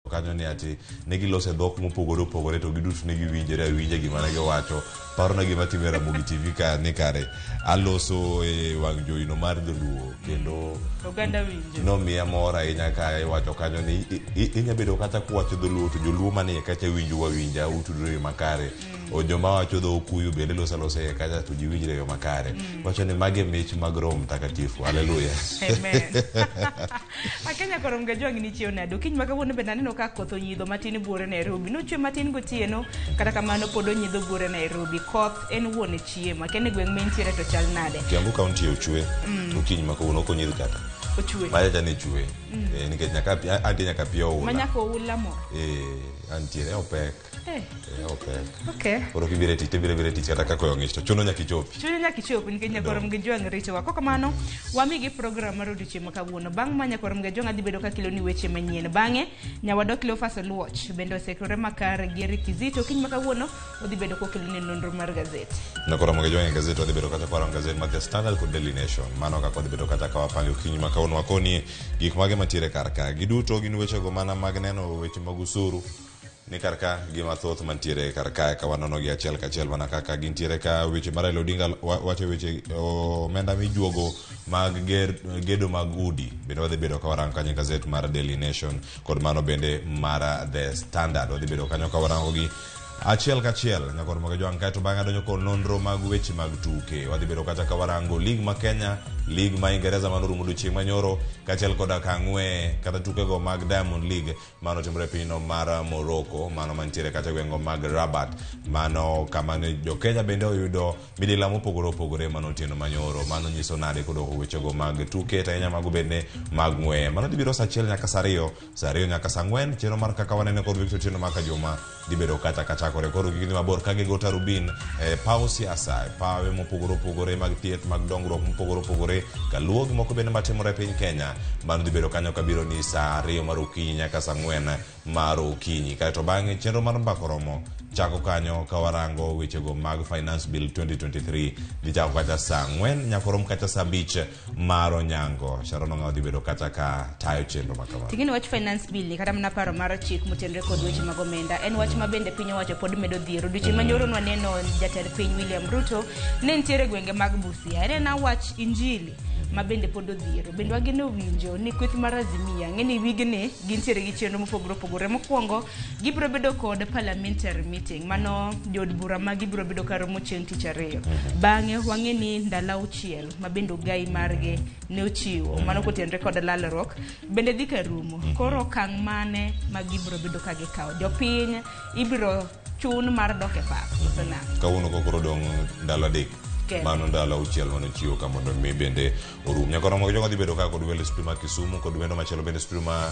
Kanyo ni ati ne giloso e dhok mopogore opogore to giduto ne giwinjore awinja gima ne giwacho. Parona gima timore e Ramogi TV ka ni kare aloso e wang' jowi no mar dholuo kendo Oganda winjo. nomiya mor ahinya ka iwacho kanyo ni inya bedo kata kuwacho dholuo to joluo manie kacha winjo wawinja utudore e yo makare. O joma wacho dho Okuyu bende loso alosa iye kacha to ji winjre e yo makare. Wacho ni magi e mich mag Roho Mtakatifu. Haleluya. Amen. Akenya koro mgajwang' ni chiew nade? Okinyi ma kawuono bende aneno ka koth onyidho matin buore Nairobi. Nochwe matin gotieno, kata kamano pod onyidho buore Nairobi. Koth en wuon chiemo. Akia ni gweng' mintiere to chal nade? Kiambu County ochwe okinyi ma kawuono ok onyidh kata. Ochwe. Machacha ni chwe. Eh, nikech nyaka antie nyaka pi oula. Ma nyaka oula mor. Eh, antiere opek. Eh. Eh, opek. Okay. Koro kibiro e tich to ibiro abira e tich kata ka koyo ng'ich to chuno nyaka ichopi. Chuno nyaka ichopi nikech nyakwar Mgejwang' ritowa. Kok kamano, wamigi program mar odiochieng' ma kawuono. Bang' ma nyakwar Mgejwang' adhi bedo ka keloni weche manyien. Bang'e, nyawadwa Cleophas Oluoch bende oseikore makare gi Eric Kizito. Okinyi ma kawuono, odhi bedo kokeloni nonro mar gazet. Nyakwar Mgejwang' e gazet wadhi bedo kacha kwarango gazet mar The Standard kod Daily Nation. Mano kaka wadhi bedo kacha ka wapango okinyi ma kawuono wakoni gik mage mantiere kar ka. Giduto gin wechego mana mag neno weche mag osuru. Ni kar ka gi mathoth mantiere kar kae ka wanono gi achiel kachiel mana kaka gintiere ka weche mar Raila Odinga wacho weche omenda mijuogo mag ger, gedo mag udi bende wadhi bedo ka warango kanyo e gazet mar Daily Nation kod mano bende mar The Standard wadhi bedo kanyo ka warango gi achiel kachiel nyakor moge jwang' kaeto bang'e adonjo kod nonro mag weche mag tuke wadhi bedo kacha ka warango lig ma Kenya lig ma Ingereza manorumo odiochieng' manyoro kaachiel koda kang'we kata tukego mag Diamond League Mano timore e pinyno mar Morocco, mano mantiere kata e gweng'go mag Rabat, mano kama ne jo Kenya bende oyudo midila mopogore opogore mano otieno manyoro. Mano nyiso nade kodoko wechego mag tuke to ahinya mago bende mag ng'weye. Mano dhi biro saa achiel nyaka saa ariyo, saa ariyo nyaka saa ang'wen. Chenro mar kaka wanene kod Victor Otieno ma Kajuma dhi bedo kacha kachakore. Koro kik idhi mabor ka gigo tarubin e paw siasa, e pawe mopogore opogore mag thieth, mag dongruok mopogore opogore, kaluwo gi moko bende matimore e piny Kenya. Mano dhi bedo kanyo kabiro ni saa ariyo mar okinyi nyaka saa ang'wen mar okinyi. Kaeto bang'e chenro mar mbaka oromo chako kanyo ka warango wechego mag Finance Bill 2023 dhi chako kacha saa ang'wen nyaka orom kacha saa abich mar onyango. Sharon Ong'awo dhi bedo kacha ka tayo chenro ma kamano. Ting'eni wach finance bill ni kata mana paro mar chik motenore kod weche mag omenda en wach ma bende piny owacho pod medo dhier. Odiochieng' ma nyoro nwaneno jatend piny William Ruto ne nitiere e gwenge mag Busia. En ena wach injili ma bende pod odhiero. Bende wageno winjo ni kweth mar Azimia ng'e ni wigni gintiere gi chenro mopogore opogore. Mokwongo gibiro bedo kod parliamentary meeting mano jood bura ma gibiro bedo ka romo chieng' tich ariyo. Bang'e wang'e ni ndalo auchiel ma bende ogai margi ne ochiwo mano kotenre kod lalruok bende dhi ka rumo. Koro okang' mane ma gibiro bedo ka gikawo? Jopiny ibiro chun mar dok e pap koso nang'o? Kawuono koro dong' ndalo adek. Kende. Mano ndalo auchiel mane ochiwo ka mondo mi bende orum. Nyaka romo gi jogo dhi bedo ka kod welo e studio ma Kisumu kod wendo machielo bende studio ma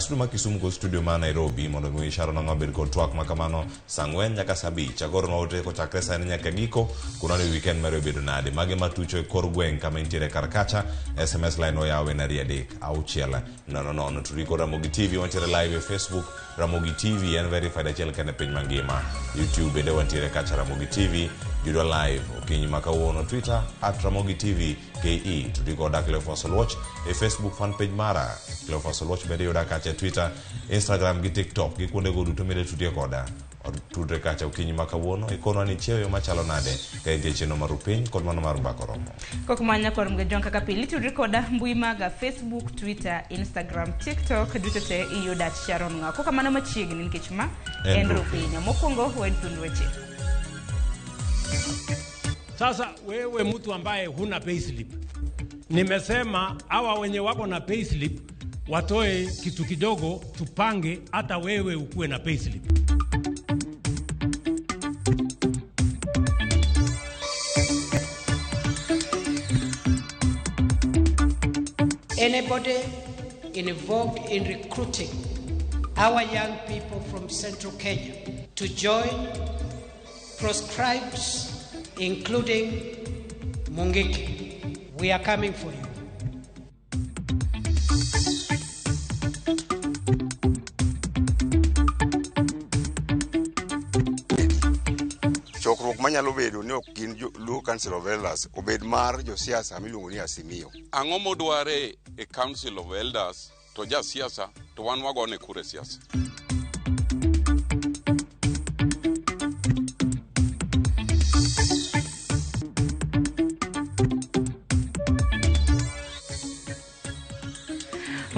studio ma Kisumu kod studio ma Nairobi mondo mi Sharon Ang'o obed kod twak ma kamano saa ang'wen nyaka saa abich. Agoronwa ote kochakre sani nyaka giko kunwa ni weekend mari obedo nade. Mage matucho e kor gweng' kama intiere kar kacha. SMS line oyaw en ariyo adek auchiel nono nono. Tudri kod Ramogi TV wantiere live e Facebook Ramogi TV en verified achiel kende piny mangima. YouTube bende wantiere kacha Ramogi TV. Yudwa live okinyi ma kawuono Twitter at Ramogi TV KE. Tudri koda Cleophas Oluoch e Facebook fan page mara. Cleophas Oluoch bende yuda kacha e Twitter, Instagram gi TikTok gi kuondego duto mide tudie koda. Tudre kacha okinyi ma kawuono ikonwa ni chiewo machalo nade ka intie chenro mar Rupiny kod mano mar Mbaka Oromo. Kok ma nyakwar Mgajwang' kaka pile itudri koda mbui maga Facebook, Twitter, Instagram, TikTok duto te iyuda at Sharon Ng'awo. Kok kamano machiegni nikech ma En en Rupiny. Rupiny. Mokwongo wed thund weche. Sasa wewe mtu ambaye huna payslip, nimesema hawa wenye wako na payslip watoe kitu kidogo, tupange hata wewe ukuwe na payslip. Anybody involved in recruiting our young people from Central Kenya to join proscribed, including Mungiki, we are coming for you. Chokruok manyalo bedo ni ok gin Luo Council of Elders obed mar josiasa miluongo ni Azimio. Ang'o modware e Council of Elders to jasiasa to To wan wagone kura e siasa.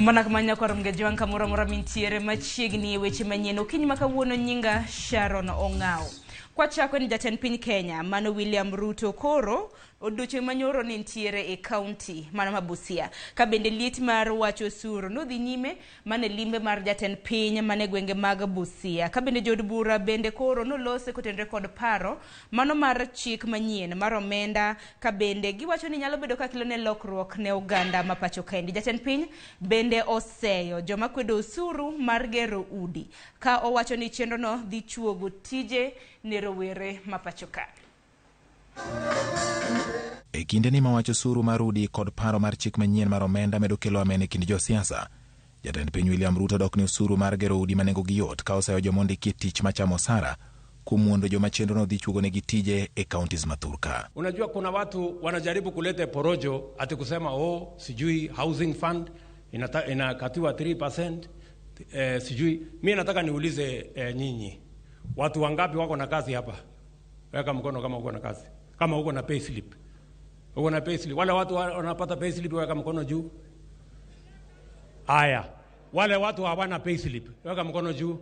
Mana kamano nyakwar Mgejwang' kamoro amora mintiere machiegni e weche manyien okinyi ma kawuono nyinga Sharon Ong'aw. Kwachako ni jatend piny Kenya mano William Ruto koro odiochieng' manyoro ne nitiere e kaunti mano ma Busia. Ka bende liet mar wach osuru nodhi nyime mane limbe mar jatend piny mane gwenge mag Busia. Ka bende jood bura bende koro nolose kotenore kod paro mano mar chik manyien mar omenda ka bende giwacho ni nyalo bedo ka kelo ne lokruok ne oganda ma pacho kaendi. Jatend piny bende oseyo joma kwedo osuru mar gero udi ka owacho ni chenrono dhi chuogo tije ne rowere ma pacho ka. E kindeni ma wach osuru mar udi kod paro mar chik manyien mar omenda medo kelo amen e kind josiasa, jatend piny William Ruto dok ne osuru mar gero udi ma nengogi yot ka oseyo joma ondiki e tich machamo osara kuom wuondo joma chenrono dhi chuogonegi tije e counties ma thurka. Unajua kuna watu wanajaribu kuleta porojo ati kusema oh, sijui housing fund inakatiwa 3%, sijui. Mimi nataka niulize nyinyi, watu wangapi wako na kazi hapa? Weka mkono kama uko na kazi, kama uko na payslip. Uko na payslip. Wale watu wanapata payslip weka mkono juu. Haya, wale watu hawana payslip weka mkono juu.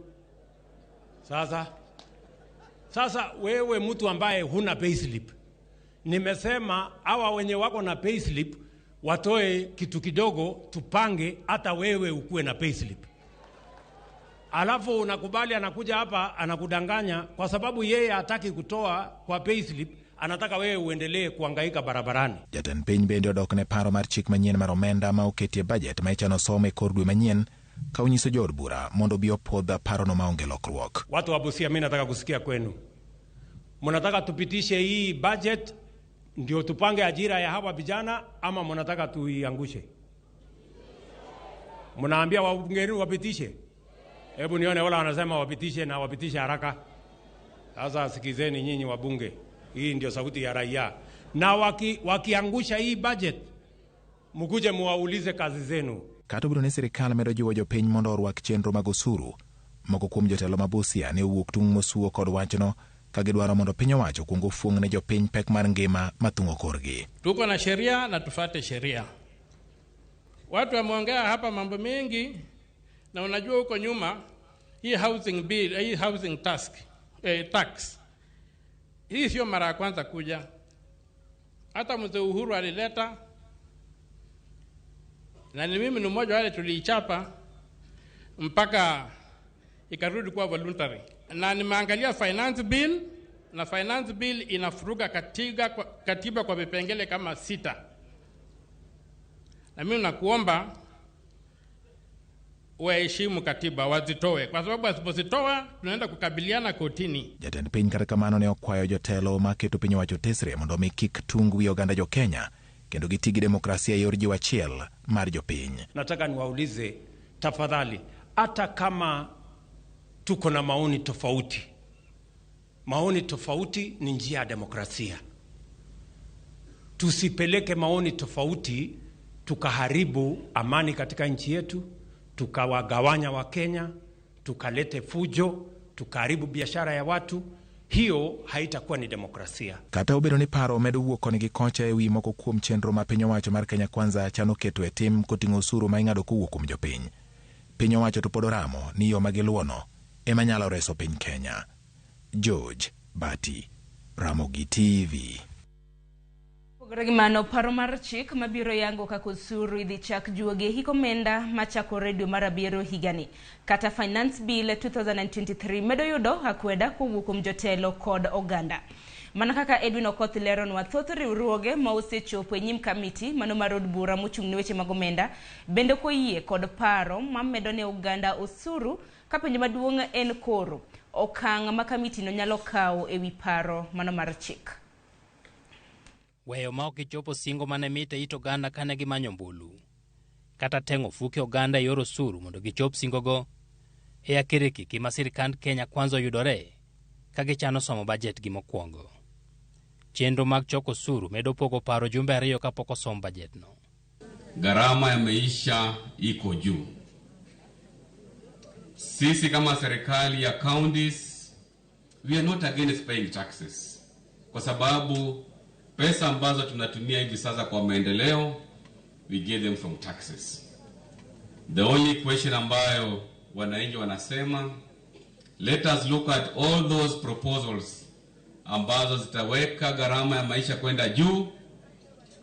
Sasa wewe mtu ambaye huna payslip, nimesema hawa wenye wako na payslip watoe kitu kidogo tupange, hata wewe ukuwe na payslip. Alafu unakubali anakuja hapa anakudanganya kwa sababu yeye hataki kutoa kwa payslip, anataka wewe uendelee kuhangaika barabarani. Jatend piny bende odok ne paro mar chik manyien mar omenda ma oketie budget ma ichano som e kor dwe manyien ka onyiso jood bura mondo obi opuodh parono maonge lokruok. Watu wa Busia, mimi nataka kusikia kwenu. Mnataka tupitishe hii budget ndio tupange ajira ya hawa vijana ama mnataka tuiangushe? Mnaambia wabunge wapitishe? Hebu nione wala wanasema wapitishe na wapitishe haraka. Sasa sikizeni nyinyi wabunge, hii ndio sauti ya raia. Na wakiangusha hii budget, mkuje muwaulize kazi zenu. Kata obedo ni sirikal medo jiwo jopiny mondo orwak chenro mag osuru, moko kuom jotelo ma Busia ne owuok tung' mosuo kod wachno ka gidwaro mondo piny owacho okuong ofuong' ne jopiny pek mar ngima mathung'o korgi. Tuko na sheria na tufate sheria. Watu wameongea hapa mambo mengi, na unajua huko nyuma hii housing bill, hii housing tax, hii sio mara ya kwanza kuja. Hata mzee Uhuru alileta, na ni mimi ni mmoja wale tuliichapa mpaka ikarudi kuwa voluntary. Na nimeangalia finance bill, na finance bill inafuruga katiba kwa vipengele kama 6. Na mimi nakuomba waheshimu katiba, wazitoe, kwa sababu wasipozitoa tunaenda kukabiliana kotini. Jatend piny kata kamano ne okwayo jotelo maketo piny owacho tesre mondo mi kik tung wi oganda jo Kenya kendo giti gi demokrasia e yor jiwo achiel mar jopiny. Nataka niwaulize tafadhali, hata kama tuko na maoni tofauti, maoni tofauti ni njia ya demokrasia. Tusipeleke maoni tofauti tukaharibu amani katika nchi yetu, tukawagawanya wa Kenya, tukalete fujo, tukaharibu biashara ya watu. Hiyo haitakuwa ni demokrasia. Kata obedo ni paro medo wuok koni gi kocha e wi moko kuom chenro ma piny owacho mar Kenya Kwanza chano keto e tim koting'o osuru ma ing'ado kowuok kuom jopiny. Piny owacho to pod oramo ni yo ma giluwono ema nyalo reso piny Kenya. George Bati, Ramogi TV. Opogore gi mano, paro mar chik mabiro yango kaka osuru idhi chak juogi e hik omenda machakore dwe mar 7 higani. Kata Finance Bill 2023 medo yudo akweda kowuok kuom jotelo kod oganda. Mana kaka Edwin Okoth leronwa, thoth riwruoge ma osechopo e nyim kamiti mano mar od bura mochung' ne weche mag omenda bende koyie kod paro mamedo ne oganda osuru ka penjo maduong' en koro okang' ma kamitino nyalo kawo e wi paro mano mar chik. Weyo ma ok gichopo singo mane mit e it oganda kane gimanyo ombulu, kata teng'o fuke oganda e yor osuru mondo gichop singogo e akirikiki ma sirikand Kenya Kwanza oyudore ka gichano somo bajet gi mokwongo. Chenro mag choko osuru medo pogo paro jumbe 2 kapok osom bajetno. Gharama ya maisha iko juu. Sisi kama serikali ya counties, we are not against paying taxes, kwa sababu pesa ambazo tunatumia hivi sasa kwa maendeleo, we get them from taxes. The only question ambayo wananchi wanasema, let us look at all those proposals ambazo zitaweka gharama ya maisha kwenda juu.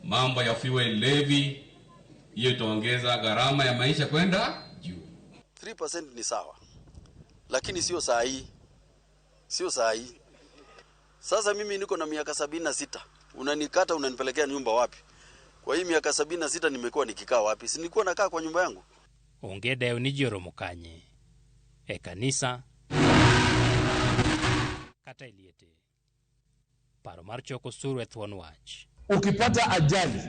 Mambo ya fuel levy, hiyo itaongeza gharama ya maisha kwenda juu. 3% ni sawa, lakini sio saa hii, sio saa hii. Sasa mimi niko na miaka 76, unanikata unanipelekea nyumba wapi? Kwa hii miaka 76 nimekuwa nikikaa wapi? Si nilikuwa nakaa kwa nyumba yangu? Onge dewo ni ji oromo kanye, e kanisa kata e liete. Paro mar choko osuru e thuon wach. Ukipata ajali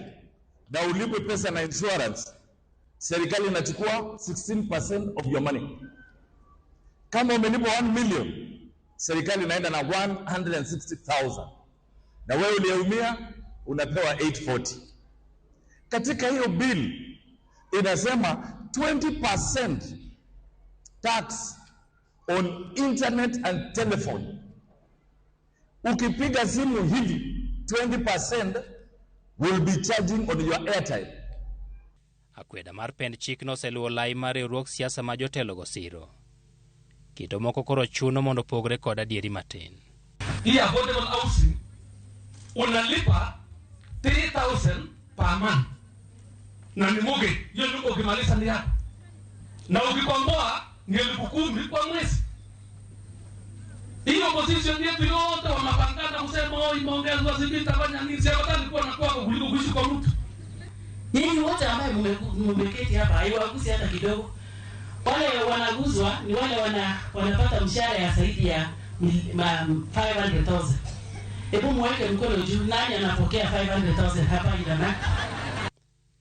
na ulipwe pesa na insurance, serikali inachukua 16% of your money. Kama umelipwa 1 million, serikali inaenda na 160,000 na wewe uliyeumia unapewa 840. Katika hiyo bill inasema 20% tax on internet and telephone. Ukipiga simu hivi 20% will be charging on your airtime. Akweda mar pend chikno oseluwo lai mar riwruog siasa ma jotelogo siro. Kito moko koro chuno mondo opogre kod adieri matin. Hii affordable housing unalipa 3000 per month na ni mortgage. Hiyo nyumba ukimaliza ni yako, na ukikomboa ni 10,000 kwa mwezi. Hiyo position yetu yote wanapangana kusema oh, imeongezwa sijui itafanya nini. Si afadhali kuwa na kwako kuliko kuishi kwa mtu. Nyinyi wote ambaye mmeketi hapa haiwagusi hata kidogo. Wale wanaguzwa ni wale wanapata mshahara ya zaidi ya 500,000. Hebu muweke mkono juu, nani anapokea 500,000 hapa Idana?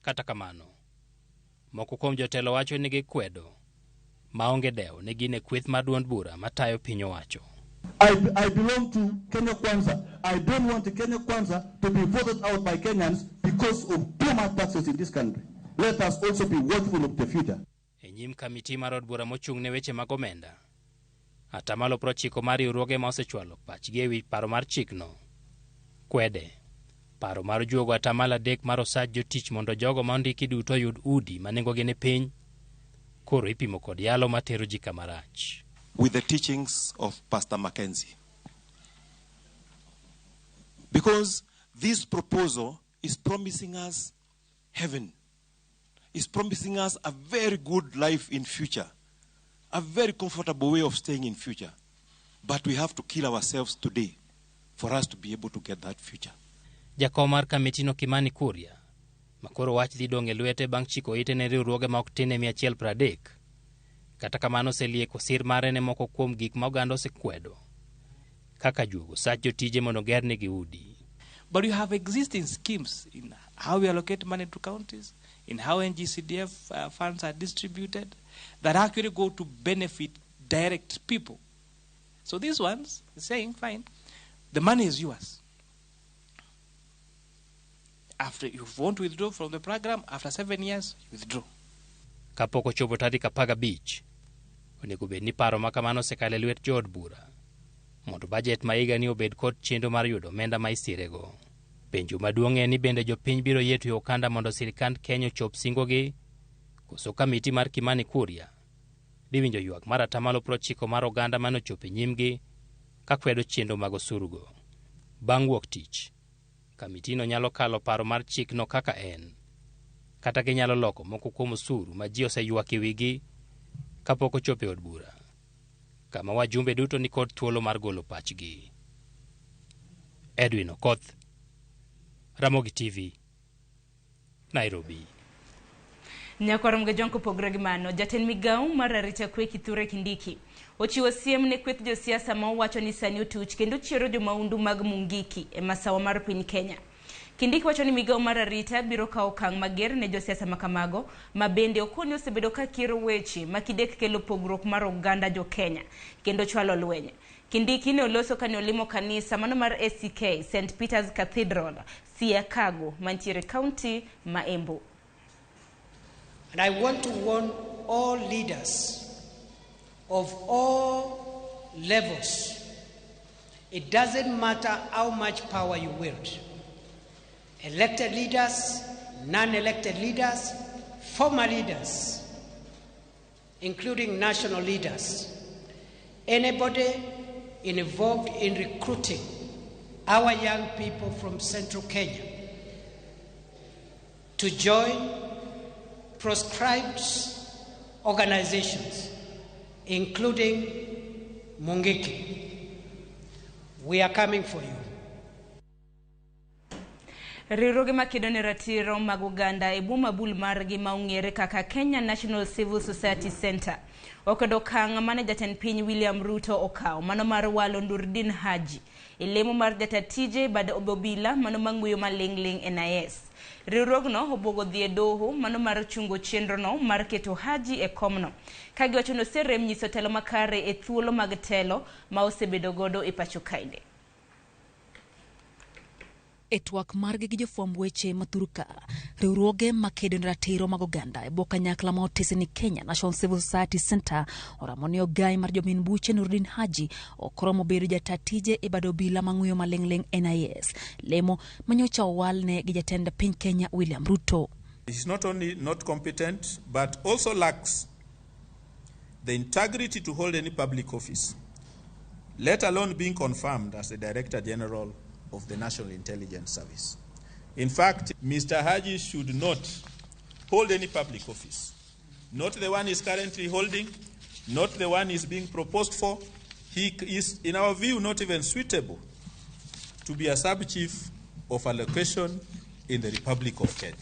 Kata kamano, moko kuom jotelo wacho ni gikwedo maonge dewo ni gin e kweth mar duond bura matayo piny owacho. I belong to Kenya Kwanza. I don't want Kenya Kwanza to be voted out by Kenyans because of too much taxes in this country. Let us also be watchful of the future. E nyim kamiti mar od bura mochung' ne weche mag omenda, atamalo 90 mar riwruoge ma osechwalo pachgi ewi paro mar chikno kwede paro mar juogo atamalo 3 mar osach jotich mondo jogo ma ondiki duto oyud udi ma nengogi ni piny, koro ipimo kod yalo matero ji kama rach. With the teachings of Pastor Mackenzie. Because this proposal is promising us heaven. Is promising us a very good life in future, a very comfortable way of staying in future. But we have to kill ourselves today for us to be able to get that future. Jakom mar kamitino Kimani Kuria, makoro wach dhi dong' e lwete bang' chiko ite ne riwruoge ma ok tin e 130. Kata kamano oselieko sir mare ne moko kuom gik ma oganda osekwedo, kaka juogo sach jotije mondo ogernegi udi. But you have existing schemes in how we allocate money to counties, in how NGCDF funds are distributed, that actually go to benefit direct people. So these ones are saying, fine, the money is yours. After you want to withdraw from the program, after 7 years, you withdraw. Kapok ochopo tarik 15, onego bed ni paro ma kamano osekalo e lwet jood bura mondo bajet ma higani obed kod chenro mar yudo omenda ma isirego. Penjo maduong' en ni bende jopiny biro yie tweyo okanda mondo sirikand Kenya ochop singogi, koso kamiti mar Kimani Kuria dhi winjo ywak mar atamalo 90 mar oganda mane ochopo e nyimgi ka kwedo chenro mag osurugo. Bang' wuok tich, kamitino nyalo kalo paro mar chikno kaka en, kata ginyalo loko moko kuom osuru ma ji oseywak e wigi kapok ochopo e od bura, kama wajumbe duto ni kod thuolo mar golo pachgi. Edwin Okoth, Ramogi TV, Nairobi. Nyakwar Mgajong kopogore gi mano, jatend migawo mar arita kwe Kithure Kindiki ochiwo siem ne kweth josiasa ma owacho ni sani otuch kendo chiero jomaundu mag Mungiki e masawa mar piny Kenya. Kindiki wacho ni migawo mar arita biro kawo okang' mager ne josiasa makamago ma bende okoni osebedo ka kiro weche ma kidek kelo pogruok mar oganda jo Kenya kendo chwalo lweny. Kindiki ne oloso kane olimo kanisa mano mar ACK St Peter's Cathedral Siakago mantiere county ma Embu. And I want to warn all leaders of all levels, it doesn't matter how much power you wield, elected leaders, non-elected leaders, former leaders, including national leaders, anybody involved in recruiting our young people from Central Kenya to join proscribed organizations, including Mungiki. We are coming for you. Riwruoge makedo ne ratiro mag oganda e bwo mabul margi ma ong'ere kaka Kenya National Civil Society Center okwedo okang' mane jatend piny William Ruto okawo mano mar walo Nurdin Haji e lemo mar jata tije bad obila mano mang'weyo maling'ling' NIS. Riwruogno obwogo dhi e doho mano mar chungo chenrono mar keto Haji e komno ka giwacho ni oserem nyiso telo makare e thuolo mag telo ma osebedo godo e pacho kaende. E twak margi gi jofwamb weche mathurka, riwruoge makedo ne ratiro mag oganda e bwo kanyakla ma otese ni Kenya National Civil Society Center oramo ni ogai mar jomin buche Nurdin Haji ok oromo bedo jata tije e bad obila mang'weyo maling'ling' NIS, lemo manyocha owalne gi jatend piny Kenya William Ruto. He is not only not competent but also lacks the integrity to hold any public office, let alone being confirmed as the Director General of the National Intelligence Service. In fact, Mr. Haji should not hold any public office. Not the one he's currently holding, not the one he's being proposed for. He is, in our view, not even suitable to be a sub-chief of a location in the Republic of Kenya.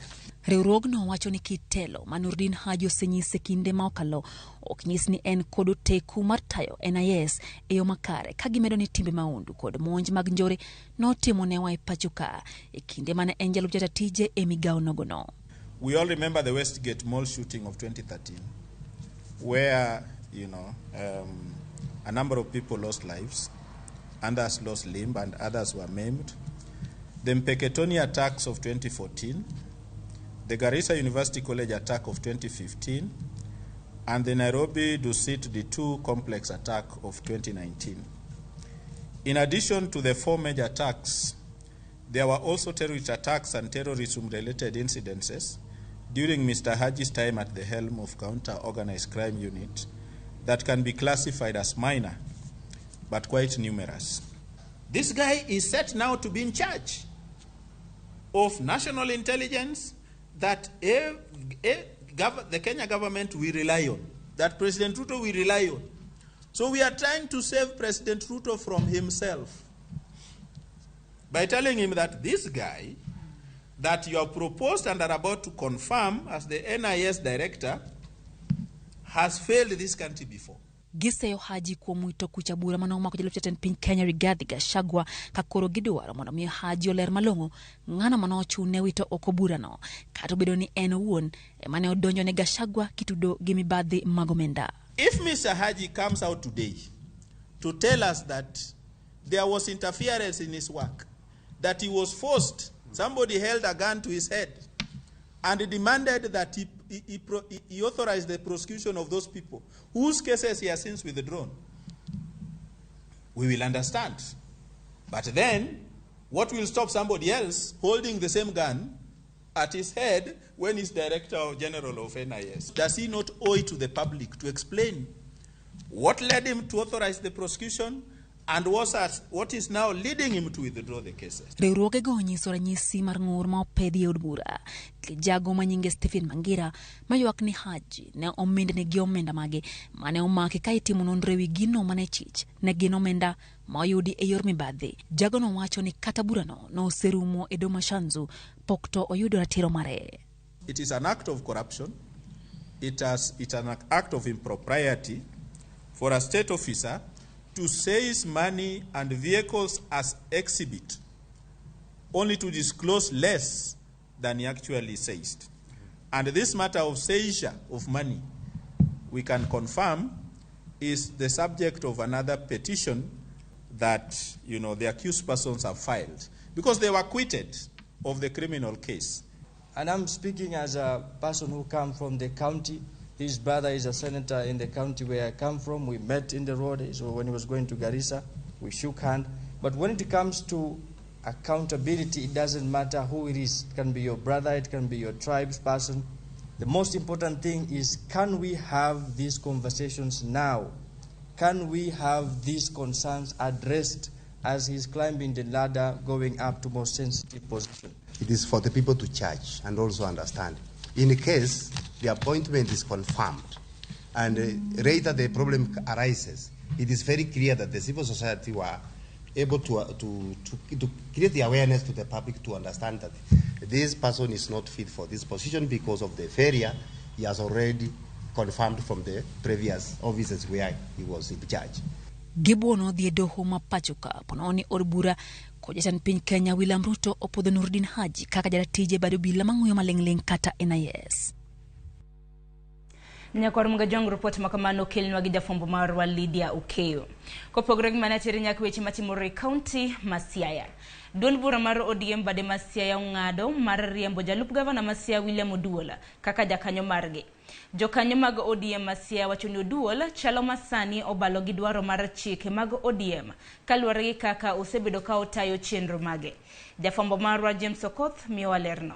Riwruogno wacho ni kit telo ma Nurdin Haji osenyise kinde ma okalo ok nyis ni en kod oteku mar tayo NIS e yo makare, ka gimedo ni timbe mahundu kod monj mag njore notimo newa e pacho ka e kinde mane en jalup jata tije e migawo nogono. We all remember the Westgate Mall shooting of 2013, where a number of people lost lives, others lost limb and others were maimed. The Mpeketoni attacks of 2014, the Garissa University College attack of 2015, and the Nairobi Dusit D2 complex attack of 2019. In addition to the four major attacks, there were also terrorist attacks and terrorism-related incidences during Mr. Haji's time at the helm of Counter-Organized Crime Unit that can be classified as minor, but quite numerous. This guy is set now to be in charge of national intelligence that the Kenya government will rely on, that President Ruto will rely on. So we are trying to save President Ruto from himself by telling him that this guy that you have proposed and are about to confirm as the NIS director has failed this country before. Giseyo Haji kuom wito kucha bura mane omako jalup jatend piny Kenya Rigathi Gachagua ka koro gidwaro mondo mi Haji oler malong'o ng'ano mane ochune wito oko burano, kata obedo ni en owuon ema ne odonjo ne Gachagua kitudo gi mibadhi mag omenda. If Mr. Haji comes out today to tell us that there was interference in his work, that he was forced, somebody held a gun to his head and demanded that he authorized the prosecution of those people whose cases he has since withdrawn, we will understand. But then, what will stop somebody else holding the same gun at his head when he's Director General of NIS? Does he not owe it to the public to explain what led him to authorize the prosecution and what is now leading him to withdraw the cases? Riwruogego onyiso ranyisi mar ng'ur ma opedhi e od bura. Jago ma nyinge Stephen Mangira maywak ni Haji ne omindne gi omenda mage mane omaki ka itimo nonro ewi gino mane chich ne gin omenda ma oyudi e yor mibadhi. Jagono wacho ni kata burano noserumo e doho Shanzu pok to oyudo ratiro mare. It is an act of corruption. It's an act of impropriety for a state officer to seize money and vehicles as exhibit, only to disclose less than he actually seized. And this matter of seizure of money, we can confirm, is the subject of another petition that the accused persons have filed, because they were acquitted of the criminal case. And I'm speaking as a person who comes from the county His brother is a senator in the county where I come from. We met in the road, so when he was going to Garissa, we shook hands. But when it comes to accountability, it doesn't matter who it is. It can be your brother, it can be your tribe's person. The most important thing is, can we have these conversations now? Can we have these concerns addressed as he's climbing the ladder, going up to more sensitive position? It is for the people to judge and also understand. In case the appointment is confirmed and later the problem arises, it is very clear that the civil society were able to create the awareness to the public to understand that this person is not fit for this position because of the failure he has already confirmed from the previous offices where he was in charge. Gibuono dhi e doho ma pacho ka ponono ni od bura kod jatend piny Kenya William Ruto opuodho Nurdin Haji kaka jaratij e bad obila mang'uyo maling'ling' kata NIS. Nyakwar Mugajong, ripot ma kamano okelnwa gi jafwambo marwa Lydia Okeyo. Kopogore gi mano tere nyaka weche matimore e kaunti ma Siaya. Duond bura mar ODM bade ma Siaya ong'ado mar riembo jalup gavana ma Siaya William Oduol kaka jakanyo margi. Jokanyo mag ODM ma Siaya wacho ni Oduol chalo ma sani obalo gi dwaro mar chike mag ODM kaluwore gi kaka osebedo ka otayo chenro mage. Jafwambo marwa James Okoth miyowa lerno.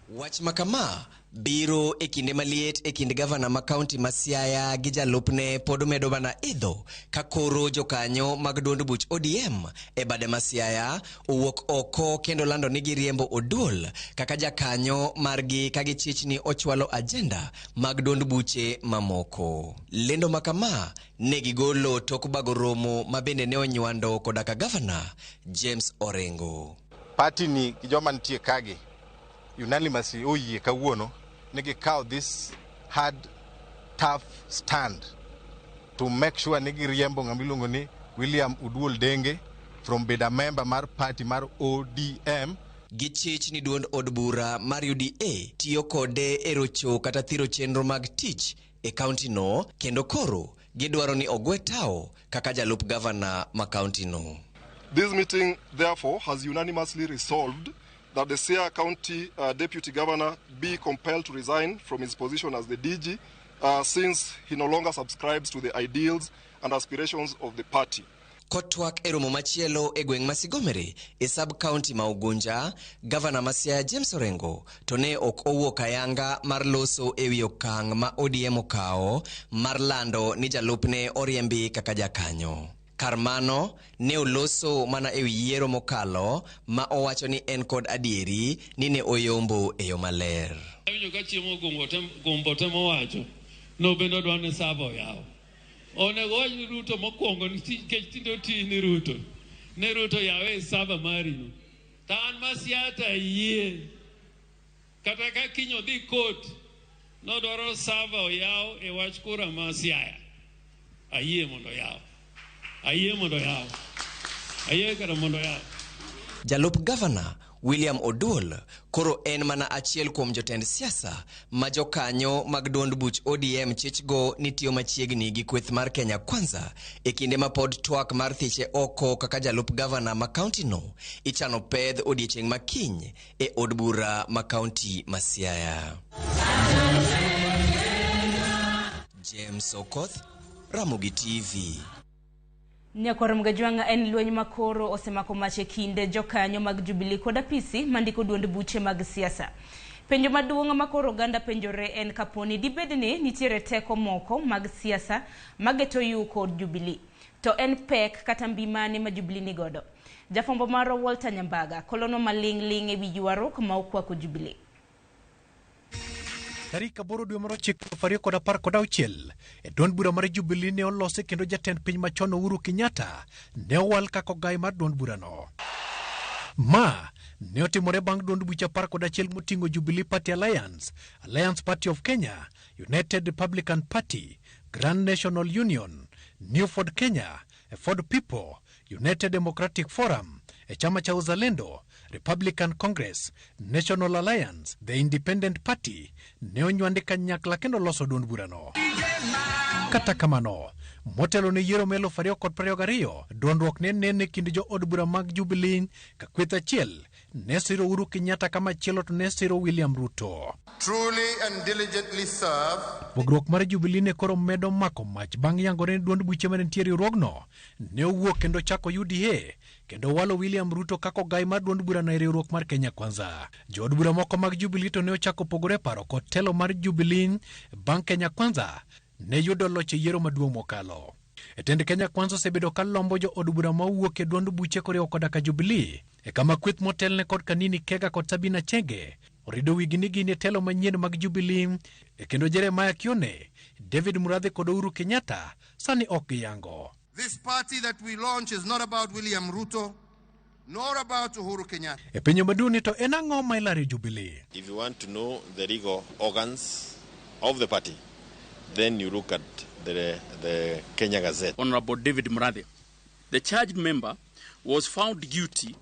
Wach makama biro e kinde maliet e kind gavana ma kaunti ma Siaya gi jalupne pod medo mana idho ka koro jokanyo mag duond buch ODM e bade ma Siaya owuok oko kendo lando ni giriembo Oduol kaka jakanyo margi ka gichich ni ochwalo ajenda mag duond buche mamoko. Lendo makama ne gigolo tok bago romo ma bende ne onywando koda ka gavana James Orengo. Party ni gi joma nitie kagi unanimously oyie kawuono ni gikawo this hard tough stand to make sure ni giriembo ng'ama iluongo ni William Oduol Denge from bedo a member mar party mar ODM. Gichich ni duond od bura mar UDA tiyo kode e rocho kata thiro chenro mag tich e kaunti no, kendo koro gidwaro ni ogwe tao kaka jalup gavana ma kaunti no. This meeting therefore has unanimously resolved that the Siaya County Deputy Governor be compelled to resign from his position as the DG since he no longer subscribes to the ideals and aspirations of the party. Kotwak e romo machielo e gweng' ma Sigomere e sub-county ma Ugunja, gavana ma Siaya James Orengo to ne ok owuok ayanga mar loso ewi okang' ma ODM okawo mar lando ni jalupne oriembi kaka jakanyo. Kar mano, ne oloso mana ewi yiero mokalo ma owacho ni en kod adieri ni ne oyombo e yo maler. Awinjo ka chiemo gumbo temo wacho no bende odwa ni saba oyaw. Onego wach ni Ruto mokwongo nikech tinde oti ni Ruto. Ne Ruto yawe saba mari no. To an ma Siaya to ayie. Kata ka kiny odhi court nodwaro saba oyaw e wach kura ma Siaya. Ayie mondo oyaw. Ayie mondo oyaw. Ayie kata mondo oyaw. Jalup gavana William Oduol koro en mana achiel kuom jotend siasa ma jokanyo mag duond buch ODM chichgo ni tiyo machiegni gi kweth mar Kenya Kwanza e kinde ma pod twak mar thiche oko kaka jalup gavana ma kaunti no ichano pedh odiechieng' ma kiny e od bura ma kaunti ma Siaya. James Okoth, Ramogi TV. Nyakwar Mgajwang'a en lweny makoro osemako mach e kinde jokanyo mag Jubilee kod apisi mandiko duond buche mag siasa. Penjo maduong' makoro oganda penjore en kaponi dibed ni nitiere teko moko mag siasa mageto yu kod Jubilee. To en pek kata mbi mane ma Jubilee nigodo. Jafwambo marwa Walter Nyambaga kolono maling' ling' ewi ywaruok ma okwako Jubilee. Tarik 8 dwe mar 9 2016 e duond bura mar Jubilee ne olose kendo jatend piny machon Uhuru Kenyatta ne owal kaka ogai mar duond burano. Ma ne otimore bang' duond buche 11 moting'o Jubilee Party Alliance, Alliance Party of Kenya, United Republican Party, Grand National Union, New Ford Kenya, Ford People, United Democratic Forum, e chama cha Uzalendo, Republican Congress, National Alliance, The Independent Party ne onywandi kanyakla kendo loso duond burano. Kata kamano, motelo ne yiero mar 2022, dondruok ne nene kind jo od bura mag Jubilee ka kweth achiel ne siro Uhuru Kenyatta ka machielo to ne siro William Ruto. Truly and diligently serve. Pogruok mar Jubilee ne koro medo mako mach bang' yangore ni duond buche mane nitie e riwruogno ne owuok kendo chako UDA kendo walo William Ruto kaka ogai mar duond burano e riwruok mar Kenya Kwanza. Jood bura moko mag Jubilee to ne ochako pogore paro kod telo mar Jubilee bang' Kenya Kwanza ne yudo loch e yiero maduong' mokalo. Tend Kenya Kwanza osebedo ka lombo jo od bura mawuok e duond buche koriwo koda ka Jubilee e kama kweth motelne kod Kanini Kega kod Sabina Chege orido wigi ni gin e telo manyien mag Jubilee e kendo Jeremiah Kione, David Murathe kod Uhuru Kenyatta sani ok giyango. This party that we launch is not about William Ruto, nor about Uhuru Kenyatta. E piny maduong' ni to en ang'o ma ilaro e Jubilee? If you want to know the legal organs of the party, then you look at the Kenya Gazette. Honorable David Murathe, the charged member, was found guilty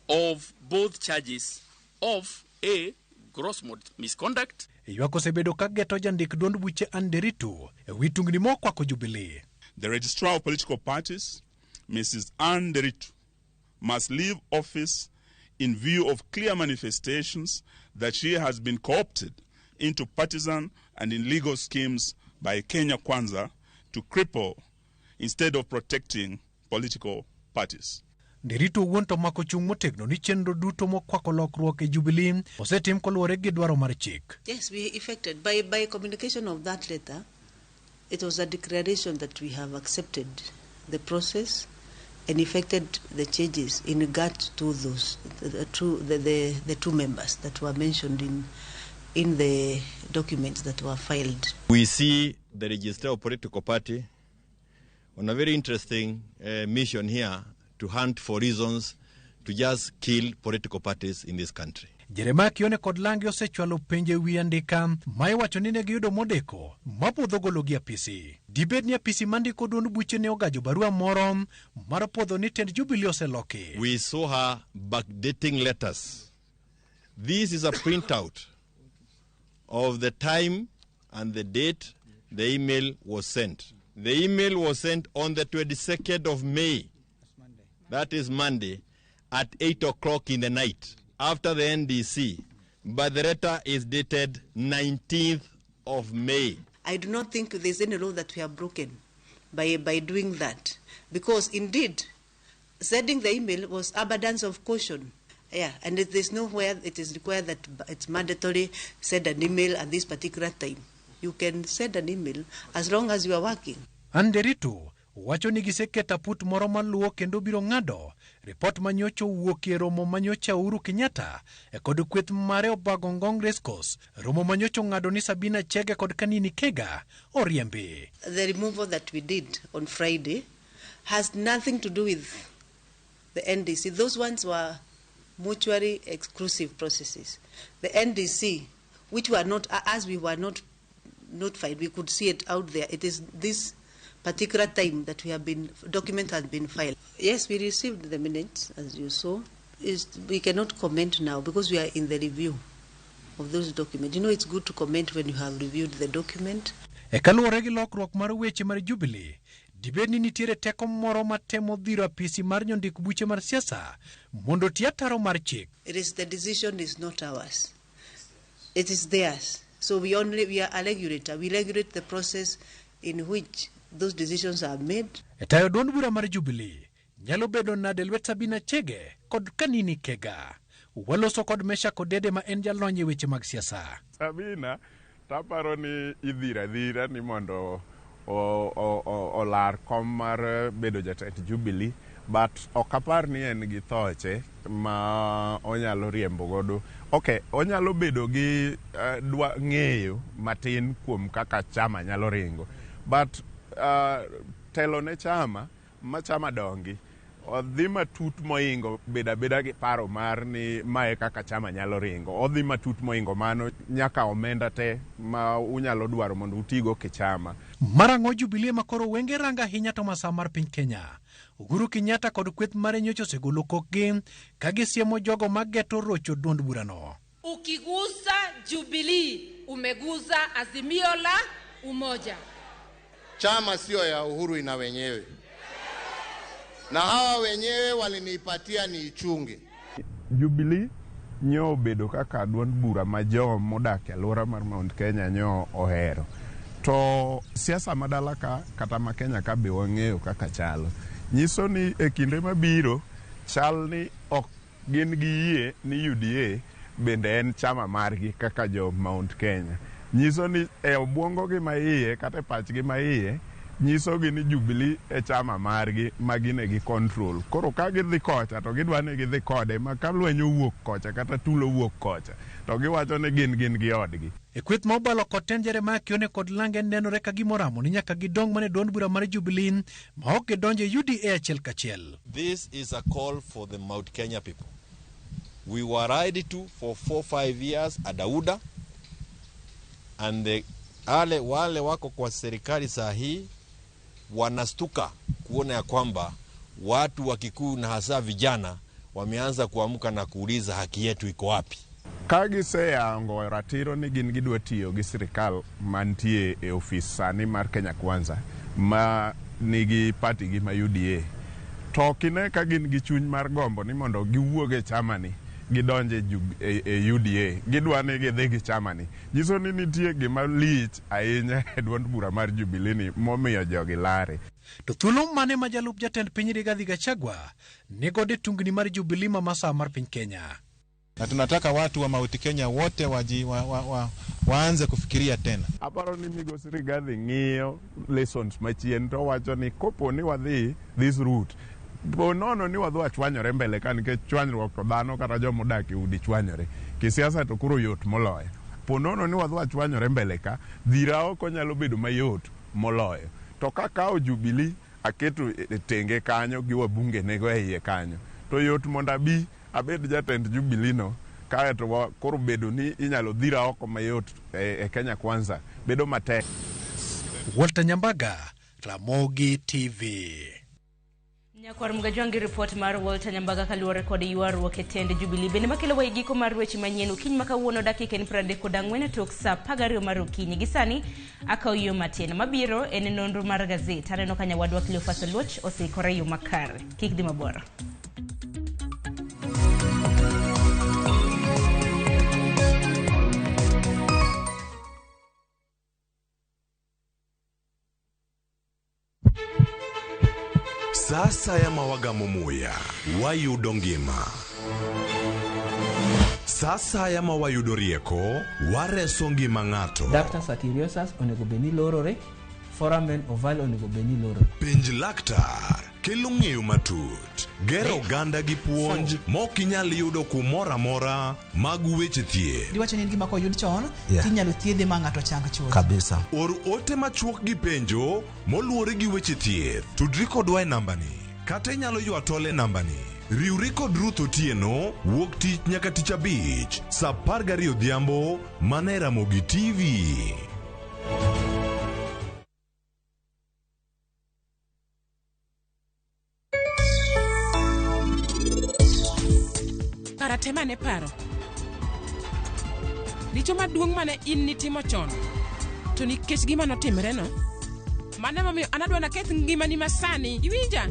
of both charges of A, gross misconduct. Ywak osebedo ka geto jandik duond buche Anne Nderitu e wi tungni mokwako Jubilee. The registrar of political parties, Mrs. Anne Nderitu, must leave office in view of clear manifestations that she has been co-opted into partisan and illegal schemes by Kenya Kwanza to cripple instead of protecting political parties. Nderitu owuon to mako chung' motegno ni chenro duto mokwako lokruok e Jubilee osetim koluwore gi dwaro mar chik. Yes, we effected by communication of that letter. It was a declaration that we have accepted the process and effected the changes in regard to those the two members that were mentioned in the documents that were filed. We see the registrar of political party on a very interesting mission here to hunt for reasons to just kill political parties in this country. Jeremiah Kione kod Lange osechwalo penjo e wi andika ma iwacho ni ne giyudo modeko mapuodho gologi apisi. Dibed ni apisi mandiko duond buche ne ogajo barua moro mar puodho ni tend Jubilee oseloki. We saw her backdating letters. This is a printout of the time and the date the email was sent. The email was sent on the 22nd of May. That is Monday, at 8 o'clock in the night, after the NDC. But the letter is dated 19th of May. I do not think there's any law that we have broken by doing that. Because indeed, sending the email was abundance of caution. Yeah, and there's nowhere it is required that it's mandatory send an email at this particular time. You can send an email as long as you are working. Nderitu wacho ni giseketo aput moro maluwo kendo biro ng'ado ripot manyocha owuok e romo manyocha Uhuru Kenyatta e kod kweth mare obago Ngong Racecourse. Romo manyocha ong'ado ni Sabina Chege kod Kanini Kega oriembi. The removal that we did on Friday has nothing to do with the NDC. Those ones were mutually exclusive processes. The NDC, which were not, as we were not notified, we could see it out there. It is this particular time that we have been, document has been filed. Yes, we received the minutes, as you saw. We cannot comment now because we are in the review of those documents. You know, it's good to comment when you have reviewed the document. E kaluwore gi lokruok mar weche mar Jubilee, dibed ni nitiere teko moro matemo dhiro apisi mar jondik buche mar siasa mondo oti ataro mar chik. It is the decision is not ours. It is theirs. So we are a regulator. We regulate the process in which those decisions are made. E tayo duond bura mar Jubilee nyalo bedo nade lwet Sabina Chege kod Kanini Kega. Waloso kod Mesha Kodede ma en jalony e weche mag siasa. Sabina taparo ni idhira adhira ni mondo olar kom mar bedo jatend Jubilee, but ok apar ni en gi thoche ma onyalo riembo godo. Okay, onyalo bedo gi ng'eyo matin kuom kaka chama nyalo ringo, but telo ne chama ma chama dongi odhi matut moingo beda beda gi paro mar ni mae kaka chama nyalo ringo. Odhi matut moingo mano nyaka omenda te ma unyalo dwaro mondo utigo ke chama. Marang'o Jubilee ma koro wenge ranga ahinya to masaa mar piny Kenya. Uhuru Kenyatta kod kweth mare nyocha osegolo kokgi ka gisiemo jogo mageto rocho duond burano. Ukigusa Jubilee umegusa Azimio la Umoja. Chama sio ya Uhuru, ina wenyewe. Na hawa wenyewe walinipatia niichunge. Jubilee nyo obedo kaka duond bura ma jo modak e alwora mar Mount Kenya nyo ohero. To siasa ma dala ka kata ma Kenya ka be wang'eyo kaka chalo. Nyiso ni e kinde mabiro chal ni ok gin gi yie ni UDA bende en chama margi kaka jo Mount Kenya. Nyiso ni e obwongo gi ma iye kata e pachgi ma iye nyiso gi ni Jubilee e chama margi ma gin e gi control. Koro ka gidhi kocha to gidwa ni gidhi kode ma ka lweny owuok kocha kata tulo owuok kocha to giwacho ni gin gin gi odgi. E kweth ma obalo kod tend Jeremiah Kione kod Lange nenore ka gima oramo ni nyaka gidong mana e duond bura mar Jubilee ma ok gidonjo e UDA achiel kachiel. This is a call for the Mount Kenya people. We were ready to for 4-5 years Adauda and the wale wako kwa serikali saa hii wanastuka kuona ya kwamba watu wa Kikuyu na hasa vijana wameanza kuamka na kuuliza haki yetu iko wapi. Ka giseyango ratiro ni gin gidwa tiyo gi sirikal mantie e ofis sani mar Kenya Kwanza ma nigi party gi ma UDA, to ok ine ka gin gi chuny mar gombo ni mondo giwuog e chamani gidonje e UDA, gidwa ni gidhi gi chamani. Nyiso ni nitie gima lich ahinya e duond bura mar Jubilee ni momiyo jogi lare. To thuolo mane ma jalup jatend piny Rigathi Gachagua nigodo e tungni mar Jubilee ma masawa mar piny Kenya? Na tunataka watu wa Mount Kenya wote waanze kufikiria tena. Aparo ni migosi Rigathi ng'iyo lessons machien to wacho ni kopo ni wadhi this route, po nono ni wadhi wachwanyore mbele ka nikech chwanyruok to dhano kata joma odak e udi chwanyore. Kisiasa to koro yot moloyo. Po nono ni wadhi wachwanyore mbele ka, dhira oko nyalo bedo mayot moloyo. To kakawo Jubilee aketo e tenge kanyo gi wabunge nego e iye kanyo, to yot mondo abi abed jatend Jubilee no, kaeto koro bedo ni inyalo dhira oko mayot e Kenya Kwanza bedo matek. Walter Nyambaga, Ramogi TV. Nyakwar Mgajwangi report mar Walter Nyambaga kaluwore kod ywaruok e tend Jubilee. Bende makelo wa e giko mar weche manyien okinyi ma kawuono dakika en 34 tok saa 12 mar okinyi. Gi sani akawo yo matin. Mabiro en nonro mar gazet. Aneno ka nyawadwa Cleophas Oluoch oseikore yo makare. Kik dhi mabor. Sasa ya mawagamo muya wayudo ngima. Sasa ya mawayudo rieko wareso ngima ng'ato. Ductus arteriosus onego bed ni lorore, foramen ovale onego bed ni lorore. Penj laktar kelo ng'eyo matut, gero oganda gi puonj mok inyal yudo kumoro amora mag weche thieth. Diwacho ni en gima koyud chon, Yeah. tinyalo thiedhe ma ng'ato chang chuth. Kabisa. Or ote machuok gi penjo moluwore gi weche thieth. Tudri kodwa e nambani kata inyalo ywa tol e nambani. Riwri kod Ruth Otieno wuok tich nyaka tich abich saa 12 odhiambo mana e Ramogi TV. Kara tem ane paro. Richo maduong' mane in nitimo chon, to nikech gima notimreno, mano emomiyo an adwa naketh ngimani masani. Iwinja?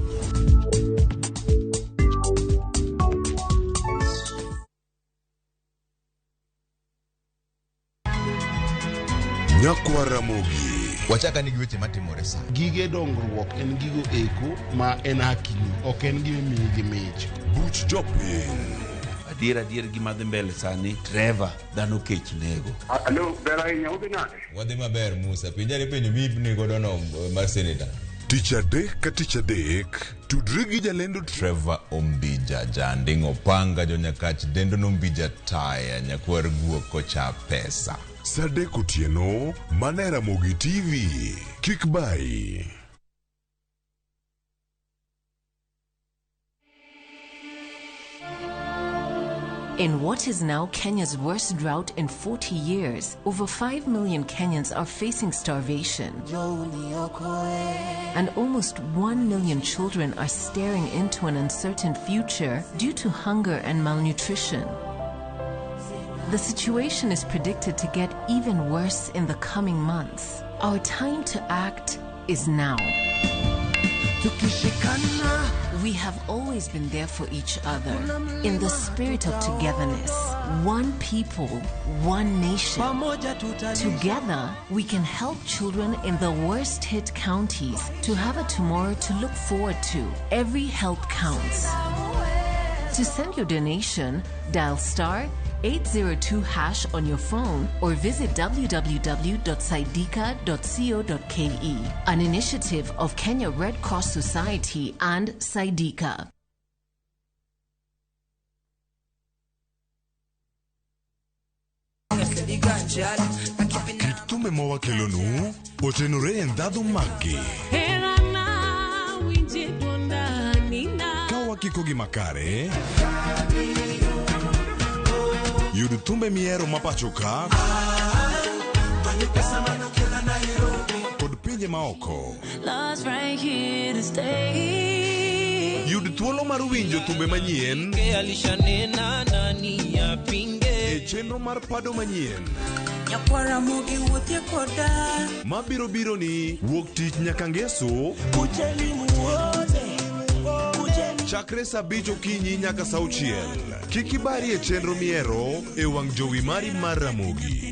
Nyakwa Ramogi. Wachaka ni gi weche matimore sa. Gige dongruok en gigo eko ma en hakini, ok en gima imiyi gi mich. Buch jopiny. Adier adier gima dhi mbele sani, Trevor, dhano kech nego. Alo, ber ahinya, udhi nade? Wadhi maber Musa, penjare penjo miipni godo no mar seneta. Tich adek ka tich adek, tudri gi jalendo Trevor Ombija, janding' opanga jonyakach dendo nombija taya nyakwar guok kocha pesa. Saa adek otieno, mana e Ramogi TV. Kik bayi. In what is now Kenya's worst drought in 40 years, over 5 million Kenyans are facing starvation. And almost 1 million children are staring into an uncertain future due to hunger and malnutrition. The situation is predicted to get even worse in the coming months. Our time to act is now. Tukishikana, We have always been there for each other in the spirit of togetherness. One people, one nation. Together, we can help children in the worst hit counties to have a tomorrow to look forward to. Every help counts. To send your donation, dial star 802 hash on your phone or visit www.saidika.co.ke. An initiative of Kenya Red Cross Society and Saidika. Kit thumbe ma wakelonu otenore e ndhadhu maggi. Ka wakikogi makare, yud thumbe mihero ma pacho ka kod pinje maoko. Love's right here to stay. Yud thuolo mar winjo thumbe manyien e chenro mar pado manyien Nyakwara mogi wuothie koda mabiro biro ni wuok tich nyaka ngeso chakre saa 5 okinyi nyaka saa 6. Kik ibari e chenro mihero e wang' jowi mari mar Ramogi.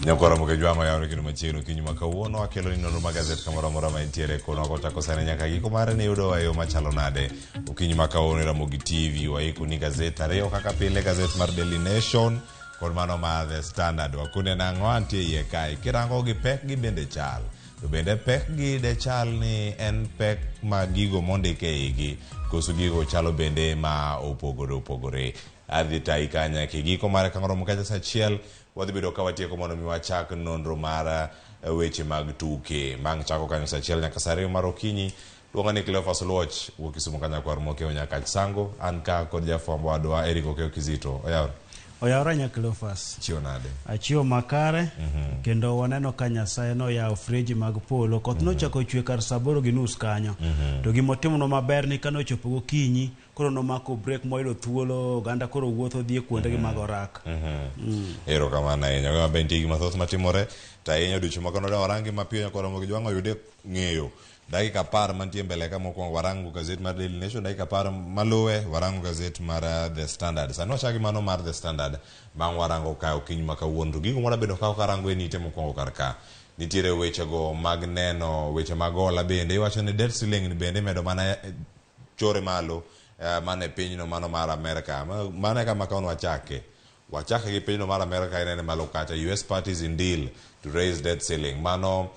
Nyakwara Mokejwang'o yawre kendo machiegni okinyi ma kawuono akelo ni nonro mag gazet kamoro amora ma entiere kono kochako sani nyaka giko mare ne yudo e yo machalo nade okinyi ma kawuono e Ramogi TV waiko ni gazet ariyo kaka pile gazet mar Daily Nation kod mano mar The Standard wakunde nang'o antie iye kae kirango gi pek gi bende chal to bende pek gi de chal ni en pek ma gigo mondik e igi koso gigo chalo bende ma opogore opogore adhi tayi kanya kigiko mare kang'oro kacha saa achiel wadhi bedo ka watieko mondo mi wachak nonro mar weche mag tuke mang' chako kanyo saa achiel nyaka saa ariyo mar okinyi luonga ni Cleophas Oluoch wuok Kisumu kanya kwar Mokeo nyaka Sango an ka kod jafwambo wadwa Eric Okeo Kizito oyawre Oyawre nya Cleophas. Chiwo nade? Achiwo makare kendo waneno ka Nyasaye noyawo freji mag polo. Koth nochako chwe kar saa 8:30 kanyo. To gimotimonwa maber ni kanochopo gokinyi koro nomako break moyudo thuolo oganda koro wuotho dhi e kuondegi mag orak. Erokamano ahinya. Wema be nitie gik mathoth matimore to ahinya odiochieng' ma kawuono warangi mapiyo nyakwar Ramogi Jwang'o oyude ng'eyo dakika 10 mantie mbele ka mokwongo warango gazet mar Daily Nation dakika 10 maluwe warango gazet mar The Standard. Sani wachaki mano mar The Standard bang' warango ka okinyi ma kawuono to gigo mwabedo ka karango en ite mokwongo kar ka nitiere wechego mag neno weche mag hola bende iwacho ni debt ceiling bende imedo mana chore malo mano e pinyno mano mar Amerika. Mano e kama kawuono wachake. Wachake gi pinyno mar Amerika inene malo kacha US parties in deal to raise debt ceiling. Mano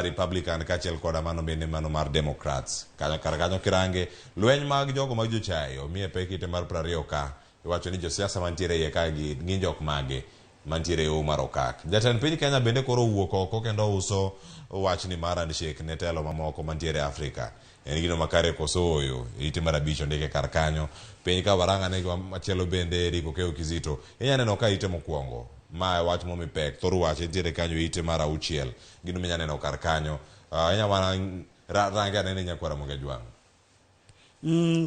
Republican kaachiel koda mano bende mano mar Democrats. Kanyo kar kanyo kirange lweny mag jogo mag jochai omiye pek ite mar 20 ka iwacho ni josiasa mantiere iye ka gi gin jok mage mantiere e mar okak. Jatend piny Kenya bende koro owuok oko kendo uso wachni mar handshake ne telo mamoko mantiere Afrika. En gino makare koso ooyo ite mar 5 ondike kar kanyo. Piny ka waranga ne machielo bende Eric Okeo Kizito. Inya neno ka ite mokwongo ma wach momi pek thor wach entiere kanyo ite mar 6 gino minya neno kar kanyo. Inya mana range anene nyakwar Ramogi Ajwang'.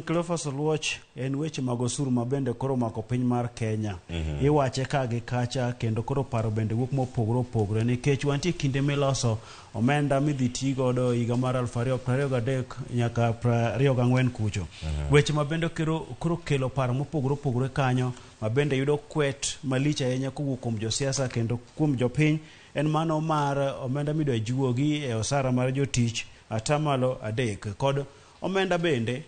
Cleophas Oluoch en weche mag osuru ma bende koro omako piny mar Kenya. Iwache ka gi kacha kendo koro paro bende wuok mopogore opogore nikech wantie kinde miloso omenda midhi ti godo higa mar 2023 nyaka 24 kucho. Weche ma bende koro kelo paro mopogore opogore kanyo ma bende yudo kwet malich ahinya kowuok kuom josiasa kendo kuom jopiny en mano mar omenda midwa juogi e osara mar jotich 3% kod omenda bende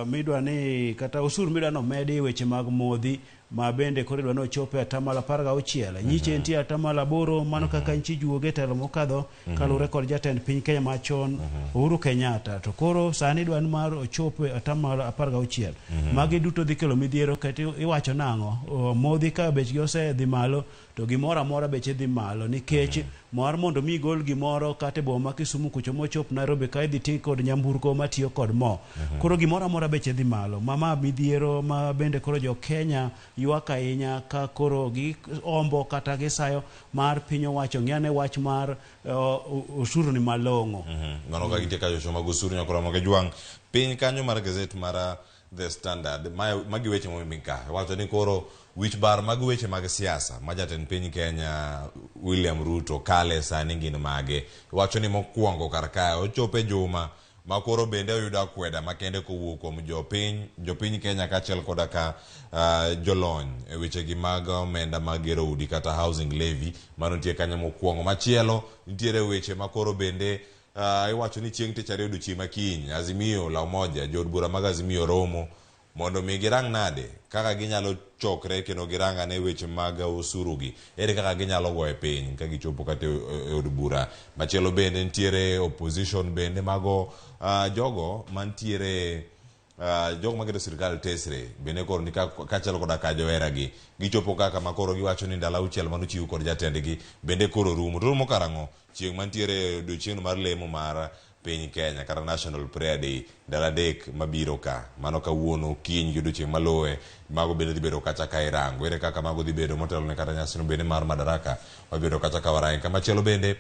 midwa ni kata osuru midwa ni omedi weche mag modhi ma bende koro idwa ni ochope 16%. Nyiche nitie 8% mano kaka nchi juoge telo mokadho kaluwore kod jatend piny Kenya machon Uhuru Kenyatta to koro sani idwa ni mar ochope 16%. Magi duto dhi kelo midhiero kata iwacho nang'o modhi ka bechgi osedhi malo to gimoro amora beche dhi malo nikech mar mondo mi igol gimoro kata e boma ma Kisumu kucho mochop Nairobi ka idhi ting' kod nyamburko matiyo kod mo. Koro gimoro amora beche dhi malo. Mama midhiero ma bende koro jo Kenya ywak ahinya ka koro giombo kata gisayo mar piny owacho ng'iyane wach mar osuru ni malong'o. Mano ka gintie kachocho mag osuru nyakora moke jwang' piny kanyo mar gazet mar The Standard magi weche momi ka wacho ni koro wich bar mag weche mag siasa ma jatend piny Kenya William Ruto kale sani gin mage. Wacho ni mokwongo kar kae ochopo e juma ma koro bende oyudo akweda makende kowuok kuom jopiny Kenya kaachiel koda ka jolony e wechegi mag omenda mag gero udi kata housing levy. Mano nitie kanyo mokwongo. Machielo nitiere weche ma koro bende iwacho ni chieng' tich ariyo odiochieng' ma kiny Azimio la Umoja jood bura mag Azimio romo mondo mi girang nade kaka ginyalo chokre kendo girang ane weche mag osuru gi, ere kaka ginyalo goye piny ka gichopo kata e od bura. Machielo bende nitiere opposition bende mago jogo mantiere jogo maketo sirikal tesre bende koro ni kaachiel koda ka joheragi gichopo kaka ma koro giwacho ni ndalo auchiel manochiw kod jatendgi bende koro rumo. To rumo karang'o? Chieng' mantiere odiochieng' mar lemo mar piny Kenya kata National Prayer Day ndalo 3 mabiro ka. Mano kawuono, kiny gi odiochieng' maluwe mago bende dhi bedo kacha ka irango. Ere kaka mago dhi bedo motelo ne kata nyasino bende mar Madaraka wabedo kacha ka warange. Kamachielo bende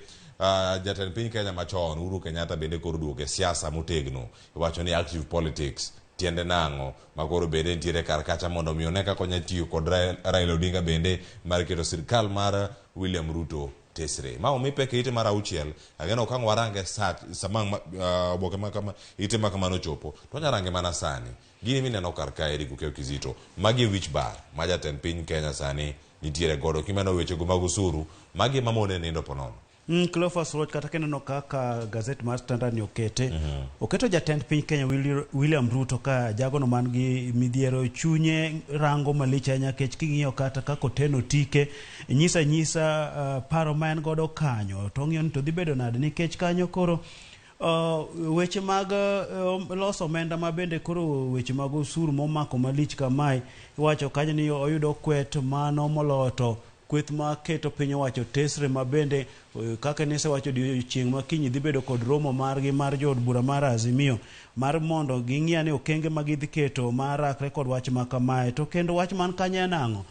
jatend piny Kenya machon Uhuru Kenyatta bende koro duogo e siasa motegno. Iwacho ni active politics tiende nang'o ma koro bende nitiere kar kacha mondo mi one kaka onya tiyo kod Raila Odinga bende mar keto sirikal mar William Ruto tesre. Ma omi pek e ite mar 6, ageno ka ang' warange sama oboke ma kama ite ma kamano chopo to wanya range mana sani. Gini mineno kar kae Eric Okeyo Kizito, magi e wich bar ma jatend piny Kenya sani nitiere godo. Kimeno wechego mag osuru, magi ema mone nindo ponono. Cleophas Roch, kata kineno kaka gazet mar Standard ni okete, oketo jatend piny Kenya William Ruto ka jagono man gi midhiero, chunye rango malich ahinya nikech king'iyo kata kaka oteno tike, nyisa nyisa paro ma en godo kanyo, to ong'iyo ni to dhi bedo nade nikech kanyo koro weche mag loso omenda ma bende koro weche mag osuru momako malich kamae, iwacho kanyo ni oyudo kwet mano moloyo to kweth ma keto piny owacho tesre ma bende kaka nisewacho odiochieng' ma kiny dhi bedo kod romo margi mar jood bura mar Azimio mar mondo ging'i ane okenge ma gidhi keto mar rakre kod wach ma kamae. To kendo wach man kanyo en ang'o?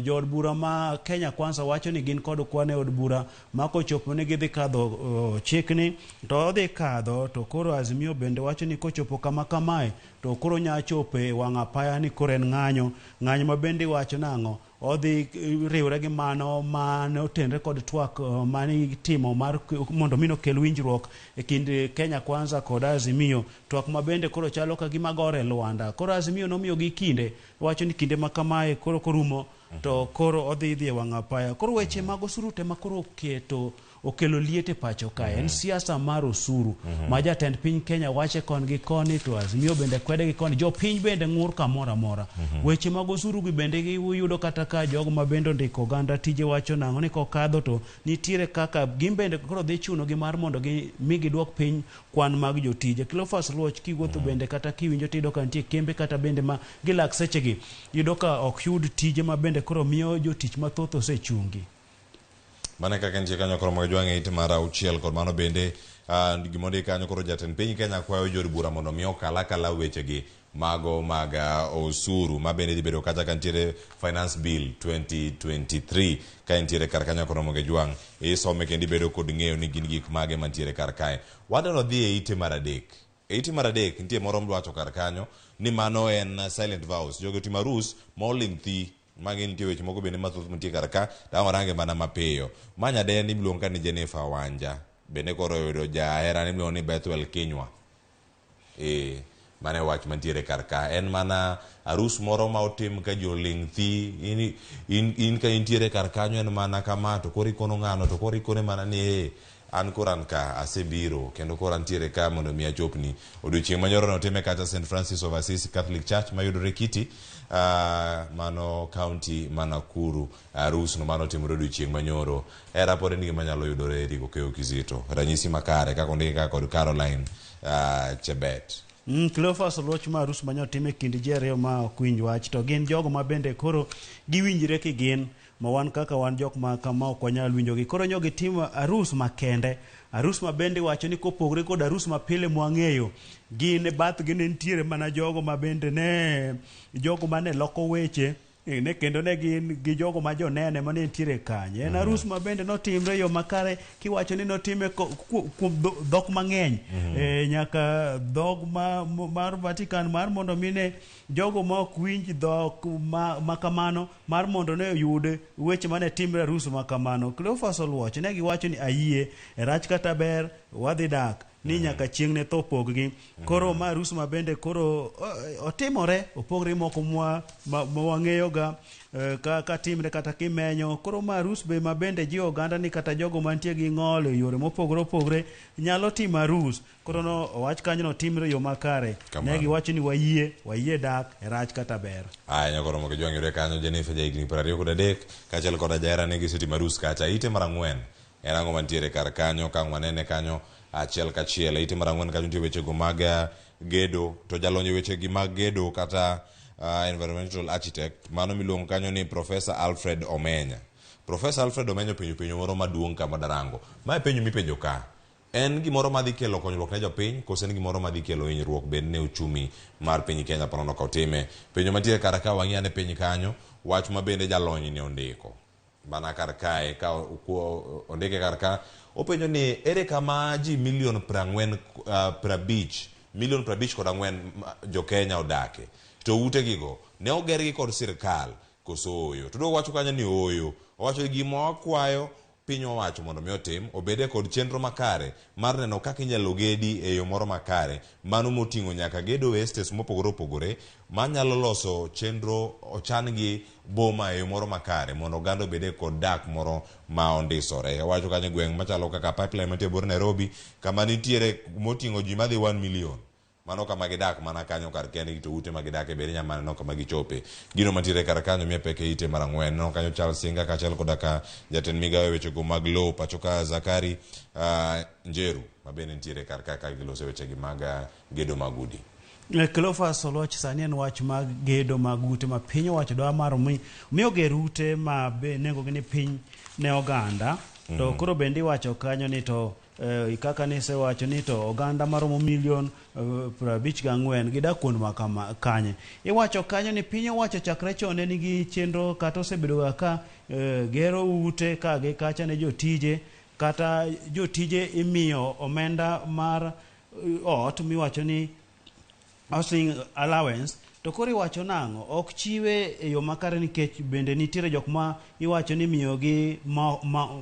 Jood bura ma Kenya Kwanza wacho ni gin kod kwan e od bura ma kochopo ni gidhi kadho chikni to odhi kadho, to koro Azimio bende wacho ni kochopo kama kamae to koro nya chopo e wang' apaya ni koro en ng'anyo. Ng'anyo ma bende iwacho nang'o? Odhi riwre gi mano mane otenre kod twak mane itimo mar mondo mi nokel winjruok e kind Kenya Kwanza kod Azimio. Twak ma bende koro chalo ka gima gore lwanda. Koro Azimio nomiyogi kinde, wacho ni kinde ma kamae koro korumo to koro odhi dhi e wang' apaya. Koro weche mag osuru te ma koro oketo okelo liet e pacho kae. En siasa mar osuru ma jatend piny Kenya wache kon gi koni to Azimio bende kwede gi koni, jopiny bende ng'ur kamoro amora. Weche mag osuru gi bende giyudo kata ka jogo ma bende ondiko oganda tije wacho nang'o ni kokadho to nitiere kaka gin bende koro dhi chuno gi mar mondo gi mi giduok piny kwan mag jotije. Cleophas Luoch kiwuotho bende kata kiwinjo tiyudo ka nitie kembe kata bende ma gilak sechegi, iyudo ka ok yud tije ma bende koro miyo jotich mathoth osechungi. Mane kaka nitie kanyo koro mag jwang' e ite mar 6 kod mano bende gimondik kanyo koro jatend piny Kenya kwayo jood bura mondo mi okal akala wechegi mago mag osuru ma bende dhi bedo kacha ka nitiere Finance Bill 2023 ka nitiere kar kanyo koro mag jwang' isome kendo ibedo kod ng'eyo ni gin gik mage mantiere kar kae. Wadwaro dhi e ite mar 3. E ite mar 3 nitie moro mdwacho kar kanyo ni mano en silent vows. Jogo otimo arus ma oling' thi. Magi nitie weche moko bende mathoth mantie kar ka, to ang' warange mana mapiyo. Ma nyadendi miluongo ka ni Jennifer Wanja, bende koro oyudo jaherane miluongo ni Bethwel Kinywa. Mano e wach mantiere kar ka. En mana arus moro ma otim ka ji oling' thi, in ka intiere kar kanyo en mana kama, to koro ikono ng'ano, to koro ikone mana ni an koro an ka, asebiro, kendo koro antiere ka mondo mi achopni. Odiochieng' manyoro notime kacha St. Francis of Assisi Catholic Church mayudore Kiti, mano county ma Nakuru. Arus no mano otimore odiochieng' manyoro. Hera pod en gima nyalo yudore Eric Okeyo Kizito. Ranyisi makare kaka ondike kaka kod Caroline Chebet. Cleophas Oluoch ma arus manyo otim e kind ji ariyo ma ok winj wach, to gin jogo ma bende koro giwinjre kigin, ma wan kaka wan jok ma kama ok wanyal winjogi. Koro nyo gitimo arus makende, arus ma bende iwacho ni kopogre kod arus ma pile mwang'eyo, gin e bathgi ne nitiere mana jogo ma bende ne, jogo mane loko weche Ne kendo ne gin gi jogo ma jonene mane nitiere kanyo. En arus ma bende notimre e yo makare kiwacho ni notime kuom dhok mang'eny. Nyaka dhok mar Vatican mar mondo mine jogo ma ok winj dhok ma kamano mar mondo ne oyud weche mane timre arus ma kamano. Cleophas Oluoch ne giwacho ni ayie e rach kata ber wadhi dak ni nyaka chieng' ne tho pog-gi. Koro ma arus ma bende koro otimore opogre moko ma wang'eyoga ka timre kata kimenyo. Koro ma arus be ma bende jiwo oganda ni kata jogo mantie gi ng'ol e yore mopogore opogore nyalo timo arus. Koro no owach kanyo no timre e yo makare. Ne giwacho ni wayie dak e rach kata ber. Aya nyakoro moke jwang' yude kanyo Jennifer ja higni 23 kaachiel koda jaherane gisetimo arus kacha. Ite mar 4 en ang'o mantiere kar kanyo ka ang' wanene kanyo achiel kachiel. Ite mar 4 kanyo nitie wechego mag gedo to jalony e wechegi mag gedo kata environmental architect mano miluongo kanyo ni Professor Alfred Omenya. Professor Alfred Omenya openjo penjo moro maduong' kama darango. Mae penjo mipenjo ka. En gimoro madhi kelo konyruok ne jopiny koso en gimoro madhi kelo hinyruok bende ne uchumi mar piny Kenya ponono ka otime. Penjo mantiere kar ka wang'i ane piny kanyo wach ma bende jalony ni ondiko. Mana kar kae ka ondike kar ka openjo ni ere kama ji milion 54 jo Kenya odake to utegigo ne ogergi kod sirkal koso oyo. To wacho kanyo ni oyo. Owacho gima wakwayo piny owacho mondo mi otim obede kod chenro makare mar neno kaka inyalo gedi e yo moro makare mano moting'o nyaka gedo e estates mopogore opogore manyalo loso chenro ochan gi boma e yo moro makare mondo oganda obede kod dak moro ma ondisore. Owacho kanyo gweng' machalo kaka pipeline mantie bor Nairobi kama nitiere moting'o ji madhi 1 million. Mano kama gidak mana kanyo kar kendgi to ute ma gidake bende inyalo mana neno kama gichope. Gino mantiere kar kanyo miye pek e ite mar 4. Neno kanyo Charles Singa kaachiel koda ka jatend migawo e wechego mag lowo pacho ka Zakari Njeru ma bende nitiere kar ka ka giloso wechegi mag gedo mag udi. Cleophas Oluoch sani en wach mag gedo mag ute ma piny owacho dwa mar mi oger ute ma be nengogi ni piny ne oganda. To koro bende iwacho kanyo ni to kaka nisewacho ni to oganda maromo milion 54 gidak kuond ma kanye. Iwacho kanyo ni piny owacho chakre chon ne nigi chenro kata osebedo ka gero ute ka gi kacha ne jotije kata jotije imiyo omenda mar ot miwacho ni housing allowance. To koro iwacho nang'o ok chiwe e yo makare nikech bende nitiere jok ma iwacho ni miyogi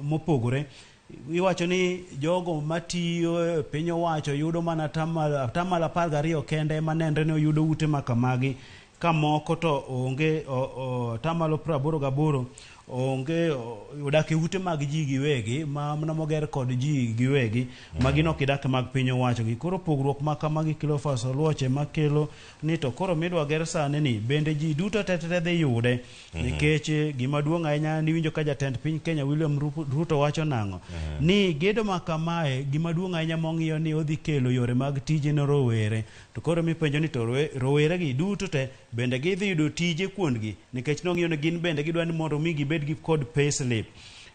mopogore. Iwacho ni jogo matiyo e piny owacho yudo mana atamalo 12 kende ema nenre ni oyudo ute ma kamagi ka moko to onge atamalo 88 onge odak e ute mag ji giwegi ma mana moger kod ji giwegi ma gin ok gidak mag piny owacho gi. Koro pogruok ma kamagi Cleophas Oluoch ema kelo ni to koro midwa ger sani ni bende ji duto te dhi yude. Nikech gima duong' ahinya niwinjo ka jatend piny Kenya William Ruto wacho nang'o ni gedo ma kamae gima duong' ahinya mong'iyo ni odhi kelo yore mag tije ne rowere. To koro mipenjo ni to rowere gi duto te bende gidhi yudo tije kuondgi nikech nong'iyo ni gin bende gidwa ni mondo mi gibed gi kod payslip.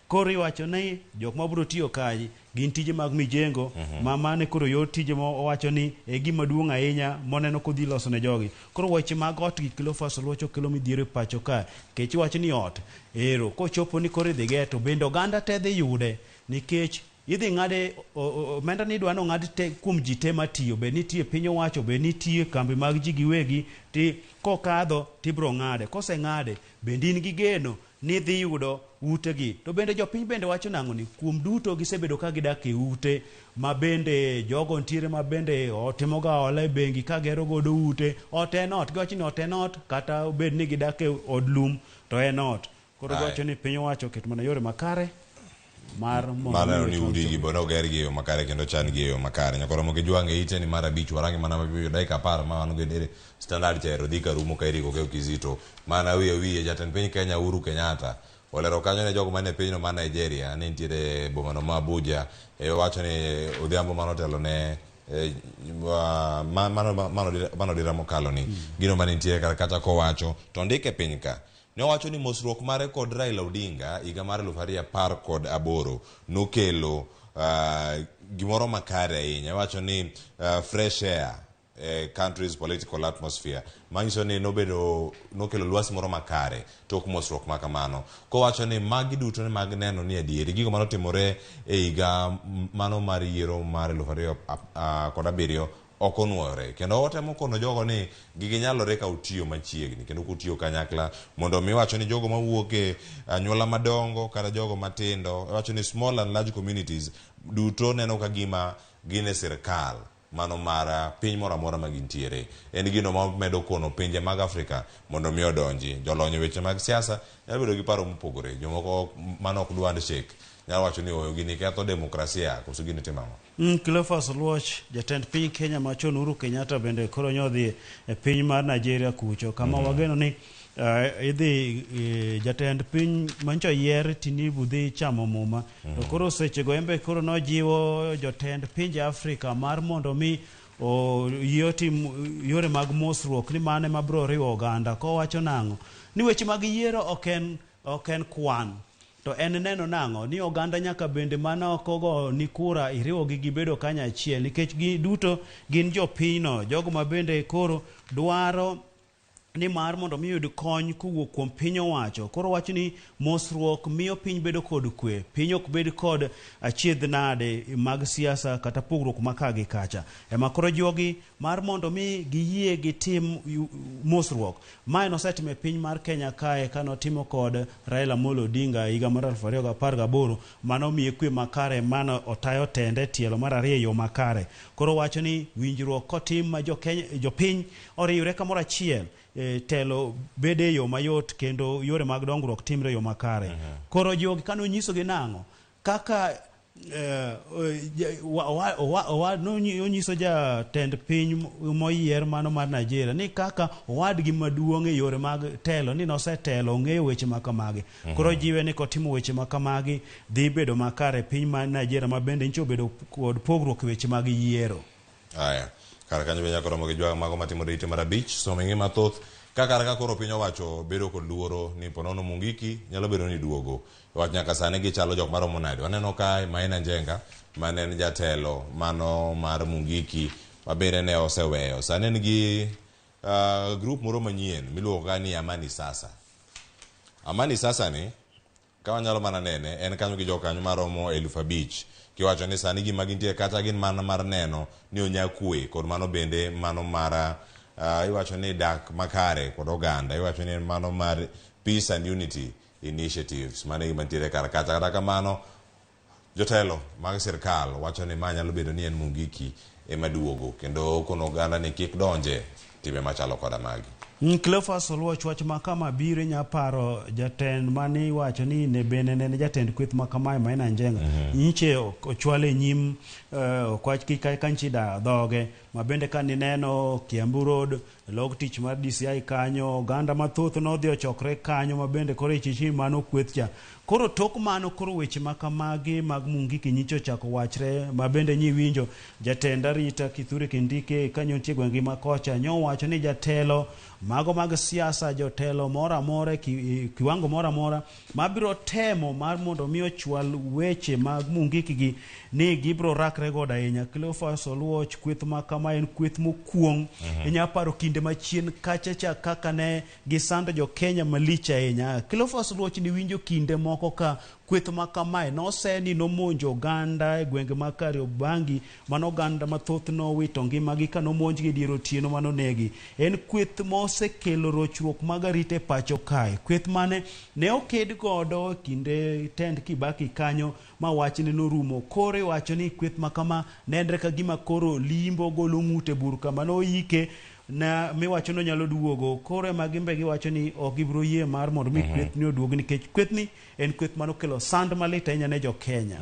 Koro iwacho ni jok mabiro tiyo kae gin tije mag mijengo ma mane koro yor tije ma owacho ni e gima duong' ahinya moneno kodhi loso ne jogi. Koro weche mag ot gi Cleophas Oluoch kelo midhiero e pacho ka nikech iwacho ni ot ero kochopo ni koro idhi ger to bende oganda te dhi yude nikech idhi ng'ade omenda ni idwa ni ong'ad te kuom ji te matiyo bed ni tiyo e piny owacho bed ni tiyo e kambi mag ji giwegi ti kokadho tibiro ng'ade koseng'ade bende in gi geno ni dhi yudo utegi. To bende jopiny bende wacho nang'o ni kuom duto gisebedo ka gidak e ute ma bende jogo nitiere ma bende otimoga hola e bengi ka gero godo ute. Ot en ot, giwacho ni ot en ot kata obed ni gidak e od lum to en ot. Koro giwacho ni piny owacho oket mana yore makare mar mondo neno mi ni weche udi gi ochop. bende oger gi e yo makare kendo chan gi e yo makare. Nyakoro moke jwang' e ite ni mar 5 warangi mana mapiyo dakika 10 ma wan go e standard cha ero dhi karumo ka Eric Okeyo Kizito. Mana wiye jatend piny Kenya Uhuru Kenyatta olero kanyo ne jogo mane pinyno mar Nigeria ne nitiere e bomano ma Abuja e wacho ni odhiambo mane otelo ne mano dira mokalo ni gino mane nitie kar kacha kowacho to ondike piny ka. Ne owacho ni mosruok mare kod Raila Odinga higa mar 2018 nokelo gimoro makare ahinya. Owacho ni fresh air Country's political atmosphere manyiso ni nobedo nokelo lwasi moro makare tok mosruok ma kamano kowacho ni magi duto ne mag neno ni adieri gigo manotimore e higa mano mar yiero mar 2007 ok onwore kendo otemo kono jogo ni gigi nyalore ka utiyo machiegni kendo kutiyo kanyakla mondo mi wacho ni jogo mawuok e anyuola madongo kata jogo matindo wacho ni small and large communities duto neno ka gima gin e sirkal mano mar piny moro amora ma gintiere. En gino ma medo kono pinje mag Afrika mondo mi odonji. Jolony e weche mag siasa nyalo bedo gi paro mopogore. Jomoko mano ok dwa handshake nyalo wacho ni oyo gini ketho demokrasia koso gini timo ang'o. Cleophas Oluoch, jatend piny Kenya machon Uhuru Kenyatta bende koro nyodhi e piny mar Nigeria kucho kama wageno ni idhi jatend piny mancho yier Tinubu dhi chamo muma. To koro sechego embe koro nojiwo jotend pinje Afrika mar mondo mi oyie otim yore mag mosruok ni mano ema biro riwo oganda. Kowacho nang'o? Ni weche mag yiero ok en kwan. To en neno nang'o? Ni oganda nyaka bende mana ok ogo ni kura iriwogi gibedo kanyachiel nikech giduto gin jopinyno, jogo ma bende koro dwaro ni mar mondo mi yud kony kowuok kuom piny owacho. Koro wacho ni mosruok miyo piny bedo kod kwe, piny ok bed kod achiedh nade mag siasa kata pogruok ma ka gi kacha. Ema koro jiwogi mar mondo mi giyie gitim mosruok. Mae nosetimo e piny mar Kenya kae kanotimo kod Raila Amolo Odinga higa mar 2018 mano miye kwe makare mano otayo tende tielo mar ariyo e yo makare. Koro wacho ni winjruok kotim ma jopiny oriwre kamoro achiel, telo bede e yo mayot kendo yore mag dongruok timre e yo makare. Koro jogi kane onyisogi nang'o? Kaka onyiso jatend piny moyier mano mar Nigeria ni kaka owadgi maduong' e yore mag telo ni nosetelo ong'eyo weche ma kamagi. Koro jiwe ni kotimo weche ma kamagi dhi bedo makare piny mar Nigeria ma bende nyicha obedo kod pogruok e weche mag yiero. Aya, kar kanyo be nyaka romo gi jwag mago matimore ite mar 5 somo ing'e mathoth ka kar ka koro piny owacho bedo kod luoro ni ponono Mungiki nyalo bedo ni duogo. Wach nyaka sani gichalo jok maromo nade. Waneno ka Maina Njenga mane en jatelo mano mar Mungiki ma bende ne oseweyo. Sani en gi group moro manyien miluongo ka ni Amani Sasa. Amani Sasa ni ka wanyalo mana nene en kanyo gi jokanyo maromo 5,000. Kiwacho ni sani gima gintie kata gin mana mar neno ni onya kwe kod mano bende mano mar iwacho ni dak makare kod oganda. Iwacho ni mano mar Peace and Unity Initiatives. Mano e gima nitiere kar kacha. Kata kamano jotelo mag sirkal wacho ni ma nyalo bedo ni en Mungiki ema duogo kendo kono oganda ni kik donje timbe machalo koda magi. Cleophas Oluoch wach ma kama biro inya paro jatend mane iwacho ni ne bende ne en jatend kweth ma kamae Maina Njenga. Nyiche ochwale nyim okwach ka nchi dayo dhoge ma bende ka nineno Kiambu Road log tich mar DCI kanyo oganda mathoth nodhi ochokre kanyo ma bende koro ichichi mano kweth cha. Koro tok mano koro weche ma kamagi mag Mungiki nyicho ochako wachre ma bende nyi winjo jatend arita Kithure Kindiki kanyo nitie gwenge ma kocha nyowacho ni jatelo mago mag siasa jotelo moro amora kiwango moro amora mabiro temo mar mondo mi ochwal weche mag Mungiki gi ni gibiro rakre godo ahinya. Cleophas Oluoch kweth ma kama en kweth mokuong'. Inya paro kinde machien kacha cha kaka ne gisando jo Kenya malich ahinya. Cleophas Oluoch ni winjo kinde moko ka kweth ma kamae noseni nomonjo oganda e gwenge mag Kariobangi mano oganda mathoth nowito ngimagi ka nomonjgi e dier otieno manonegi. En kweth mosekelo rochruok mag arita e pacho kae. Kweth mane ne oked godo kinde tend Kibaki kanyo ma wachne norumo. Koro iwacho ni kweth ma kama nenre ka gima koro limbo golo ng'ute bur kama noyike na miwacho ni onyalo duogo. Koro ema gimbe giwacho ni ok gibiro yie mar mondo mi kweth ni oduog nikech kweth ni en kweth manokelo sand malit ahinya ne jo Kenya.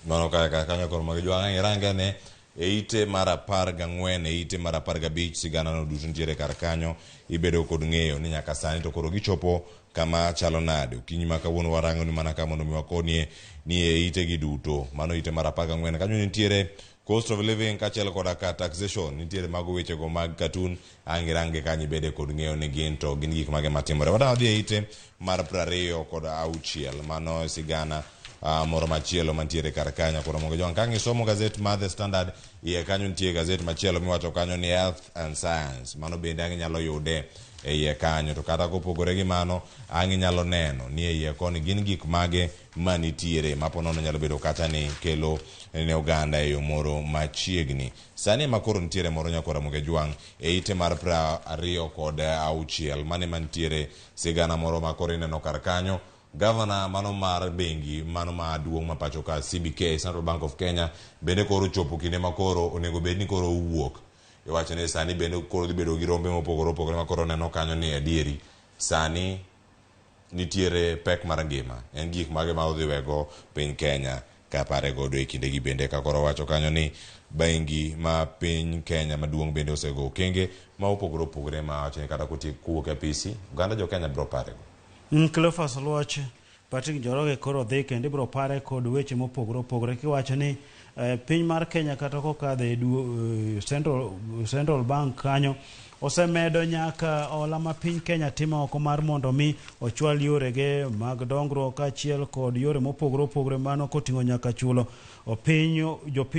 Mano kaka kanyo koro mag jwang' irange ne e ite mar 14 e ite mar 15 sigana no duto nitiere kar kanyo ibedo kod ng'eyo ni nyaka sani to koro gichopo kama chalo nade. Okinyi ma kawuono warango ni mana ka mondo mi wakonie ni e ite gi duto mano ite mar 14 kanyo nitiere cost of living kaachiel koda ka taxation nitiere mago wechego mag cartoon ang' irange kanyo ibede kod ng'eyo ni gin to gin gik mage matimore. Wadwa dhi e ite mar 26 mano sigana moro machielo mantiere kar kanyo. Koro mondo jowang' ka isomo gazet mar The Standard, iye kanyo nitie gazet machielo miwacho kanyo ni Health and Science. Mano bende ang' inyalo yude e iye kanyo. To kata kopogore gi mano, ang' inyalo neno ni e iye koni gin gik mage manitiere ma po nono nyalo bedo kata ni kelo ne oganda e yo moro machiegni. Sani ema koro nitiere moro nyakwar Ramogi Ajwang' e ite mar 26 mane mantiere sigana moro ma koro ineno kar kanyo. Gavana mano mar bengi mano maduong' ma pacho ka CBK, Central Bank of Kenya, bende koro ochopo kinde ma koro onego bed ni koro owuok. Iwacho ni sani bende koro dhi bedo gi rombe mopogore opogore ma koro neno kanyo ni adieri sani nitiere pek mar ngima. En gik mage ma odhi wego piny Kenya ka pare godo e kindegi bende ka koro wacho kanyo ni bengi ma piny Kenya maduong' bende osego okenge ma opogore opogore ma wacho ni kata kotiek kowuok e apisi, oganda jo Kenya biro parego. Cleophas Oluoch, Patrick Njoroge koro dhi kendo ibiro pare kod weche mopogore opogore kiwacho ni piny mar Kenya kata kokadho e Central Bank kanyo osemedo nyaka hola ma piny Kenya timo oko mar mondo mi ochwal yorege mag dongruok kaachiel kod yore mopogore opogore mano koting'o nyaka chulo piny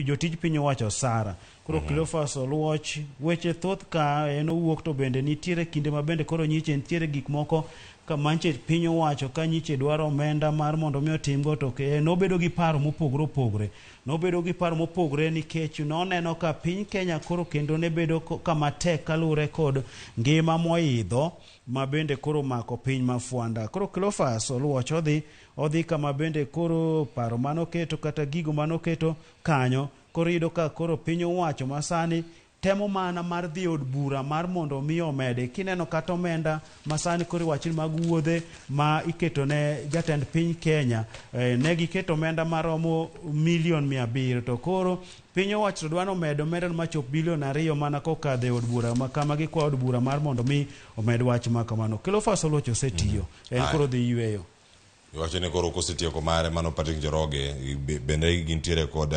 jotij piny owacho osara. Koro Cleophas Oluoch weche thoth ka en owuok to bende nitiere kinde ma bende koro nyiche nitiere gik moko ka manche piny owacho ka nyiche dwaro omenda mar mondo mi otimgo to nobedo gi paro mopogore opogore. Nobedo gi paro mopogore nikech noneno ka piny Kenya koro kendo ne bedo kama tek kaluwore kod ngima moidho ma bende koro mako piny ma fwanda. Koro Cleophas Oluoch odhi kama bende koro paro manoketo kata gigo manoketo kanyo koro iyudo ka koro piny owacho masani temo mana mar dhi od bura mar mondo mi omede. Kineno kata omenda masani koro iwacho ni mag wuodhe ma iketo ne jatend piny Kenya, ne giketo omenda maromo milion 700 to koro piny owacho to dwa omedo omenda machop bilion 2 mana kokadho e od bura ma kama gikwayo od bura mar mondo mi omed wach ma kamano. Cleophas Oluoch osetiyo, en koro dhi yweyo. Iwacho ni koro kosetieko mare mano Patrick Njoroge bende gintiere kod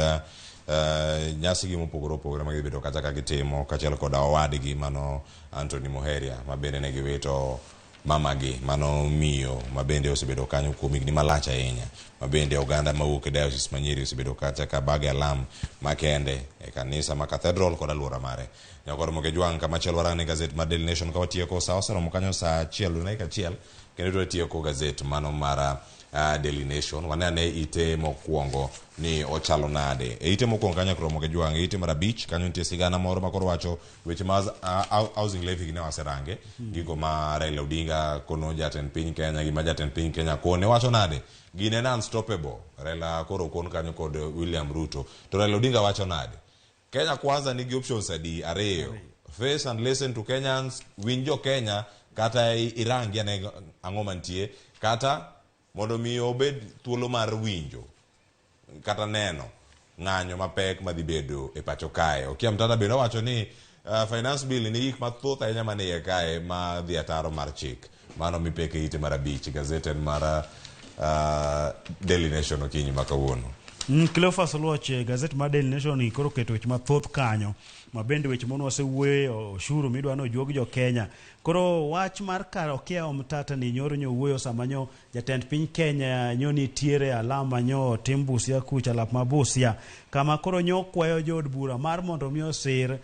nyasi gi mopogore opogore ma gibedo kacha ka gitimo kaachiel kod owadgi mano Anthony Muheria ma bende ne giwito mamagi mano miyo ma bende osebedo kanyo kuom higni malach ahinya ma bende oganda mawuok e diocese ma Nyeri osebedo kacha ka bage alam makende e kanisa ma Cathedral kod aluora mare. Nyakwar Moge Jwang' kamachielo warang'e gazet mar Daily Nation ka watieko sa oseromo kanyo sa 1:01 kendo twatieko gazet mano mar Daily Nation. Wane ane ite mokwongo ni ochalo nade. E ite mokwongo kanyo Nyakwar Moge Jwang', e ite mar 5 kanyo nitie sigana moro ma koro wacho weche ma housing levy gi ne waserange. Gigo ma Raila Odinga kono jatend piny Kenya gi ma jatend piny Kenya kone wacho nade. Gine en unstoppable. Raila koro kon kanyo kod William Ruto. To Raila Odinga wacho nade. Kenya Kwanza nigi options adi? 2. Face and listen to Kenyans, winj jo Kenya kata irangi ane ang'o mantie, kata mondo mi obed thuolo mar winjo kata neno ng'anyo mapek madhi bedo e pacho kae. Okiya Mtata bende owacho ni finance bill ni gik mathoth ahinya manie iye kae ma dhi ataro mar chik. Mano mipeke ite mar 5 gazet en mar Daily Nation okinyi ma kawuono. Cleophas Oluoch, gazet mar Daily Nation koro keto weche mathoth kanyo ma bende weche mane wasewuoye osuru midwa ni ojuog jo Kenya. Koro wach mar kar Okiya Mtata ni nyoro nyo wuoyo sama nyo jatend piny Kenya nyo nitiere alama nyo tim Busia kucha lap ma Busia kama koro nyo kwayo jood bura mar mondo mi osir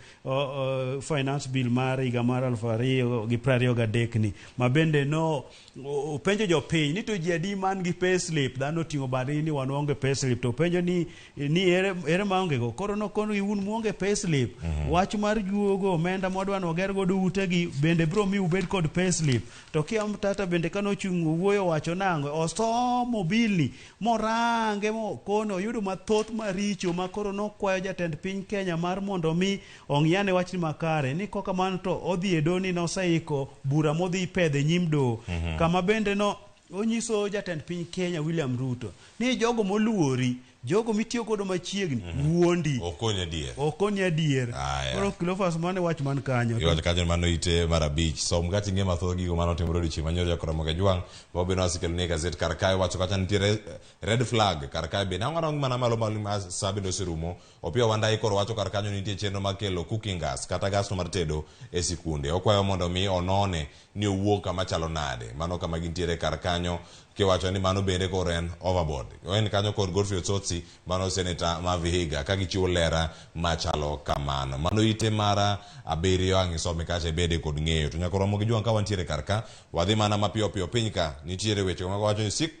finance bill mar higa mar 2023 ni ma bende no openjo jopiny ni to ji adi man gi payslip. Dhano oting'o badgi ni wan waonge payslip to openjo ni ere maonge go. Koro nokono gi un muonge payslip. Wach mar juogo omenda mwadwa ni wager godo utegi bende biro mi ubed kod payslip. To Okiya Mtata bende kane ochung' owuoyo wacho nang'o osomo bill ni morange mokono oyudo mathoth maricho ma koro nokwayo jatend piny Kenya mar mondo mi ong'iyane wachni makare ni kokamano to odhi e doho ni noseiko bura modhi pedhe nyim doho. Kama bende no onyiso jatend piny Kenya William Ruto ni jogo moluori, jogo mitiyo godo machiegni wuondi. Okonyi adier. Okonyi adier. Koro Cleophas mane wach man kanyo. Iwacho kanyo mano ite mar 5. Som kata ing'e mathoth gigo mane otimore odiochieng' manyoro Nyakwar Ramogi Ajwang'. Wabende wasekelo ni gazet kar kae wacho kacha nitiere red flag kar kae bende. Ang'o mana malo malo ma sa bende oserumo. Opiyo Wandayi koro wacho kar kanyo nitie chenro mar kelo cooking gas kata gas no mar tedo e sikunde. Okwayo mondo mi onone ni owuok kama chalo nade. Mano kama gintiere kar kanyo. Kiwacho ni mano bende koro en overboard. En kanyo kod Godfrey Osotsi, mano seneta ma Vihiga, ka gichiwo lera machalo kamano. Mano ite mar abiriyo ang' isome kacha ibede kod ng'eyo. To nyaka romo gi jwang' ka wantiere kar ka, wadhi mana mapiyo piyo piny ka nitiere weche ma wacho ni sik,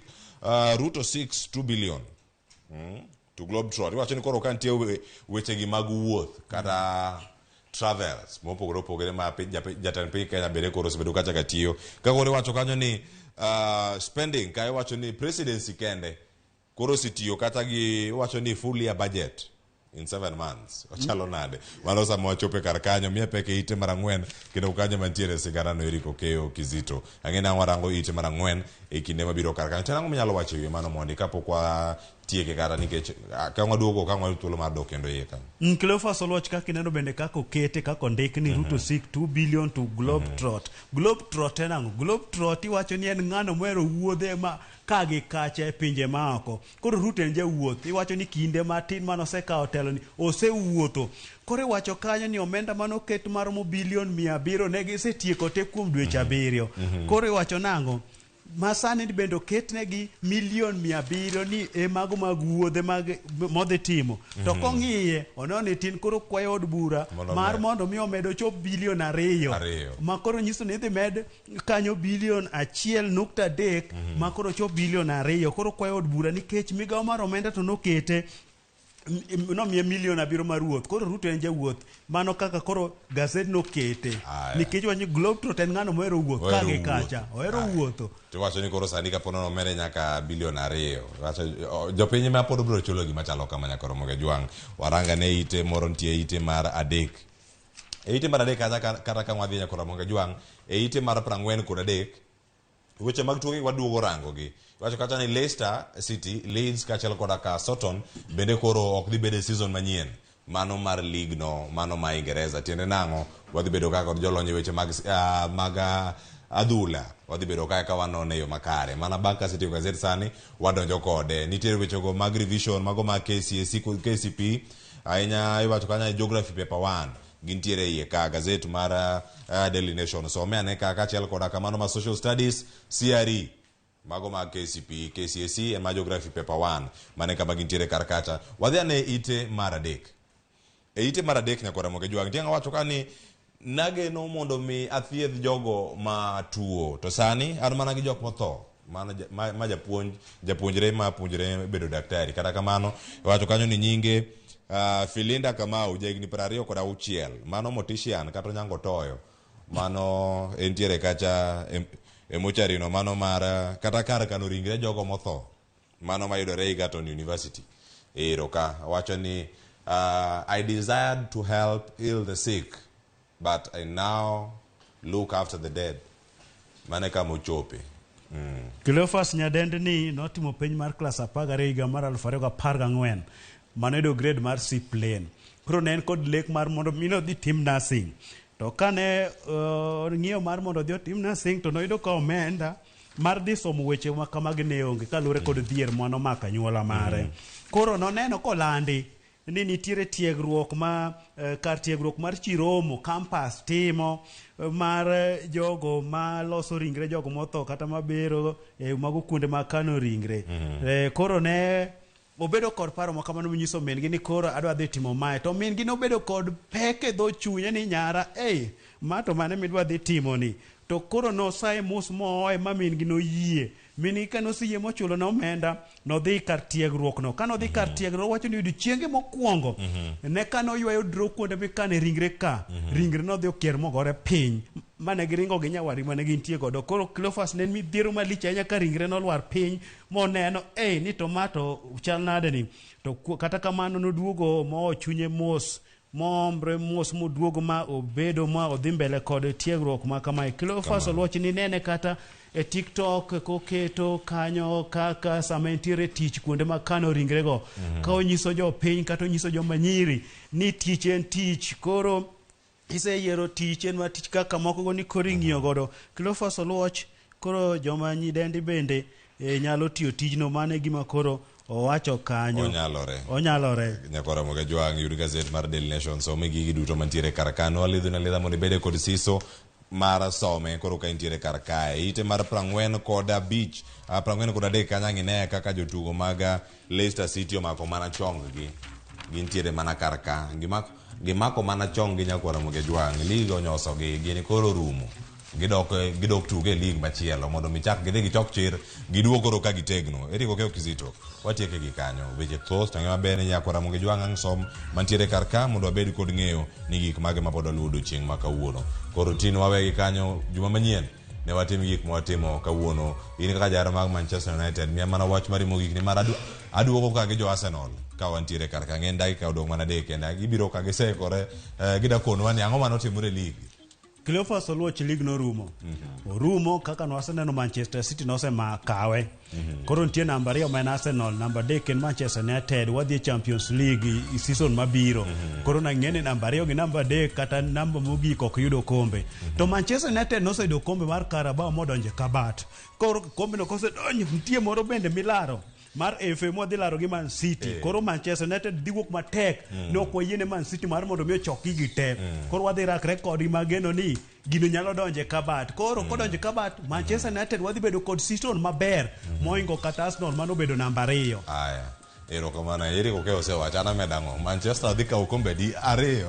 Ruto 6 2 billion to Globetrot. Iwacho ni koro ka nitie wechegi mag wuoth kata travels mopogore opogore ma jatend piny Kenya bende koro osebedo kacha ka tiyo. Ka koro iwacho kanyo ni spending ka iwacho ni presidency kende koro osetiyo kata gi iwacho ni full year budget in 7 months. Ochalo nade? Mano sama wachopo kar kanyo, miya pek e ite mar ang'wen kendo kanyo mantiere sigana no Eric Okeyo Kizito. Ang'e ni ang' warango ite mar ang'wen e kinde mabiro kar kanyo. To ang'o minyalo wacho e wiye mano mondi kapok watieke kata nikech ka waduogo ka wayudo thuolo mar dok kendo iye kanyo. Cleophas Oluoch kaka ineno bende kaka okete kaka ondik ni Ruto seek 2 billion to Globetrot. Globetrot en ang'o? Globetrot iwacho ni en ng'ano mohero wuodhe ma ka gi kacha e pinje maoko. Koro Ruto en jawuoth. Iwacho ni kinde matin mane osekawo telo ni osewuotho. Koro iwacho kanyo ni omenda mane oket maromo bilion 700 ne gisetieko te kuom dweche 7. Koro iwacho nang'o? Masani bende oketnegi milion 700 ni e mago mag wuodhe mag modhi timo. To kong'iye oneno ni tin koro kwayo od bura mar mondo mi omed ochop bilion 2. Ma koro nyiso ni idhi med kanyo bilion 1.3 ma koro chop bilion 2. Koro kwayo od bura nikech migawo mar omenda to nokete nomiye milion 7 mar wuoth. Koro Ruto en jawuoth. Mano kaka koro gazet nokete. Nikech wanyo Globetrot en ng'ano mohero wuoth ka gi kacha. Ohero wuotho. To wacho ni koro sani kapo nono omede nyaka bilion 2. Wacho jopiny ma pod biro chulo gima chalo kama nyaka romo gi jwang'. Waranga ne ite moro nitie ite mar 3. E ite mar 3 kata ka wadhi nyaka romo gi jwang', e ite mar 43 weche mag tuke waduogo rango gi. Wacho kata ni Leicester City, Leeds kaachiel koda ka Southampton bende koro ok dhi bedo e season manyien. Mano mar league no, mano ma Ingereza. Tiende nang'o? Wadhi bedo ka kod jolony e weche mag adhula. Wadhi bedo ka ka wanone yo makare. Mana bang' ka setieko gazet sani, wadonjo kode. Nitiere wechego mag revision, mago mag KCSE, KCPE. Ahinya iwacho kanyo geography paper 1. Gintiere iye ka gazet mar Daily Nation. Some ane ka kaachiel koda kamano ma social studies, CRE. Mago mag KCPE, KCSE en ma geography paper 1. Mane kama gintiere kar kacha. Wadhi ane ite mar 3. E ite mar 3 nyakora moke jwang'. Tiang' wacho ka ni nageno mondo mi athiedh jogo ma tuo. To sani an mana gi jok motho. Mano ma japuonjre ma puonjre bedo daktari. Kata kamano wacho kanyo ni nyinge Philinda Kamau jahigni 26. Mano mortician kata onyango toyo. Mano entiere kacha e mochari no mano mar kata kar kano ringre jogo motho. Mano mayudore Egerton University. Ero ka wacho ni I desired to help heal the sick, but I now look after the dead. Mane kama ochope. Cleophas Nyadendni notimo penj mar klas 12 higa mar 2014. Mano yudo grade mar C plain. Koro ne en kod lek mar mondo mi nodhi tim nursing. To kane ng'iyo mar mondo odhi otim nursing to noyudo ka omenda mar dhi somo weche ma kamagi ne onge kaluwore kod dhier manomako anyuola mare. Koro noneno kolandi ni nitiere tiegruok ma kar tiegruok mar Chiromo campus timo mar jogo ma loso ringre jogo motho kata mabero mago kuonde mag kano ringre. Koro ne obedo kod paro ma kamano monyiso min gi ni koro adwa dhi timo mae. To min gi nobedo kod pek e dho chunye ni nyara, ei, ma to mane midwa dhi timo ni. To koro nosaye mos mooye ma min gi noyie. Min gi ka noseyie mochulo ne omenda, nodhi kar tiegruok no. Ka nodhi kar tiegruok, owacho ni odiochienge mokwongo, ne ka noywayo dro kuonde mikane ringre ka, ringre nodhi okier mogore piny. Mane giringo gi nyawari mane gintie godo. Koro Cleophas ne midhiero malich ahinya ka ringre nolwar piny, moneno, ei, ni to ma to chal nade ni. To kata kamano noduogo moo chunye mos, moombre mos moduogo ma obedo ma odhi mbele kod tiegruok ma kamae. Cleophas Oluoch ni nene kata e TikTok koketo kanyo kaka sama entiere tich kuonde mag kano ringrego. Ka onyiso jopiny kata onyiso joma nyiri ni tich en tich. Koro iseyiero tich en ma tich kaka moko go ni koro ing'iyo godo. Cleophas Oluoch koro joma nyidendi bende nyalo tiyo tijno. Mano e gima koro owacho kanyo. Onyalore. Onyalore. Nyakora moga jwang' yud gazet mar Daily Nation some gigi duto mantiere kar kano. Alidho na lidha mondo ibede kod siso. mar some koro ka intiere kar kae. Ite mar 45, 43 kanyo ang' ine kaka jotugo mag Leicester City omako mana chong-gi. Gintiere mana kar ka. Gimako mana chong-gi nyakwar Ramogi Ajwang'. League onyosogi, gini koro orumo. Gidok tugo e league machielo mondo mi chak gidhi gichok chir giduog koro ka gitegno. Eric Okeyo Kizito, watieke gi kanyo. Weche thoth to ng'e maber ni nyakwar Ramogi Ajwang' ang' som mantiere kar ka mondo wabed kod ng'eyo ni gik mage ma pod waluwo odiochieng' ma kawuono. Koro tin wawegi kanyo juma manyien ne watim gik ma watimo kawuono. In kaka jahera mag Manchester United, miya mana wach mari mogik ni mar aduogo ka gi jo Arsenal ka wantiere kar ka. Ng'en dakika odong' mana 3 kende. Gibiro ka giseikore, gida konwa ni ang'o mane otimore e league. Cleophas Oluoch league norumo. Orumo kaka nwaseneno Manchester City nosemakawe. Koro nitie namba 2 ma en Arsenal, namba 3 en Manchester United, wadhi e Champions League i season mabiro. Koro nang'e ni namba 2 gi namba 3 kata namba mogik ok yudo kombe. To Manchester United noseyudo kombe mar Carabao modonjo e kabat. Koro kombe no kosedonjo nitie moro bende milaro mar FA mwadhi laro gi Man City. Koro Manchester United dhi wuok matek. Ne ok wayiene Man City mar mondo mi ochok gigi te. Koro wadhi rakre kodgi mageno ni gino nyalo donjo e kabat. Koro kodonjo e kabat, Manchester United wadhi bedo kod season maber moingo kata Arsenal mano bedo namba 2. Aya. Erokamano. Eric Okeyo osewacho, an amedo ang'o? Manchester dhi kawo kombe di 2.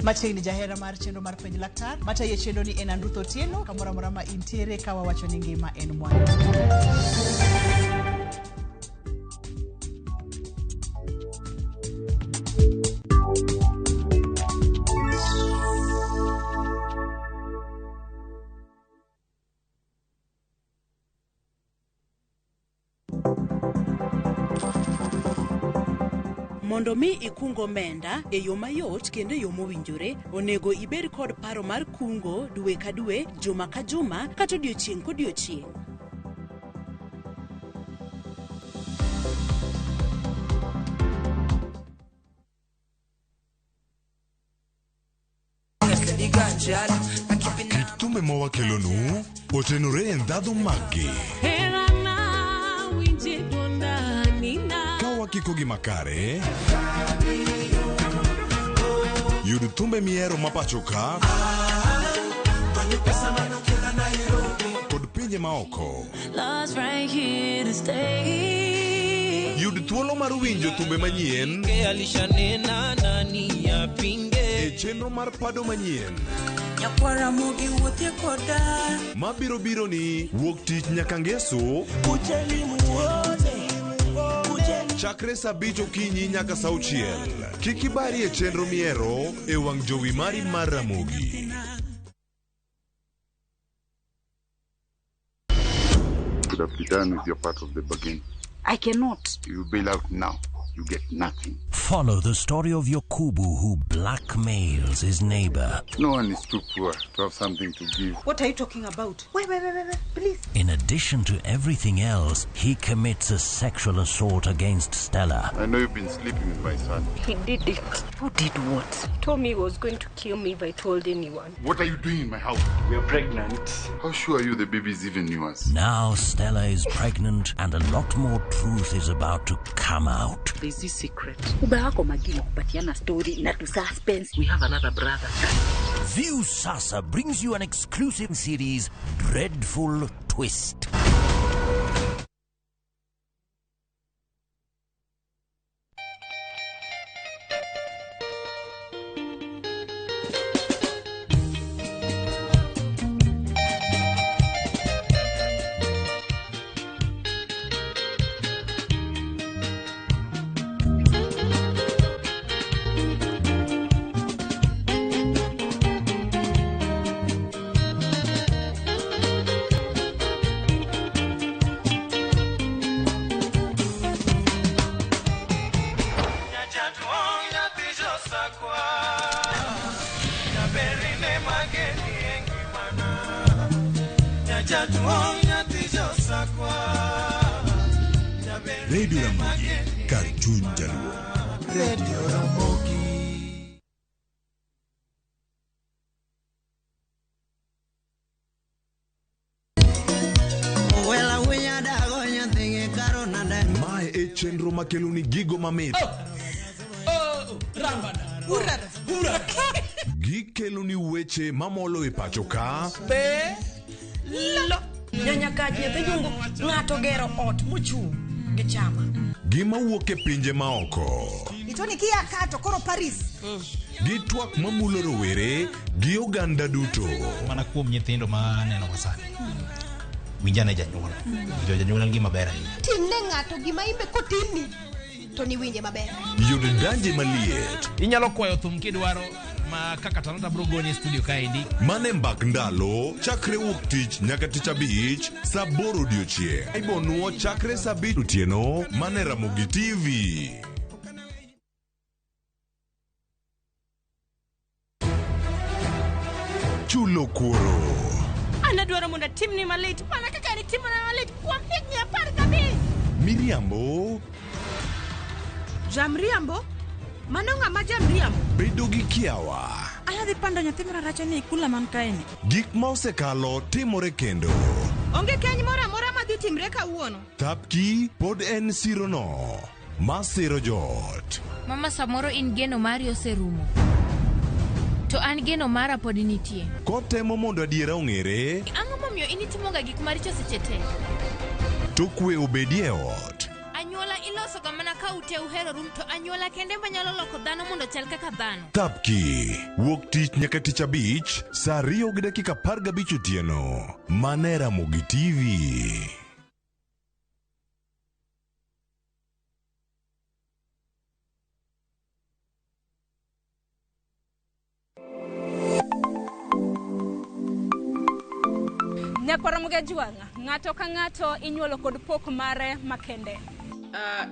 Machiegni jahera mar chenro mar penj laktar matayo chenro ni en Andruth Otieno kamoro amora ma intiere ka wawacho ni ngima en mwandu. Mondo mi ikung omenda e yo mayot kendo e yo mowinjore, onego ibed kod paro mar kungo dwe ka dwe, juma ka juma, kata odiochieng' kodiochieng'. Kit thumbe mawakelonu otenore e ndhadhu maggi. Ka wakiko gi makare, yud thumbe mihero ma pacho ka kod pinje maoko. Yud thuolo mar winjo thumbe manyien e chenro mar pado manyien mabiro biro ni wuok tich nyaka ngeso chakre saa 5 okinyi nyaka saa 6. Kik ibari e chenro mihero e wang' jowi mari mar Ramogi. Could have be done with your part of the bargain. I cannot. You bail out now, you get nothing. Follow the story of Yakubu who blackmails his neighbor. No one is too poor to have something to give. What are you talking about? Wait, please. In addition to everything else, he commits a sexual assault against Stella. I know you've been sleeping with my son. He did it. Who did what? He told me he was going to kill me if I told anyone. What are you doing in my house? We are pregnant. How sure are you the baby is even yours? Now Stella is pregnant and a lot more truth is about to come out. There's this secret. We have another brother. Viusasa brings you an exclusive series, Dreadful Twist. Radio Ramogi, kar chuny Jaluo. Radio Ramogi. Mae e chenro makeloni gigo mamit. Gikeloni weche mamolo e pacho ka. Be lo nyanyakach nyathi jungu ng'ato gero ot mochung' gi chama. Gima wuok e pinje maoko. Itoni kia kato koro Paris. Gi twak mamulo rowere gi oganda duto. Mana kuom nyithindo ma aneno ka sani. Winjane janyuol. Winjo janyuol en gima ber ahinya. Timne ng'ato gima imbe kotimni to niwinje maber. Yud danje maliet. Inyalo kwayo thum kidwaro ma kaka Talanta bro goni e studio kaendi. Mane mbak ndalo chakre wuok tich nyaka tich abich saa 8 odiochieng'. Ibonuo chakre saa 5 otieno mane Ramogi TV. Chulo kuoro. Anadwaro mondo atimni malit mana kaka nitimona malit kuom higni 15. Miriambo. Jamriambo? Mano ng'ama jamriambo? Bedo gi kiawa. Anadhi pando nyathi mararacha ni kula man kaeni. Gik ma osekalo timore kendo. Onge keny moro amora madhi timre kawuono. Thapki pod en sirono ma siro joot. Mama, samoro in geno mari oserumo. To an geno mara pod nitie. Kotemo mondo adiera ong'ere. Ang'o momiyo in itimoga gik maricho seche te? To kwe obedie ot. Anyuola iloso ga mana ka ute uhero rum to anyuola kende manyalo loko dhano mondo chal kaka dhano. Thapki wuok tich nyaka tich abich saa 2:15 otieno. Mane Ramogi TV. Nyakwara Mugajwang', ng'ato ka ng'ato inyuolo kod pok mare makende.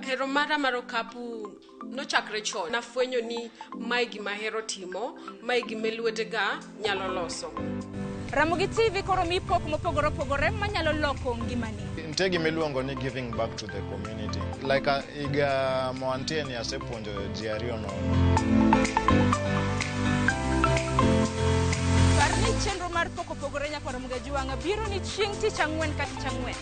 Hero mara mar okapu nochakre chon. Nafwenyo ni mae gima ahero timo, mae gima lwetega nyalo loso. Ramogi TV koro mi pok mopogore opogore manyalo loko ngimani. Nitie gima iluongo ni giving back to the community. Like higa moantie ni asepuonjo ji ariyo nono. Par ni chenro mar pok opogore Nyakwara Mugajwang' biro ni chieng' tich ang'wen ka tich ang'wen.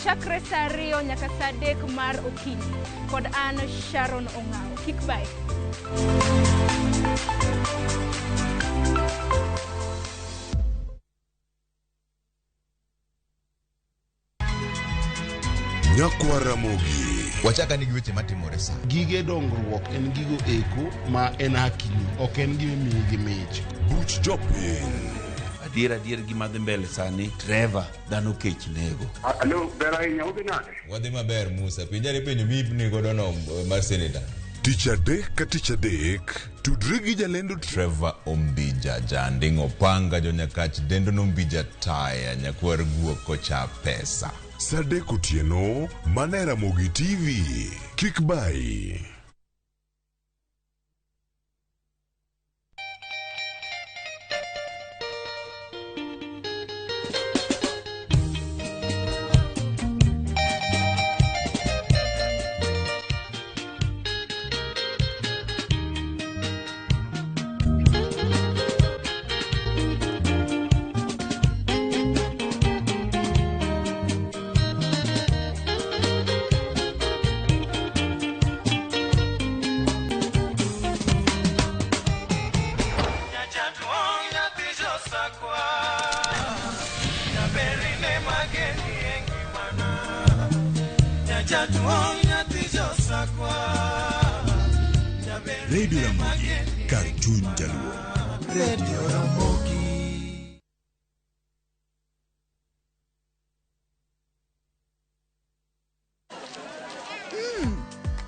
Chakre saa 2 nyaka saa 3 mar okinyi. Kod an Sharon Ong'awo. Kik bai. Nyakwara Ramogi. Wachaka ni gi weche matimore sa. Gige dongruok en gigo eko ma en hakini, ok en gima imiyi gi mich. Buch jopiny. Adier gima dhi mbele sani, Trevor, dhano kech nego. Alo, ber ahinya, udhi nade? Wadhi maber Musa, penjari penjo mipni godo no mar senator. Tich adek ka tich adek, tudri gi jalendo Trevor Ombija, janding' opanga jonyakach dendo nombija taya, nyakwar guok kocha pesa. Saa 3 otieno, mane Ramogi TV. Kik bai. Radio Ramogi, kar chuny Jaluo. Radio Ramogi.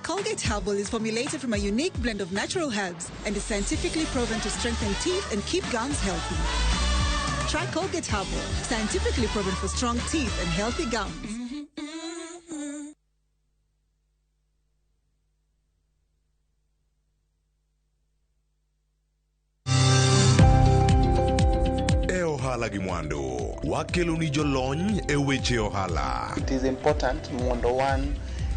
Colgate Herbal is formulated from a unique blend of natural herbs and is scientifically proven to strengthen teeth and keep gums healthy. Try Colgate Herbal, scientifically proven for strong teeth and healthy gums. Gi mwandu Wakeloni jolony e weche ohala. It is important mondo wan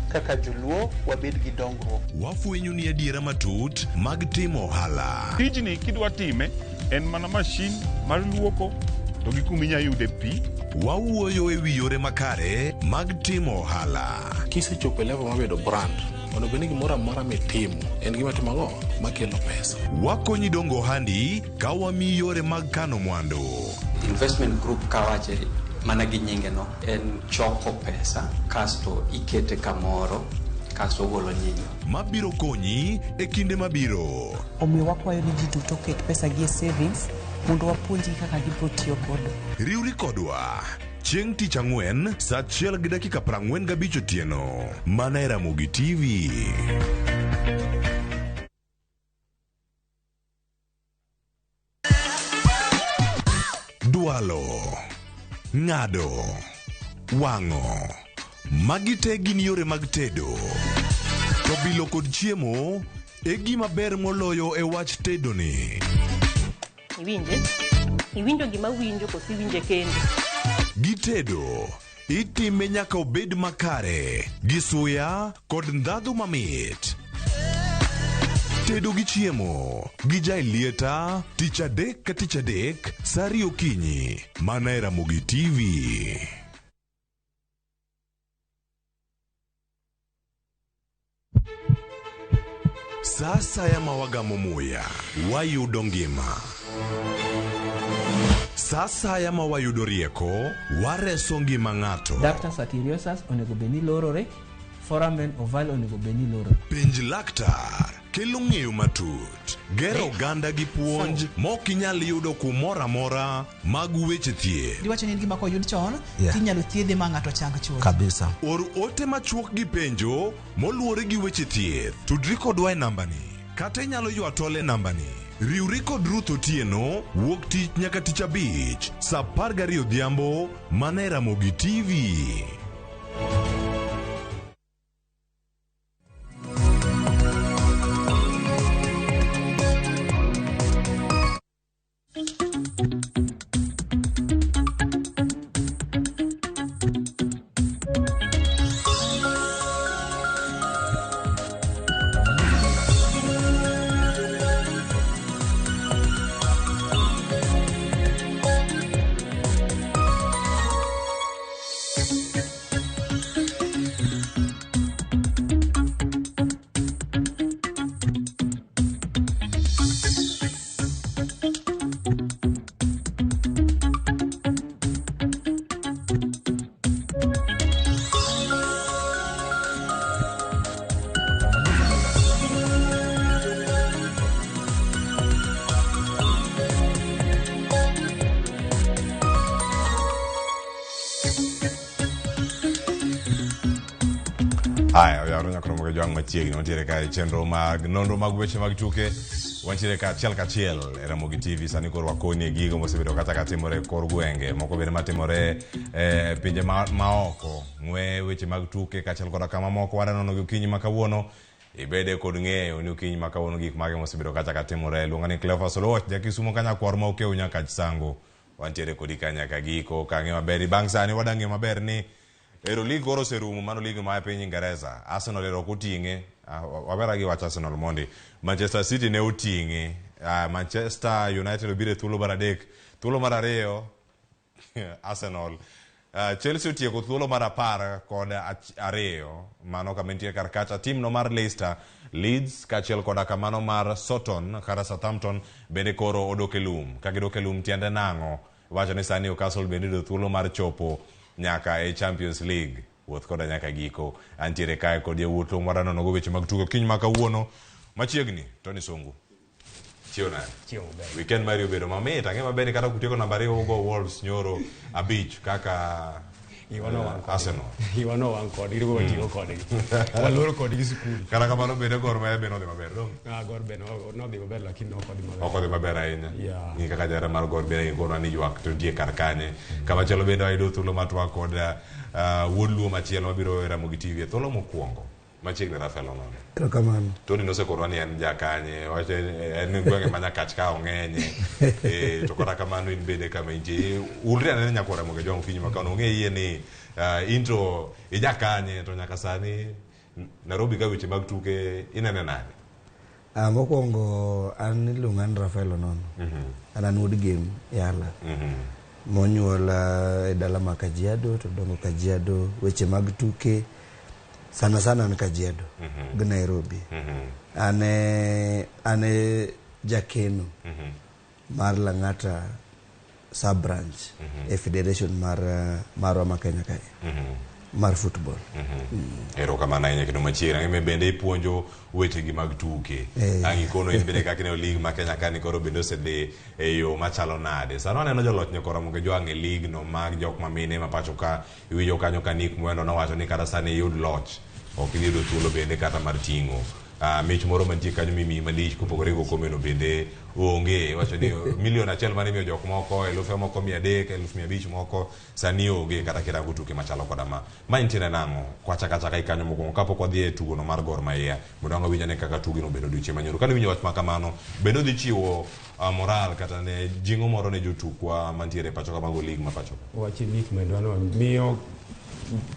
kaka joluo wabed gi dongruok. Wafwenyoni adiera matut mag timo ohala. Tijni kidwa time en mana mashin mar luoko to gi kuma inya yude pi. Wawuoyo e wi yore makare mag timo ohala. Kisechopo e level mar bedo brand, onego bed ni gimoro amora mitimo en gima timo ang'o makelo pesa. Wakonyi dongo ohandi ka wamiyi yore mag kano mwandu. Investment group kawache mana gi nyinge no en choko pesa kasto ikete kamoro kasto ogolo nyinyo. Mabiro konyi e kinde mabiro. Omiyo wakwayo ni ji duto oket pesa gi e savings mondo wapuonjgi kaka gibiro tiyo godo. Riwri kodwa chieng' tich ang'wen saa 1:45 otieno mana e Ramogi TV. Dwalo, ng'ado, wang'o. Magi te gin yore mag tedo. To bilo kod chiemo e gima ber moloyo e wach tedo ni. Iwinje? Iwinjo gima winjo koso iwinje kendo? Gitedo, itime nyaka obed makare, gi suya kod ndhadhu mamit. Tedo gi chiemo gi Jaelieta tich adek ka tich adek saa ariyo okinyi mana e Ramogi TV. Sa asaya ma wagamo muya, wayudo ngima. Sa asaya ma wayudo rieko, wareso ngima ng'ato. Ductus arteriosus onego bed ni lorore, foramen ovale onego bed ni lorore. Penj laktar kelo ng'eyo matut, gero oganda gi puonj mok inyal yudo kumoro amora mag weche thieth. Diwacho ni en gima koyud chon Yeah. tinyalo thiedhe ma ng'ato chang chuth. Kabisa. Or ote machuok gi penjo moluwore gi weche thieth. Tudri kodwa e nambani kata inyalo ywa tol e nambani. Riwri kod Ruth Otieno wuok tich nyaka tich abich saa 12 odhiambo mana e Ramogi TV. Haya, oyawre nyaka romo gi jwang' machiegni wantiere ka e chenro mag nonro mag weche mag tuke wantiere ka achiel kachiel e Ramogi TV sani koro wakoni e gigo mosebedo kata ka timore e kor gwenge moko bende matimore e pinje maoko ng'we weche mag tuke kaachiel koda kama moko wadwa nono gi okinyi ma kawuono ibede kod ng'eyo ni okinyi ma kawuono gik mage mosebedo kata ka timore luonga ni Cleophas Oluoch jakisumo kanyakwar ma okew nyaka Chisango wantiere kodi ka nyaka giko ka ng'e maber bang' sani wadwa ng'eyo maber ni Ero lig koro oserumo mano lig ma piny Ingereza. Arsenal ero ok oting'e. Wabera gi wach Arsenal mondi. Manchester City ne oting'e. Manchester United obiro e thuolo mar adek. Thuolo mar ariyo Arsenal. Chelsea otieko thuolo mar 12 mano kama nitie kar kacha tim no mar Leicester, Leeds kaachiel koda kamano mar Southampton kata Southampton bende koro odok e lum. Ka gidok e lum tiende nang'o? Wacho ni sani Newcastle bende yudo thuolo mar chopo nyaka e Champions League. Wuoth koda nyaka giko. Antiere kae kod yawuot Luo mwadwa nono go weche mag tugo kiny ma kawuono. Machiegni, Tony Sungu. Chiew nade? Chiew maber. Weekend mari obedo mamit. Ang'e maber ni kata kutieko namba 2 ugo Wolves nyoro 5 kaka Arsenal. Iwa nowang' kodgi, riwo watiyo kodgi. Waluoro kodgi sikul. Kata kamano bende Gor Mahia be nodhi maber, dong? Gor be nodhi maber lakini ok odhi maber. Ok odhi maber ahinya. Yeah. Ng'i kaka jahera mar Gor bende gikonwa ni ywak to nitie kar kanye. Kamachielo bende wayudo thuolo mar twak kod wuod Luo machielo mabiro e Ramogi TV e thuolo mokwongo. Machiegni Rafael Onono. Erokamano. Tony nosekorwa ni en jakanye, wacho en gwenge ma Nyakach ka ong'enye. To kata kamano in bende kama intie. Ulri anene nyakwara Ramogi Ojwang' okinyi ma kawuono. Ong'e yie ni into ijakanye to nyaka sani Nairobi ka weche mag tuke inene nade? Mokwongo an iluonga ni Rafael Onono. An wuod Gem Yala. Monyuola e dala ma Kajiado to dongo Kajiado. Weche mag tuke sana sana an Kajiado gi Nairobi. An e jakeno mar Lang'ata sub branch e federation mar marwa ma Kenya kae mar football. Erokamano ahinya kendo machiegni. Ang'e bende ipuonjo wechegi mag tuke. Ang' ikono in bende kaka ineno league ma Kenya ka ni koro bende osedhi e yo machalo nade. Sano aneno joloch nyaka Ramogi Ojwang' e league no mag jok mamine ma pacho ka iwinjo kanyo ka Nick Mwendo nowacho ni kata sani iyud loch ok idhi yudo thuolo bende kata mar ting'o mich moro mantie kanyo mimiyi malich kopogore gi okombeno bende onge. Iwacho ni 1 million mane imiyo jok moko, 300,000 moko, 500 moko sani onge kata kirango tuke machalo koda ma. Ma nitiere nang'o? Kwachaka achaka kanyo mokwongo kapok wadhi e tugono mar Gor Mahia mondo ang' wawinj ane kaka tugino obedo odiochieng' manyoro. Kane iwinjo wach ma kamano, bende odhi chiwo moral kata ne jing'o moro ne jotukwa mantiere e pacho ka mago league ma pacho ka? Wach Nick Mwendwa no miyo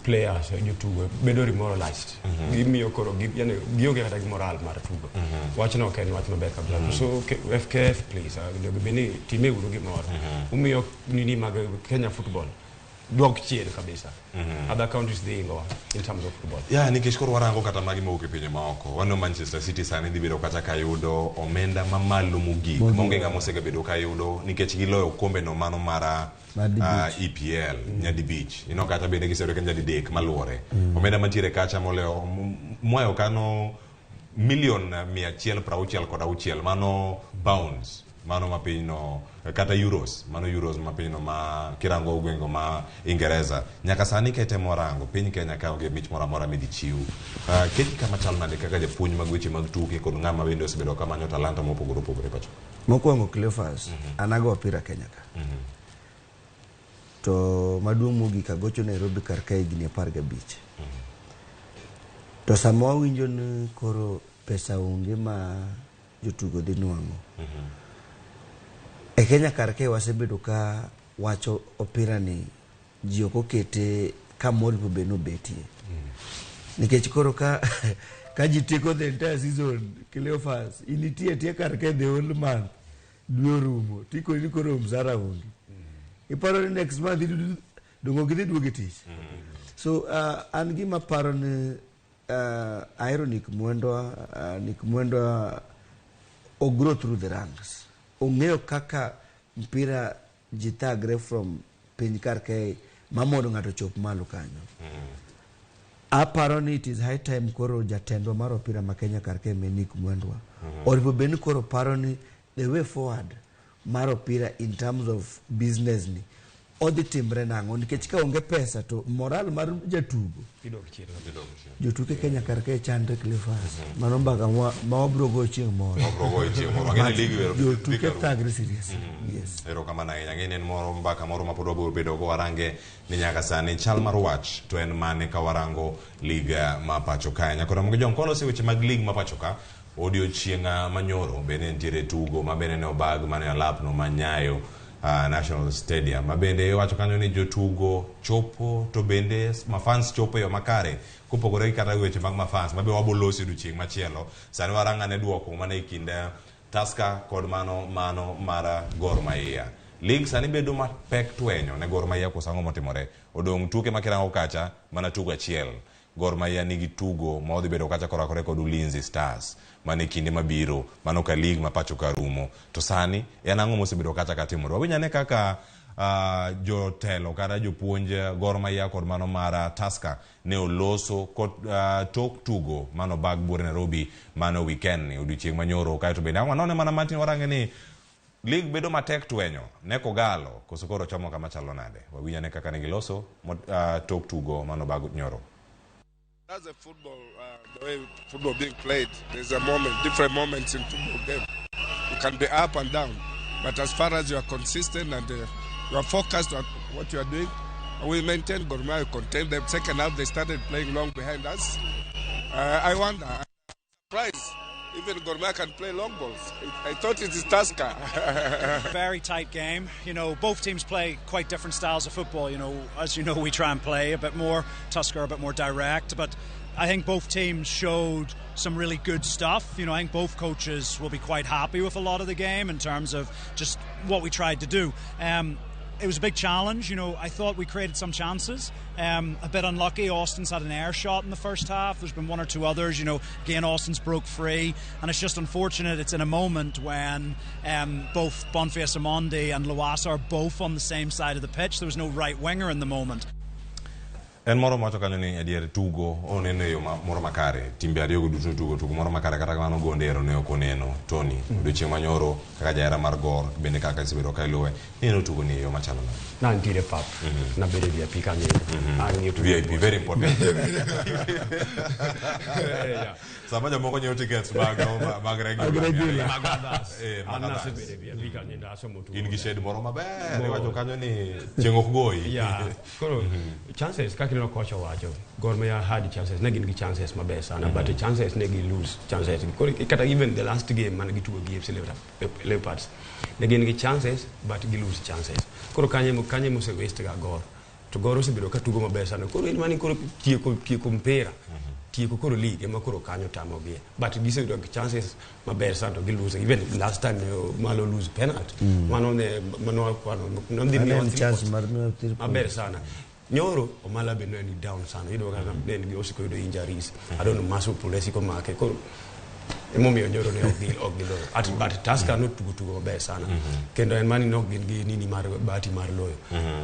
players jotugo bedo demoralized. Gimiyo koro yani gionge kata gi moral mar tugo. Wachno ok en wach maber kabisa. So FKF please, onego bed ni time uru gimoro. Umiyo nini mag Kenya football dok chien kabisa. Other countries dhi ingowa in terms of football. Ya, nikech koro warango kata magi mawuok e pinje maoko. Waneno Manchester City sani dhi bedo kacha ka yudo omenda mamalo mogik. Maonge ng'ama osegabedo ka yudo nikech giloyo okombe no mano mar EPL nyadibich. Ineno kata bende giseyudo ka nyadidek maluwore. Omenda mantiere kacha moloyo mwayo kano 166 million mano pounds mano ma pinyno kata euros mano euros ma pinyno ma kirango gwenge ma Ingereza. Nyaka sani ketemo rango piny Kenya ka onge mich moro amora midhi chiw. Keti kama chal nade kaka japuonj mag weche mag tuke kod ng'ama bende osebedo ka manyo talanta mopogore opogore pacho? Mokwongo Cleophas, an ago opira Kenya ka. To maduong' mogik agocho Nairobi kar ka higni 15. To sama wawinjo ni koro pesa onge ma jotugo dhi nwang'o. E Kenya kar kae wasebedo ka wacho opira ni ji ok okete kama onego bed ni obetie. Nikech koro ka ji tieko the entire season, Cleophas, in itie atia kar kae the whole month, dwe orumo, tikoni ni koro msara onge. Iparo ni next month dongo gidhi duogo e tich. So an gima paro ni ahero Nick Mwendwa, Nick Mwendwa o grow through the ranks. Ong'eyo kaka mpira ji thagre from piny kar kae ma mondo ng'ato chop malo kanyo. Aparo ni it is high time koro jatendwa mar opira ma Kenya kar kae me Nick Mwendwa. Onego bed ni koro paro ni the way forward mar opira in terms of business ni odhi timre nang'o nikech ka onge pesa to moral mar jatugo jotuke Kenya kar kae chandre Cleophas. Mano mbaka ma wabiro goyo chieng' moro. Wabiro goyo chieng' moro. Ang'e ni league biro Jotuke thagre seriously. Yes. Erokamano ahinya. Ang'e ni en moro mbaka moro ma pod wabiro bedo go warange ni nyaka sani chal mar wach to en mane ka warango league ma pacho ka. Nyaka Ramogi Ojwang' kwaloso weche mag league ma pacho ka odiochieng' manyoro bende nitiere tugo ma bende ne obag mane alapno ma Nyayo National Stadium ma bende iwacho kanyo ni jotugo chopo to bende mafans chopo e yo makare kopogore gi kata weche mag mafans ma be wabolosi odiochieng' machielo. Sani warang' ane duoko mana e kind Tusker kod mano mar Gor Mahia. League sani bedo mapek twenyo ne Gor Mahia koso ang'o motimore. Odong' tuke ma kirango kacha mana tugo achiel. Gor Mahia nigi tugo ma odhi bedo kacha korakore kod Ulinzi Stars mane kinde mabiro mano ka league ma pacho ka rumo. To sani en ang'o mosebedo kacha ka timore. Wawinj ane kaka jotelo kata jopuonj Gor Mahia kod mano mar Tusker ne oloso kod tok tugo mano bag buore Nairobi mano weekend ni odiochieng' manyoro. Kaeto bende ang' wanone mana matin warange ni league bedo matek twenyo ne Kogalo koso koro chomo kama chalo nade. Wawinj ane kaka ne giloso tok tugo mano bag nyoro. That's a football, the way football being played. There's a moment, different moments in football game. You can be up and down, but as far as you are consistent and you are focused on what you are doing, we maintain Gor Mahia, contain them. Second half, they started playing long behind us. I wonder. I'm surprised. Even Gor Mahia can play long balls. I thought it is Tusker. Very tight game. You know, both teams play quite different styles of football. You know, as you know, we try and play a bit more. Tusker a bit more direct, but I think both teams showed some really good stuff. You know, I think both coaches will be quite happy with a lot of the game in terms of just what we tried to do. It was a big challenge. You know, I thought we created some chances. A bit unlucky. Austin's had an air shot in the first half. There's been one or two others. You know, again, Austin's broke free. And it's just unfortunate it's in a moment when both Bonface Omondi and Lowassa are both on the same side of the pitch. There was no right winger in the moment. En moro mawacho kanyo ni adier tugo oneno e yo moro makare timbe ariyo go duto tugo tugo moro makare kata kamano gonde ero ne ok oneno Tony odiochieng' manyoro kaka jahera mar Gor bende kaka isebedo ka iluwe ineno tugo ni e yo machalo nade? Nantiere pap, nabedo e VIP kanyo. Ang'iyo tugo. VIP, very important. Sama jomoko nyiewo tickets mag regular. Mag regular. Mag others. Mag An others. nasebedo e VIP kanyo nasomo tugo. In gi shed moro maber, iwacho kanyo ni chieng' ok goyi. Yeah. Koro chances kaka ineno kocha wacho, Gor Mahia had chances, ne gin gi chances maber sana, but the chances ne gi lose chances. Koro kata even the last game mane gitugo gi AFC Leopards, ne gin gi chances but gi lose chances. Koro kanye mose waste ga Gor. To Gor osebedo ka tugo maber sana. Koro en mani koro tieko mpira. Tieko koro league ema koro kanyo tamogie. But giseyudo chances maber sana to gi lose. Even last time Malo lose penalty. Mano ne mano kwano nodhi Mano miyo en three chance points. mar miyo three points. Maber sana. Nyoro Omala be ne ni down sana. Iyudo kaka ne en gi osiko yudo injuries. I don't know muscle pull esiko make. Koro emomiyo nyoro ne ok giloyo. But Tusker notugo tugo maber sana. Kendo en mani nok gin gi nini mar bahati mar loyo.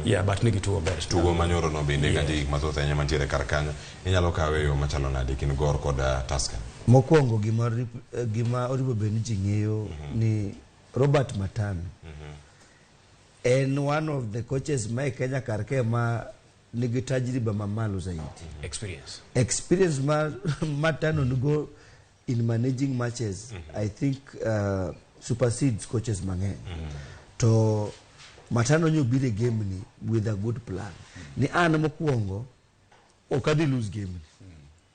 Yeah, but ne gitugo maber. Tugo manyoro no bende kata gik mathoth ahinya mantiere kar kanyo inyalo kawe e yo machalo nade kind Gor kod Tusker? Mokwongo gima oripo bed ni ji ng'eyo ni Robert Matano en one of the coaches ma e Kenya kar kae ma nigi tajriba mamalo zaidi. Experience. Experience ma Matano nigo in managing matches, I think supersedes coaches mang'eny. To Matano nyo biro e game ni with a good plan. Ni an mokwongo ok adhi lose game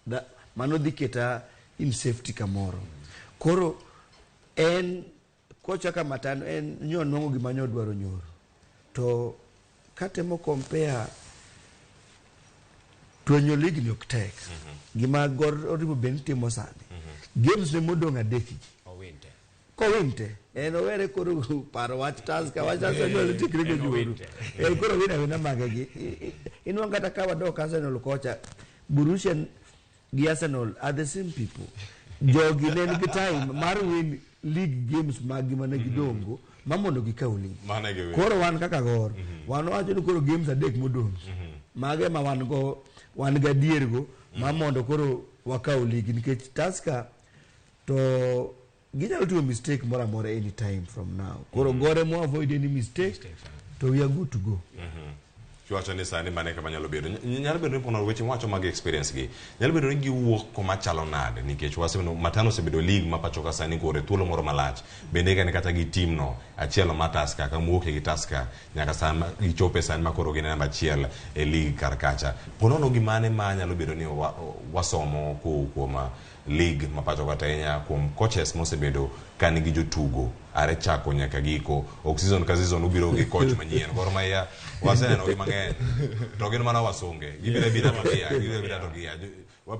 ni. Mano dhi keta in safety kamoro. Koro en kocha ka Matano en nyo nwang'o gima nyo dwaro nyoro. To katemo compare twenyo league ni ok tek. Gima Gor oripo bed ni timo sani. Games ne modong' adek gi. Owinte. Kowinte. En owere koro paro wach Tusker, wach Arsenal tikre go En juoru. owinte. En koro win awina mage gi. Inwang' kata ka wadok Arsenal kocha, Borussia gi Arsenal are the same people. Jogi ne nigi time mar win league games mag gi mane gidongo ma mondo gikaw league. Mano e giwin. Koro wan kaka Gor, wan wacho ni koro games adek modong'. Mage ma wan go, wan gadier go ma mondo koro wakaw league nikech Tusker to ginyalo timo mistake moro amora any time from now. Koro Gor ema avoid any mistake to we are good to go. Kiwacho ni sani mane kama nyalo bedo. Nyalo bedo ni pono weche mwacho mag experience gi. Nyalo bedo ni giwuok kuma chalo nade nikech wasebedo Matano osebedo league ma pacho ka sani koro e thuolo moro malach. Bende kane kata gi team no achiel ma Tusker ka muoke gi Tusker nyaka sama gichope sani ma koro gin e namba achiel e league kar kacha. Ponono gimane ma nyalo bedo ni wasomo kowuok kuom league ma pacho ka ahinya kuom coaches mosebedo ka nigi jotugo are chako nyaka giko ok season ka season ubiro gi coach manyien. Gor Mahia waseneno gi mang'eny to gin mana wasunge gibiro abira to gia gibiro abira to gia.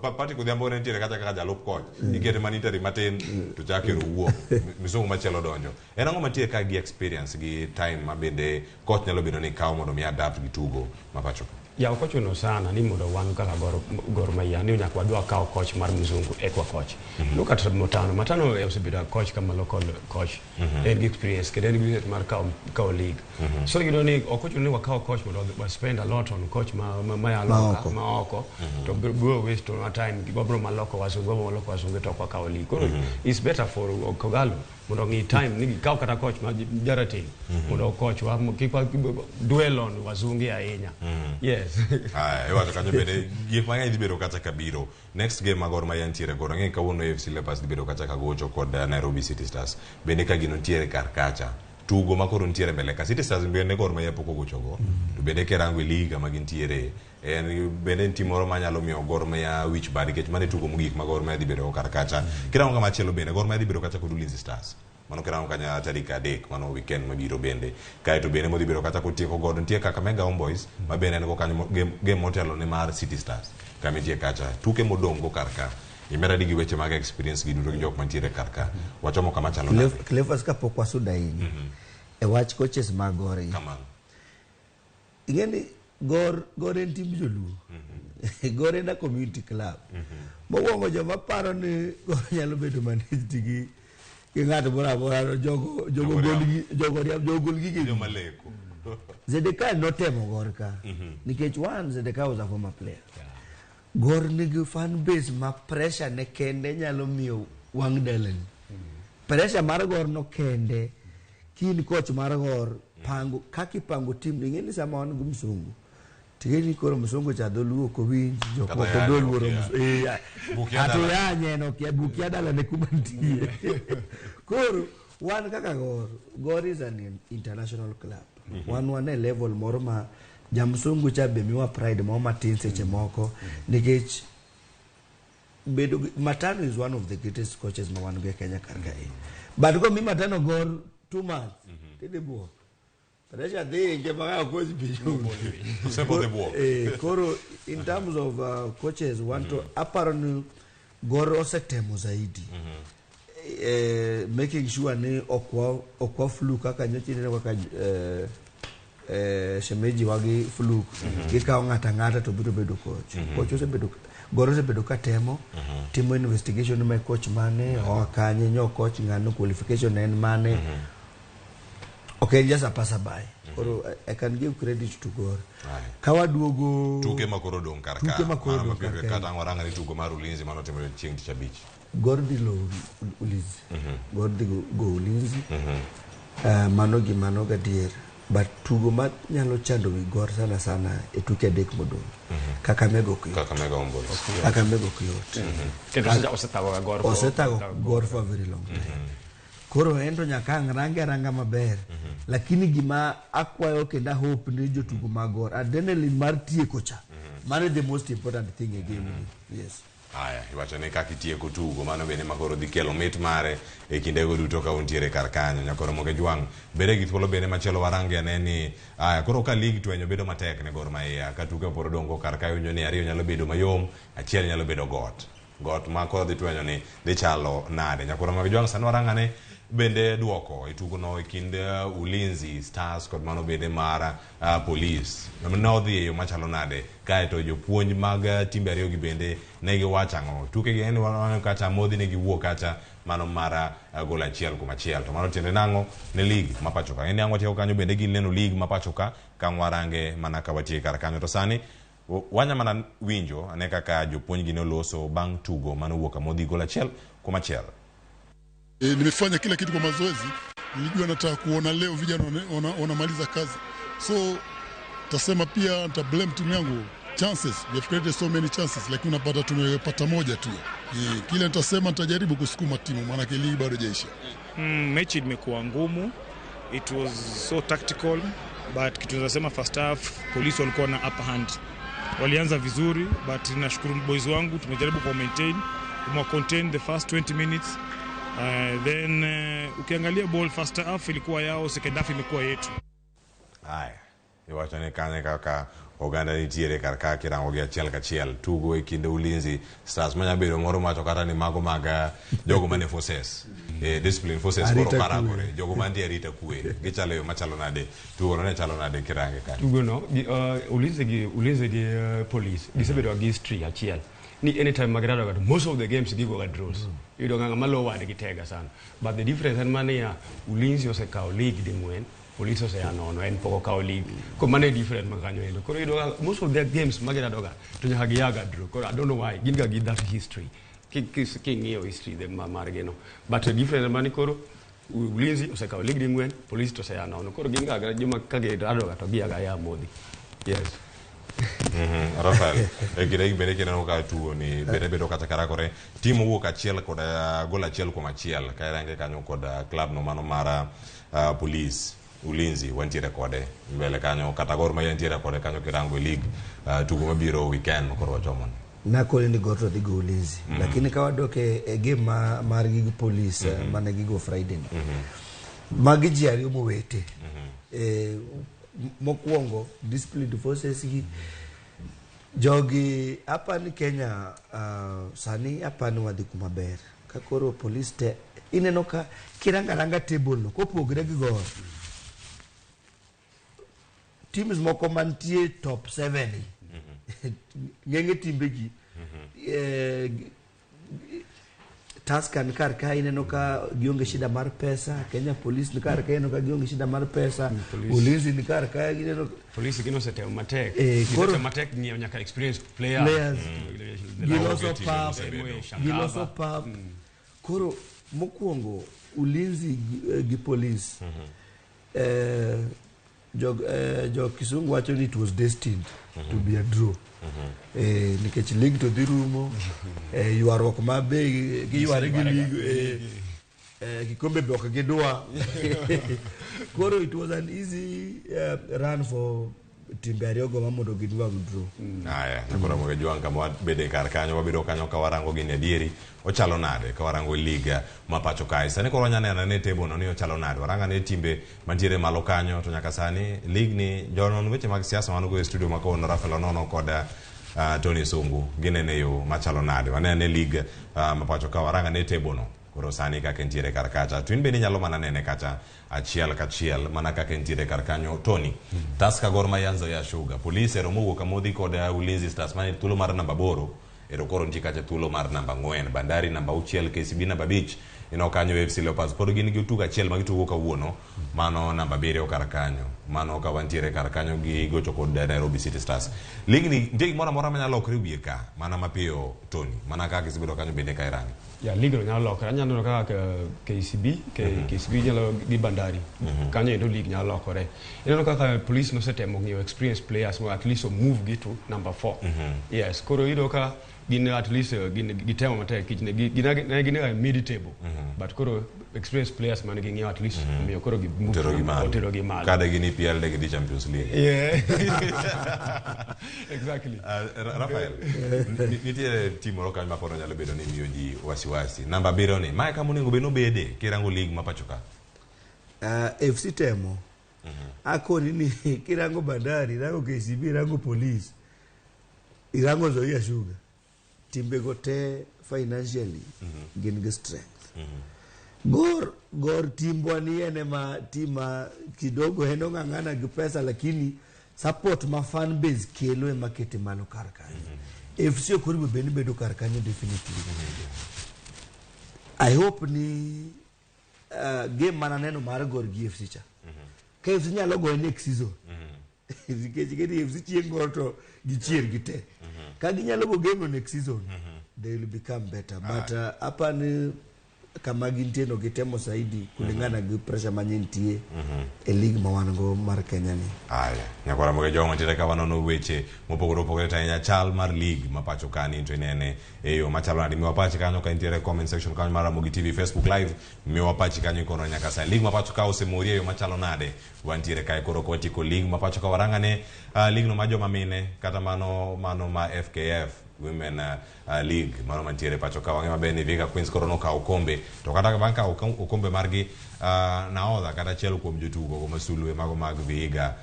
Patrick Odhiambo ne nitiere kacha kaka jalup coach ikete mana interim matin to chak ero wuok misungu machielo donjo. En ang'o mantie ka gi experience gi time ma bende coach nyalo bedo ni kawo mondo mi adapt gi tugo ma pacho ka? Ya ok ochuno sana ni mondo wan kaka Gor Mahia ni nyaka wadwa kawo coach mar mzungu ekwa coach. Look at Matano. Matano osebedo coach kama local coach. En gi experience kendo en gi experience mar kawo league. So you don't need ok ochuno ni wakaw coach mondo wa spend a lot on coach ma ya Ma loka, oko. ma oko. To bro waste our time wabro maloko wazungu wabro maloko wazungu to ok wakawo league. Koro it's better for Kogalo mondo ng'i time ni gikaw kata coach ma jarateng' mondo coach wa kik wa dwell on wazungu ahinya. Yes. Aya, iwacho kanyo bende gik mang'eny dhi bedo kacha ka biro. Next game ma Gor Mahia nitiere godo, ang'e kawuono AFC Leopards dhi bedo kacha ka gocho kod Nairobi City Stars. Bende ka gino nitiere kar kacha, Tugo ma koro nitiere mbele ka City Stars bende Gor Mahia pok ogochogo. To bende kirango e liga ma gintiere en bende en tim moro manyalo miyo Gor Mahia wich bar nikech mano e tugo mogik ma Gor Mahia dhi bedo go kar kacha. Kirango kama chielo bende Gor Mahia dhi bedo kacha kod Ulinzi Stars. Mano kirango kanya tarik 3 mano weekend mabiro bende. Kaeto bende modhi bedo kacha kotieko godo nitie Kakamega Homeboys ma bende en go kanyo game motelo ne mar City Stars. Kama nitie kacha tuke modong' go kar ka. Imeradi gi weche mag experience gi duto gi jok mantiere kar ka. Wachomo kama chalo nade? Cleophas kapok wasudo ahinya e wach coaches mag Gor gi. Kamano. Ing'e ni Gor en tim joluo. Gor en a community club. Mokwongo joma paro ni Gor nyalo bedo managed gi ng'ato moro amora jogo jogo gol gige. Joma leko. Zedekiah notemo Gor ka. Nikech one, Zedekiah was a former player. Gor nigi fan base ma pressure ne kende nyalo miyo wang' dalani. Pressure mar Gor no kende kin coach mar Gor pango kaka ipango team ing'e ni sama wan gi msungu ting'e ni koro msungu cha dholuo ok owinj jok moko doluoro ato yanye en okia bukia dalane kuma nitie. Koro wan kaka Gor, Gor is an international club. Wan e level moro ma jamsungu cha be miwa pride moro matin seche moko nikech bedo Matano is one of the greatest coaches ma wan go e Kenya kar kae. But ko mi Matano Gor 2 months tidhi buok. Pressure dhi inge ma coach bi. Koro in terms of coaches wan to aparo ni Gor osetemo zaidi. Making sure ni okwa flu kaka nyocha ineno kaka shemeji wagi flu gikawo ng'ata ng'ata to biro bedo coach. Coach osebedo Gor osebedo ka temo timo investigation ma coach mane oa kanye nyo coach ng'ano qualification en mane. Okay, just a passerby. Koro I can give credit to Gor. Kawaduogo tuke makoro dong kar ka. Kata waranga ni tugo mar Ulinzi mano timore chieng' tich abich. Gor dhi lo Ulinzi. Gor dhi go Ulinzi. Mano gi mano gadier. But tugo ma nyalo chando wi Gor sana sana e tuke adek modong'. Kakamega ok yot. Kakamega Homeboys. Kakamega ok yot. Kendo osethago Gor. Osethago Gor for a very long time. Koro en to nyaka ang' range aranga maber. Lakini gima akwayo kendo hope ni jotugo mag Gor adrenaline mar tieko cha. Mano the most important thing e game ni. Yes. Aya, iwacho ni kaka itieko tugo mano bende makoro dhi kelo mit mare e kindego duto ka untiere kar kanyo. Nyakoro Moge Jwang' bede gi thuolo bende machielo warange ane ni aya koro ka league twenyo bedo matek ne Gor Mahia ka tuke pod odong' go kar ka iwinjo ni ariyo nyalo bedo mayom, achiel nyalo bedo got. Got ma koro dhi twenyo ni dhi chalo nade. Nyakoro Moge Jwang' sani warang ane bende duoko e tugono e kind Ulinzi Stars kod mano bende mar Police. Nodhi e yo machalo nade kaeto jopuonj mag timbe ariyo gi bende ne giwacho ang'o. Tuke gi en waneno kacha modhi ne giwuok kacha mano mar gol 1-1. To mano tiende nang'o ne league ma pacho ka. En ang'o watieko kanyo bende gin neno league ma pacho ka ka warange mana ka watie kar kanyo. To sani wanya mana winjo ane kaka jopuonj gi noloso bang' tugo mano wuok amodhi gol 1-1. Nimefanya kila kitu kwa mazoezi, nilijua nataka kuona leo vijana wanamaliza kazi. So tasema pia nita blame timu yangu. Chances, we have created so many chances, lakini unapata tumepata moja tu. Kile nitasema nitajaribu kusukuma timu maana ligi bado haijaisha. Mechi imekuwa ngumu. It was so tactical, but kitu tunasema first half Police walikuwa na upper hand. Walianza vizuri, but nashukuru boys wangu tumejaribu ku maintain, tumewa contain the first 20 minutes. Then ukiangalia ball first half ilikuwa yao, second half imekuwa yetu. Haya, iwacho ni kanye kaka oganda nitiere kar ka kirango gi 1-1 tugo e kind Ulinzi Stars manya bedo moro macho kata ni mago mag jogo mane forces discipline forces koro karangore jogo mantie arita kwe gichalo yo machalo nade tugo no ne chalo nade kirange kanyo. Tugo no Ulinzi gi Police gisebedo gi history achiel ni anytime magirado ga most of the games gigo ga draws. Yudo ng'ama malo wad gi tega sana. But the difference en mane ya Ulinzi osekawo league ding'wen, Police osea nono en pok okawo league. Koro mano e difference ma kanyo endo. Koro yudo ga most of their games magirado ga to nyaka giyaga draw. Koro I don't know why gin ga gi that history. King'iyo history the margi no. But the difference mani koro Ulinzi osekawo league ding'wen, Police to osea nono. Koro gin ga joma ka girado ga to giyaga ya modhi. Yes. Rafael, e kinde gi bende kineno ka tugo ni bende bedo kata karakore tim owuok achiel kod gol 1-1 ka irange kanyo kod club no mano mar Police Ulinzi wantiere kode mbele kanyo kata Gor Mahia ntiere kode kanyo kirango e league tugo mabiro weekend koro wachomo ni nakoni ni Gor to dhi go Ulinzi lakini ka wadok e game margi gi Police mane gigo Friday ni magi ji ariyo mowete. Mokwongo disciplined forces gi jogi apani Kenya sani apani wadhi kuma ber ka koro Police te ineno ka kiranga ranga table no kopogre gi Gor teams moko mantie top 7 ng'enge timbe gi Tusker ni kar ka ineno ka gionge shida mar pesa, Kenya Police ni kar ka ineno ka gionge shida mar pesa, Ulinzi ni kar ka ineno Police gino osetemo matek. Gisetemo matek ng'iewo nyaka experienced players. Giloso pap. Koro mokwongo Ulinzi gi Police jo Kisungu wacho ni it was destined to be a draw. Nikech league to dhi rumo, ywaruok ma be giyware gi league, kikombe be ok gidwa. Koro it was an easy run for timbe ariyogo ma mondo gidwag draw. Aya, koro mondo jwang' kama wabede kar kanyo, wabedo kanyo ka warango gini adieri ochalo nade ka warango liga ma pacho kae. Sani koro wanyalo neno ne table no ni ochalo nade. Waranga ne timbe mantiere malo kanyo to nyaka sani league ni jonon weche mag siasa wan go e studio ma kawuono Rafael Onono kod Tony Sungu ginene yo machalo nade. Wanene league ma pacho ka waranga ne table no. Koro sani kaka entiere kar kacha. To in bende inyalo mana nene kacha achiel kachiel mana kaka entiere kar kanyo Tony. Tusker Gor Mahia Nzoia Sugar. Police ero mowuok Kamodhi kod Ulinzi Stars mane thuolo mar namba 8 ero koro nitie kacha thuolo mar namba 4 Bandari namba 6 KCB namba 5 ino kanyo AFC Leopards pod gin gi tugo achiel ma gitugo kawuono mano namba 7 kar kanyo mano ka wantiere kar kanyo gi gocho kod Nairobi City Stars. League ni nitie gimoro amora manyalo lokore wiye ka mana mapiyo Tony mana kaka isebedo kanyo bende ka irange. Ya league no nyalo lokore. Anyalo neno kaka KCB, KCB nyalo gi Bandari. Kanyo endo league nyalo lokore. Ineno kaka Police nosetemo ng'iewo experienced players mo at least move gi to number 4. Yes, koro iyudo ka gin at least gin gitemo matek ne gin e mid table. But koro experienced players man gi ng'iewo at least omiyo koro gi move otero gi malo. Kada gin EPL de gidhi Champions League. Yeah. Exactly. Rafael, nitie team moro kanyo ma pod nyalo bedo ni miyo ji wasiwasi. Namba 7 ni mae kama onego bed nobede kirango league ma pacho ka. FC temo. Akoni ni kirango Bandari, irango KCB, irango Police, irango Nzoia Sugar. Timbe go te financially gin gi strength. Gor timbwa ni ene ma tima kidogo en ong'ang'ana gi pesa lakini support ma fan base kelo ema kete malo kar kanyo. FC ok onego bed ni bedo kar kanyo definitely. I hope ni game mana neno mar Gor gi FC cha. Ka FC nyalo goye next season. Nikech gini FC chieng' Gor to gichier gi te. Ka ginyalo go game next season, they will become better. But hapa ni kama gintie no gitemo zaidi kulingana gi pressure mantie e league ma wan go mar Kenya ni. Aya, nyakwara moge jongo ntiere ka wanono weche mopogore opogore to ahinya chal mar league ma pacho kani to inene e yo machalo nade. Miwa pachi kanyo ka nitiere comment section kanyo mar Ramogi TV Facebook live, miwa pachi kanyo ikono nyaka sani. League ma pacho ka osemori e yo machalo nade? Wantiere kae koro kwatieko league ma pacho ka warangane league no ma joma mine kata mano ma FKF Women League mano mantiere pacho ka wang'e maber ni Vihiga Queens koro nokawo okombe to kata bang' kawo okombe margi nahodha kata achiel kuom jotugo go masulwe mago mag Vihiga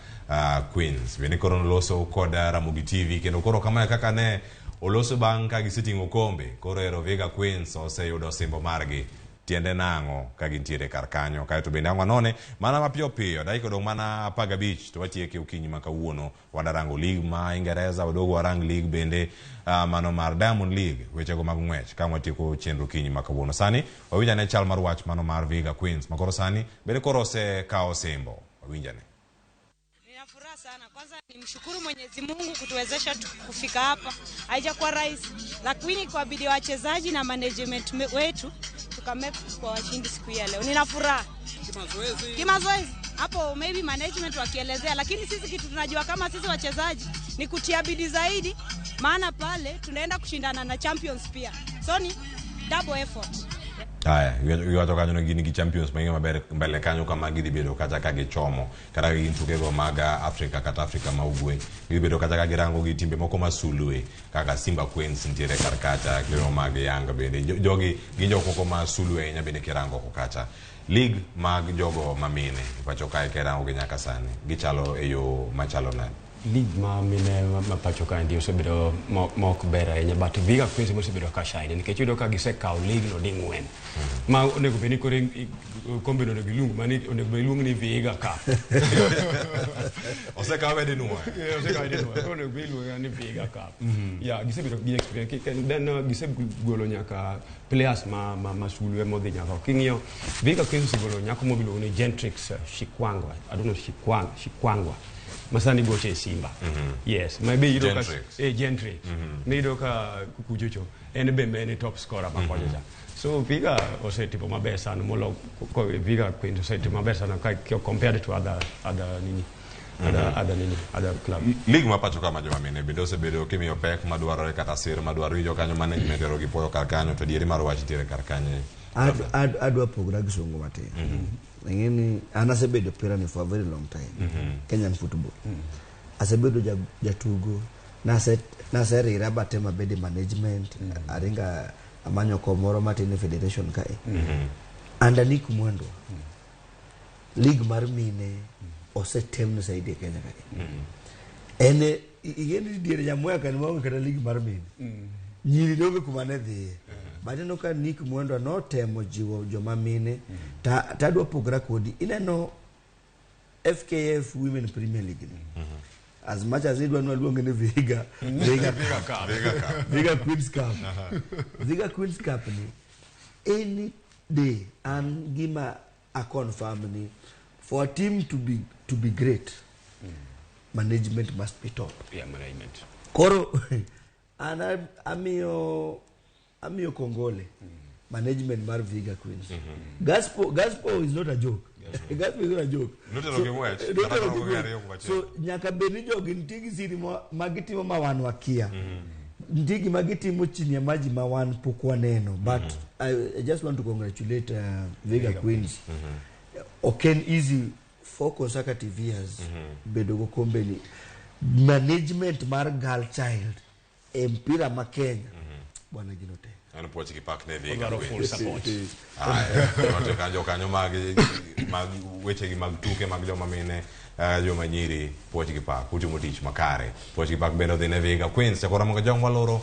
Queens bende koro noloso kod Ramogi TV kendo koro kamae kaka ne oloso bang' ka giseting'o okombe koro ero Vihiga Queens oseyudo osimbo margi tiende nang'o ka gintiere kar kanyo kaeto bende ang' wanone mana mapiyo piyo dakika odong' mana 15 to watieke okinyi ma kawuono wadarango league ma Ingereza wadogo warang league bende mano mar Diamond League wechego mag ng'wech ka watieko chenro okinyi ma kawuono sani wawinj ane chal mar wach mano mar Vihiga Queens makoro sani bende koro osekawo osimbo wawinj ane. Nina furaha sana. Kwanza nimshukuru Mwenyezi Mungu kutuwezesha kufika hapa. Haijakuwa rahisi, lakini kwa bidii ya wachezaji na management wetu tukamake kwa washindi siku ya leo. Nina furaha. Kimazoezi. Hapo maybe management wakielezea, lakini sisi kitu tunajua kama sisi wachezaji Ni kutia bidii zaidi, maana pale tunaenda kushindana na champions pia, so ni double effort. Aya, iwacho kanyo ni gin gi champions mang'eny maber mbele kanyo kama gidhi bedo kacha ka gichomo kata ka gin tukego mag Afrika kata Afrika ma ugwe gidhi bedo kacha ka girango gi timbe moko ma sulwe kaka Simba Queens nitiere kar kacha kendo mag Yanga bende jogi gin jok moko ma sulwe ahinya bende kirango oko kacha league mag jogo mamine e pacho kae kirango gi nyaka sani gichalo e yo machalo nade? League ma mine ma pacho kaendi osebedo ma ok ber ahinya, but Vihiga Queens ema osebedo ka shine nikech iyudo ka gisekawo league no ding'wen ma onego bed ni koro kombe no onego iluong mani onego bed iluong ni Vihiga Cup. Osekawe dinwoya. Yeah, osekawe dinwoya. Koro onego bed iluonge ni Vihiga Cup. Yeah, gisebedo gi experience. Then gisegolo nyaka players ma sulwe modhi nyaka king'iyo Vihiga Queens osegolo nyako moro miluongo ni Gentrix Shikwangwa, I don't know, Shikwangwa masani goche e Simba. Yes, ma be iyudo ka Gentrix. Gentrix. Miyudo ka kuchocho en be en e top scorer ma kocha cha. So Vihiga osetimo maber sana molo Vihiga Queens osetimo maber sana ka compared to other nini other, other nini other club. League ma pacho ka ma joma mine bende osebedo kimiyo pek madwarore kata sir madwarore winjo kanyo management ero gi puoyo kar kanyo to dieri mar wach nitiere kar kanyo. Adwa pogora gi songo matin. Ing'e ni an asebedo pira ni for a very long time. Kenyan football. Asebedo jatugo, naserira batemo abede management, aringa amanyo kom moro matin e federation kae. Under Nick Mwendwa, league mar mine osetem zaidi e Kenya kae. En ing'e ni diere Nyamweya ka ne waonge kata league mar mine. Nyiri ne onge kuma ne dhiye. But ineno ka Nick Mwendwa notemo jiwo joma mine ta tadwa pogora kodi. Ineno FKF Women Premier League ni. As much as idwa ni waluonge ni Vihiga Vihiga Cup. Vihiga Cup. Vihiga Queens Cup. Vihiga Queens Cup ni any day an gima a confirm ni for a team to be great, management must be top. Yeah, management. Koro an amiyo kongole management mar Vihiga Queens. Gaspo is not a joke. Gaspo is not a joke. Notelo gi ng'wech, Notelo kata gi rogo gi ng'wech. ariyo kumachielo. So nyaka bed ni jogi nitie gi siri ma gitimo ma wan wakia. Nitie gima gitimo chini ya maji ma wan pok waneno. But I just want to congratulate Vihiga Queens. Ok en easy 4 consecutive years bedo go kombe ni. Management mar girl child e mpira ma Kenya. Bwana gino tek. En puoch gi pak ne Vihiga Odwaro full Queens. support. Aya, wacho kanyo kanyo mag wechegi mag tuke mag joma mine joma nyiri puoch gi pak utimo tich makare puoch gi pak bende odhi ne Vihiga Queens chakora mogo jong waloro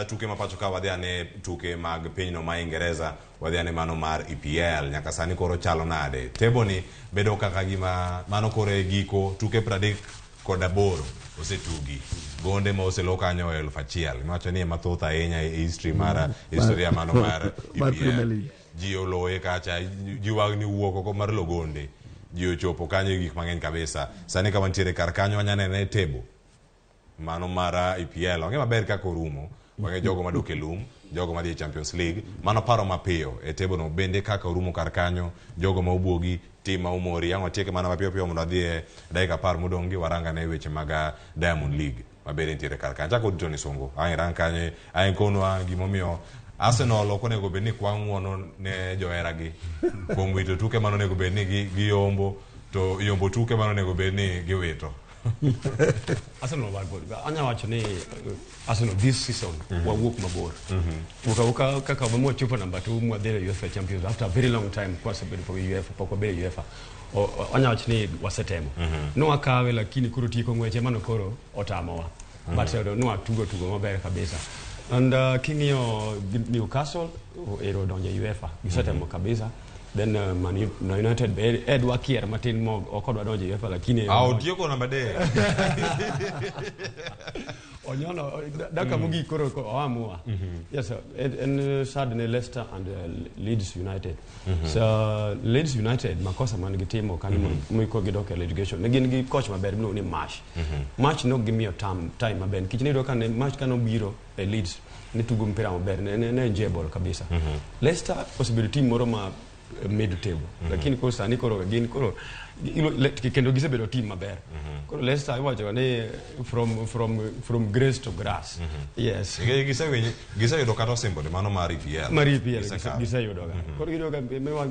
tuke ma pacho ka wadhi ane tuke mag pinyno ma Ingereza wadhi ane mano mar EPL nyaka sani koro chalo nade table ni bedo kaka gima mano koro e giko tuke 38 osetugi gonde ma oselo kanyo 1000 iwacho ni ema thoth ahinya e history mar historia mano mar Mar Premier EPL League. Ji oloye kacha ji wagni wuok oko mar logonde ji ochopo kanyo e gik mang'eny kabisa sani ka wantiere kar kanyo wanya nene e table mano mar EPL wang'e maber kaka orumo wang'e jogo madok e lum jogo madhi e Champions League mano paro mapiyo e table no bende kaka orumo kar kanyo jogo ma obuogi tim ma umori ang' watieke mana mapiyo piyo mondo wadhi e dakika 10 modong' gi warangane weche mag Diamond League mabende nitiere kar kanyo chako Tony Songo ang' irang kanyo ang' ikonwa gimomiyo Arsenal ok onego bed ni kwa ng'uono ne joheragi kuom wito tuke mane onego bed ni giyombo to yombo tuke mane onego bed ni giwito. Arsenal anya wacho ni Arsenal this season wawuok mabor. Wuok awuoka kaka mwachopo namba 2 mwadhi e UEFA Champions after a very long time kwasebedo pok UEFA pok wabedo e UEFA. Anya wacho ni wasetemo. Nwakawe lakini koro tieko ng'wech ema no koro otamowa. But nwatugo tugo maber kabisa. And king'iyo Newcastle ero donjo e UEFA gisetemo kabisa. Then Man United be edwa kier matin mo ok odwa donjo e UEFA lakini Ah, otieko namba 3. Onyono dakika mogik koro oamua. Yes, en sad ne Leicester and Leeds United. So Leeds United makosa man gitimo kanyo miko gidok e relegation ne gin gi coach maber miluongo ni Marsh. Marsh nok gimiyo time maber nikech niyudo ka ne Marsh kanobiro e Leeds ne tugo mpira maber ne enjoyable kabisa. Leicester osebedo team moro ma mid table. Lakini koro sani koro gin koro kendo gisebedo team maber. Koro Leicester iwacho ni from grace to grass. Yes. Nikech giseyudo kata osimbo ni mano mar EPL. Mar EPL Gisekawo. giseyudo ga. Koro iyudo ka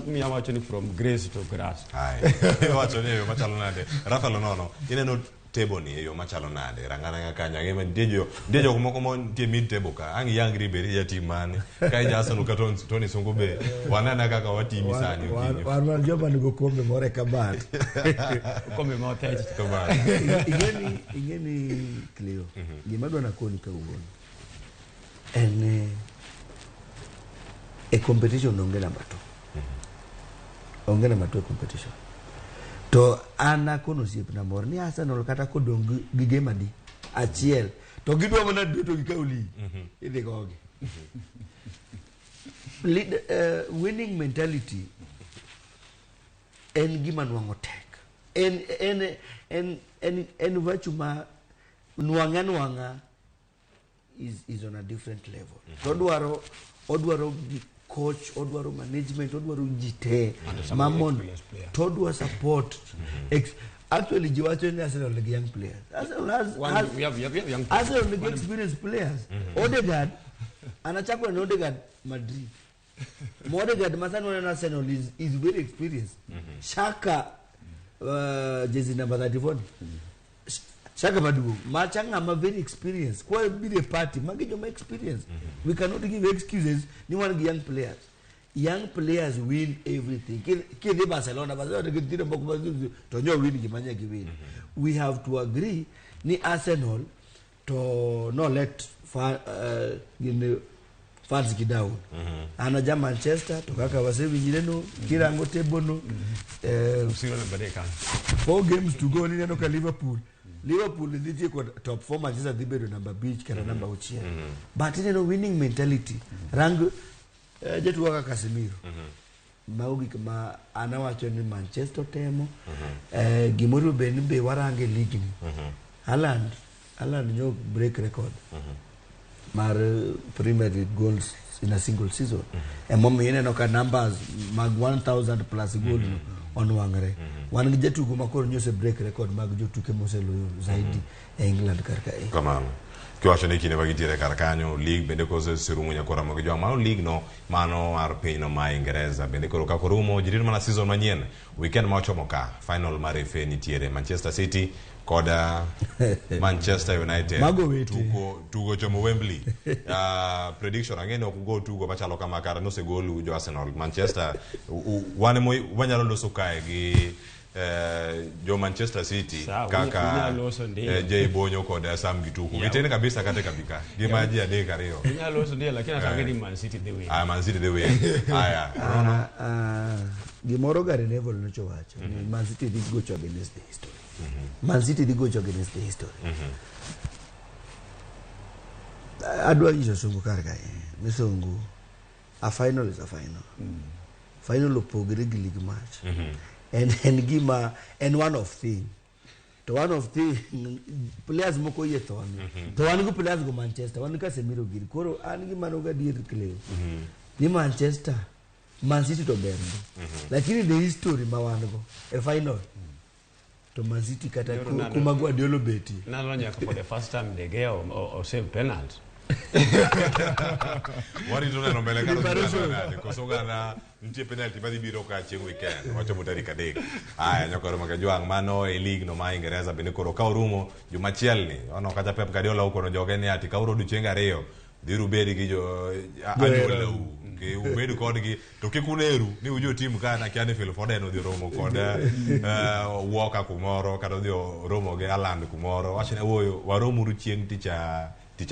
miya wacho ni from grace to grass. Ai. Iwacho ni e yo machalo nade? Rafael Onono, ineno table ni e yo machalo nade? Rangana kanyo, ang'e ma nitie jok moko ma nitie mid table ka. Ang' iyangri be ja team mane? Ka ija Arsenal ka Tony Sungu be wanana kaka watimi sani okinyi. Wan joma nigo kombe moro e kabat. Kombe ma othech. Kamano. Ing'eni Cleo, gima adwa nakoni kawuono en ni e competition onge namba 2. Onge namba 2 e competition. To an akono osiepna moro ni Arsenal kata kodong' gi game adi achiel to gidwa mana duto gikaw league idhi gogi. Winning mentality en gima nwang'o tek. En virtue ma nwang'a nwang'a is on a different level. To odwaro gi coach, odwaro management, odwaro ji te some ma mondo experienced player. to odwa support. Actually ji wacho ni Arsenal nigi young players. Arsenal has, has We have young players. Arsenal nigi experienced players. Odegaard anachako na Odegaard Madrid. Odegaard masani waneno Arsenal is very experienced. Shaka jezi number 34. Shaka maduong' macha ng'ama very experienced. Kwa biro e party magi joma experienced. We cannot give excuses ni wan gi young players. Young players win everything. Kidhi Barcelona, Barcelona nigi nyithindo moko ma to nyo win gima nye giwin. We have to agree ni Arsenal to no let gini fans gi down. An aja Manchester to kaka wasewinjre no kirango table no Usiro namba adek kanyo. 4 games to go nineno ka Liverpool dhi tieko top 4, Manchester dhi bedo namba 5 kata namba 6. But ineno winning mentality rang jatugo kaka Casemiro. Mago gik ma an awacho ni Manchester temo. Gimoro be ni be warange league ni. Haaland nyo break record mar Premier League goals in a single season. Emomiyo ineno ka numbers mag 1000 plus goals onwang're. Wan gi jatugo ma koro nyose break record mag jotuke moseloyo zaidi e England kar kae. Kamano. Kiwacho ni kinde ma gintiere kar kanyo league bende koserumo nyakora mag jwang' mano league no mano mar pinyno ma Ingereza bende koro kaka orumo ji rito mana season manyien weekend ma ochomo ka final mar FA nitiere Manchester City kod Manchester United. Mago wete. Tugo chomo Wembley. Prediction ang'e ni ok ugo tugo machalo kama kara nosegolu jo Arsenal. Manchester wan emo wanyalo loso kae gi jo Manchester City Sawa, kaka unyalo loso ndiyo. Jay Bonyo kod Sam Gituku. Gitene kabisa kate kabika. Gima ji adek ariyo. Unyalo loso ndiyo, lakini asange ni Man City dhi win. Ah, Man City dhi win. Aya. Rono. Gimoro Gary Neville nocho wacho ni Man City dhi gocho against the history. Man City dhi gocho against the history. Adwa nyiso Sungu kar kae ni Sungu, a final is a final. Final opogre gi league match. En gima en one of thing. To one of thing players moko oyie thone. To wan gi players go Manchester, wan gi Casemiro giri. Koro an gi mano gadier Cleo. Ni Manchester, Man City to ber ndi. Lakini the history ma wan go e final. To Man City kata Nyoro kuma Guardiola obetie. Nano nyaka for the first time De Gea o save penalty. Warito neno mbele kata Preparation. nade koso gana nitie penalty madhi biro ka chieng' weekend wachopo tarik 3. Aya nyakoro makajwang' mano e league no ma Ingereza bende koro ka orumo jumachiel ni ono kata Pep Guardiola okono joge ni ati ka uro odiochienge 2 dhiuru ubed gi jo anyuolau ki ubed kodgi to kik uneru ni ujo tim ka na kia ni Phil Foden odhi romo kod Walker kumoro kata odhi romo gi Haaland kumoro wach ne wuoyo waromuru chieng' tich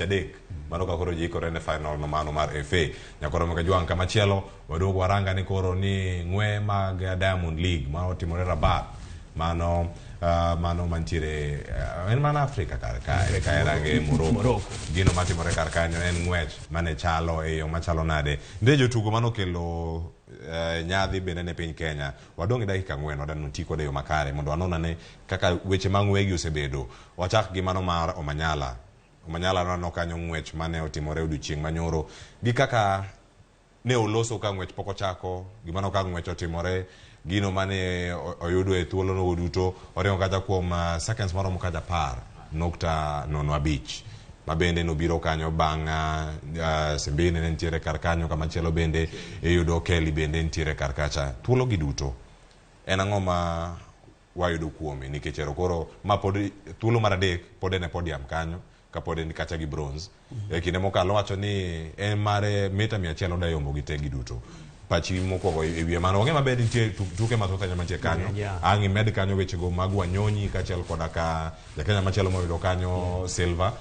adek mano ka koro ji ikore ne final no mano mar FA nyakoro makajwang' kamachielo waduog waranga ni koro ni ng'we mag Diamond League mano otimore Rabat mano mano mantiere en mana Afrika kar kae ka erange Morocco. Morocco. Gino matimore kar kanyo en ng'wech mane chalo e yo machalo nade nitie jotugo manokelo nyadhi bende ne piny Kenya wadong' gi dakika 4 wadwa ti kode e yo makare mondo wanon ane kaka weche mag ng'wegi osebedo wachak gi mano mar Omanyala Omanyala waneno kanyo ng'wech mane otimore odiochieng' manyoro gi kaka ne oloso ka ng'wech pok ochako, gimano ka ng'wech otimore, gino mane oyudo e thuolo nogo duto oringo kacha kuom seconds maromo kacha 10.05 ma bende nobiro kanyo bang' Simbine ne nitiere kar kanyo, kamachielo bende iyudo Kelly bende nitiere kar kacha. Thuolo gi duto en ang'o ma wayudo kuome nikech ero koro ma pod thuolo mar adek pod en e podium kanyo kapod en kacha gi bronze. E kinde mokalo wacho ni en mare mita 100 oda yombo gi te gi duto. Pachi mokwongo e wiye mano wang'e maber nitie tuke mathoth ahinya mantie kanyo. Ang' imed kanyo wechego mag Wanyonyi kaachiel koda ka jakenya machielo moyudo kanyo silver.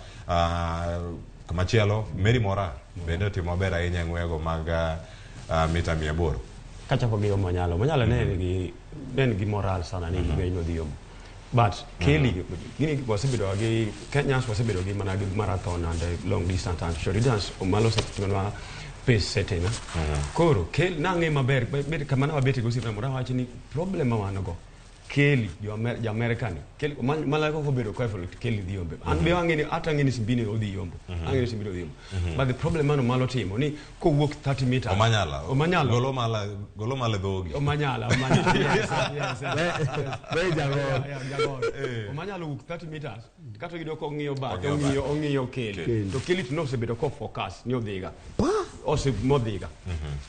Kamachielo Mary Mora bende otimo maber ahinya e ng'wego mag mita 800. Kachako gi Omanyala, Omanyala ne en gi moral sana ni ng'eny nodhi yombo. But Kelly, gini wasebedo gi Kenyans wasebedo gi mana gi marathon and long distance and short distance. Omalo osetimona pace setting. Koro Kelly nang'e maber bed kama ne wabete go osiepna moro awacho ni problem ma wan go Kelly jo America ni Kelly mana koko obedo careful Kelly dhi yombe. An be ang'e ni ata ang'e ni Simbine odhi yombo. Ang'e ni Simbine odhi yombo. But the problem mano malo timo ni kowuok 30 meters. Omanyala. Omanyala. Golo mala dhogi. Omanyala. Yes. Be jagoro. Jagoro. Omanyala wuok 30 meters. Kata oyudo kong'iyo bathe, ong'iyo Kelly. To Kelly to nosebedo ko focus ni odhiga. Ose modhiga.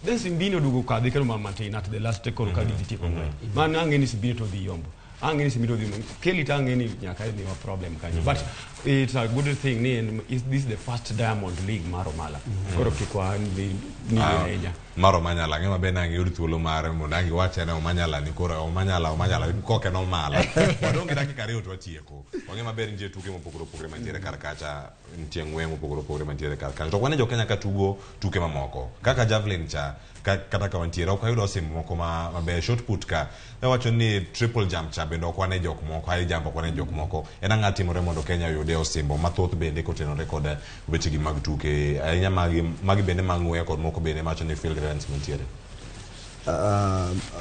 Then Simbine oduogo kadhi kendo mana matin at the last koro ka gidhi tieko ng'wech. Mano ang'e ni Simbine to dhi yombo. Ang'e ni Simbine odhi yombo. Kelly to ang'e ni nyaka miwa problem kanyo. But it's a good thing ni this is the first Diamond League mar Omala. Koro kik wa ni ahinya. Mar Omanyala ang'e maber ni ang' iyud thuolo mar mondo ang' iwache ne Omanyala ni koro Omanyala koke no Omala. Wadong' gi dakika 2 to watieko. Wang'e maber nitie tuke mopogore opogore mantiere kar kacha, nitie ng'we mopogore opogore mantiere kar kacha. To wane jo Kenya ka tugo tuke mamoko kaka javelin cha kata ka wantiere ok wayudo osimbo moko maber. Shot put ka wacho ni triple jump cha bende ok wane jok moko, high jump ok wane jok moko. En ang'a timore mondo Kenya oyude osimbo mathoth bende kotenore kod wechegi mag tuke ahinya magi bende mag ng'we kod moko bende mawacho ni field events mantiere.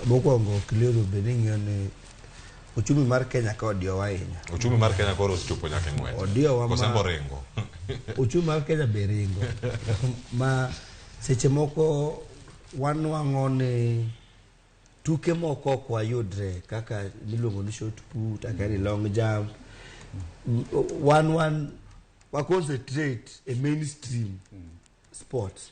Mokwongo Kilero bende ing'iyo ni uchumi mar Kenya ka odiowa ahinya. Uchumi mar Kenya koro osechopo nyaka e ng'wech. Odiowa ma Kosembo ringo. Uchumi mar Kenya be ringo. Ma seche moko wanwang'o ni tuke moko ok wayudre kaka miluongo ni shot put, kaka ni long jump. Wan wa concentrate e mainstream sports.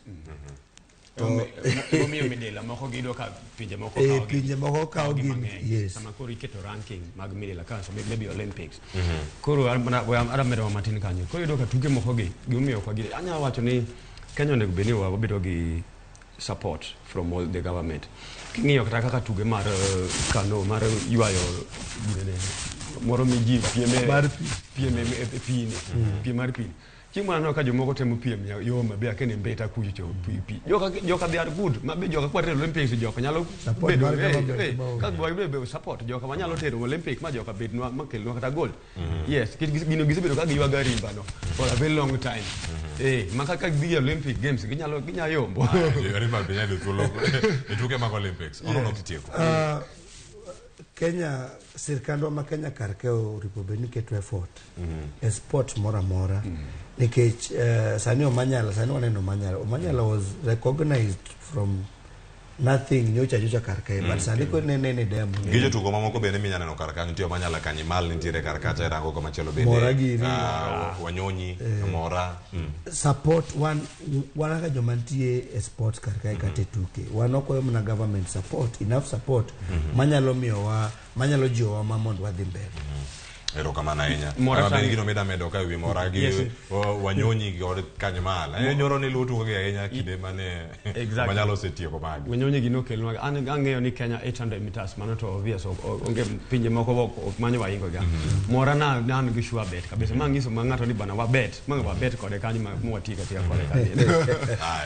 Emomiyo midila moko giyudo ka pinje moko pinje moko kawo gi gini, mang'eny. Yes. Sama koro iketo ranking mag midila ka so maybe Olympics. Koro adwa medo matin kanyo. Koro iyudo ka tuke moko gi gimomiyo ok wagi anyalo wacho ni Kenya onego bed ni wabedo gi support from all the government. King'iyo kata kaka tuke mar kano mar ywayo ginene moro mi ji pieme Mar pi. Piem e pi ni. Piem mar pi. Chieng' moro aneno ka jomoko temo piem yo mabe akene mbeta kucho cho pi. Joka they are good. Mabe joka kwa tero Olympics joka nyalo Support bedo mar government ka gwa be support joka manyalo tero Olympic ma joka bednwa makelnwa kata gold. Yes, gino gisebedo ka giywago rimba no for a very long time. Ma kaka gidhi e Olympic Games ginyalo yombo. Rimba be nyalo thuolo e tuke mag Olympics. Ono kitieko. Kenya sirkandwa ma Kenya kar ka oripo bed ni keto effort e sport moro amora nikech sani Omanyala sani waneno Omanyala Omanyala was recognized from nothing nyocha nyocha kar kae but sani koro nene ni Diamond Gi jotugo mamoko bende minya neno kar kanyo nitie Omanyala Kanyimal nitiere kar kacha irango kamachielo bende. Mora giri. Wanyonyi, Mora. Support wan kaka joma nitie e sports kar kae kata e tuke wan ok wayo mana government support enough support manyalo miyowa manyalo jiwowa ma mondo wadhi mbele. Erokamano ahinya. Mora Ama bende sani- gino mida medo ka ewi Mora gi Yes. Wanyonyi kod Kanyimal. Nyoro ni luwo tuke gi ahinya kinde mane Omanyala osetieko magi. Wanyonyi gi nokelnwa an ang'eyo ni Kenya 800 meters mano to obvious onge pinje moko ok manyo waingo ga. Mora na an gi sure bet kabisa ma nyiso ma ng'ato ni bana wabet ma wabet kode kanyo ma mwatieka tieka kode kanyo.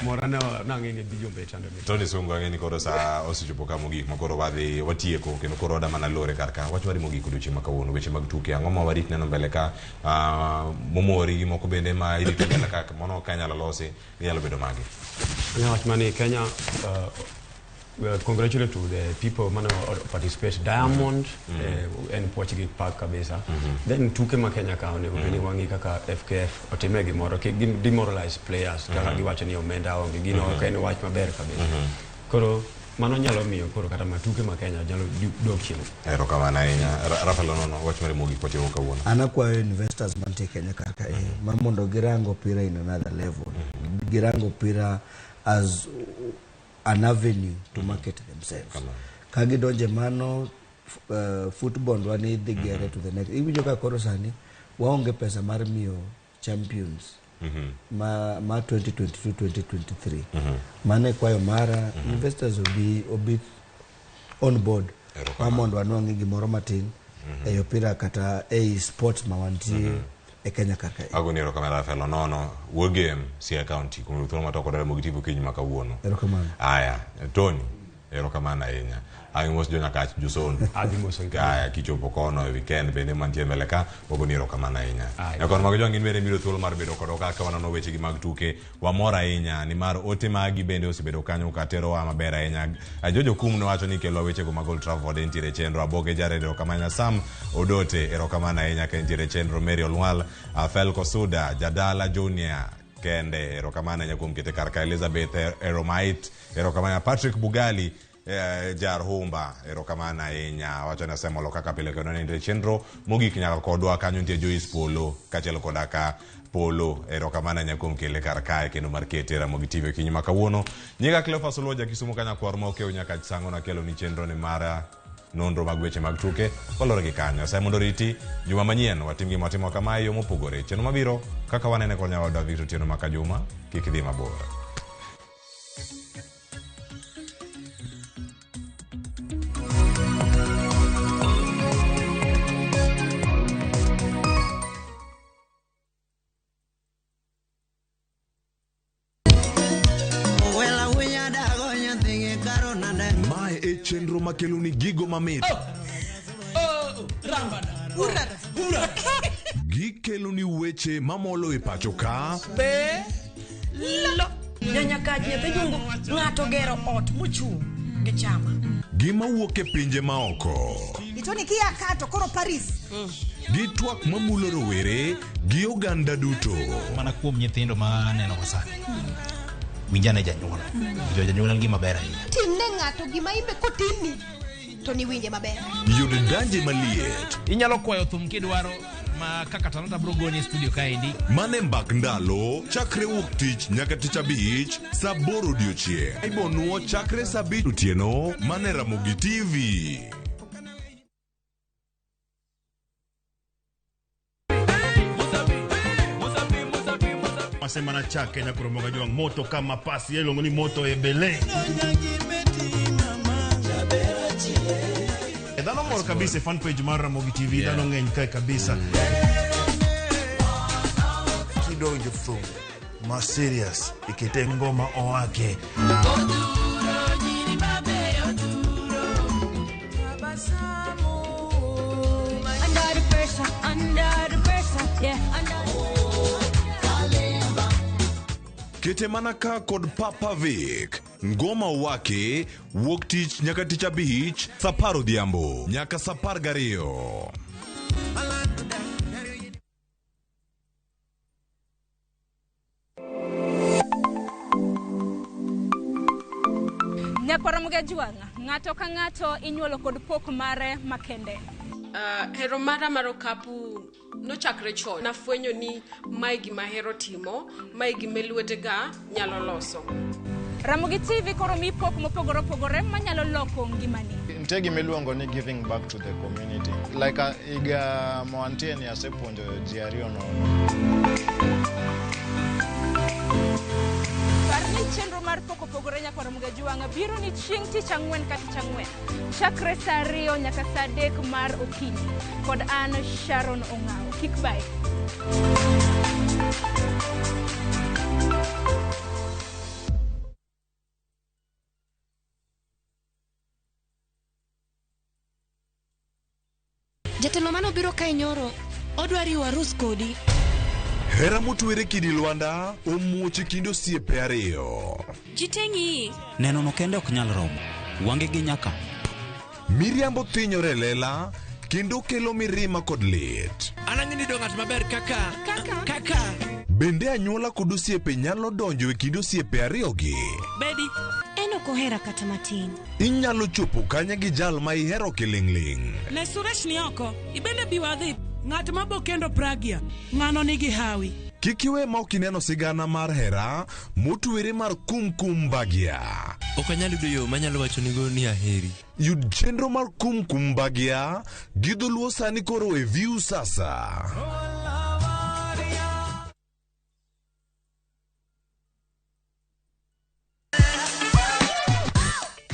Mora na nang'e ni dhi yombo 800 meters. Tony Sungu ang'e ni koro sa osechopo ka mogik ma koro wadhi watieko kendo koro wada mana lore kar ka. Wach mari mogik odiochieng' ma kawuono weche mag tuke ang'o ma warit neno mbele ka momori gi moko bende ma irito mbele ka mono ka inyalo losi ginyalo bedo mage. Anyalo wacho mana ni Kenya congratulate to the people mane participate Diamond en puoch gi pak kabisa. Then tuke ma Kenya ka onego bed ni wang'i kaka FKF otime gimoro kik demoralize players kaka giwacho ni omenda onge gino ok en wach maber kabisa. Koro mano nyalo miyo koro kata matuke ma Kenya nyalo dok chien. Erokamano ahinya. Rafael Onono, wach mare mogik watieko kawuono. An akwayo investors mantie Kenya kaka ma mondo girang opira in another level. Girang opira as an avenue to market themselves. Ka gidonje mano football wani idhi gere to the next. Iwinjo ka koro sani waonge pesa mar miyo champions ma 2022-2023. Mano e kwayo mara, investors obi on board ma mondo wanwang'e gimoro matin e opira kata ei sports ma wantie e Kenya kar kae. Agoni erokamano Rafael Onono, wuo game Siaya County kuom thuolo matoko Ramogi TV okinyi ma kawuono. Erokamano. Aya, Tony, erokamano ahinya. Ang' mos jo Nyakach Juson. Adhi moso. Aya, kichopo kono e weekend bende mantie mbele ka, wagoni erokamano ahinya. Nyakon mag jwang' in bende miro thuolo mar bedo kodwa kaka wanono wechegi mag tuke. Wamor ahinya nimar ote magi bende osebedo kanyo katerowa maber ahinya. Jojo Kum nowacho ni kelo wechego mag Old Trafford entiere chenro. Aboge Jared erokamano. Sam Odote erokamano ahinya ka entiere chenro. Mary Olwal, Felko Suda, Jadala Junior kende erokamano ahinya kuom kete kar ka. Elizabeth Eromait erokamano. Patrick Bugali jar humba erokamano ahinya. Wacho ni asemolo kaka pile kendo ne chenro mogik nyaka kodwa kanyo nitie Joyce Polo kaachiel koda ka Polo erokamano ahinya kuom kele kar kae kendo mar kete Ramogi TV okinyi ma kawuono. Nyinga Cleophas Oluoja Kisumu Kanyakwar ma okew nyaka Sang'o nakelo ni chenro ni mara nonro mag weche mag tuke kolore gi kanyo. Asaye mondo riti juma manyien watim gima watimo kama e yo mopogore. Chenro mabiro kaka wanene kod nyawadwa Victor Otieno ma Kajuma kik dhi mabor. Mae e chenro makelo ni gigo mamit. Gikelo ni weche mamolo e pacho ka. Nyanyakach nyathi jungu ng'ato gero ot mochung' gi chama. Gima wuok e pinje maoko. Itoni kia kato koro Paris. Gi twak mamulo rowere gi oganda duto. Mana kuom nyithindo ma aneno sani. Winjane janyuol. Jo janyuol en gima ber ahinya. Timne ng'ato gima imbe kotimni to niwinje maber. Yud danje maliet. Inyalo kwayo thum kidwaro ma kaka Talanta bro goni e studio kaendi. Mane mbak ndalo chakre wuok tich nyaka tich abich saa 8 odiochieng'. Ibonuo chakre saa 5 otieno mane Ramogi TV. Masema chake na kuromoga juang moto kama pasi yelongo ni moto ebele. Dhano mor kabisa fan page mar Ramogi TV dhano ng'eny kae kabisa. Kidonjo thum ma serious ikete ngoma owake. Under the pressure, under the pressure, yeah, under. Kete mana ka kod Papa Vic. Ngoma wake wuok tich nyaka tich abich saa 10 odhiambo nyaka saa 12. Nyakwar Mugajwang', ng'ato ka ng'ato inyuolo kod pok mare makende. Hero mara mar okapu nochakre chon. Nafwenyo ni mae gima ahero timo, mae gima lwetega nyalo loso. Ramogi TV koro mi pok mopogore opogore manyalo loko ngimani. Nitie gima iluongo ni giving back to the community. Like higa mawantie ni asepuonjo ji ariyo nono. Par ni chenro mar pok opogore Nyakwar Mugajwang' biro ni chieng' tich ang'wen ka tich ang'wen. Chakre saa 2 nyaka saa 3 mar okinyi. Kod an Sharon Ong'awo. Kik bae. Jatelo mano biro kae nyoro, odwa riwo arus kodi. Hera motwere kidi Lwanda omuoch e kind osiepe ariyo. Ji te ng'iyi. Neno no kende ok nyal romo. Wangegi nyaka. Miriambo thinyore e lela kendo kelo mirima kod lit. An ang'e ni do ng'at maber kaka kaka Bende anyuola kod osiepe nyalo donjo e kind osiepe ariyogi. Bedi. En ok ohera kata matin. Inyalo chopo kanye gi jal ma ihero kiling'ling'. Ne Suresh ni oko. Ibende bi wadhi. Ng'at ma bo kendo Pragya. Ng'ano nigi hawi. Kik iwe ma ok ineno sigana mar hera motwere mar Kumkum Bhagya. Ok anyal yudo yo manyalo wachonigo ni aheri. Yud chenro mar Kumkum Bhagya gi dholuo sani koro e View Sasa.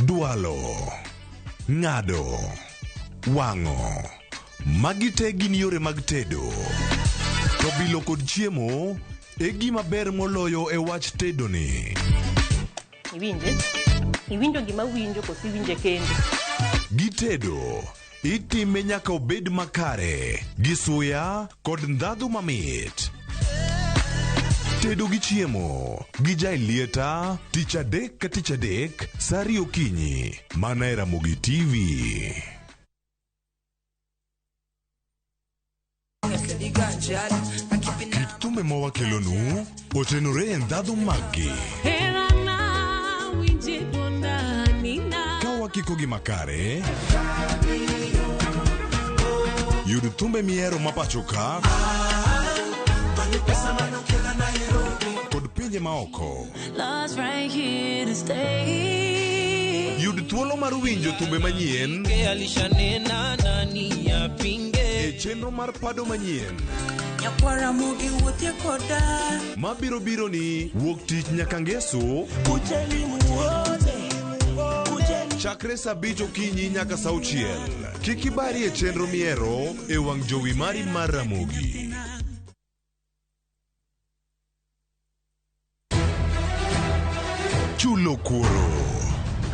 Dwalo, ng'ado, wang'o. Magi te gin yore mag tedo. To bilo kod chiemo e gima ber moloyo e wach tedo ni. Iwinje? Iwinjo gima winjo koso iwinje kendo? Gitedo, itime nyaka obed makare, gi suya kod ndhadhu mamit. Tedo gi chiemo gi Jaelieta tich adek ka tich adek sa ariyo okinyi mana e Ramogi TV. Kit thumbe ma wakelonu otenore e ndhadhu maggi. Ka wakiko gi makare, yud thumbe mihero ma pacho ka kod pinje maoko. Love's right here to stay. Yud thuolo mar winjo thumbe manyien Alishanena nani apinge e chenro mar pado manyien Nyakwara mogi wuothie koda. mabiro biro ni wuok tich nyaka ngeso Kujeni muone. chakre saa abich okinyi nyaka saa auchiel. Kik ibari e chenro mihero e wang' jowi mari mar Ramogi. Chulo kuoro.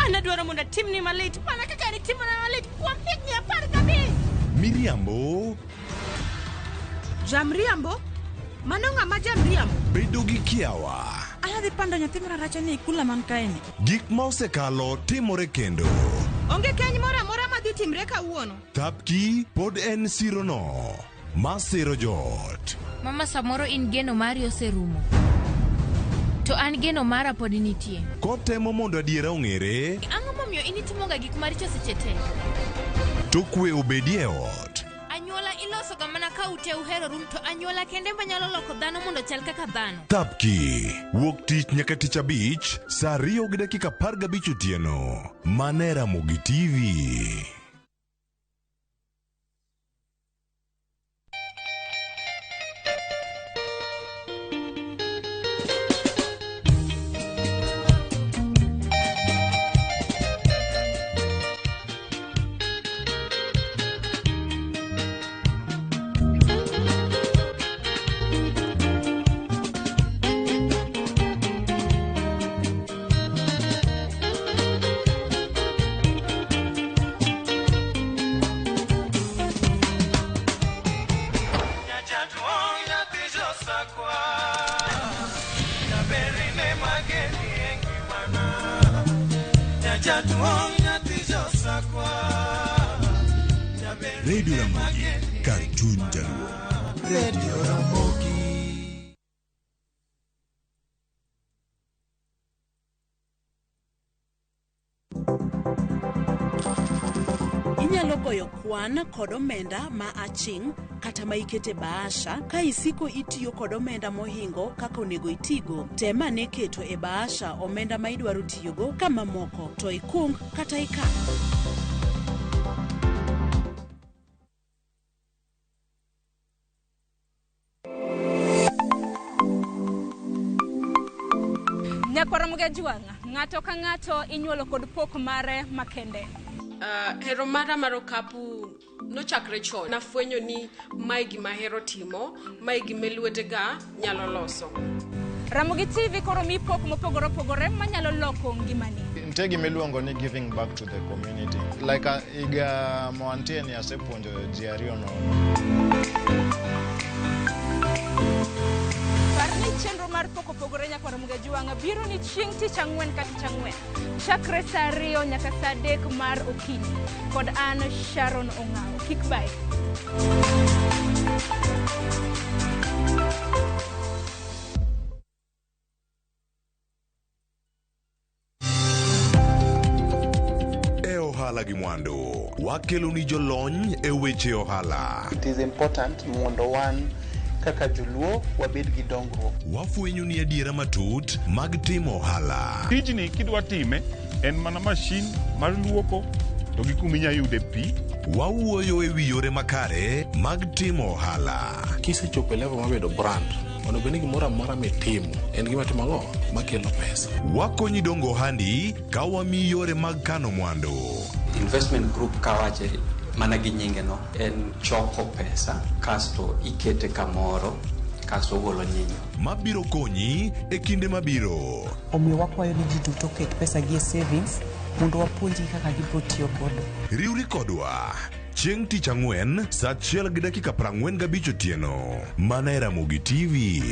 An adwaro mondo atimni malit mana kaka nitimona malit kuom higni 15. Miriambo Jamriambo? Mano ng'ama jamriambo? bedo gi kiawa. Anadhi pando nyathi mararacha ni e kula man kaeni. Gik ma osekalo timore kendo. Onge keny moro amora madhi timre kawuono. Thapki pod en sirono ma siro joot. Mama samoro in geno mari oserumo. To an geno mara pod nitie. Kotemo mondo adiera ong'ere, Ang'o momiyo in itimoga gik maricho seche te? to kwe obedie e ot. Anyuola ilosoga mana ka ute uheroru to anyuola kende manyalo loko dhano mondo chal kaka dhano. Thapki wuok tich nyaka tich abich saa 2:15 otieno. Mana e Ramogi TV. Radio Ramogi, kar chuny jaluo. Radio Ramogi. Inyalo goyo kwan kod omenda ma aching' kata ma ikete bahasha ka isiko itiyo kod omenda mohingo kaka onego itigo. Tem ane keto e bahasha omenda ma idwaro tiyogo ka mamoko to ikung kata ikan. Nyakwara Mugajwang', ng'ato ka ng'ato inyuolo kod pok mare makende. Hero mara mar okapu nochakre chon. Nafwenyo ni mae gima ahero timo, mae gima lwetega nyalo loso. Ramogi TV koro mi pok mopogore opogore manyalo loko ngimani. Nitie gima iluongo ni giving back to the community. Like higa ma wantie ni asepuonjo ji ariyo nono. Par ni chenro mar Pok Opogore Nyakwar Ramogi Ajwang' biro ni chieng' tich ang'wen ka tich ang'wen chakre saa 2 nyaka saa 3 mar okinyi kod an Sharon Ong'awo. Kik bayi. E ohala gi mwandu, wakelo ni jolony e weche ohala. It is important mondo wan kaka joluo wabed gi dongruok. Wafwenyo ni adiera matut mag timo ohala. Tijni kidwa time en mana mashin mar luoko to gi kuma inya yude pi. Wawuoyo e wi yore makare mag timo ohala. Kisechopo e level mar bedo brand, onego bed ni gimoro amora mitimo en gima timo ang'o makelo pesa. Wakonyi dongo ohandi ka wamiyi yore mag kano mwandu. Investment group kawache mana gi nyinge no en choko pesa kasto ikete kamoro kasto ogolo nyinyo. Mabiro konyi e kinde mabiro. Omiyo wakwayo ni ji duto oket pesa gi e savings mondo wapuonjgi kaka gibiro tiyo godo. Riwri kodwa chieng' tich ang'wen saa 1:45 otieno mana e Ramogi TV.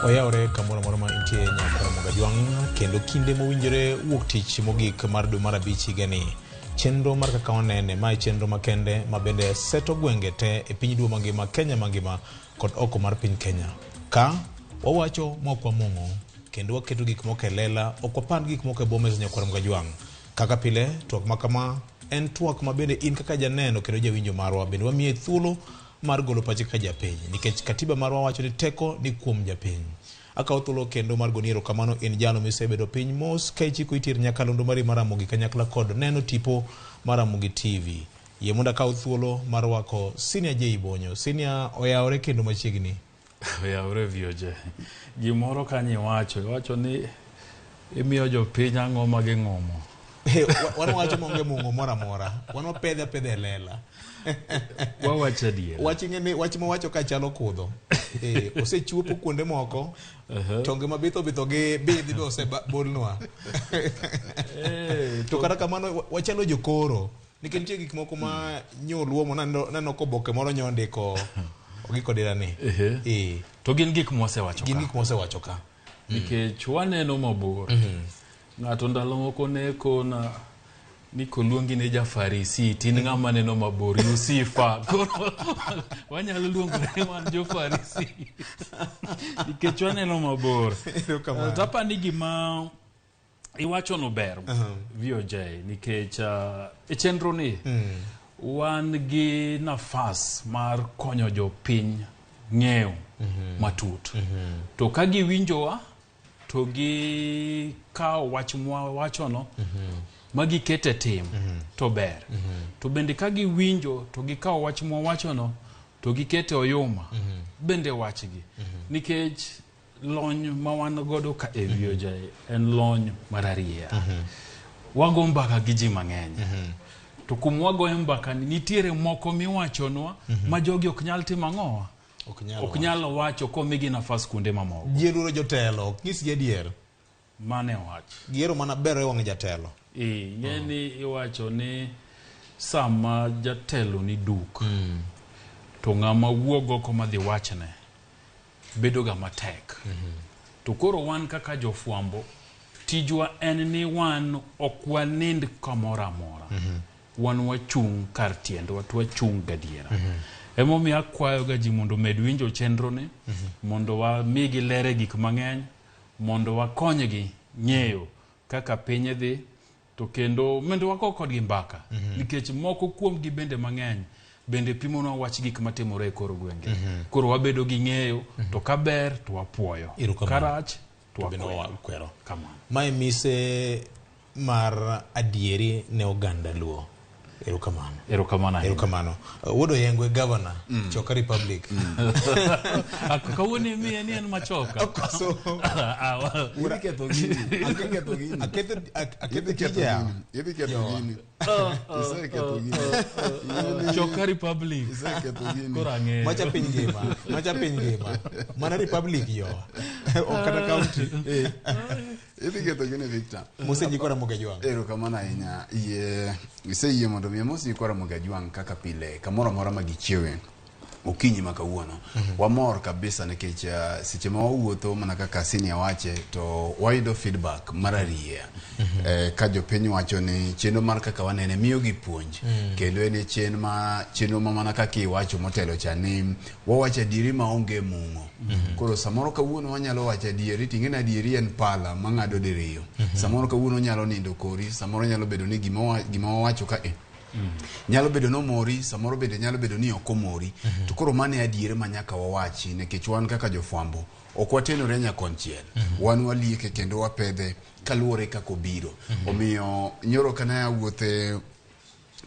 Oyawore kamoro amora ma intie Nyakwar Ramogi Ajwang' kendo kinde mowinjore wuok tich mogik mar dwe mar abich higani. Chenro mar kaka wanene mae chenro makende ma bende seto gwenge te e piny duo mangima, Kenya mangima kod oko mar piny Kenya. Ka wawacho ma ok wamong'o kendo waketo gik moko e lela, ok wapand gik moko e bomes Nyakwar Ramogi Ajwang'. Kaka pile, twak ma kama en twak ma bende in kaka janeno kendo jawinjo marwa bende wamiye thuolo mar golo pache kaka japiny nikech katiba marwa wacho ni teko ni kuom japiny. Akawo thuolo kendo mar goni erokamano in jalo misebedo piny mos ka ichiko iti ir nyakalondo mari mar Ramogi kanyakla kod neno tipo mar Ramogi TV. Yie mondo akaw thuolo mar rwako Senior J Bonyo. Senior oyawore kendo machiegni. Oyawore VOJ. Gimoro kanyo iwacho, iwacho ni imiyo jopiny ang'o ma ging'umo. Wan wacho maonge mung'o moro amora. Wan wapedhe apedha e lela. Wawacho adiera. Wach ing'e wach mawacho ka chalo kudho. Osechuopo kuonde moko. Tonge mabitho bitho gi bidhi be osebolnwa. To kata kamano wachalo jokoro. Nikech nitie gik moko ma nyoluo naneno koboke moro nyondiko ogiko dira ni. To gin gik mwasewacho ka. Gin gik mwasewacho ka. Nikech waneno mabor. Ng'ato ndalo moko ne kona ni koluongi ni jafarisi tin ng'ama neno mabor, you see far. Koro wanyalo luongore ni wan jofarisi nikech waneno mabor. To apani ni gima iwacho no ber VOJ nikech e chenro ni wan gi nafas mar konyo jopiny ng'eyo matut. To ka giwinjowa to gi kawo wach mwawachono ma gikete tim to ber. To bende ka giwinjo to gikawo wach mwawachono to gikete oyuma bende wachgi. Nikech lony ma wan godo ka e VOJ en lony mar arieya. Wago mbaka gi ji mang'eny. To kum wagoye mbaka ni nitiere moko miwachonwa ma jogi ok nyal timo ang'owa. Ok nyal wacho komigi nafas kuonde mamoko. Ji oluoro jotelo, ok nyisgi adier. Mane wach. Gihero mana ber e wang' jatelo. Ing'e ni iwacho ni sama jatelo ni duk to ng'ama wuog oko madhi wachne bedo ga matek. To koro wan kaka jofwambo tijwa en ni wan ok wanind kamoro amora. Wan wachung' kar tiendwa to wachung' gadiera. Emomiyo akwayo ga ji mondo omed winjo chenro ni mondo wamigi lere gik mang'eny mondo wakonygi ng'eyo kaka piny dhi to kendo mondo wago kodgi mbaka nikech moko kuomgi bende mang'eny bende pimonwa wach gik matimore e kor gwenge. Koro wabedo gi ng'eyo to kaber to wapuoyo, karach to wakwero. Kamano. Mae mise mar adieri ne oganda Luo. Erokamano. Erokamano ahinya. Erokamano. Wuod Oyengwe, governor, Choka Republic. Kawuono imiye ni en machoka. Ah, Idhi ketho gini. Idhi ketho gini. Aketho Idhi ketho tija. gini. Idhi ketho gini. Iseketho gini. Choka Republic. Iseketho gini. Koro ang'eyo. Macha piny ngima. Macha piny ngima. Mana Republic yo. Ok kata county. Idhi ketho gini Victor. Mose nyikwa Ramogi Ajwang'. Erokamano ahinya. Yie iseyie mondo mi amos nyikwa Ramogi Ajwang' kaka pile kamoro amora ma gichiewe okinyi ma kawuono. Wamor kabisa nikech seche ma wawuotho mana kaka senior wache to wayudo feedback mar ariya. Ka jopiny wacho ni chenro mar kaka wanene miyo gi puonj kendo en e chenro ma chenro ma mana kaka iwacho motelo cha ni wawacho adieri maonge mung'o. Koro samoro kawuono wanyalo wacho adieri ting'e ni adieri en pala mang'ado diriyo. Samoro kawuono nyalo nindo kori, samoro nyalo bedo ni gima wawacho ka nyalo bedo ni omori, samoro bende nyalo bedo ni ok omori. To koro mano e adieri ma nyaka wawachi nikech wan kaka jofwambo ok watenore nyakonchiel. Wan walieke kendo wapedhe kaluwore kaka obiro. Omiyo nyoro kane awuothe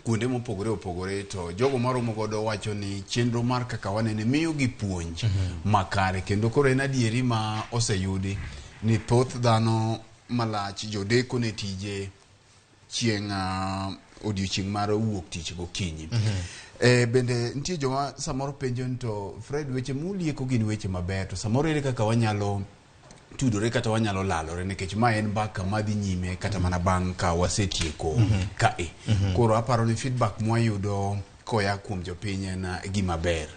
kuonde mopogore opogore to jogo maromo godo wacho ni chenro mar kaka wanene miyo gi puonj makare kendo koro en adieri ma oseyudi ni thoth dhano malach jodeko ne tije chieng' odiochieng' mar wuok tich gokinyi. Bende nitie joma samoro penjo ni to Fred weche mulieko gin weche maber to samoro ere kaka wanyalo tudore kata wanyalo lalore nikech ma en mbaka madhi nyime kata mana bang' ka wasetieko kae. Koro aparo ni feedback mwayudo koya kuom jopiny en gima ber.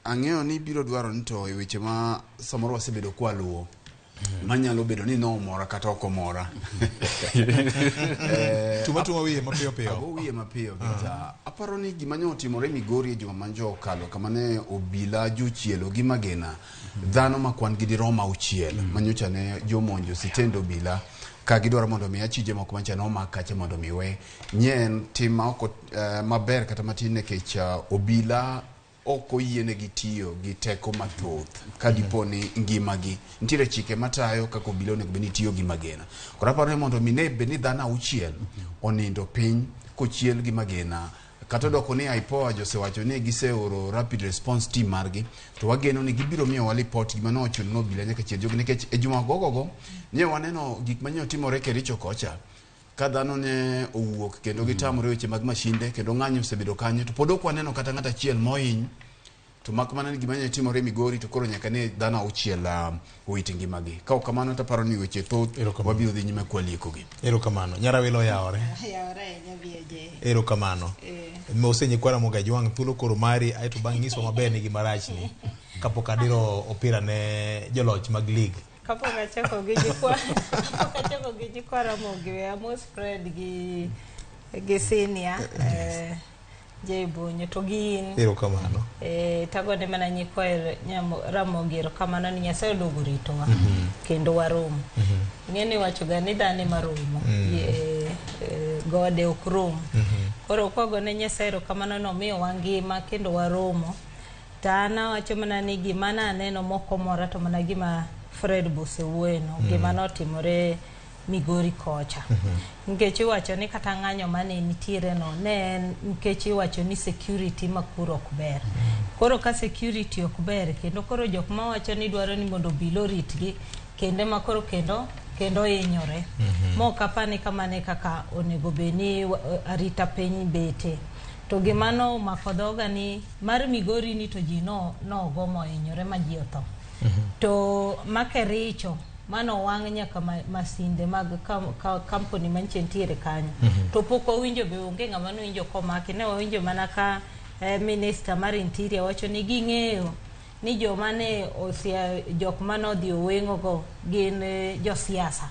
Ang'eyo ni biro dwaro ni to e weche ma samoro wasebedo kwaluwo manyalo bedo ni nomora kata ok omora. Tuma tuma wiye mapiyo piyo. Ago wiye mapiyo Victor. Aparo ni gima ne otimore Migori e juma manjo okalo kama ne obila jochielo gi magena dhano ma kwan gi dirom auchiel manyocha ne jomonjo sitend obila ka gidwaro mondo mi achije moko mancha nomak kacha mondo mi we. Nye en tim ma ok maber kata matin nikech obila ok oyienegi tiyo gi teko mathoth ka dipo ni ngimagi nitiere chike matayo kaka obila onego bed ni tiyo gi magena. Koro aparo ni mondo mi ne bed ni dhano auchiel onindo piny kochiel gi magena kata odoko ni IPOA josewacho ni giseoro rapid response team margi to wageno ni gibiro miyowa lipot gima ne ochuno ni obila nyaka chiel jogi nikech e juma gogogo ne waneno gik manye otimore Kericho kocha ka dhano ne owuok kendo gitamore weche mag mashinde kendo ng'anyo osebedo kanyo to pod ok waneno kata ng'at achiel mohiny to mak mana ni gima ne timore Migori to koro nyaka ne dhano auchiel owit ngimagi. Ka ok kamano to aparo ni weche thoth wabiro dhi nyime kwaliekogi. Erokamano. Nyarawilo oyawore. Oyawore ahinya BJ. Erokamano. Mose nyikwa Ramogi Ajwang' thuolo koro mari aeto bang' nyiswa maber ni gima rachni kapok adiro opira ne joloch mag league. Kapok achako gi nyikwa Ramogi, we amos Fred gi senior J Bonyo to gi in. Erokamano. Tagone mana nyikwa Ramogi erokamano ni Nyasaye oduogo ritowa kendo waromo. Ing'eni iwacho ga ni dhano ema romo. Gode ok rom. Koro kwagone Nyasaye erokamano nomiyowa ngima kendo waromo. To an awacho mana ni gima naneno mokomora to mana gima Fred bosewuoye no, gima notimore Migori kocha. Nikech iwacho ni kata ng'anyo mane nitiere no ne en nikech iwacho ni security ma kuro ok ber. Koro ka security ok ber kendo koro jok mawacho ni dwaro ni mondo obila oritgi kende ma koro kendo hinyore. Mok apani kamano e kaka onego bed ni arita piny bete. To gima nomako dhoga ni mar Migori ni to ji nogo mohinyore ma ji otho. To Makericho mano wang' nyaka masinde mag kampuni mantie nitiere kanyo. To pok wawinjo be onge ng'ama nowinjo komaki. Ne wawinjo mana ka minister mar interior wacho ni ging'eyo ni joma ne jok mane odhi oweng'o go gin josiasa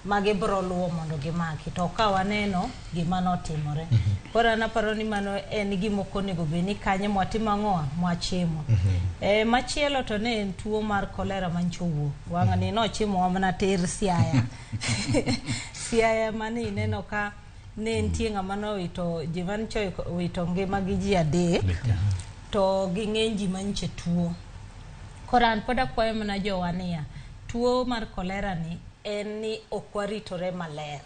ma gibiro luwo mondo gimaki. To ka waneno gima notimore. Koro an aparo ni mano en gima ok onego bed ni kanyo mwatimo ang'owa mwachimo. Machielo to ne en tuo mar kolera mancho owuok. Wang'ni nochimowa mana tir Siaya. Siaya mane ineno ka ne nitie ng'ama nowito ji mancho owito ngima gi ji adek to ging'eny ji manyiche tuo. Koro an pod akwayo mana jowa niya, tuo mar kolera ni en ni ok waritore maler.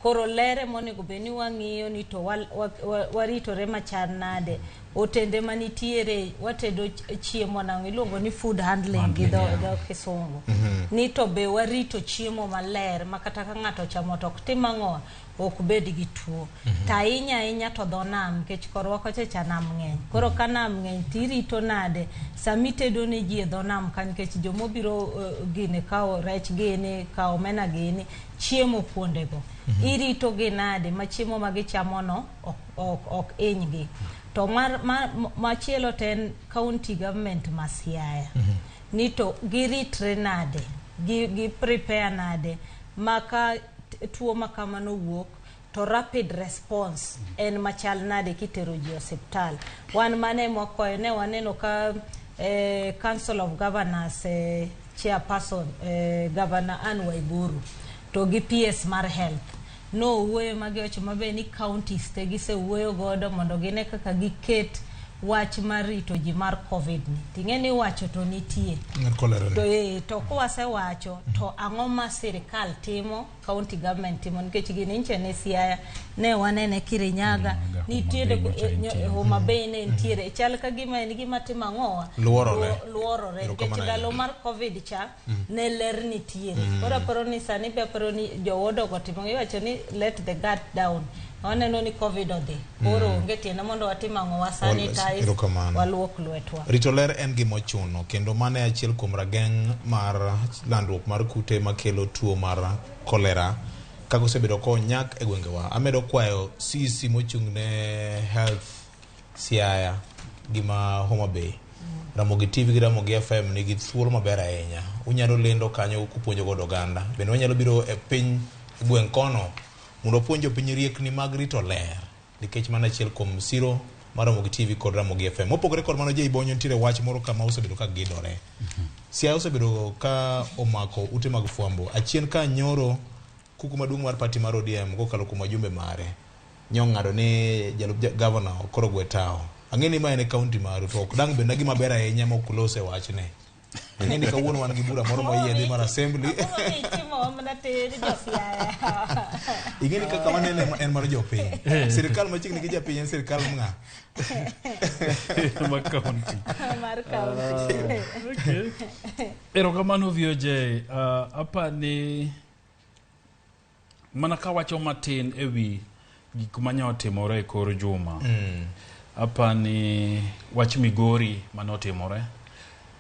Koro ler monego bed ni wang'iyo ni to waritore machal nade. Otende manitiere watedo chiemo nang'o iluongo ni food handling gi dho kisungu. Ni to be warito chiemo maler ma kata ka ng'ato ochamo to ok tim ang'o, ok bed gi tuo. To ahinya ahinya to dho nam, nikech korwa kocha cha nam ng'eny. Koro ka nam ng'eny tirito nade sama itedo ne ji e dho nam ka, nikech jomobiro gini kawo rech gini, kawo omena gini, chiemo kuondego. Irito gi nade ma chiemo ma gichamo no ok hinygi. To machielo to en county government ma Siaya. Ni to giritre nade, gi prepare nade ma ka tuo ma kamano wuok to rapid response en machal nade kitero ji osiptal. Wan mane mwakwayo ne waneno ka Council of Governors chairperson Governor Anne Waiguru to gi PS mar health no wuoyo magiwacho maber ni counties te gisewuoyo godo mondo gine kaka giket wach mar rito ji mar COVID ni. Ting'e ni wacho to nitie. To to kwasewacho to ang'o ma sirikal timo, county government timo, nikech gini nche ne Siaya ne wanene Kirinyaga nitiere Homa Bay ne nitiere chal ka gima en gima timo ang'owa luorore nikech ndalo mar COVID cha ne ler nitiere. Koro aparo ni sani be aparo ni jowodogo timo iwacho ni let the guard down. Waneno ni COVID odhi. Koro onge tiende mondo watim ang'o, wa sanitize, waluok lwetwa. Rito ler en gima ochuno kendo mano e achiel kuom rageng' mar landruok mar kute makelo tuo mar kolera kaka osebedo konyak e gwengewa. Amedo kwayo CEC mochung' ne Health Siaya gi ma Homa Bay. Ramogi TV gi Ramogi FM nigi thuolo maber ahinya. Unyalo lendo kanyo kupuonjo godo oganda. Bende wanyalo biro e piny gweng' kono mondo wapuonj jopiny riekni mag rito ler nikech mano achiel kuom siro mar Ramogi TV kod Ramogi FM. Mopogore kod mano, Jay Bonyo, nitiere wach moro kama osebedo ka gidore. Siaya osebedo ka omako ute mag fwambo. Achien ka nyoro kuku maduong' mar party mar ODM kokalo kuom wajumbe mare nyong'ado ni jalup gavana koro gwe tawo. Ang'e ni ma en e county maru to ok dang' bedna gima ber ahinya ma ok ulose wachne. Ang'e ni kawuono wan gi bura moro moyiedhi mar assembly. Ing'e ni kaka wanene en mar jopiny. Sirikal machiegni gi japiny en sirikal ng'a? Mar county. Mar county. Okay. Erokamano VOJ. Apani mana kawacho matin ewi gik manya otimore e kor juma. Apani wach Migori manotimore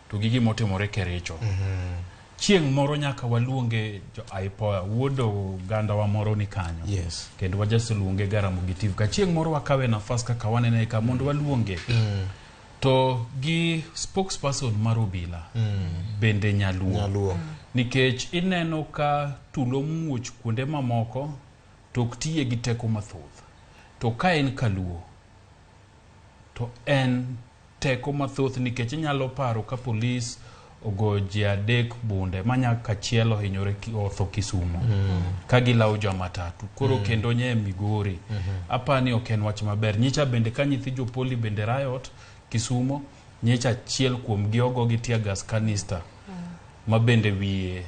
to gi gimotimore Kericho. Chieng' moro nyaka waluonge jo IPOA, wuod ogandawa moro ni kanyo. Yes. Kendo wajaseluonge ga Ramogi TV. Ka chieng' moro wakawe nafas kaka wanene ka mondo waluonge. To gi spokesperson mar obila bende nyaluo. Nyaluo. Nikech ineno ka tulo muoch kuonde mamoko to ok tiye gi teko mathoth. To ka en kaluo to en teko mathoth nikech inyalo paro ka polis ogo ji adek bunde ma nyaka achiel ohinyore otho Kisumo ka gilawo jo matatu koro kendo nye Migori. Apani ok en wach maber. Nyicha bende ka nyithi jopoli bende riot Kisumo, nyicha achiel kuom gi ogo gi tear gas canister ma bende wiye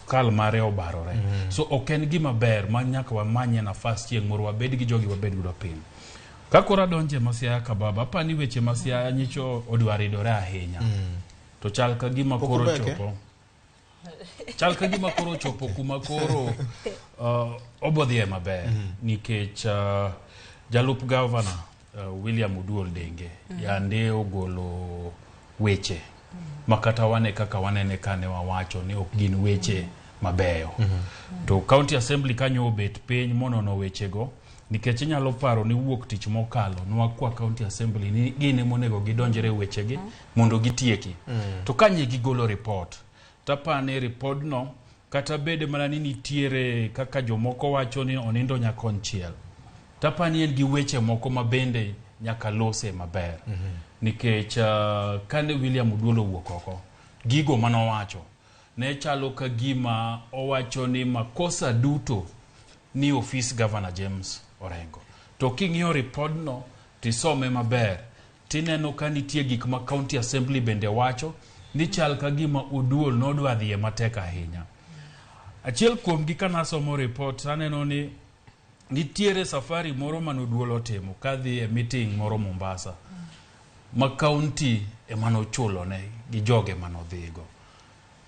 kal mare obarore. So ok en gima ber ma nyaka wamanye nafas chieng' moro wabed gi jogi wabed godo piny. Ka koro adonje ma Siaya ka baba, apani weche ma Siaya nyicho odwa ridore ahinya. To chal ka gima koro chopo. Chal ka gima koro chopo kuma koro obodhie maber. Nikech jalup gavana William Oduol Denge yande ogolo weche makata wane kaka wanene kane wawacho ni ok gin weche mabeyo. To County Assembly kanyo obet piny monono wechego nikech inyalo paro ni wuok tich mokalo nwakwa County Assembly ni gin emonego gidonjre wechegi mondo gitieki. To kanye gigolo report, tapani report no kata bed mana ni nitiere kaka jomoko wacho ni onindo nyakonchiel, tapani en gi weche moko ma bende nyaka lose maber. Nikech kane William Oduol owuok oko, gigo manowacho ne chalo ka gima owacho ni makosa duto ni ofis Governor James Orengo. To king'iyo ripodno tisome maber, tineno ka nitie gik ma County Assembly bende wacho ni chal ka gima Oduol nodwa dhiye matek ahinya. Achiel kuomgi kanasomo report aneno ni Nitiere safari moro mane Oduol otimo kadhi e meeting moro Mombasa ma county ema nochulone gi joge manodhigo.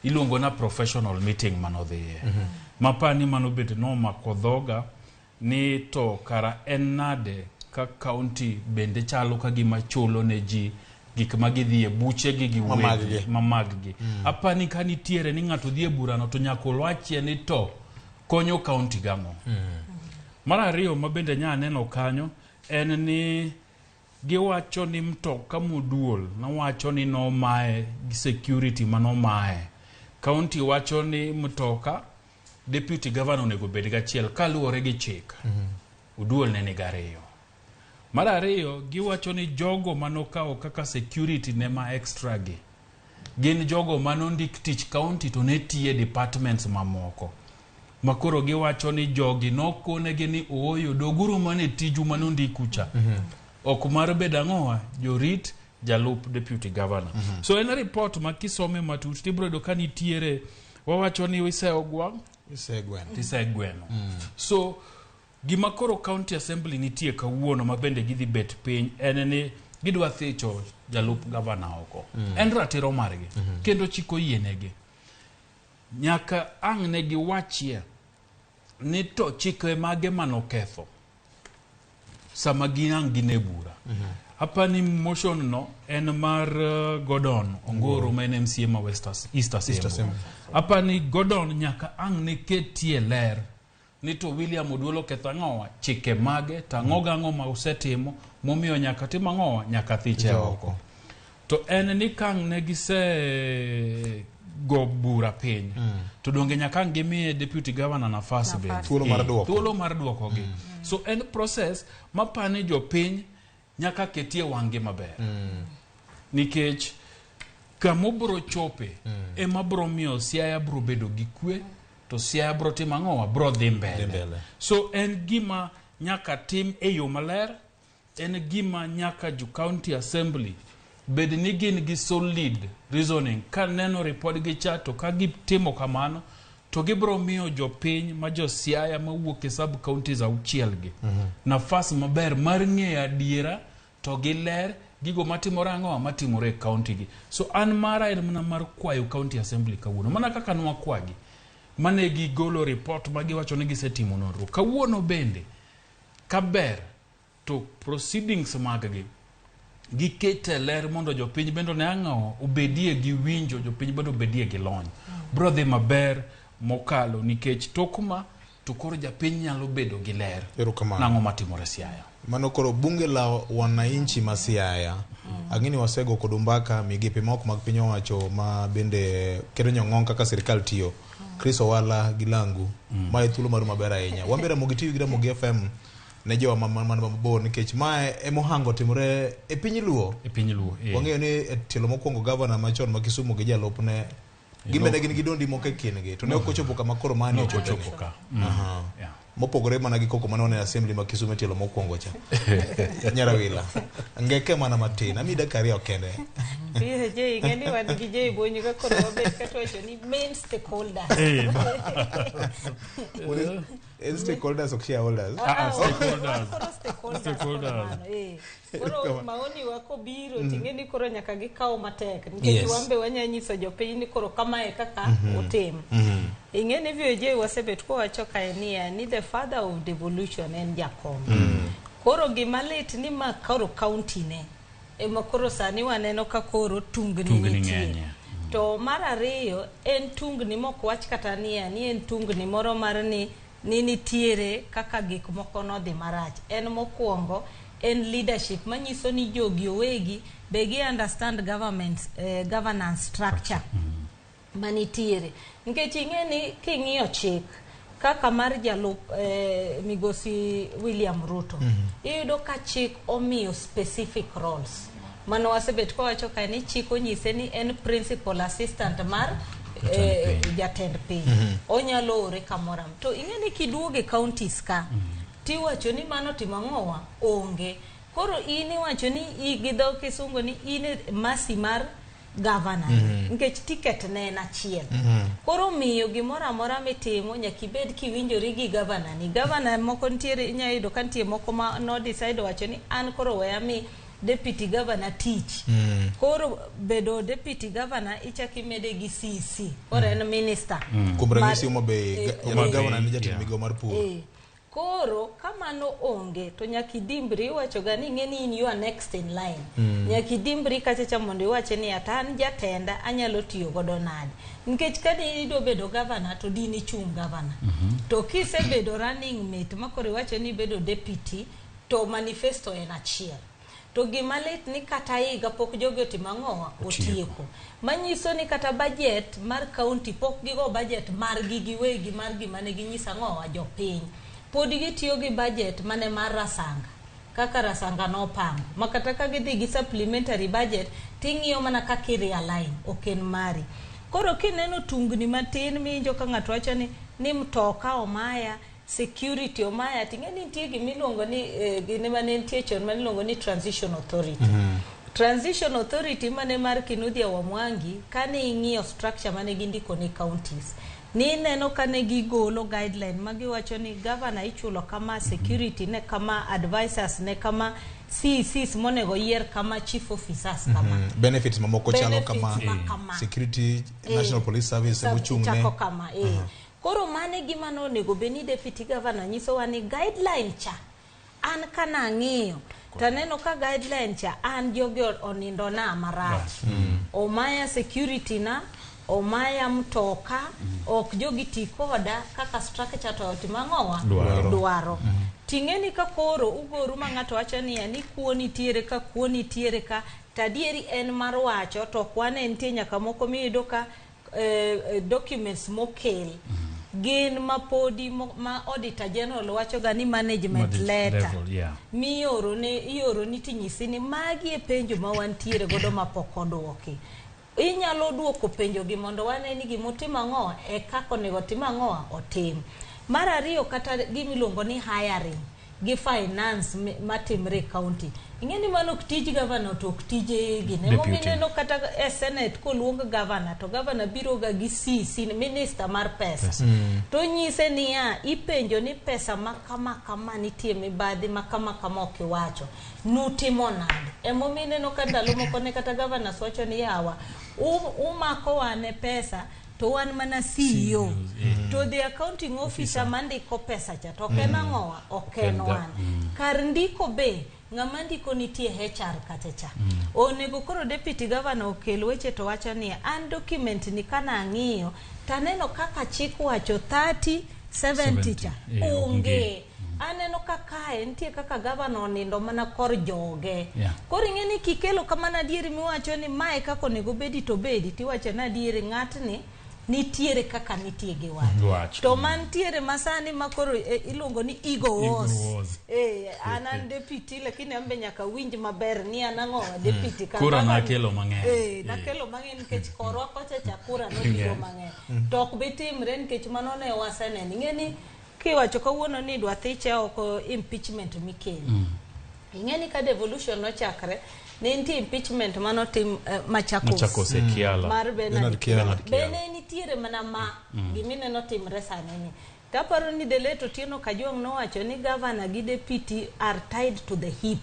Iluongo na professional meeting manodhiye. Mapani mano bende nomako dhoga ni to kara en nade ka county bende chalo ka gima chulo ne ji gik ma gidhi e buche gi giwegi Mamaggi. mamaggi. Apani ka nitiere ni ng'ato dhi e burano to nyaka olwachie ni to konyo county gang'o. Mar ariyo ma bende nya neno kanyo en ni giwacho ni mtoka moduol nowacho ni nomaye gi security manomaye. County wacho ni mtoka deputy governor onego bed gachiel kaluwore gi chik. Oduol ne nigi ariyo. Mar ariyo giwacho ni jogo manokawo kaka security ne ma extra gi gin jogo manondik tich county to ne tiye departments mamoko. Makoro giwacho ni jogi nokonegi ni ooyo doguru mana e tiju manondiku cha. Ok mar bedo ang'owa jorit jalup deputy governor. So en report ma kisome matut tibiro yudo ka nitiere wawacho ni iseyo gwang' tisegweno. So gima koro county assembly nitie kawuono ma bende gidhi bet piny en ni gidwa thicho jalup gavana oko. En ratiro margi kendo chik oyienegi. Nyaka ang' ne giwachie ni to chike mage manoketho sama gin ang' gin e bura. Apani motion no en mar Gordon Ongoro ma en MCA ma West East East Asembo. Asembo. Apani Gordon nyaka ang' ne ketie ler ni to William Oduol oketho ang'owa chike mage to ang'o gang'o ma osetimo momiyo nyaka tim ang'owa nyaka thiche oko. To en ni kang' ne gise go bura piny to donge nyaka ang' gimiye deputy governor nafas bende Thuolo mar duoko. thuolo mar duokogi. So en process mapani jopiny nyaka ketie wang'gi maber nikech kamobro chope ema bro miyo Siaya bro bedo gi kwe to Siaya bro timo ang'owa bro dhi mbele. So en gima nyaka tim e yo maler en gima nyaka jo county assembly bed ni gin gi solid reasoning ka neno report gi cha to ka gitimo kamano to gibro miyo jopiny ma jo Siaya mawuok e sub counties auchiel gi nafas maber mar ng'eyo adiera to gi ler gigo matimore ang'owa matimore e county gi. So an mara en mana mar kwayo county assembly kawuono mana kaka nwakwagi mane gigolo report ma giwacho ni gisetimo nonro kawuono bende kaber to proceedings mag-gi gikete ler mondo jopiny bende one ang'o obedie gi winjo jopiny bende obedie gi lony bro dhi maber mokalo nikech tok ma to koro japiny nyalo bedo gi ler Erokamano. nang'o matimore Siaya. Mano koro bunge la wananchi ma Siaya. Ang'e ni wasego kodu mbaka migepe moko mag piny owacho ma bende keto nyong'ong kaka sirikal tiyo. Chris Owala gi Langu. Mae thuolo maru maber ahinya. Wan be Ramogi TV gi Ramogi FM ne jowa man mabor nikech mae emohango timore e piny Luo. E piny Luo. Wang'eyo ni e tielo mokwongo gavana machon ma Kisumu gi jalupne gin bende gin gi dondi moko e kindgi to ne ok ochopo kama koro mani Ne ok ochopeni. ochopo ka. Aha. Yeah. Mopogore mana gi koko mane wane e assembly ma Kisumu e tielo mokwongo cha. Nyarawila. Ngeke mana matin. Ami dakika ariyo kende. Jay, ing'e ni wan gi Jay Bonyo ka koro wabet ka tiwacho ni main stakeholder. En stakeholders ok shareholders. Wan koro stakeholders koro mano, eh. Koro maoni wa kobiro ting'e ni koro nyaka gikaw matek nikech wan be wanya nyiso jopiny ni koro kamae kaka utim. Ing'e ni VOJ wasebet kowacho kae niya ni the father of devolution en Jakom. Koro gima lit ni ma koro county ne ema koro sani waneno ka koro tungni Tungni nitie. ng'enye. To mar ariyo en tungni mok wach kata niya ni en tungni moro mar ni nitiere kaka gik moko nodhi marach. En mokwongo en leadership manyiso ni jogi owegi be gi understand government, governance structure manitiere. Nikech ing'e ni king'iyo chik kaka mar jalup migosi William Ruto iyudo ka chik omiyo specific roles. Mano wasebet kowacho kae ni chik onyise ni en principal assistant mar jatend piny. Onyalo ore kamoro amora. To ing'e ni kiduogo e counties ka tiwacho ni mano timo ang'owa onge. Koro in iwacho ni gi dho kisungu ni in e masi mar governor nikech ticket ne en achiel. Koro miyo gimoro amora mitimo nyaka ibed kiwinjori gi governor ni. Governor moko nitiere, inyalo yudo ka nitie moko ma no decide wacho ni an koro weya mi deputy governor tich. Koro bedo deputy governor ichako imede gi CC, koro en minister. Kuom ranyisi Homa Bay, Homa jalup gavana ni jatend yeah. migawo mar pur. Koro kamano onge to nyaka idimbri, iwacho ga ni ing'e ni in you are next in line. Nyaka idimbri kacha cha mondo iwache ni ata an jatenda anyalo tiyo godo nade, nikech ka dini idwa bedo governor to dini ichung governor. To kisebedo running mate makoro iwacho ni ibedo deputy to manifesto en achiel. To gima lit ni kata higa pok jogi otimo ang'owa otieko, manyiso ni kata budget mar county pok gigo budget margi giwegi mar gima ne ginyiso ang'owa jopiny, pod gitiyo gi budget mane mar Rasanga kaka Rasanga nopango, ma kata ka gidhi gi supplementary budget ting'iyo mana kaka i-realign ok en mari. Koro kineno tungni matin miwinjo ka ng'ato wacho ni mtoka omaya, security omaya, ting'e ni nitie gimiluongo ni gine mane nitie chon mane iluongo ni transition authority. Transition authority mane mar Kinuthia Wamwangi, kane ing'iyo structure mane gindiko ni counties, ni neno kane gigolo guideline magiwacho ni governor ichulo kama, security ne kama, advisors ne kama, CECs monego yier kama, chief officers kama. Benefits mamoko chalo Benefits kama, ma kama. Security, National Police Service mochung' ne chako kama. Koro mano e gima nonego bed ni deputy governor nyisowa ni guideline cha an kanang'iyo taneno ka guideline cha an jogi onindona marach, omaya security na, omaya mtoka, ok jogi ti koda kaka structure to otimo ang'owa Dwaro. dwaro. Ting'e ni ka koro ugoru ma ng'ato wacho niya ni kuo nitiere ka, kuo nitiere ka, to adieri en mar wacho to ok wane nitie nyaka moko miyudo ka documents mokel gin mapodi ma auditor general wacho ga ni management letter level, yeah. mioro ne ioro ni tinyisi ni magi e penjo ma wantiere godo mapok oduoki, inyalo duoko penjo gi mondo wane ni gimotimo ang'o e kaka onego tim ang'o otim. Mar ariyo, kata gimiluongo ni hiring gi finance matimre e county, ing'e ni mano ok tij governor to ok tij gine. Emomiyo Deputy. ineno kata e senate koluong governor to governor biro ga gi CC, minister mar pesa, Pesa. To nyise niya ipenjo ni pesa ma kama kama nitie mibadhi ma kama kama ok iwacho nutimo nade. Emomiyo ineno ka ndalo moko ne kata governors wacho ni yawa umakowa ne pesa to wan mana CEO, to the accounting officer mandiko pesa cha to ok en ang'owa, ok en wan. Kar ndiko be ng'ama ndiko nitie HR kacha cha. Onego koro deputy governor okel weche to wacho niya an document ni kana ang'iyo taneno kaka chik wacho 30 70 cha 70, onge. Onge. Aneno ka kae nitie kaka gavana onindo mana kor joge. Yeah. Koro ing'e ni kikelo kamano adieri miwacho ni mae kaka onego bedi to bedi tiwacho ni adieri ng'atni nitiere kaka nitie gi wach. Wach. To mantiere masani ma koro iluongo ni ego Ego wars. wars. An deputy lakini an be nyaka winj maber ni an ang'o deputy ka Kura gavana- nakelo mang'eny. Nakelo mang'eny nikech korwa kocha cha kura nobiro mang'eny. To ok bi timre nikech mano ne waseneno. Ing'e ni kiwacho kawuono ni idwa thiche oko impeachment mikelo. Ing'e ni ka devolution nochakre ne nitie impeachment manotim Machakos, Machakos e Kiala. mar Bernard Bernard Kiala. Kiala. Bernard Kiala. Bene nitiere mana ma gimineno timre sani ni. Taparo ni the late Otieno Kajwang' nowacho ni governor gi deputy are tied to the hip.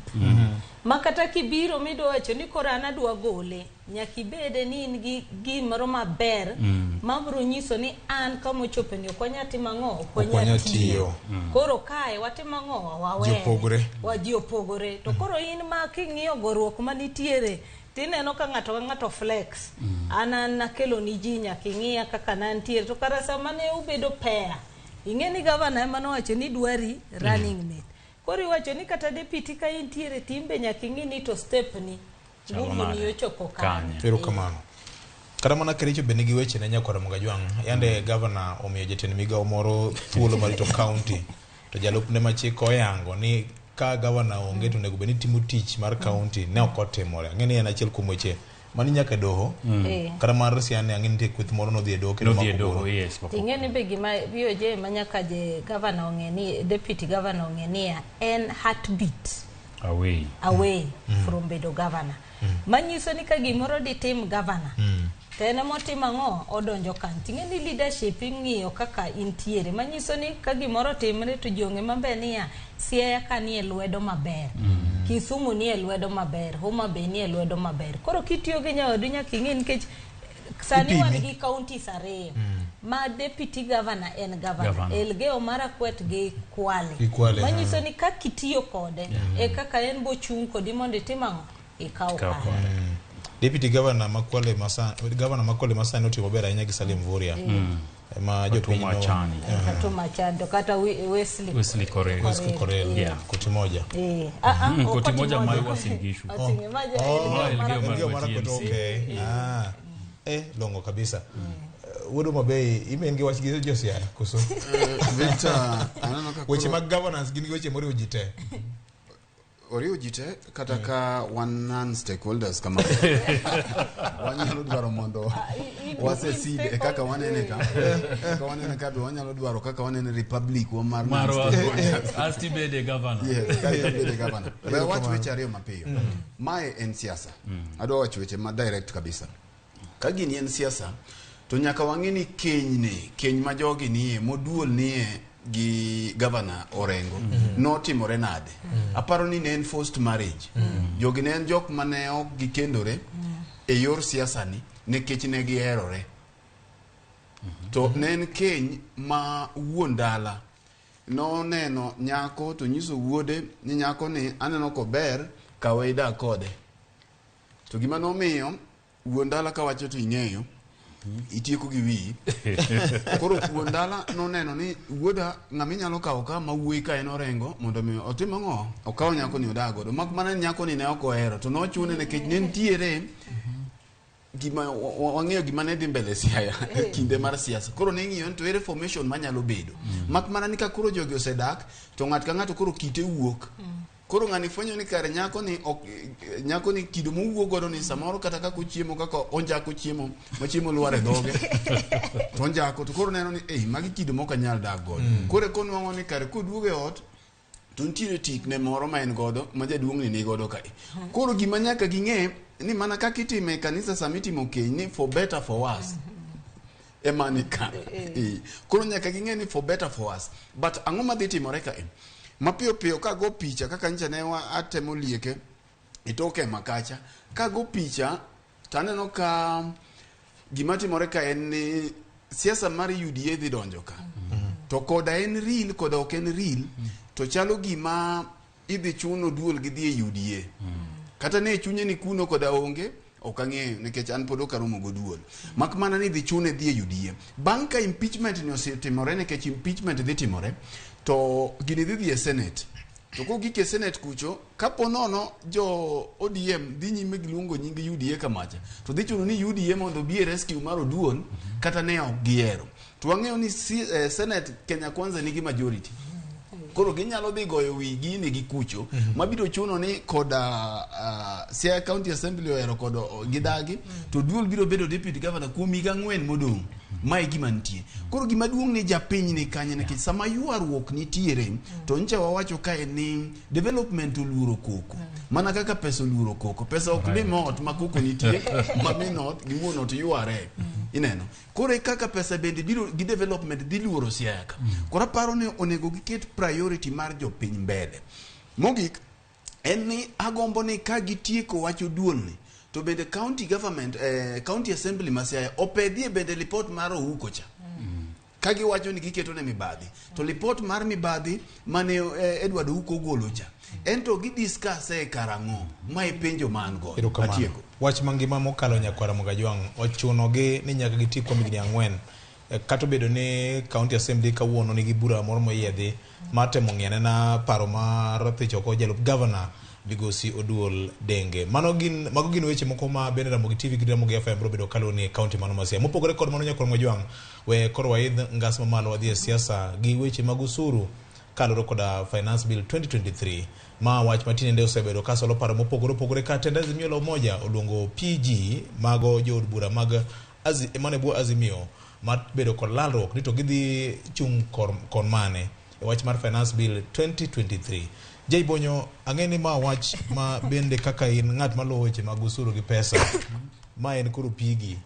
Ma kata kibiro midwa wacho ni koro an adwa gole, nyaka ibede ni in gi gimoro maber mabiro nyiso ni an kama ochope ni ok wanyal timo ang'o, ok Ok wanyal wanyal tiyo. tiyo. Koro kae watimo ang'o, wawere. Ji opogore. Wa ji opogore. To koro in ma king'iyo goruok manitiere tineno ka ng'ato ka ng'ato flex. An nakelo ni ji nyaka ing'iya kaka nantiere. To kara sama ne ubedo pair, ing'e ni gavana ema nowacho ni dwari running mate. Koro iwacho ni kata deputy ka intiere timbe nyaka ing'i ni to step ni Chalo nguvu ni nade? ochopo kanye. Kanye. Erokamano. Kata mana Kericho be nigi weche ne nyakwar Mugajwang'. Yande gavana omiyo jatend migawo moro thuolo mar rito county. To jalupne machik oyango ni ka gavana onge to onego bed ni timo tich mar county ne ok otimore. Ang'e ni en achiel kuom weche mani nyaka e doho. Kata mar Siaya ang'e ni nitie kweth moro nodhi e doho kendo Nodhi e mako doho, koro. yes. pok Ing'e ni be gima BOJ ma nyaka je governor ong'e ni deputy governor ong'e niya en heartbeat Away. Away from bedo governor. Manyiso ni ka gimoro ditim governor, to en emotimo ang'o? Odonjo kanyo. Ting'e ni leadership ing'iyo kaka intiere. Manyiso ni ka gimoro otimre to ji ong'e maber niya, Siaya ka nie lwedo maber. Kisumu nie lwedo maber, Homa Bay nie lwedo maber. Koro kitiyo gi nyawadu nyaka ing'e nikech sani wan Ipimi. gi counties ariyo ma deputy governor en governor. Governor. Elgeyo Marakwet gi Kwale. Gi Kwale, Manyiso ni kaka itiyo kode e kaka en bochung' kodi mondo itim ang'o? Ikaw kare. Deputy Governor ma Kwale masa Governor ma Kwale masani otimo maber ahinya gi Salim Mvurya. Ma jopiny Fatuma no- Achani. Fatuma Achani to kata Wesley Wesley Korir. Wesley Korir. Yeah. Koti moja. Koti moja ma Uasin Gishu. Oting'e ma ja- Oh, Elgeyo Marakwet. Elgeyo Marakwet, TMC. okay. Ah. Longo kabisa. Wuod Homa Bay, imen gi wach gi jo Siaya koso? Victor, aneno ka Weche koro- mag governance gin gi weche moriwo ji te. Oriwo ji te kata ka wan non stakeholders kama wanyalo dwaro mondo wasesid e kaka wanene ka kaka wanene ka be wanyalo dwaro kaka wanene republic wa mar non Marwa. stakeholders. Asti bede governor. Yes, kata bede governor. We wach weche ariyo mapiyo. Mae en siasa. Adwa wacho weche ma direct kabisa. Ka gini en siasa, to nyaka wang'e ni kenyni, keny ma jogi nie, moduol nie gi gavana Orengo, notimore nade? Aparo ni ne en forced marriage. Jogi ne en jok mane ok gikendore e yor siasa ni nikech ne giherore. To ne en keny ma wuon dala noneno nyako to nyiso wuode ni nyako ni aneno kober kawe idag kode. To gima nomiyo wuon dala kawacho to ing'eyo itieko gi wiyi. Koro wuon dala noneno ni wuoda ng'ama inyalo kawo ka ma wuoyi ka en Orengo mondo mi otim ang'o okaw nyako ni odag godo. Mak mana ni nyako ni ne ok ohero to nochune nikech ne nitiere gima wang'eyo gima ne dhi mbele Siaya kinde mar siasa. Koro ne ing'iyo ni to ere formation manyalo bedo. Mak mana ni ka koro jogi osedak to ng'at ka ng'ato koro kite wuok. Koro ng'ani fwenyo ni kare nyako ni ok nyako ni kido mowuok godo ni samoro kata kaka ochiemo kaka onjako chiemo ma chiemo lwar e dhoge to onjako to koro neno ni ei magi kido mok anyal dak godo. Koro eko nwang'o ni kare koduogo e ot to nitiere tik ne moro ma en godo ma jaduong' ni godo kae. Koro gima nyaka ging'e ni mana kaka itime e kanisa sama itimo keny ni for better for worse ema ni ka. Koro nyaka ging'e ni for better for worse. But ang'o madhi timore kae? Mapiyo piyo kago picha kaka nyicha ne atemo lieke e tok ema kacha. Kago picha to aneno ka gima timore ka en ni siasa mar UDA dhi donjo ka. To koda en real koda ok en real to chalo gima idhi chuno duol gi dhi e UDA. Kata ne chunye ni kuno koda onge ok ang'eyo nikech an pod ok aromo go duol. Mak mana ni dhi chune dhi e UDA. Bang' ka impeachment ni osetimore nikech impeachment dhi timore to gini dhi dhi e Senate. To kogik e Senate kucho, kapo nono jo ODM dhi nyime gi luongo nying UDA kamacha, to dhi chuno ni UDA mondo obi e rescue mar Oduol kata ne ok gihero. To wang'eyo ni Senate Kenya Kwanza nigi majority. Koro ginyalo dhi goyo wi gini gi kucho mabiro chuno ni koda Siaya County Assembly ohero kod gidagi to Duol biro bedo deputy governor kuom higa 4 modong'. Ma e gima nitie. Koro gima duong' ni japiny ni kanye nikech sama ywaruok nitiere to ncha wawacho kae ni development oluoro koko. Mana kaka pesa oluoro koko. Pesa ok lim ot ma koko nitie ma min ot gi wuon ot yware. Ineno. Koro e kaka pesa bende biro gi development dhi luoro Siaya ka. Koro aparo ni onego giket priority mar jopiny mbele. Mogik en ni agombo ni ka gitieko wach Oduol ni to bende county government county assembly ma Siaya opedhie bende lipot mar Ouko cha. Ka giwacho ni giketo ne mibadhi to lipot mar mibadhi mane Edward Ouko ogolo cha en to gidiscuss e karang'o ma e penjo ma an godo. Erokamano. Atieko. Wach mangima mokalo nyakwara Mogajwang' ochunogi ni nyaka giti kuom higni 4. Kata obedo ni County Assembly kawuono nigi bura moro moyiedhi mar temo ng'iyo anena paro mar thicho oko jalup gavana Migosi Oduol Denge. Mago gin weche moko ma bende Ramogi TV gi Ramogi FM biro bedo kaluwo ni e county mano ma Siaya. Mopogore kod mano nyakwara Mogajwang', we koro waidh ngas mamalo wadhi e siasa gi weche mag osuru kaluwore koda Finance Bill 2023 ma wach ma tinende osebedo ka solo paro mopogore opogore ka tend Azimio la Umoja oluongo PG mago jood bura mag mane bwo Azimio mar bedo kod lalruok ni to gidhi chung' kon mane. e wach mar Finance Bill 2023. Jay Bonyo, ang'e ni ma wach ma bende kaka in ng'at maluwo weche mag osuru gi pesa, ma en koro pigi.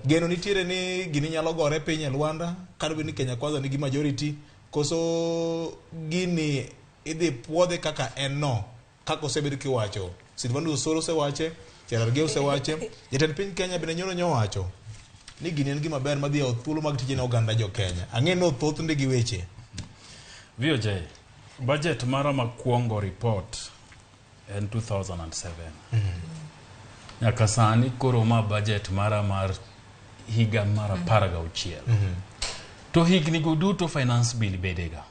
Geno nitiere ni gini nyalo gore piny e Luanda, kata bed ni Kenya Kwanza nigi majority, koso gini idhi puodhe kaka en no, kaka osebed kiwacho. Silvanus Osoro osewache, Cherargei osewache, jatend piny Kenya bende nyoro nyowacho ni gini en gima ber madhi yawo thuolo mag tije ne oganda jo Kenya. Ang'e ni othoth ndi gi weche. VOJ, budget mara makwongo report en 2007. Nyaka sani koro ma budget mara mar higa mar 16. To higni go duto finance bill bedega.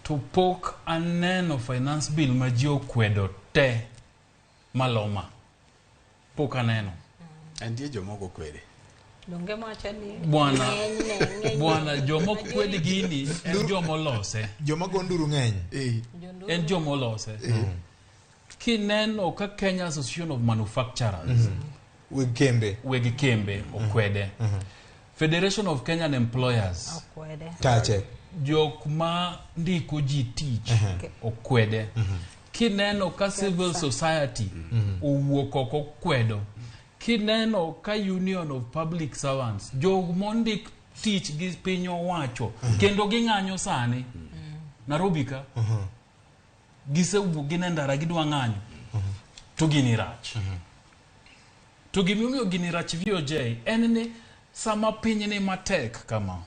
To pok aneno finance bill ma ji okwedo te maloma. Pok aneno. Nitie jomoko kwede. Donge mwacho ni Bwana, ng'enyne, ng'enyne. bwana jomok kwed gini en jomolose. Joma go nduru ng'eny. En jomolose. Kineno ka Kenya Association of Manufacturers Weg kembe. weg kembe okwede. Federation of Kenyan Employers Okwede. Tache. jok ma ndiko ji tich okwede. Kineno ka civil society owuok oko kwedo. Kineno ka Union of Public Servants jok mondik tich gi piny owacho kendo ging'anyo sani Nairobi ka gisewuok gin e ndara gidwa ng'anyo to gini rach. To gimomiyo gini rach VOJ en ni sama piny ni matek kama,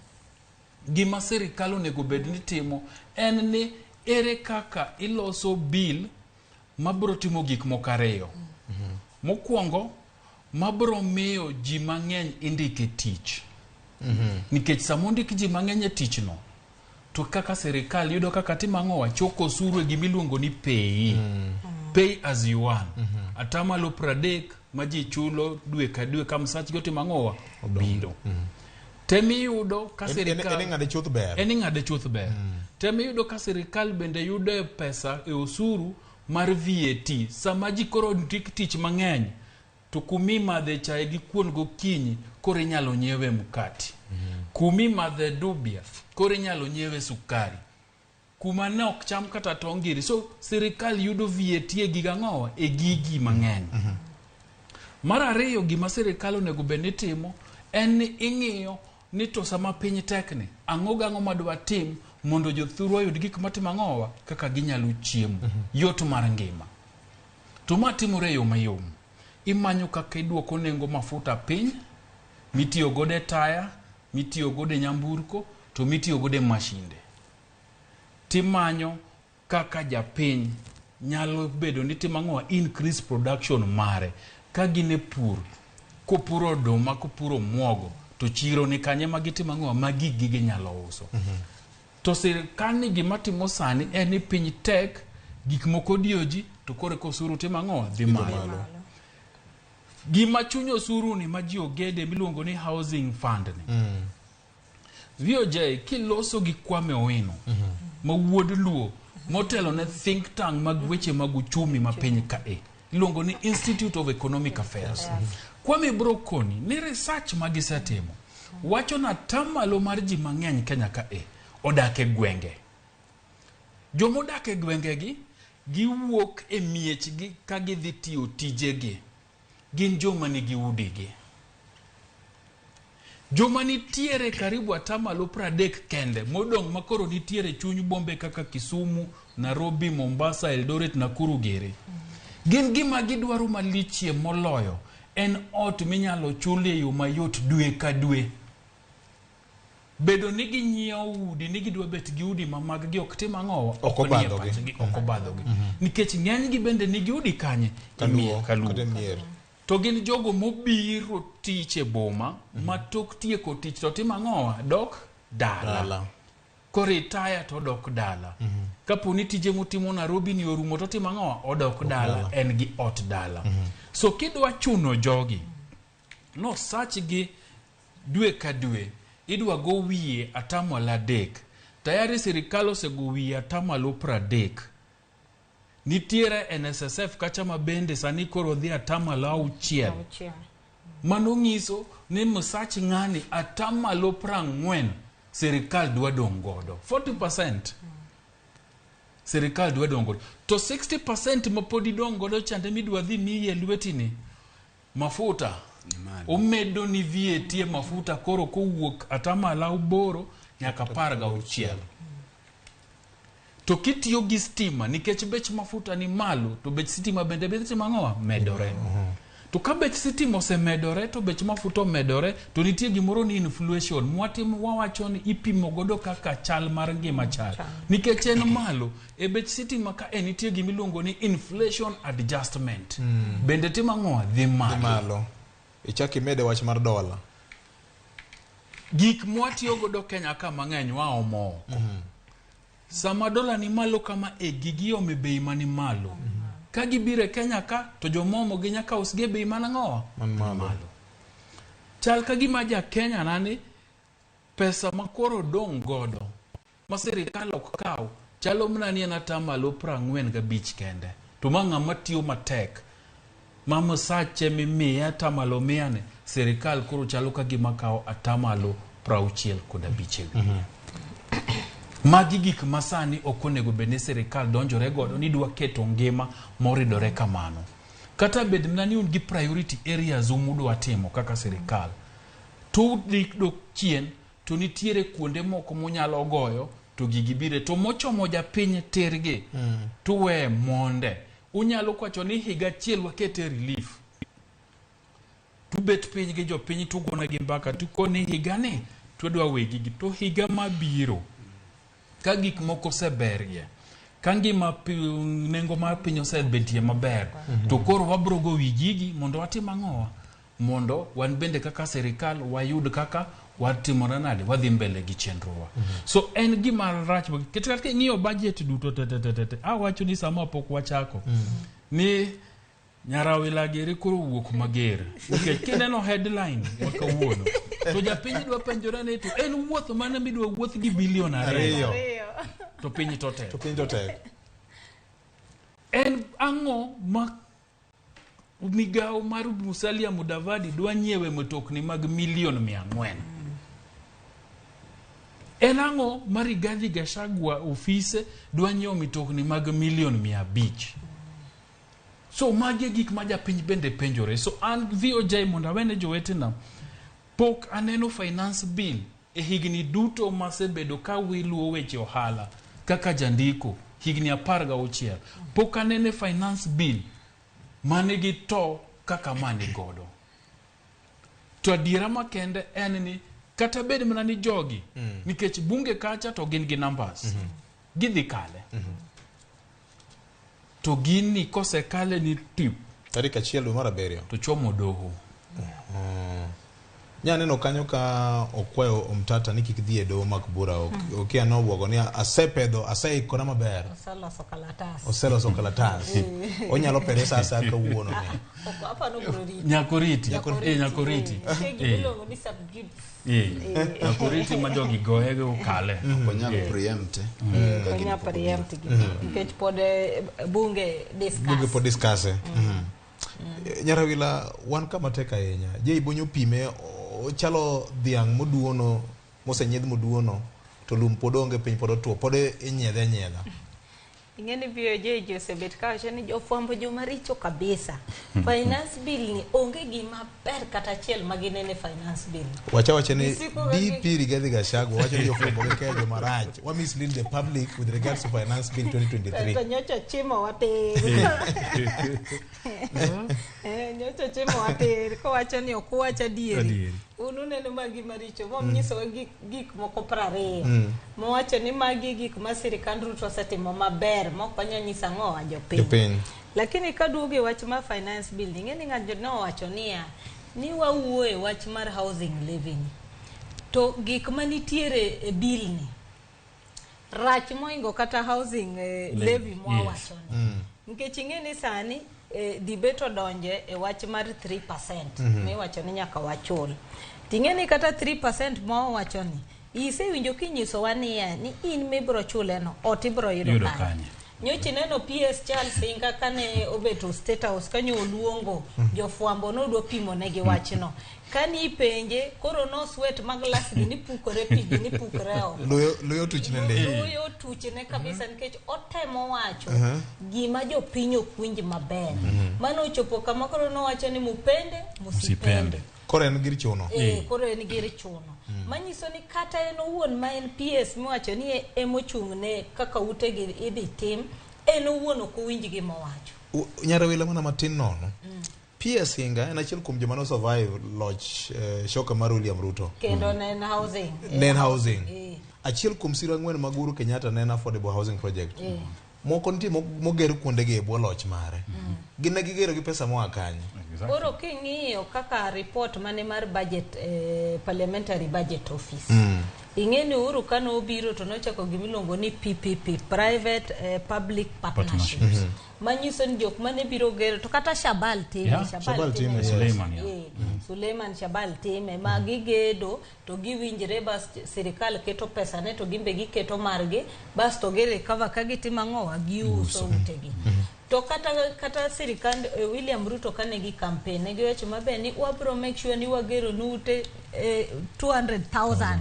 gima sirikal onego bed ni timo en ni ere kaka iloso bill mabro timo gik moko ariyo. Mokwongo, mabro miyo ji mang'eny indike tich. Nikech sama ondik ji mang'eny e tichno, to kaka sirikal yudo kaka timo ang'owa choko osuru e gimiluongo ni pay. Pay as you earn. Atamalo 30 ma ji chulo dwe ka dwe ka msachgi otimo ang'owa obiro. Temiyudo ka sirikal En ing'ade chuth ber. En ing'ade chuth ber. Temiyudo ka sirikal bende yudo e pesa e osuru mar VAT. Sama ji koro ndik tich mang'eny, to kumimadhe chae gi kuon gokinyi koro inyalo nyiewe mkati. Kumimadhe dubia koro inyalo nyiewe sukari. Kuma ne ok cham kata tong' giri. So sirikal yudo VAT e gig ang'owa e gigi mang'eny. Mar ariyo gima sirikal onego bed ni timo en ni ing'iyo ni to sama piny tekni ang'o gang'o madwa tim mondo jothurwa oyud gik matimo ang'owa kaka ginyalo chiemo. Yot mar ngima. To ma timore e yo mayom. Imanyo kaka iduoko nengo mafuta piny, mitiyo godo e taya, mitiyo godo e nyamburko, to mitiyo godo e mashinde. Timanyo kaka japiny nyalo bedo ni timo ang'owa increase production mare. Ka gin e pur, kopuro oduma, kopuro muogo, to chiro ni kanye ma gitimo ang'owa ma giggi ginyalo uso. To sirikal ni gima timo sani en ni piny tek, gik moko odiyo ji, to koro eka osuru timo ang'owa dhi malo. Gima chuny osuru ni ma ji ogede miluongo ni housing fund ni. VOJ kiloso gi Kwame Owino ma wuod Luo motelo ne think tank mag weche mag uchumi ma piny kae iluongo ni Institute of Economic Affairs. Kwame bro koni ni research ma gisetimo wacho na tamalo mar ji mang'eny Kenya kae odak e gwenge. Jomodak e gwengegi giwuok e miechgi ka gidhi tiyo tijegi. Gin joma nigi udigi. Joma nitiere karibu atamalo 30 kende modong' makoro nitiere chuny bombe kaka Kisumu, Nairobi, Mombasa, Eldoret, Nakuru giri. Gin gima gidwaro malichie moloyo en ot minyalo chul e yo mayot dwe ka dwe. Bedo ni ginyiewo udi ni gidwa bet gi udi ma mag gi ok tim ang'owa Ok nie obadhogi. pachgi, ok obadhogi. Nikech ng'enygi bende nigi udi kanye? Kaluo, Kaluo. kata e mier. To gin jogo mobiro tich e boma ma tok tieko tich to timo ang'owa dok dala. Dala. Koritaya to odok dala. Kapo ni tije motimo Nairobi ni orumo to otimo ang'owa odok dala, en gi ot dala. So kidwa chuno jogi no sach gi dwe ka dwe idwa go wiye atamalo 3 tayari sirikal osego wiye atamalo 30 nitiere NSSF kacha ma bende sani koro dhi atamalo 6 mano nyiso ni msach ng'ani atamalo 40 Sirikal dwa dong' godo. 40% sirikal dwa dong' godo. To 60% ma pod idong' godo chande midwa dhi miyi e lweti ni, mafuta omedo ni VAT e mafuta koro kowuok atamalo 8 nyaka 16. To kitiyo gi stima nikech bech mafuta ni malo to bech sitima bende bende timo ang'owa? Medore. To ka bech sitima osemedore to bech mafuta omedore to nitie gimoro ni inflation mwatimo wawacho ni ipimo godo kaka chal mar ngima chal. Nikech en malo e bech sitima ka e nitie gimiluongo ni inflation adjustment. Bende timo ang'owa? Dhi malo. Dhi malo. Ichak imede wach mar dola. Gik mwatiyo godo Kenya ka mang'eny waomo oko. Sama dola ni malo kama e gigi ome bei mani malo. Ka gibiro e Kenya ka to jomomo gi nyaka usgi e bei manang'owa? Man malo. Chal ka gima ja Kenya nani pesa ma koro dong' godo ma sirikal ok kaw chalo mana ni en atamalo 45 kende. To ma ng'ama tiyo matek ma msache mimiye atamalo 100 ni sirikal koro chalo ka gima kawo atamalo 65 e wiye. Magi gik ma sani ok onego bed ni sirikal donjore godo ni dwa keto ngima moridore kamano. Kata bed mana ni un gi priority areas u mudwa timo kaka sirikal, to udhi dok chien to nitiere kuonde moko munyalo goyo to gigi bire to mochomo japiny tirgi tuwe monde. Unyalo kwacho ni higa achiel wakete relief. Tubet piny gi jopiny tugonegi mbaka tukoni higani twadwa we gigi to higa mabiro ka gik moko oseberie ka ngima nengo mar piny osebetie maber to koro wabro go wi gigi mondo watim ang'owa mondo wan bende kaka sirikal wayud kaka watimore nade wadhi mbele gi chenrowa. So en gima rach kata king'iyo budget duto te te te te te awacho ni sama pok wachako ni Nyarawila geri koro wuok mager nikech kineno headline ma kawuono to japiny dwa penjore ni to en wuoth mane midwa wuoth gi bilion 2 to piny to tek. To piny to tek. En ang'o ma migawo mar Musalia Mudavadi dwa nyiewe mtokni mag milion 400? En ang'o ma Rigathi Gachagua ofise dwa nyiewo mitokni mag milion 500? So magi e gik ma japiny bende penjore. So an VOJ mondo awene jowetena, pok aneno finance bill e higni duto masebedo ka wiluwo weche ohala kaka jandiko higni 16. Pok anene finance bill manigi to kaka mani godo. To adiera makende en ni kata bed mana ni jogi nikech bunge kacha to gin gi numbers. Gidhi kale. To gini kosekale ni tip. Tarik 1 dwe mar 7. To chomo doho. Nya neno kanyo ka okwayo Omtata ni kik dhi e doho mak bura. Okia nobwogo ni asepedho, aseikora maber. Oseloso kalatas. Oseloso kalatas. Onyalo pede sa asaya kawuono ni. Nyakoriti. Nyakoriti. Nyakoriti ma jogi goye go kale. Ok onyal preempt. Onyal preempt gi. Nikech pod bunge discuss. Bunge pod discuss. Nyarawila wan kama tek ahinya. Je ibonyo pime ochalo dhiang' moduono mosenyiedh moduono to lum pod onge piny pod otuo pod inyiedhe anyiedha. Ing'eni VOJ ji osebet kawacho ni jofwambo joma richo kabisa. Finance bill ni onge gima ber kata achiel ma ginene finance bill. Wacha wacha ni DP Rigathi Gachagua wacho ni jofwambo gi keyo joma rach. Wa mislead the public with regards to finance bill 2023. To nyocha chimo watir. Nyocha chimo watir kowacho ni ok wach adieri. Un uneno magi maricho monyisowa gik moko 20. Mowacho ni magi gik ma sirikand Ruto osetimo maber mok wanyal nyiso ang'o jopiny. Lakini kaduogo e wach mar finance bill ing'e ni ng'ato nowacho niya ni wawuoye wach mar housing levy to gik manitiere e bill ni rach moingo kata housing levy mwawacho ni. Nikech ing'e ni sani debate odonje e wach mar 3% miwacho ni nyaka wachul. Ting'e ni kata 3% mwawacho ni isewinjo kinyisowa niya ni in mibro chule no ot ibro yudo kanye. Nyocha ineno PS Charles Inga kane obeto State House kanyo oluongo jofwambo nodwa pimo negi wachno. Kani ipenje koro no sweat mag glass gi ni pukore pi gi ni pukore oko. Luyo tuchne ndi. Luyo tuchne kabisa nikech otemo wacho gima jopiny ok winj maber. Mano ochopo kama koro nowacho ni mupende musipende. Koro en gir chuno. Koro en gir chuno. Manyiso ni kata en owuon ma en PS miwacho ni emochung' ne kaka utegi idhi tim, en owuon ok owinj gima owacho. Nyarawila mana matin nono. PS Hinga en achiel kuom joma no survive loch shoka mar William Ruto. Kendo ne en housing. Ne en housing. Achiel kuom siro ang'wen mag Uhuru Kenyatta ne en affordable housing project. Moko nitie moger kuondegi e bwo loch mare. Gin ne gigero gi pesa moa kanye? Koro king'iyo kaka report mane mar budget, parliamentary budget office. Ing'e ni Uhuru kane obiro to nochako gimiluongo ni PPP, private public partnerships. Manyiso ni jok mane biro gero to kata Shabal time, Shabal time, Suleiman, yeah. Suleiman Shabal time ma gigedo to giwinjre bas sirikal keto pesa ne to gimbe giketo margi bas to gi recover ka gitimo ang'owa giuso utegi. To kata sirikand William Ruto kane gi campaign ne giwacho maber ni wabro make sure ni wagero nu ute 200,000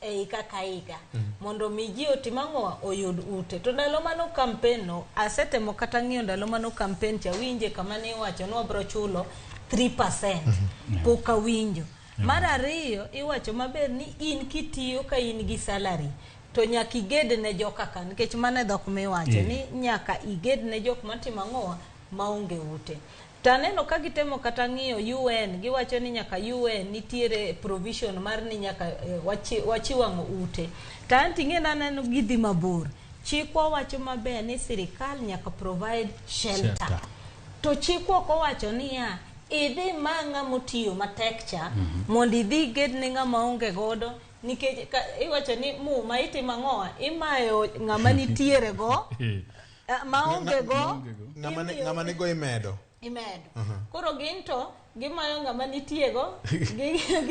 e higa ka higa mondo mi ji otim ang'owa oyud ute. To ndalo mano campaign no asetemo kata ng'iyo ndalo mano campaign cha winje kama ne iwacho ni wabro chulo 3% pok awinjo. Mar ariyo iwacho maber ni in kitiyo ka in gi salary to nyaka iged ne joka ka nikech mano e dhok miwacho ni nyaka iged ne jok matimo ang'owa maonge ute. To aneno ka gitemo kata ng'iyo UN giwacho ni nyaka UN nitiere provision mar ni nyaka wachiw ang'o ute. To an ting'e naneno gidhi mabor. Chikwa wacho maber ni sirikal nyaka provide shelter. To chikwa ok owacho niya idhi ma ng'ama otiyo matek cha mondo idhi iged ne ng'ama onge godo nikech iwacho ni muma itimo ang'owa imayo ng'ama nitiere go maonge go ng'ama nigo imedo. Imedo. Koro gin to gimayo ng'ama nitie go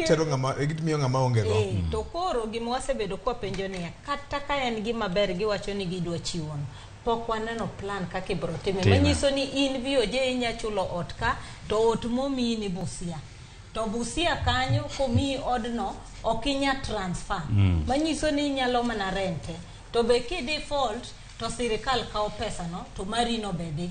tero ng'ama gimiyo ng'ama onge go. To koro gima wasebedo kwa penjo niya kata ka en gima ber giwacho ni gidwa chiwono pok waneno plan kaka ibro time manyiso ni in VOJ inya chulo ot ka to ot momiyi ni Busia to Busia kanyo komiyi odno ok inya transfer manyiso ni inyalo mana rente to be ki default to sirikal kawo pesa no to mari no be dhi.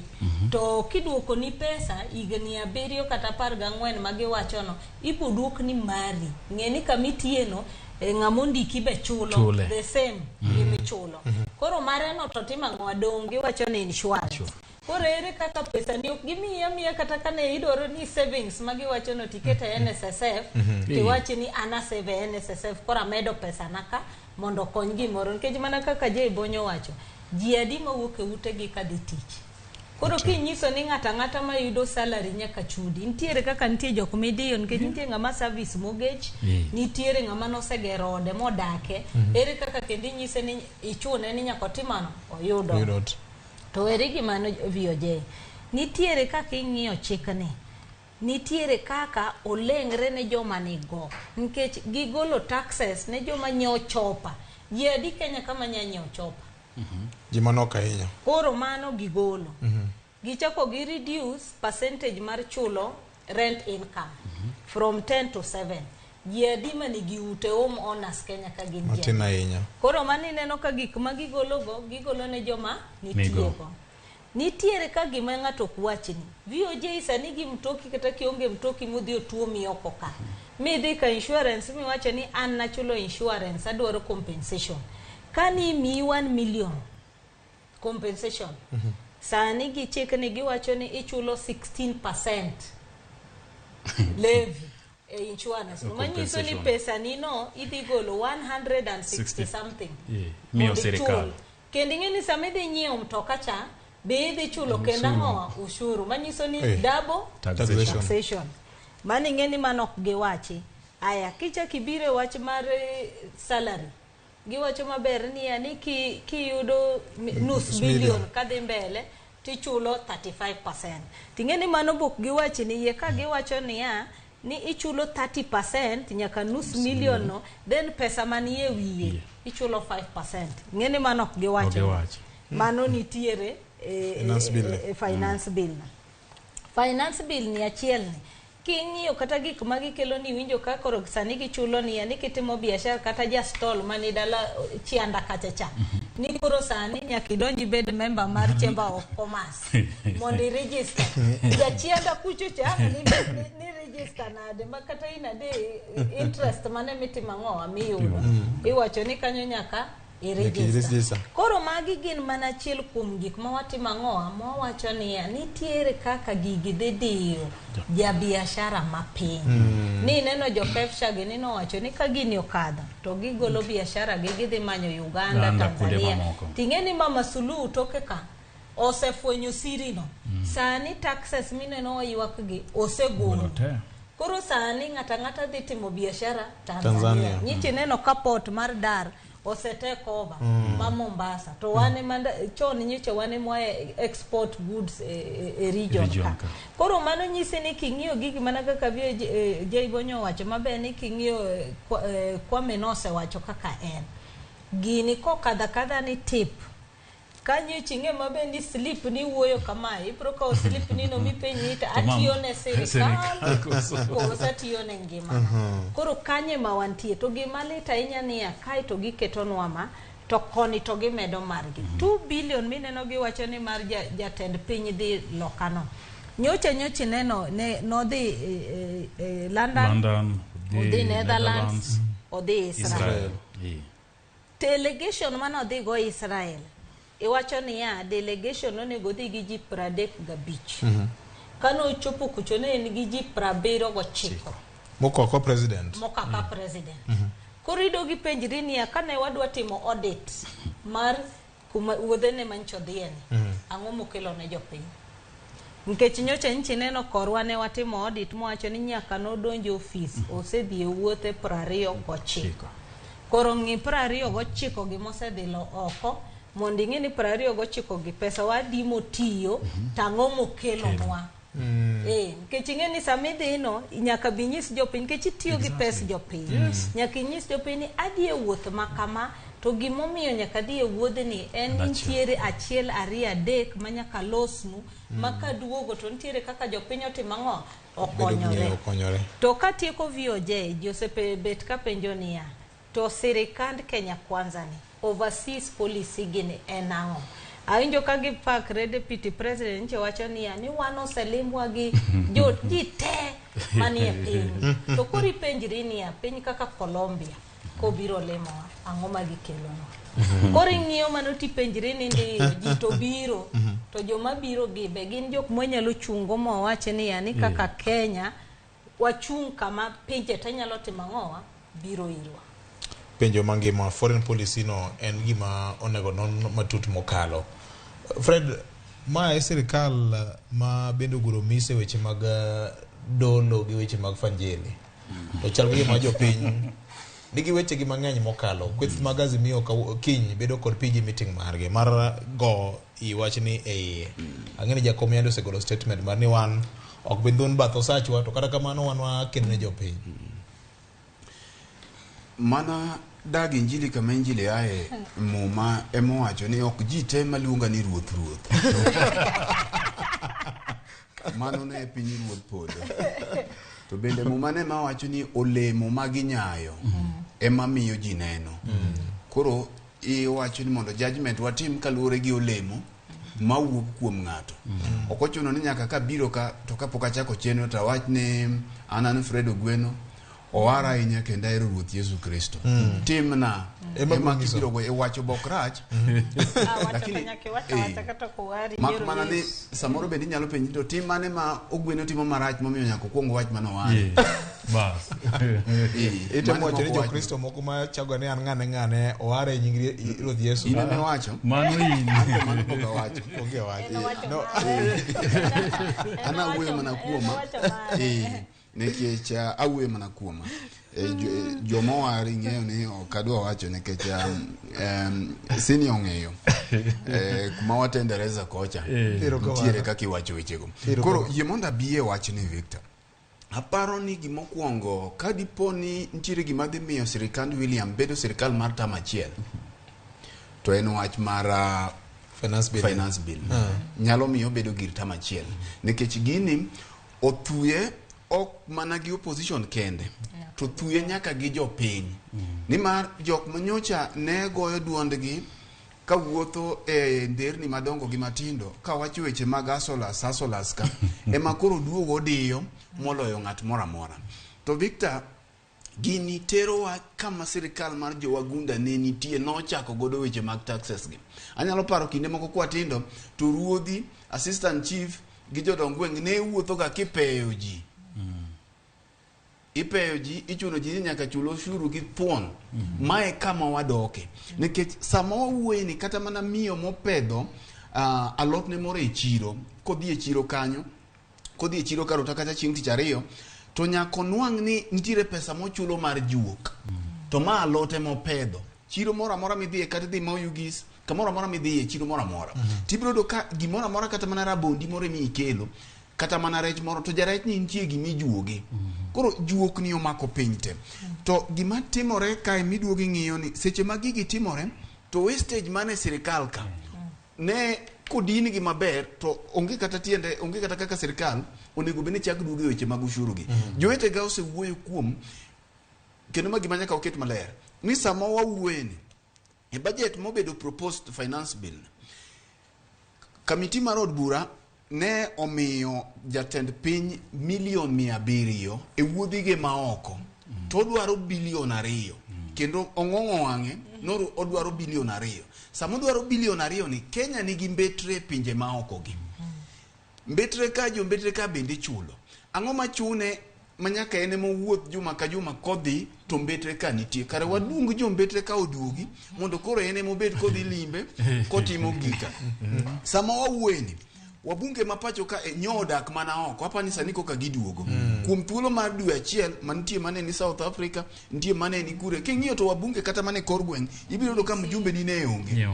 To kiduoko ni pesa higni 7 kata 14 magiwacho no ibo duok ni mari. Ng'e ni kamitiye no ng'ama ondiki be chulo the same gimichulo. Koro mare no to timo ang'o dong' giwacho ni insurance. Koro ere kaka pesa ni ok gimiyi amiya kata kane idwaro ni savings magiwacho no tiket e NSSF tiwachi ni an asave e NSSF koro amedo pesa na ka mondo okony gimoro nikech mana kaka Jay Bonyo wacho ji adi mawuok e utegi kadhi tich. Koro kinyiso ni ng'ato ang'ata mayudo salary nyaka chudi nitiere kaka nitie jok midiyo nikech nitie ng'ama service mogech nitiere ng'ama nosegero ode modake ere kaka kendo inyise ni ichune ni nyaka otim ano oyudo. To weri gi mano VOJ nitiere kaka ing'iyo chikni nitiere kaka olengre ne joma nigo nikech gigolo taxes ne joma nyiewo chopa. Ji adi Kenya kama nya nyiewo chopa? Ji manok ahinya. Koro mano gigolo. Gichako gi reduce percentage mar chulo rent income from 10 to 7. Ji adi manigi ute home owners Kenya ka gin ji matin ahinya. Koro mano ineno ka gik ma gigologo gigolo ne joma nitiego. Nitiere ka gima ng'ato ok wachni. VOJ sani gi mtoki kata kionge mtoki modhi otuomi oko ka. Midhi ka insurance miwacho ni an nachulo insurance adwaro compensation. Kani miyi 1 million compensation. Sani gi chik ni giwacho ni ichulo 16% levy e insurance. Manyiso ni pesa ni no idhi golo 160 something. Miyo sirikal. Kendo ing'e ni sama idhi nyiewo mtoka cha be idhi chulo kendo ang'owa ushuru manyiso ni double taxation. Mano ing'e ni mano ok giwachi. Aya kichak ibiro e wach mar salary giwacho maber niya ni kiyudo nus billion kadhi mbele tichulo 35%. Ting'e ni mano bok giwachi ni yie ka giwacho niya ni ichulo 30% nyaka nus million no then pesa manie wiye ichulo 5%. Ing'e ni mano ok giwacho. Mano nitiere finance bill. Finance bill ni achiel ni King'iyo kata gik ma gikelo ni iwinjo ka koro sani gichulo niya ni kitimo biashara kata ja stall mani dala Chianda kacha cha ni koro sani nyaka idonj ibed member mar Chamber of Commerce mondo i register ja Chianda kucho cha ni register nade ma kata in ade interest mane mitimo ang'owa miyudo iwacho ni kanyo nyaka i register. Koro magi gin mana achiel kuom gik ma watimo ang'owa ma wawacho niya nitiere kaka gigi dhi diyo jabiashara mapiny. Ni neno jo KEPSHA gi ni nowacho ni ka gini okadho to gigolo biashara gi gidhi manyo Uganda, Tanzania. Ting'e ni Mama Suluhu toke ka osefwenyo siri no. Sani taxes mineno oywak gi osegolo. Koro sani ng'ata ng'ata dhi timo biashara Tanzania. Nyichi neno ka port mar Dar osetake over ma Mombasa to wane chon nyiche wane mwa export goods e region ka. Koro mano nyisi ni king'iyo gigi mana kaka Jay Bonyo wacho maber ni king'iyo Kwame nosewacho kaka en gini kokadha kadha ni tip kanyo ching'e maber ni slip ni wuoyo kamae ibro kawo slip ni no mipenji to atiyo ne sirikal koso atiyo ne ngimana. Koro kanye ma wantie to gima lit ahinya niya kae to giketonwa ma to koni to gimedo margi 2 billion mineno giwacho ni mar jatend piny dhi lokano. Nyocha neno ne nodhi London, odhi Netherlands, odhi Israel. Delegation manodhi go Israel iwacho niya delegation onego dhi gi ji 35. Kano ochopo kucho ne en gi ji 79. Mokoko president. Mokaka president. Koro idogi penjri niya kane wadwa timo audit mar kuma wuodhene mancho dhieni ang'o mokelo ne jopiny. Nikech nyocha nchi neno korwa ne watimo audit mowacho ni nyaka nodonj e ofis osedhi e wuothe 29. Koro ng'i 29 gi mosedhi oko mondo ing'e ni 29 gi pesa wadi motiyo tang'o mokelonwa. Nikech ing'e ni sama idhi no nyaka bi nyis jopiny nikech itiyo gi pes jopiny. Nyaka inyis jopiny ni adhi e wuoth ma kama to gimomiyo nyaka dhi e wuodhni en nitiere 1 2 3 ma nyaka losnu ma kaduogo to nitiere kaka jopiny otimo ang'o okonyore. To katieko VOJ ji osebet ka penjo niya to sirikand Kenya Kwanza ni overseas policy gini en ang'o? Awinjo ka gipakre deputy president nche wacho niya ni wan oselimwa gi jo ji te manie piny. To koro ipenjri niya piny kaka Colombia kobiro limowa ang'o ma gikelonwa? Koro ing'iyo mano tipenjri ni ndiyo ji to biro to joma biro gi be gin jok mwanyalo chungo mwawache niya ni kaka Kenya wachung' kama pinje te nyalo timo ang'owa biro irwa. Penjo mangima foreign policy no en gima onego non matut mokalo. Fred, ma e sirikal ma bende oguro mise weche mag dolo gi weche mag fanjeli. To chal gi gima jopiny nigi weche gi mang'eny mokalo. Kweth mag Azimio kiny bedo kod PG meeting margi mar go i wachni e iye. Ang'e ni jakom yande osegolo statement mar ni wan ok bi dhun bath osachwa to kata kamano wan wakedo ne jopiny. Mana dag injili kama injili ae muma emowacho ni ok ji te maluonga ni ruoth ruoth. Mano ne piny ruoth polo. To bende muma ne mawacho ni olemo maginyayo ema miyo ji neno. Koro iwacho ni mondo judgment watim kaluwore gi olemo mawuok kuom ng'ato. Ok ochuno ni nyaka kabiro ka to kapok achako chenro to awach ni an Fred Ogweno owara ahinya kendo ahero Ruoth Yesu Kristo. Timna ema kibiro go iwacho bok rach. Lakini mak mana ni samoro bende inyalo penji to tim mane ma Ogweno timo marach momiyo nyaka okuong wach mane oware. Bas. Itemo wacho ni Jokristo moko ma chago ni an ng'ane ng'ane oware e nying Ruoth Yesu. In ema iwacho. Mano in. Mano pok awacho. Onge wacho. No. An awuoyo mana kuoma. Nikech awuoyo mana kuoma. Joma owar ing'eyo ni ok adwa wacho nikech senior ong'eyo kuma watendereza kocha nitiere kaka iwacho wechego. Koro yie mondo abi e wachni Victor. Aparo ni gimokwongo ka dipo ni nitiere gima dhi miyo sirikand William bedo sirikal mar tam achiel to en wach mar finance bill. Nyalo miyo bedo gir tam achiel nikech gini othuye ok mana gi opposition kende to thuye nyaka gi jopiny nimar jok manyocha ne goyo duondgi kawuotho e nderni madongo gi matindo kawacho weche mag asolas asolas ka ema koro duogo odiyo moloyo ng'at moro amora to Victor gini terowa kama sirikal mar jowagunda ne nitie nochako godo weche mag taxes gi anyalo paro kinde moko kwatindo to ruodhi assistant chief gi jodong gweng' ne wuotho ga kipeyo ji ipeyo ji ichuno ji ni nyaka chul osuru gi thuon mae kama wadoke nikech sama wawuoye ni kata mana miyo mopedho alotne moro e chiro kodhi e chiro kanyo kodhi e chiro karota kata chieng' tich ariyo to nyaka onwang' ni nitiere pesa mochulo mar juok to ma alote mopedho chiro moro amora midhiye kata idhi ma Oyugis kamoro amora midhiye chiro moro amora tibiro yudo ka gimoro amora kata mana rabondi moro emi ikelo kata mana rech moro to jarech ni nitie gimijuoge koro juok ni omako piny te to gima timore kae miduogo ing'iyo ni seche ma gigi timore to wastage man e sirikal ka ne kodin gi maber to onge kata tiende onge kata kaka sirikal onego bed ni chak duogo e weche mag ushuru gi jowetega osewuoyo kuom kendo ma gima nyaka waket maler ni sama wawuoye ni e budget mobedo proposed finance bill kamiti mar od bura ne omiyo jatend piny milion 700 e wuodhige maoko to odwaro bilion 2 kendo ong'ong'o wang'e noro odwaro bilion 2 sama odwaro bilion 2 ni Kenya nigi mbetre e pinje maoko gi mbetre ka jo mbetre ka bende ichulo ang'o machune ma nyaka en ema owuoth juma ka juma kodhi to mbetre ka nitie kare waduong jo mbetre ka oduogi mondo koro en ema obed kodhi limbe kotimo gika sama wawuoyeni wabunge ma pacho ka e, nyo odak mana oko apani sani koka giduogo kuom thuolo mar dwe achiel mantie mane ni South Africa nitie mane ni kure king'iyo to wabunge kata mana e kor gweng' ibiro yudo ka mjumbe ni ne onge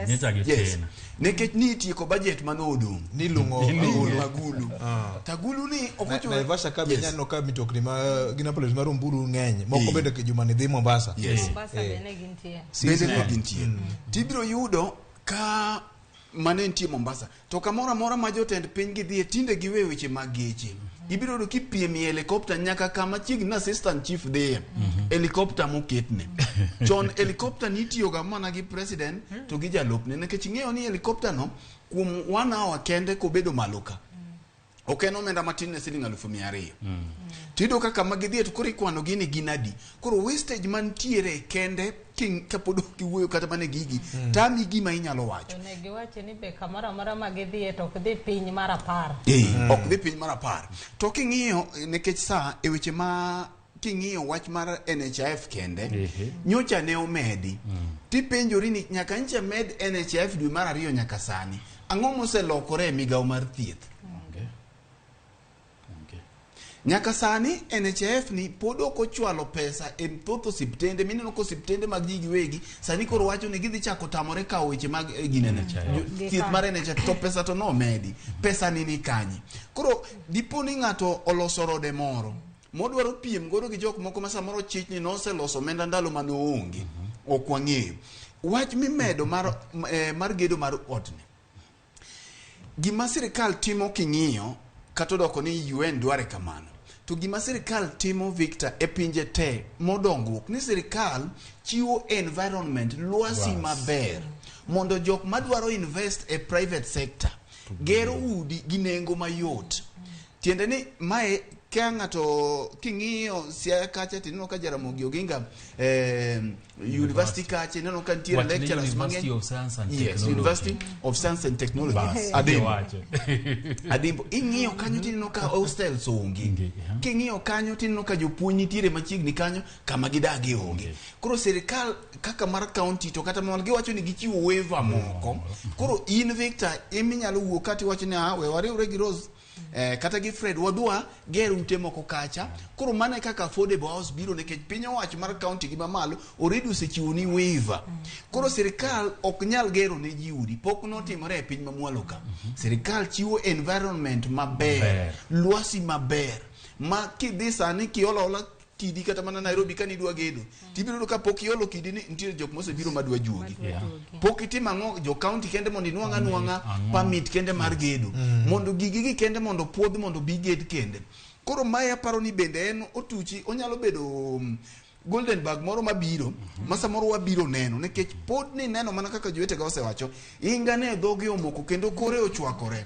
Nyocha Yes. githin. Nikech ni itieko budget mane odong' Nilung'o Nilung'o agulu. agulu. Tagulu ni ok ochuno- Naivasha ka be Yes. inyaneno ka mitokni ma gin ambulance mar ombulu ng'eny moko bende juma ni dhi Mombasa. Yes. Mombasa bende gintie. Bende ne gintie. Tibiro yudo ka mane nitie Mombasa to kamoro amora ma jotend piny gidhiye tinde giwe weche mag geche ibiro yudo kipiem e helicopter nyaka kama chiegni na assistant chief dhiye helicopter moketne chon helicopter nitiyoga mana gi president to gi jalupne nikech ing'eyo ni helicopter no kuom one hour kende kobedo malo ka ok en omenda matin ne siling 200,000 tiyudo ka kama gidhiye to koro ikwano gi ni gin adi koro wastage mantiere kende kapod ok iwuoyo kata mana e gigi tami gima inyalo wacho To ne giwacho ni be kamoro amora ma gidhiye to ok dhi piny mar 10. Ok dhi piny mar 10 to king'iyo nikech sa e weche ma king'iyo wach mar NHIF kende nyocha ne omedi tipenjori ni nyaka ncha med NHIF dwe mar 2 nyaka sani ang'o moselokore e migawo mar thieth nyaka sani NHIF ni pod ok ochwalo pesa e thoth osiptende mineno ka osiptende mag ji giwegi sani koro wacho ni gidhi chako tamore kawo weche mag ginene thieth mar NHIF to pesa to nomedi pesa ni ni kanye koro dipo ni ng'ato oloso rode moro modwaro piem godo gi jok moko ma samoro chich ni noseloso omenda ndalo mane oonge ok wang'eyo wach mimedo mar, mar gedo mar otni gima sirikal timo king'iyo kata odoko ni UN dware kamano to gima sirikal timo Victor e pinje te modongruok ni sirikal chiwo environment lwasi maber mondo jok madwaro invest e private sector gero udi gi nengo mayot tiende ni mae ka ng'ato king'iyo Siaya kacha tineno ka Jaramogi Oginga University kacha ineno ka nitiere Wach ni lecturers University mang'eny of Science and Yes, Technology. University of Science and Technology Bas, Adimbo. iwacho. Adimbo ing'iyo kanyo tineno ka hostels onge king'iyo kanyo tineno ka jopuonj nitiere machiegni kanyo kama gidage onge koro sirikal kaka mar county to kata mar giwacho ni gichiwo waiver moko koro in Victor iminyalo wuok kata iwacho ni ah we wariwre gi Rose kata gi Fred wadwa ger ute moko kacha koro mano e kaka affordable house biro nikech piny owacho mar county gi mamalo already osechiwo ni waiver koro sirikal ok nyal gero ne ji udi pok notimore e piny mamwalo ka sirikal chiwo environment maber Maber. lwasi maber ma kidhi sani kiolo aola kidi kata mana Nairobi ka nidwa gedo tibiro yudo ka pok iolo kidi ni nitiere jok mosebiro madwa juogi pok itimo ang'o jo county kende mondo inwang' anwang'a Ang'o. permit kende mar gedo mondo gigi gi kende mondo puodh mondo bi ged kende Koro mae aparo ni bende en otuchi onyalo bedo golden bag moro mabiro ma samoro wabiro neno nikech pod ni neno mana kaka jowetega osewacho inga ne dhoge omoko kendo kore ochwakore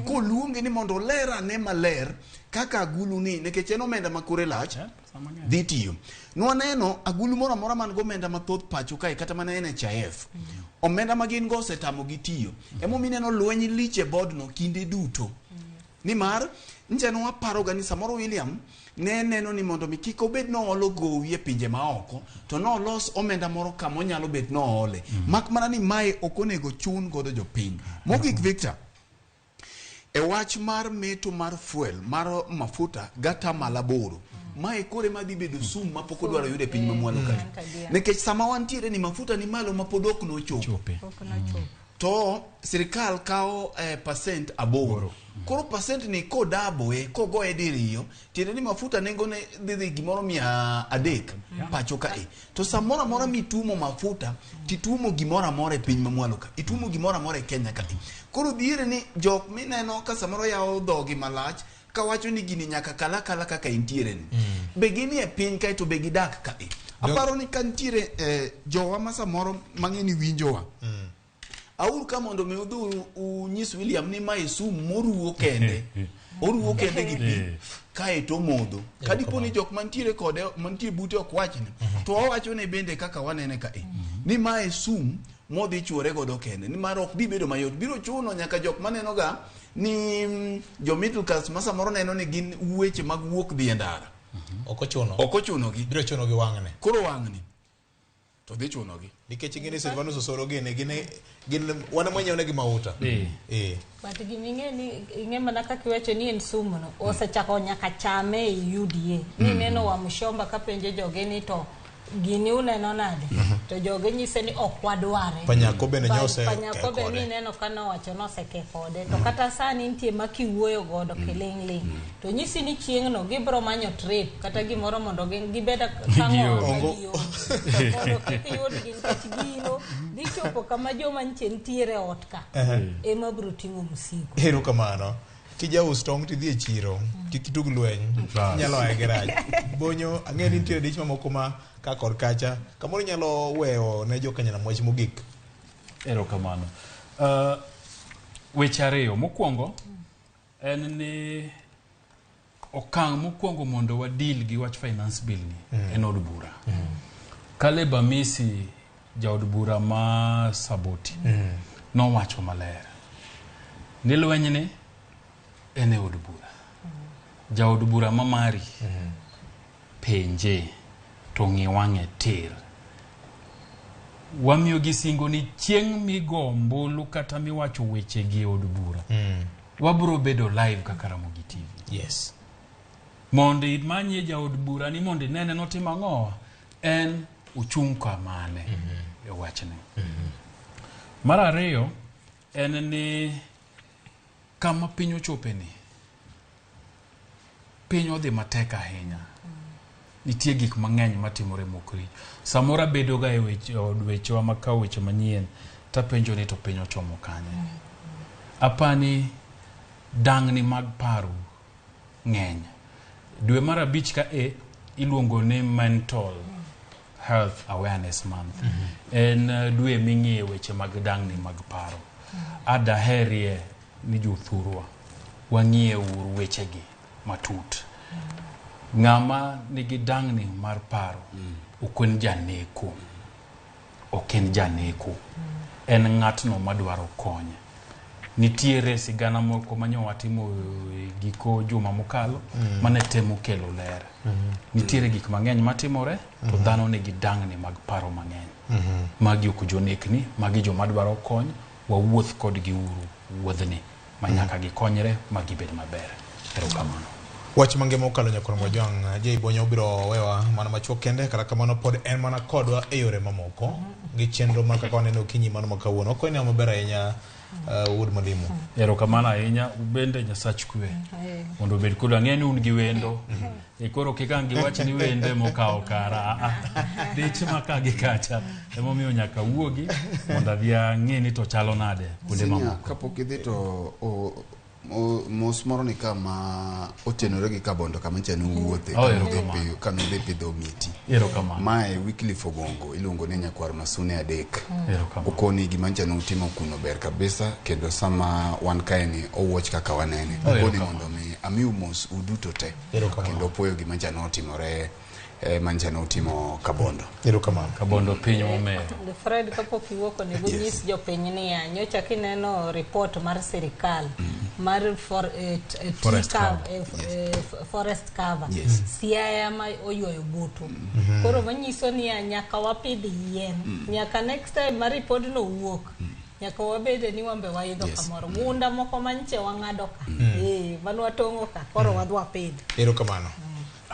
koluonge ni mondo oler ane maler kaka agulu ni nikech en omenda ma kore lach dhi tiyo. Nwaneno agulu moro amora man gomenda mathoth pacho kae kata mana NHIF omenda ma gin go osetamogi tiyo emomiyo ineno lweny lich e board no kinde duto nimar nche nwaparoga ni samoro William ne neno ni mondo mi kik obed noolo gowi e pinje maoko to nolos omenda moro kama onyalo bet noole mak mana ni mae ok onego chun godo jopiny. Mogik Victor, e wach mar meto mar fuel mar mafuta gatamalo 8 mae kore madhi bedo sum mapok odwaro yudo e piny mamwalo kae nikech sama wantiere ni mafuta ni malo ma pod ok nochopo to sirikal kawo percent 8. Koro percent ni kodaboe kogoye diriyo tiende ni mafuta nengone dhi dhi gimoro 300 pacho kae. To samoro amora mitumo mafuta titumo gimoro amora e piny mamwalo ka itumo gimoro amora e Kenya kae. Koro dhiere ni jok mineno ka samoro yawo dhogi malach kawacho ni gini nyaka kala kala kaka entiere ni be ginie piny kae to be gidak kae. Aparo ni ka nitiere jowa ma samoro mang'e ni winjowa aur ka mondo mi udhi unyis William ni mae sum moruwo kende oruwo kende gi pi kae to omodho ka dipo ni jok mantiere kode mantie bute ok wachne to wawacho ne bende kaka wanene kae ni mae sum modhi chuore godo kende nimar ok bi bedo mayot biro chuno nyaka jok maneno ga ni jo middle class ma samoro neno ni gin weche mag wuok dhi e ndara ok ochuno ok ochuno gi biro chuno gi wang'ne koro wang'ni to dhi chuno gi nikech ing'e ni Silvanus Osoro gini gin wan ema wanyiewo negi mauta. But gima ing'e ni ing'e mana kaka iwacho ni en sumu no osechako nyaka chame e UDA. Ni neno wa Mshomba kapenjo joge ni to gini uneno nade to joge nyise ni ok wadware. Panyako bende nyose Panyako ke be kode. ni neno ka nowacho noseke kode to kata sani nitie ma kiwuoyo godo kiling'ling to nyisi ni chieng'no gibiro manyo trip kata gimoro mondo gibed ka Ongo. mondo kik yudgi nikech gino dhi chopo kama joma nche nitiere e ot ka ema biro ting'o msigo. Erokamano. Kijaus tong' tidhi e chiro, kik itug lweny, inyalo aye gi rach. Bonyo, ang'e ni nitiere dich mamoko ma ka kod kacha, kamoro inyalo weyo ne jokanyanam wach mogik. Erokamano. Weche ariyo. Mokwongo en ni okang' mokwongo mondo wadil gi wach finance bill ni en od bura. Caleb Amisi jaod bura ma Saboti nowacho maler ni lwenyni en e od bura. Jaod bura ma mari penje to ng'i wang'e tir. Wamiyo gi singo ni chieng' migo ombulu kata miwacho weche gi e od bura wabro bedo live kaka Ramogi TV. Yes. Mondo imanyie jaod bura ni mondo inene notimo ang'o en ochung' kamane e wachne. Mar ariyo en ni kama piny ochope ni piny odhi matek ahinya. Nitie gik mang'eny matimore mok richo. Samoro abedo ga e weche od wechewa makawo weche manyien tapenjo ni to piny ochomo kanye. Apani dang'ni mag paro ng'eny. Dwe mar 5 ka e iluongo ni Mental Health Awareness Month. En dwe ming'iye weche mag dang'ni mag paro. Adaherie ni jothurwa wang'iye uru wechegi matut. Ng'ama nigi dang'ni mar paro ok en janeko. Ok en janeko. En ng'atno madwaro kony. Nitiere sigana moko manyo watimo e giko juma mokalo mane temo kelo ler. Nitiere gik mang'eny matimore to dhano nigi dang'ni mag paro mang'eny. Magi ok jonekni, magi joma dwaro kony, wawuoth kodgi uru wuodhni ma nyaka gikonyre ma gibed maber. Erokamano. Wach mangima okalo nyakwar Mojwang' Jay Bonyo biro wewa mana machuok kende kata kamano pod en mana kodwa e yore mamoko gi chenro mar kaka waneno okinyi mano ma kawuono. Okoni maber ahinya wuod Malimo. Erokamano ahinya ubende Nyasach kwe mondo obed kodu. Ang'e ni un gi wendo e koro kik ang' giwach ni wende mokawo kara. Dich maka gi kacha emomiyo nyaka wuogi mondo adhi ang'e ni to chalo nade kuonde Senior, mamoko. kapok idhi to Mos moro ni kama otenore gi Kabondo kama ncha nowuothe Oh, erokamano. kanodhi pidho miti. Erokamano. Mae Wycliffe Ogongo iluongo ni Nyakwar Masune adek. Erokamano. Okoni gima ncha nutimo kuno ber kabisa kendo sama wan kae ni owuoch kaka wanene. Oh, Okoni erokamano. mondo mi amiu mos uduto te. Erokamano. Kendo opuoyo gima ncha notimore mancha notimo Kabondo. Erokamano. Kabondo piny momewo. Fred, kapok iwuok onego Yes. nyis jopiny niya, nyocha kineno report mar sirikal mar tree Forest cover, cover. Forest cover. Yes. Siaya ma oywayo butu. Koro manyiso niya nyaka wapidh yien. Nyaka next time ma report no wuok. Nyaka wabede ni wambe waidho kamoro. Gunda moko manche wang'ado ka. Manwatong'o ka. Koro wadhi wapidh. Erokamano.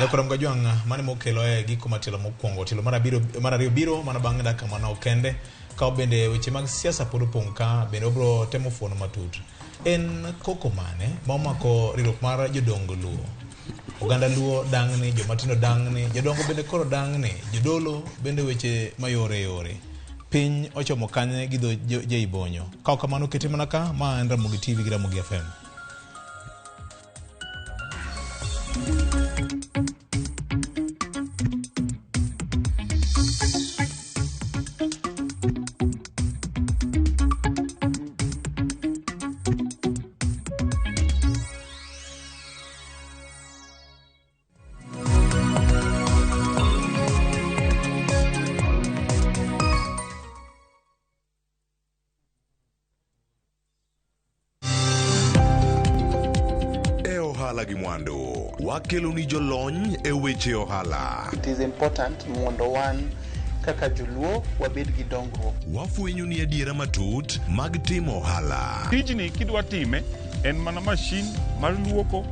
Nyakwar Mgajwang' mane mokelo e giko mar tielo mokwongo. Tielo mar ariyo biro mana bang' dakika manok kende. Ka bende weche mag siasa pod opong' ka bende wabiro temo fuono matut. En koko mane ma omako riwruok mar jodong Luo? Oganda Luo dang'ni, jomatindo dang'ni, jodongo bende koro dang'ni, jodolo bende weche mayore yore. Piny ochomo kanye gi dho Jei Bonyo. Ka ok kamano kete mana ka, ma en Ramogi TV gi Ramogi FM. E ohala gi mwandu wakelo ni jolony e weche ohala. It is important mondo wan kaka joluo wabed gi dongruok. Wafwenyo ni adiera matut mag timo ohala. Tijni kidwa time en mana mashin mar luoko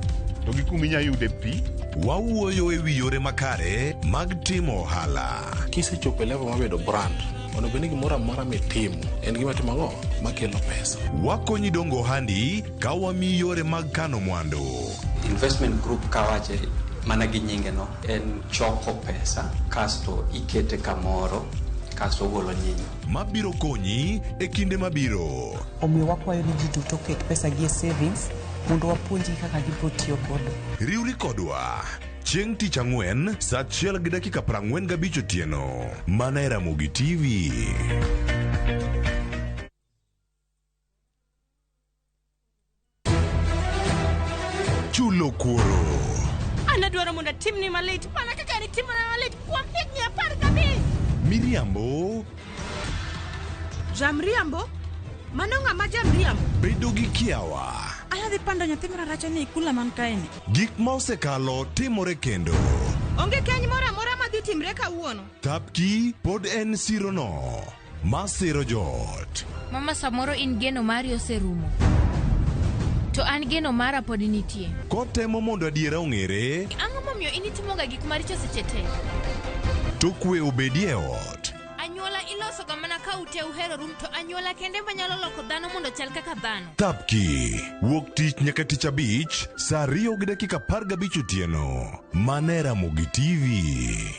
to gi kuma inya yude pi. Wawuoyo e wi yore makare mag timo ohala. Kisechopo e level mabedo brand, onego bed ni gimoro amora mitimo en gima timo ang'o makelo pesa. Wakonyi dongo ohandi ka wamiyi yore mag kano mwandu. Investment group kawache mana gi nyinge no en choko pesa kasto ikete kamoro kasto ogolo nyinyo. Mabiro konyi e kinde mabiro. Omiyo wakwayo ni ji duto oket pesa gi e savings mondo wapuonjgi kaka gibiro tiyo godo. Riwri kodwa chieng' tich ang'wen saa 1:45 otieno mana e Ramogi TV. Chulo kuoro. An adwaro mondo atimni malit mana kaka nitimona malit kuom higni 15. Miriambo. Jamriambo? Mano ng'ama jamriambo? Bedo gi kiawa. Anadhi pando nyathi mararacha ni e kula man kaeni. Gik ma osekalo timore kendo. Onge keny moro amora madhi timre kawuono. Thapki pod en sirono ma siro joot. Mama, samoro in geno mari oserumo. To an geno mara pod nitie. Kotemo mondo adiera ong'ere. Ang'o momiyo in itimoga gik maricho seche te? To kwe obedie e ot. Anyuola ilosoga mana ka ute uheroru to anyuola kende manyalo loko dhano mondo chal kaka dhano. Thapki wuok tich nyaka tich abich saa 2:15 otieno mana e Ramogi TV.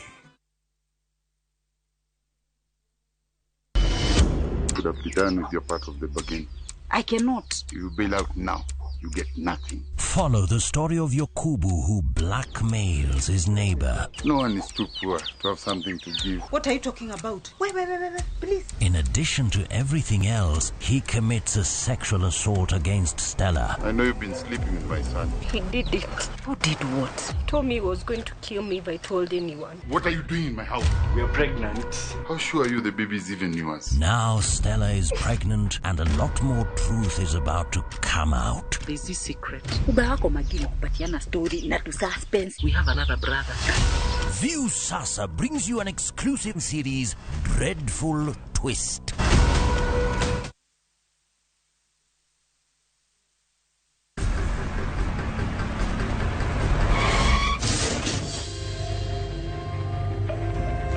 Could have be done with your part of the bargain. I cannot. If you bail out now, you get nothing. Follow the story of Yokubu who blackmails his neighbor. No one is too poor to have something to give. What are you talking about? Wait, wait, wait, wait, wait, please. In addition to everything else, he commits a sexual assault against Stella. I know you've been sleeping with my son. He did it. Who did what? He told me he was going to kill me if I told anyone. What are you doing in my house? We are pregnant. How sure are you the baby is even yours? Now Stella is pregnant and a lot more truth is about to come out. There's this secret. Uba wako makini kupatiana story na tu suspense. We have another brother. View Sasa brings you an exclusive series, Dreadful Twist.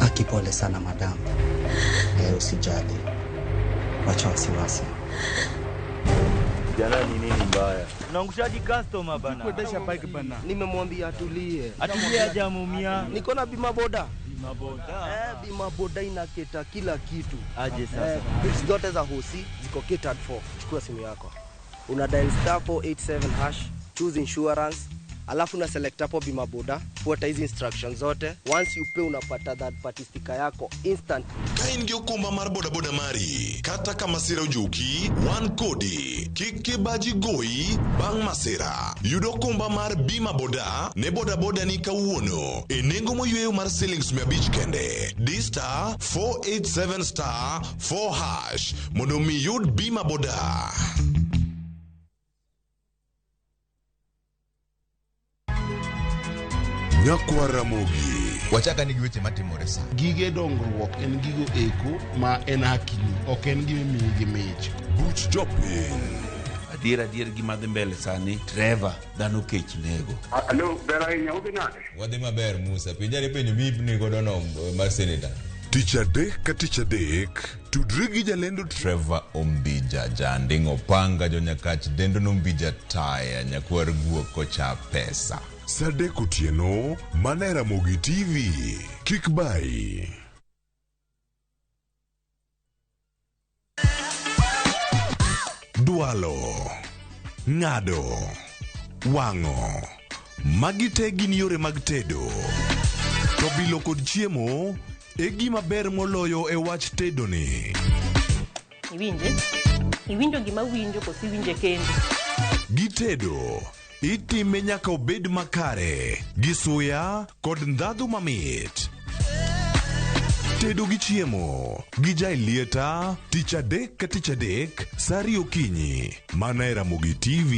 Aki, pole sana madam. Usijali, wacha wasiwasi. Jana ni nini mbaya? Unaangushaji customer bana. Kuendesha bike bana. Nimemwambia atulie. Atulie hajamumia. Niko na bima boda. Bima boda. Bima boda inaketa kila kitu. Aje sasa. Bills zote za hosi ziko catered for. Chukua simu yako. Una dial star 487 hash, choose insurance, alafu una select hapo bima boda, fuata hizi instructions zote. Once you pay unapata third party sticker yako instant. Ka in gi okumba mar bodaboda mari, kata ka masira ojuki, wan kodi. Kik kibaji goyi bang' masira. Yud okumba mar bima boda ne bodaboda ni kawuono e nengo moyweyo mar silings 500 kende. Di star 487 star 4 hash mondo mi yud bima boda. Nyakwar Ramogi. Wachaka ni gi weche matimore sa. Gige dongruok en gigo eko ma en hakini, ok en gima imiyi gi mich. Buch jopiny. Adier adier gima dhi mbele sani, Trevor, dhano kech nego. Alo, ber ahinya, udhi nade? Wadhi maber Musa, penjane penjo mi godo no mar seneta. Tich adek ka tich adek, tudri gi jalendo Trevor Ombija, janding opanga jonyakach dendo nombija taya nyakwar guok kocha pesa. Sa adek otieno, mana e Ramogi TV. Kik bayi. Dwalo, ng'ado, wang'o. Magi te gin yore mag tedo. To bilo kod chiemo e gima ber moloyo e wach tedo ni. Iwinje? Iwinjo gima winjo koso iwinje kendi? Gitedo, itime nyaka obed makare, gi suya kod ndhadhu mamit. Tedo gi chiemo, gi jaelieta, tich adek ka tich adek, sa ariyo okinyi, mana e Ramogi TV.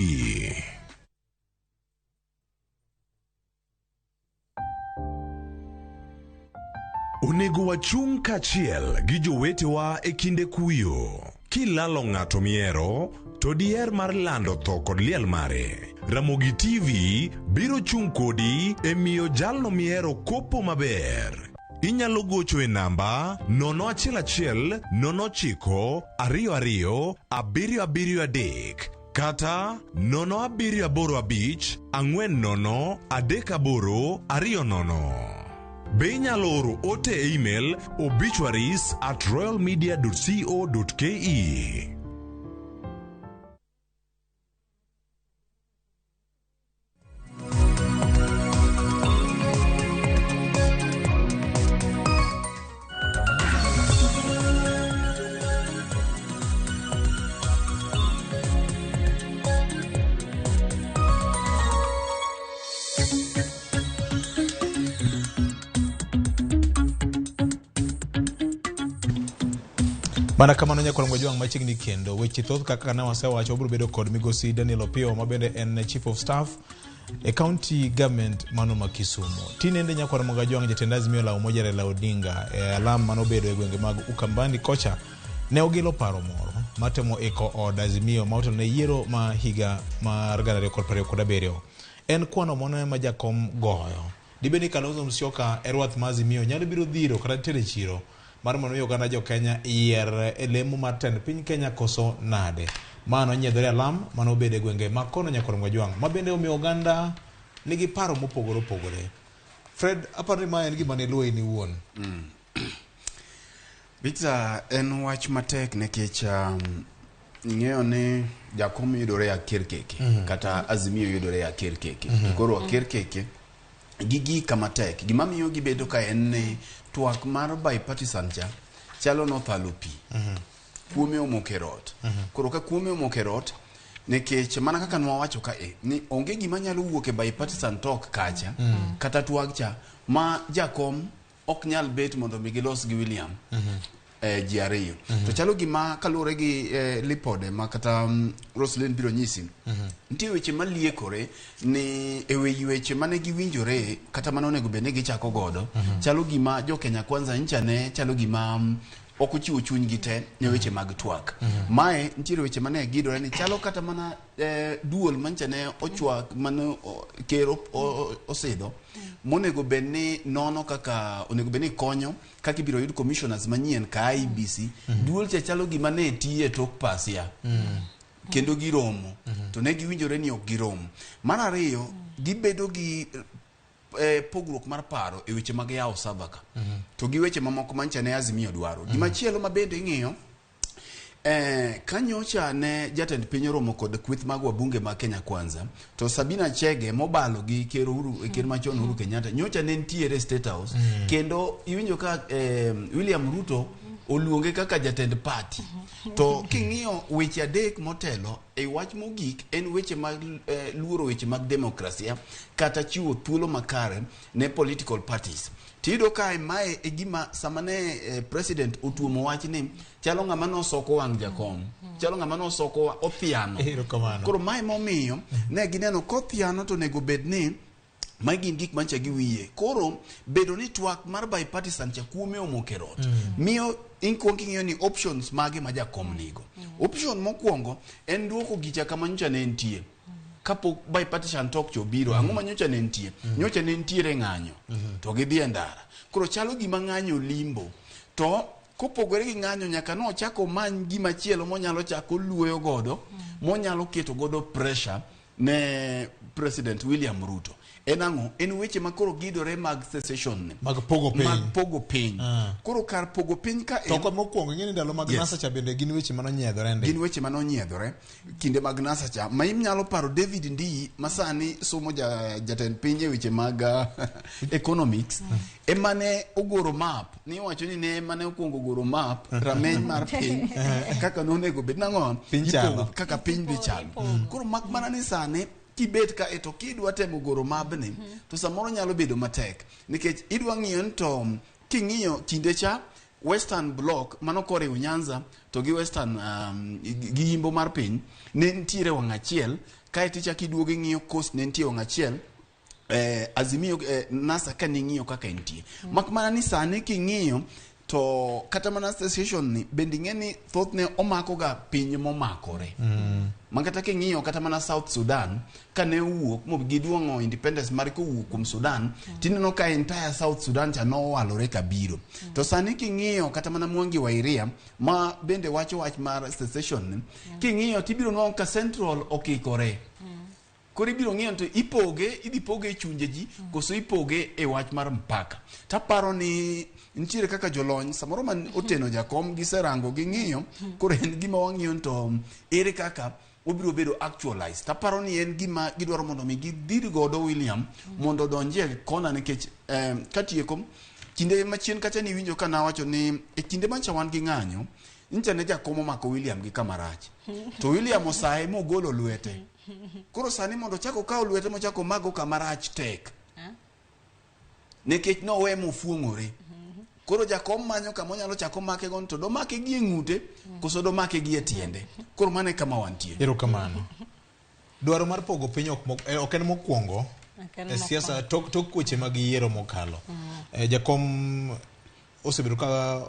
Onego wachung' kaachiel gi jowetewa e kinde kuyo. Kilalo ng'ato mihero, to diher mar lando tho kod liel mare. Ramogi TV biro chung' kodi e miyo jalno mihero kopo maber. Inyalo gocho e namba 011 09 22 773 kata 0785 40 38 20. Be inyalo oro ote e email obituaries at royalmedia.co.ke. Mana kamano nyakwar Ngojwang' machiegni kendo weche thoth kaka ne wasewacho wabiro bedo kod migosi Daniel Opiyo ma bende en Chief of Staff e County Government mano ma Kisumu. Tinende nyakwar Mogajwang' jatend Azimio la Umoja Raila Odinga e alam manobedo e gwenge mag Ukambani kocha ne ogilo paro moro matemo iko od Azimio ma otelo ne yiero ma higa mar 2027. En kwano mane ma jakom goyo. Dibed ni Kalonzo Musyoka e rwath ma Azimio nyalo biro dhiro kata tere chiro mar mondo mi oganda jo Kenya yier e lemo mar tend piny Kenya koso nade. Mano nyiedhore alam mano obedo e gwenge ma kono nyakwar Ngojwang' ma bende omiyo oganda nigi paro mopogore opogore. Fred, aparo ni ma en gima ne luwo in iwuon. Victor, en wach matek nikech ing'eyo ni jakom yudore e akerkeke kata Azimio yudore e akerkeke. To koro akerkeke gigika matek. Gima miyo gibedo ka en ni twak mar bipartisan cha chalo nothalo pi. Kuome omoko e rot. Koro ka kuome omoko e rot, nikech mana kaka nwawacho ka e, ni onge gima nyalo wuok e bipartisan talk kacha, kata twag cha, ma jakom ok nyal bet mondo mi gilos gi William ji ariyo. To chalo gima kaluwore gi lipode ma kata Roslyn biro nyisi, nitie weche maliekore ni e wi weche mane giwinjore kata mane onego bed ni gichako godo. Chalo gima jo Kenya Kwanza ncha ne chalo gima ok ochiwo chunygi te ne weche mag twak. Mae nitiere weche mane gidore ni chalo kata mana duol mancha ne ochwak mane ker osidho monego bed ni nono kaka onego bed ni konyo kaka ibiro yud commissioners manyien ka IEBC. Duol cha chalo gima ne tiye tok pasia kendo giromo to ne giwinjore ni ok girom. Mar ariyo, gibedo gi pogruok mar paro e weche mag yawo server ka to gi weche mamoko mancha ne Azimio dwaro. Gimachielo ma bende ing'iyo Kanyocha ne jatend piny oromo kod kweth mag wabunge mag Kenya Kwanza, to Sabina Chege mobalo gi ker Uhuru, ker machon Uhuru Kenyatta nyocha ne nitiere State House. Kendo iwinjo ka William Ruto oluonge kaka jatend party. To king'iyo weche adek motelo e wach mogik en weche mag luoro weche mag demokrasia kata chiwo thuolo makare ne political parties. Tiyudo ka mae e gima sama ne president otuomo wach ni chalo ng'ama nosoko wang' jakom, chalo ng'ama nosoko othiano. Erokamano. Koro mae momiyo ne gineno kothiano to onego bed ni magi gin gik mancha gi wiye. Koro bedo ni twak mar bipartisan cha kuome omoko e rot miyo inkuong king'iyo ni options mage ma jakom nigo. Option mokwongo en duoko gicha kama nyocha ne nitie kapok bipartisan talk cha obiro. Ang'o ma nyocha ne nitie? Nyocha ne nitiere ng'anyo to gidhi e ndara. Koro chalo gima ng'anyo limbo. To kopogore gi ng'anyo nyaka nochako omany gima chielo monyalo chako luoyo godo, monyalo keto godo pressure ne President William Ruto. En ang'o? En weche ma koro gidore mag secession ni. Mag pogo piny. Mag pogo piny. Koro kar pogo piny ka To kwa mokwongo ing'e ni ndalo mag NASA cha bende gin weche manonyiedhore ndi. Gin weche manonyiedhore kinde mag NASA cha ma inyalo paro David Ndii ma sani somo jatend piny e weche mag economics ema ne ogoro map. Ni iwacho ni ne ema ne okwongo goro map rameny mar piny kaka nonego bed nang'o Piny chalo. Kaka piny dhi chalo. Koro mak mana ni sani kibet ka e to kidwa temo goro mabni to samoro nyalo bedo matek nikech idwa ng'iyo ni to king'iyo kinde cha Western Bloc mano koriwo Nyanza to gi Western gi yimbo mar piny ne nitiere wang' achiel, kaeto ichako iduogo ing'iyo Coast ne nitie wang' achiel, Azimio NASA ka ning'iyo kaka entie. Mak mana ni sani king'iyo to kata mana secession ni bende ing'e ni thothne omako ga piny momakore. Ma kata king'iyo kata mana South Sudan kane owuok mo giduong'o independence mar kowuok kuom Sudan, tineno ka entire South Sudan cha nowalore kabiro. To sani king'iyo kata mana Mwangi wa Iria ma bende wacho wach mar secession ni, king'iyo tibiro nwang'o ka Central okikore. Koro ibiro ng'iyo to ipoge, idhi poge e chunje ji koso ipoge e wach mar mpaka. Taparo ni nitiere kaka jolony samoro man oteno jakom giserango ging'iyo, koro en gima wang'iyo to ere kaka obiro bedo actualized. Taparo ni en gima gidwaro mondo mi gidhir godo William mondo odonjie kona nikech katieko kinde machien kacha niwinjo ka nawacho ni e kinde mancha wan gi ng'anyo nyicha ne jakom omako William gi kama rach to William osaye mogolo lwete. Koro sani mondo ochak okaw lwete mochak omago kama rach tek nikech nowe mofuong'ore. Koro jakom manyo kama onyalo chako make go to domake gi e ng'ute koso domake gi e tiende. Koro mano e kama wantie. Erokamano. Dwaro mar pogo piny ok en mokwongo e siasa tok weche mag yiero mokalo. Jakom osebedo ka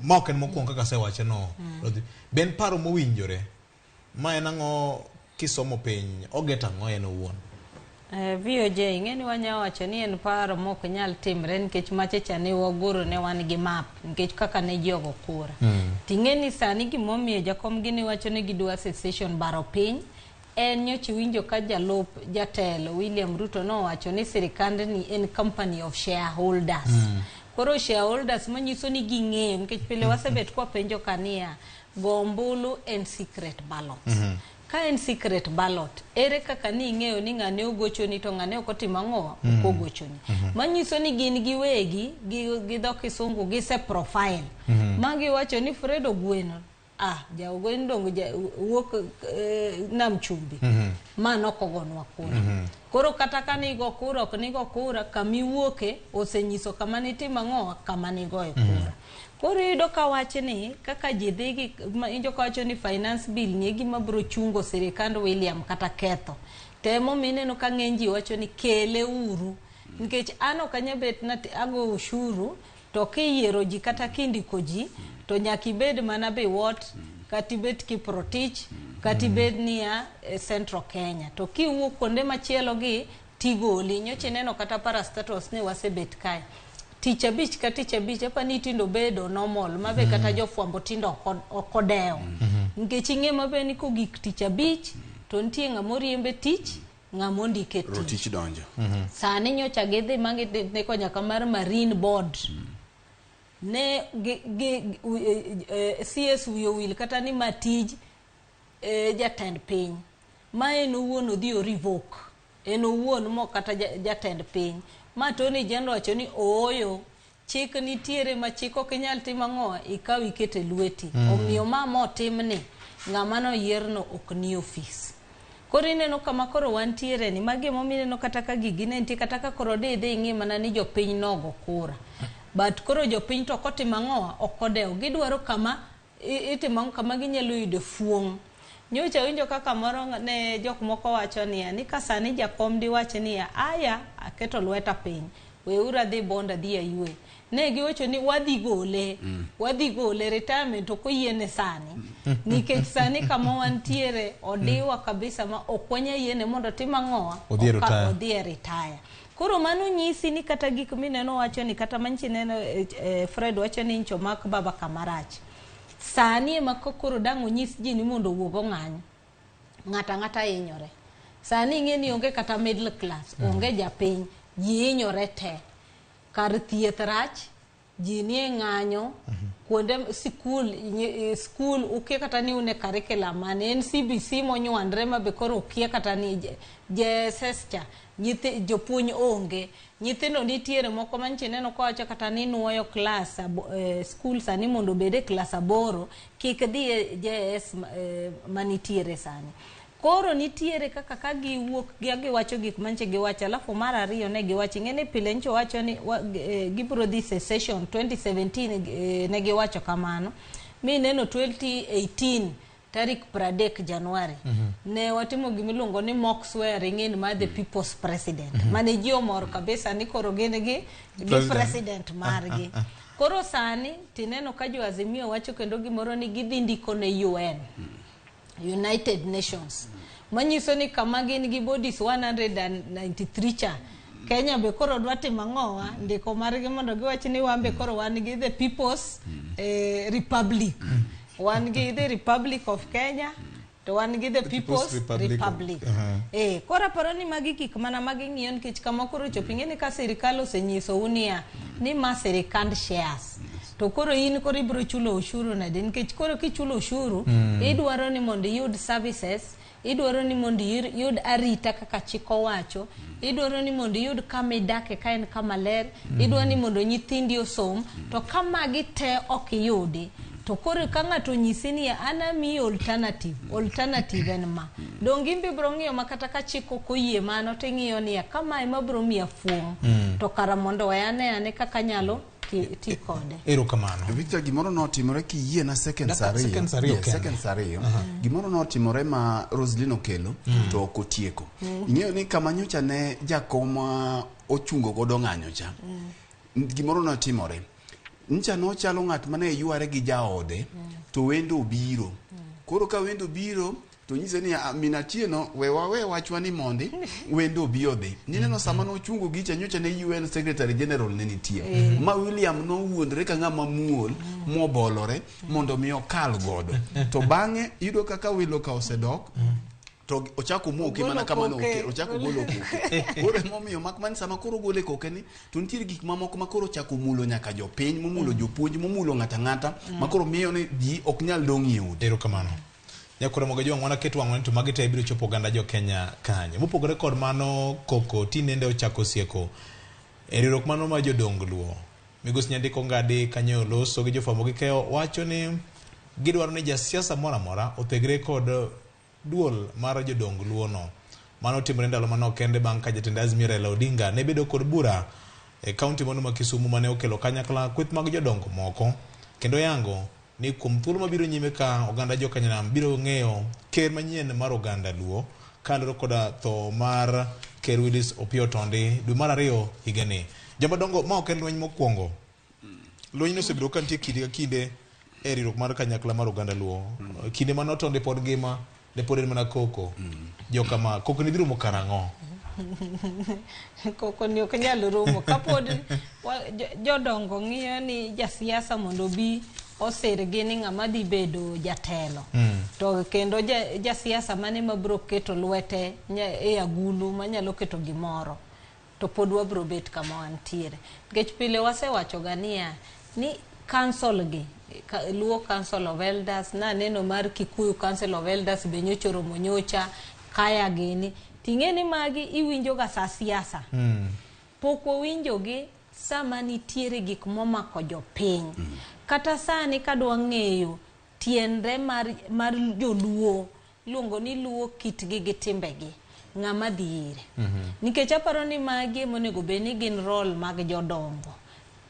ma ok en mokwongo kaka asewache no. Be en paro mowinjore? Ma en ang'o kisomo piny oget ang'o en owuon? VOJ ing'e ni wanya wacho ni en paro mok nyal timre nikech mache cha ne wagoro ne wan gi map nikech kaka ne ji ogo kura. Ting'e ni sani gimomiyo jakom gini wacho ni gidwa secession baro piny en nyocha iwinjo ka jalup jatelo William Ruto nowacho ni sirikandni en company of shareholders. Koro shareholders manyiso ni ging'eyo nikech pile wasebet kwapenjo kaniya go ombulu en secret ballot. Ka en secret ballot, ere kaka ni ing'eyo ni ng'ane ogochoni to ng'ane ok otimo ang'o? Ok ogochoni. Manyiso ni gin giwegi gi dho kisungu gise profile. Ma giwacho ni Fred Ogweno, ja Ogweno dong wuok Nam Chumbi. Ma nok ogonwa kura. Koro kata ka nigo kura ok nigo kura, kamiwuoke osenyiso kama nitimo ang'o, kama nigoye kura. Koro iyudo ka wachni kaka ji dhi gi injo ka wacho ni finance bill ni e gima biro chungo sirikand William kata ketho. To emomiyo ineno ka ng'eny ji wacho ni kele uru. Nikech an ok anyal bet na ago ushuru to kiyiero ji kata kindiko ji to nyaka ibed mana Biwott kata ibed Kiprotich kata ibed niya Central Kenya. To kiwuok kuonde machielo gi tigoli. Nyocha ineno kata parastatals ni wasebet kae. Tich abich ka tich abich apa ni tindo bedo normal mabe kata jofwambo tindo ok odewo. Nikech ing'e maber ni kogik tich abich to nitie ng'ama oriembe tich, ng'ama ondike tich. Rotich donjo. Sani nyocha gidhi ma gindiko nyaka mar Marine Board. Ne gi CS wiye owil kata ni ma tij jatend piny. Ma en owuon odhi o revoke. En owuon mo kata jatend piny. Ma Attorney General wacho ni ooyo, chik nitiere ma chik ok inyal timo ang'o, ikaw iket e lweti. Omiyo ma motimni, ng'ama noyierno ok ni ofis. Koro ineno kama koro wantiere ni magi emomiyo ineno kata ka gigi ne nitie kata ka koro di idhi ing'i mana ni jopiny nogo kura. But koro jopiny to ok otimo ang'o, ok odewo. Gidwaro kama itimo ang'o, kama ginyalo yude fuong'. Nyocha awinjo kaka moro ne jok moko wacho niya, ni ka sani jakom diwach niya, aya aketo lweta piny, weuru adhi Bondo adhi aywe. Ne giwacho ni wadhi gole, wadhi gole retirement ok oyiene sani. Nikech sani kama wantiere odiwa kabisa ma ok wanyal yiene mondo otim ang'owa, Odhi e retire. Odhi e retire. Koro mano nyisi ni kata gik mineno wacho ni kata manchi neno Fred wacho ni ncho mak baba kamarach. Sani ema koro dang' onyis ji ni mondo owuog ong'any. Ng'ato ang'ata hinyore. Sani ing'e ni onge kata middle class, onge japiny, ji hinyore te. Kar thieth rach, ji nie ng'anyo, kuonde sikul, skul ukia kata ni une curriculum mane, en CBC monywandre ma be koro ukia kata ni JSS cha, jopuonj onge. Nyithindo nitiere moko manchi neno kowacho kata ni nuoyo klas skul sani mondo obed e klas 8, kik dhi e JS manitiere sani. Koro nitiere kaka ka giwuok giwacho gik manche giwacho, alafu mar ariyo ne giwacho, ing'e ni pile ncho wacho ni gibiro dhi secession 2017 ne giwacho kamano. Mi neno 2018 tarik 30 Januari. Ne watimo gimiluongo ni mock swearing in mar the people's president. Mane ji omor kabisa ni koro gin gi president margi. Koro sani tineno ka jo Azimio wacho kendo gimoro ni gidhi ndiko ne UN. United Nations. Manyiso ni kama gin gi bodies 193 cha. Kenya be koro dwa timo ang'owa, ndiko margi mondo giwach ni wan be koro wan gi the People's Republic. Wan gi the Republic of Kenya, to wan gi the People's Republic. Koro aparo ni magi gik mana magi ng'iyo nikech kama koro chopo ing'e ni ka sirikal osenyisou niya ni ma sirikand shares. To koro in koro ibiro chulo ushuru nade, nikech koro kichulo ushuru idwaro ni mondo iyud services, idwaro ni mondo iyud arita kaka chik owacho, idwaro ni mondo iyud kama idake ka en kama ler, idwaro ni mondo nyithindi osom, to ka magi te ok iyudi, to koro ka ng'ato onyisi ni an amiyi alternative, alternative en ma. Donge in be ibiro ng'iyo ma kata ka chik ok oyie mano ting'iyo niya kama ema biro miya fuong', to kara mondo we ane ane kaka anyalo ti kode. Erokamano. Victor, gimoro notimore kiyie na seconds ariyo. Seconds ariyo Yeah, kende. seconds ariyo. Gimoro notimore ma Roslyn okelo to ok otieko. Ing'eyo ni kama nyocha ne jakom ochungo godo ng'anyo cha. Gimoro notimore. Ncha nochalo ng'at mane yware gi jaode to wendo obiro. Koro ka wendo obiro to nyise ni min Atieno we wawe wachwa ni mondi wendo obi odhi. Nineno sama nochungo gicha nyocha ne UN Secretary General ne nitie. Ma William nowuondre ka ng'ama muol mobolore mondo mi okal godo. To bang'e iyudo kaka welo ka osedok to ochako moke mana kama noke, ochako golo koke. Koro emomiyo mak mana sama koro gole koke ni to nitiere gik mamoko ma koro ochako mulo nyaka jopiny, momulo jopuonj, momulo ng'ata ng'ata ma koro miyo ni ji ok nyal dong' e udi. Erokamano. Nyakoro moga jwang' wana keto wang'wa ni to magi te biro chopo oganda jo Kenya kanye. Mopogore kod mano koko tinende ochako sieko e riwruok mano ma jodong Luo. Migosi Nyandiko Ngadi kanyo loso gi jofwambo gi keyo wacho ni gidwaro ni jasiasa moro amora othegre kod duol mar jodong Luo no. Mano timore ndalo manok kende bang' ka jatend Azimio Raila Odinga ne bedo kod bura e kaunti mano ma Kisumu mane okelo kanyakla kweth mag jodongo moko kendo yango ni kuom thuolo mabiro nyime ka oganda jo Kenya Nam biro ng'eyo ker manyien mar oganda Luo kaluwore koda tho mar Ker Willis Opiyo Otondi dwe mar 2 higani. Jomadongo ma ok en lweny mokwongo. Lweny nosebedo ka nitie kinde ka kinde e riwruok mar kanyakla mar oganda Luo. Kinde mane Otondi pod ngima ne pod en mana koko. Jokama koko ni dhi rumo karang'o? Koko ni ok nyal rumo kapod jodongo ng'iyo ni jasiasa mondo obi osirgi ni ng'ama dhi bedo jatelo. To kendo jasiasa mane mabiro keto lwete e agulu manyalo keto gimoro to pod wabiro bet kama wantiere. Nikech pile wasewacho ga niya ni Council gi Luo Council of Elders, naneno mar Kikuyu Council of Elders be nyocha oromo nyocha kaya gini. Ting'e ni magi iwinjo ga sa siasa. Pok wawinjogi sama nitiere gik momako jopiny. Kata sani kadwa ng'eyo tiende mar joluo, iluongo ni Luo kitgi gi timbegi, ng'ama dhi ire. Nikech aparo ni magi emonego bed ni gin role mag jodongo.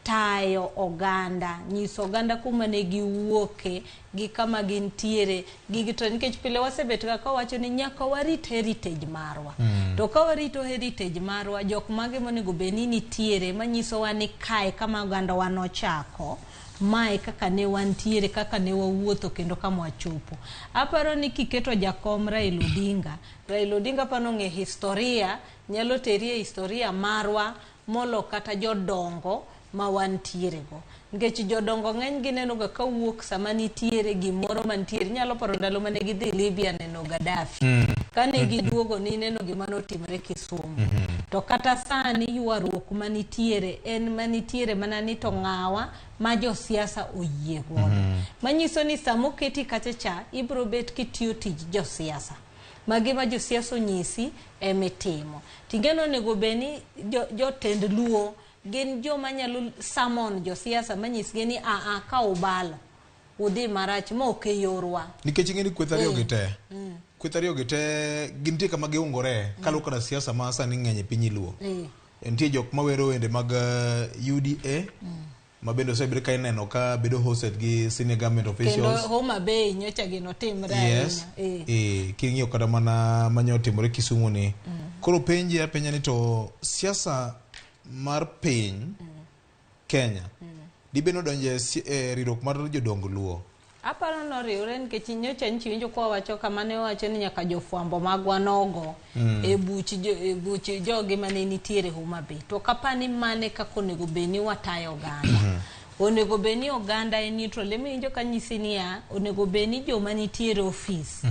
Tayo oganda, nyiso oganda kuma ne giwuoke, gi kama gintiere, gigi to nikech pile wasebet ga kawacho ni nyaka warit heritage marwa. To ka warito heritage marwa, jok mage monego bed ni nitiere manyisowa ni kae kama oganda wa nochako, mae kaka ne wantiere, kaka ne wawuotho kendo kama wachopo. Aparo ni kiketo jakom Raila Odinga, Raila Odinga pano ong'e historia, nyalo teri e historia marwa molo kata jodongo ma wantiere go. Nikech jodongo ng'eny gineno ga kawuok sama nitiere gimoro mantiere. Inyalo paro ndalo mane gidhi Libya neno Gaddafi. Kane giduogo nineno gima notimore Kisumu. To kata sani ywaruok manitiere en manitiere mana ni to ng'awa ma josiasa oyie godo. Manyiso ni sama oketi kacha cha, ibiro bet kitiyo tij josiasa. Magi ma josiasa onyisi emitimo. Ting'eno onego bed ni jotend Luo gin joma nyalo summon josiasa manyisgi ni aa ka ubalo udhi marach ma ok e yorwa. Nikech ing'e ni kweth ariyo gi te, kweth ariyo gi te gintie kama giungore kaluwore koda siasa ma sani ng'eny e piny Luo. Nitie jok mawero wende mag UDA ma bende osebedo ka ineno ka bedo hosted gi senior government officials. Kendo Homa Bay nyocha gino timre Yes. ahinya. King'iyo kata mana manyo timore Kisumu ni. Koro penji apenja ni to siasa mar piny Kenya dibe nodonje e riwruok mar jodong Luo. Aparo noriwre nikech nyocha nchi winjo kwa wacho kama ne wacho ni nyaka jofwambo magwa nogo e buch jogi mane nitiere Homa Bay. To kapani mane kaka onego bed ni watayo oganda. Onego bed ni oganda en neutral. Ema iwinjo ka nyisi niya, onego bed ni joma nitiere ofis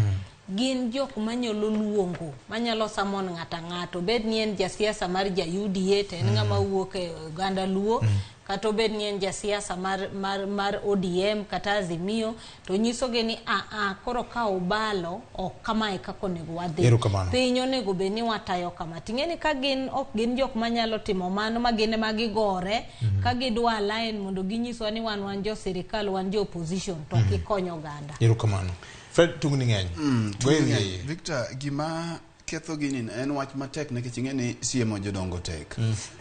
gin jok manyalo luongo, manyalo summon ng'ato ang'ato, obed ni en jasiasa mar ja UDA to en ng'ama wuok e oganda Luo, kata obed ni en jasiasa mar ODM kata Azimio, to nyisogi ni aa koro ka ubalo ok kamae kaka onego wadhi. Piny onego bed ni watayo kama. Ting'e ni ka gin ok gin jok manyalo timo mano ma gin ema gigore, ka gidwa align mondo ginyiswa ni wan jo sirikal, wan jo opposition, to ok gikonyo oganda. Erokamano. Fred, tungni ng'eny. Victor, gima ketho gini en wach matek nikech ing'e ni siemo jodongo tek.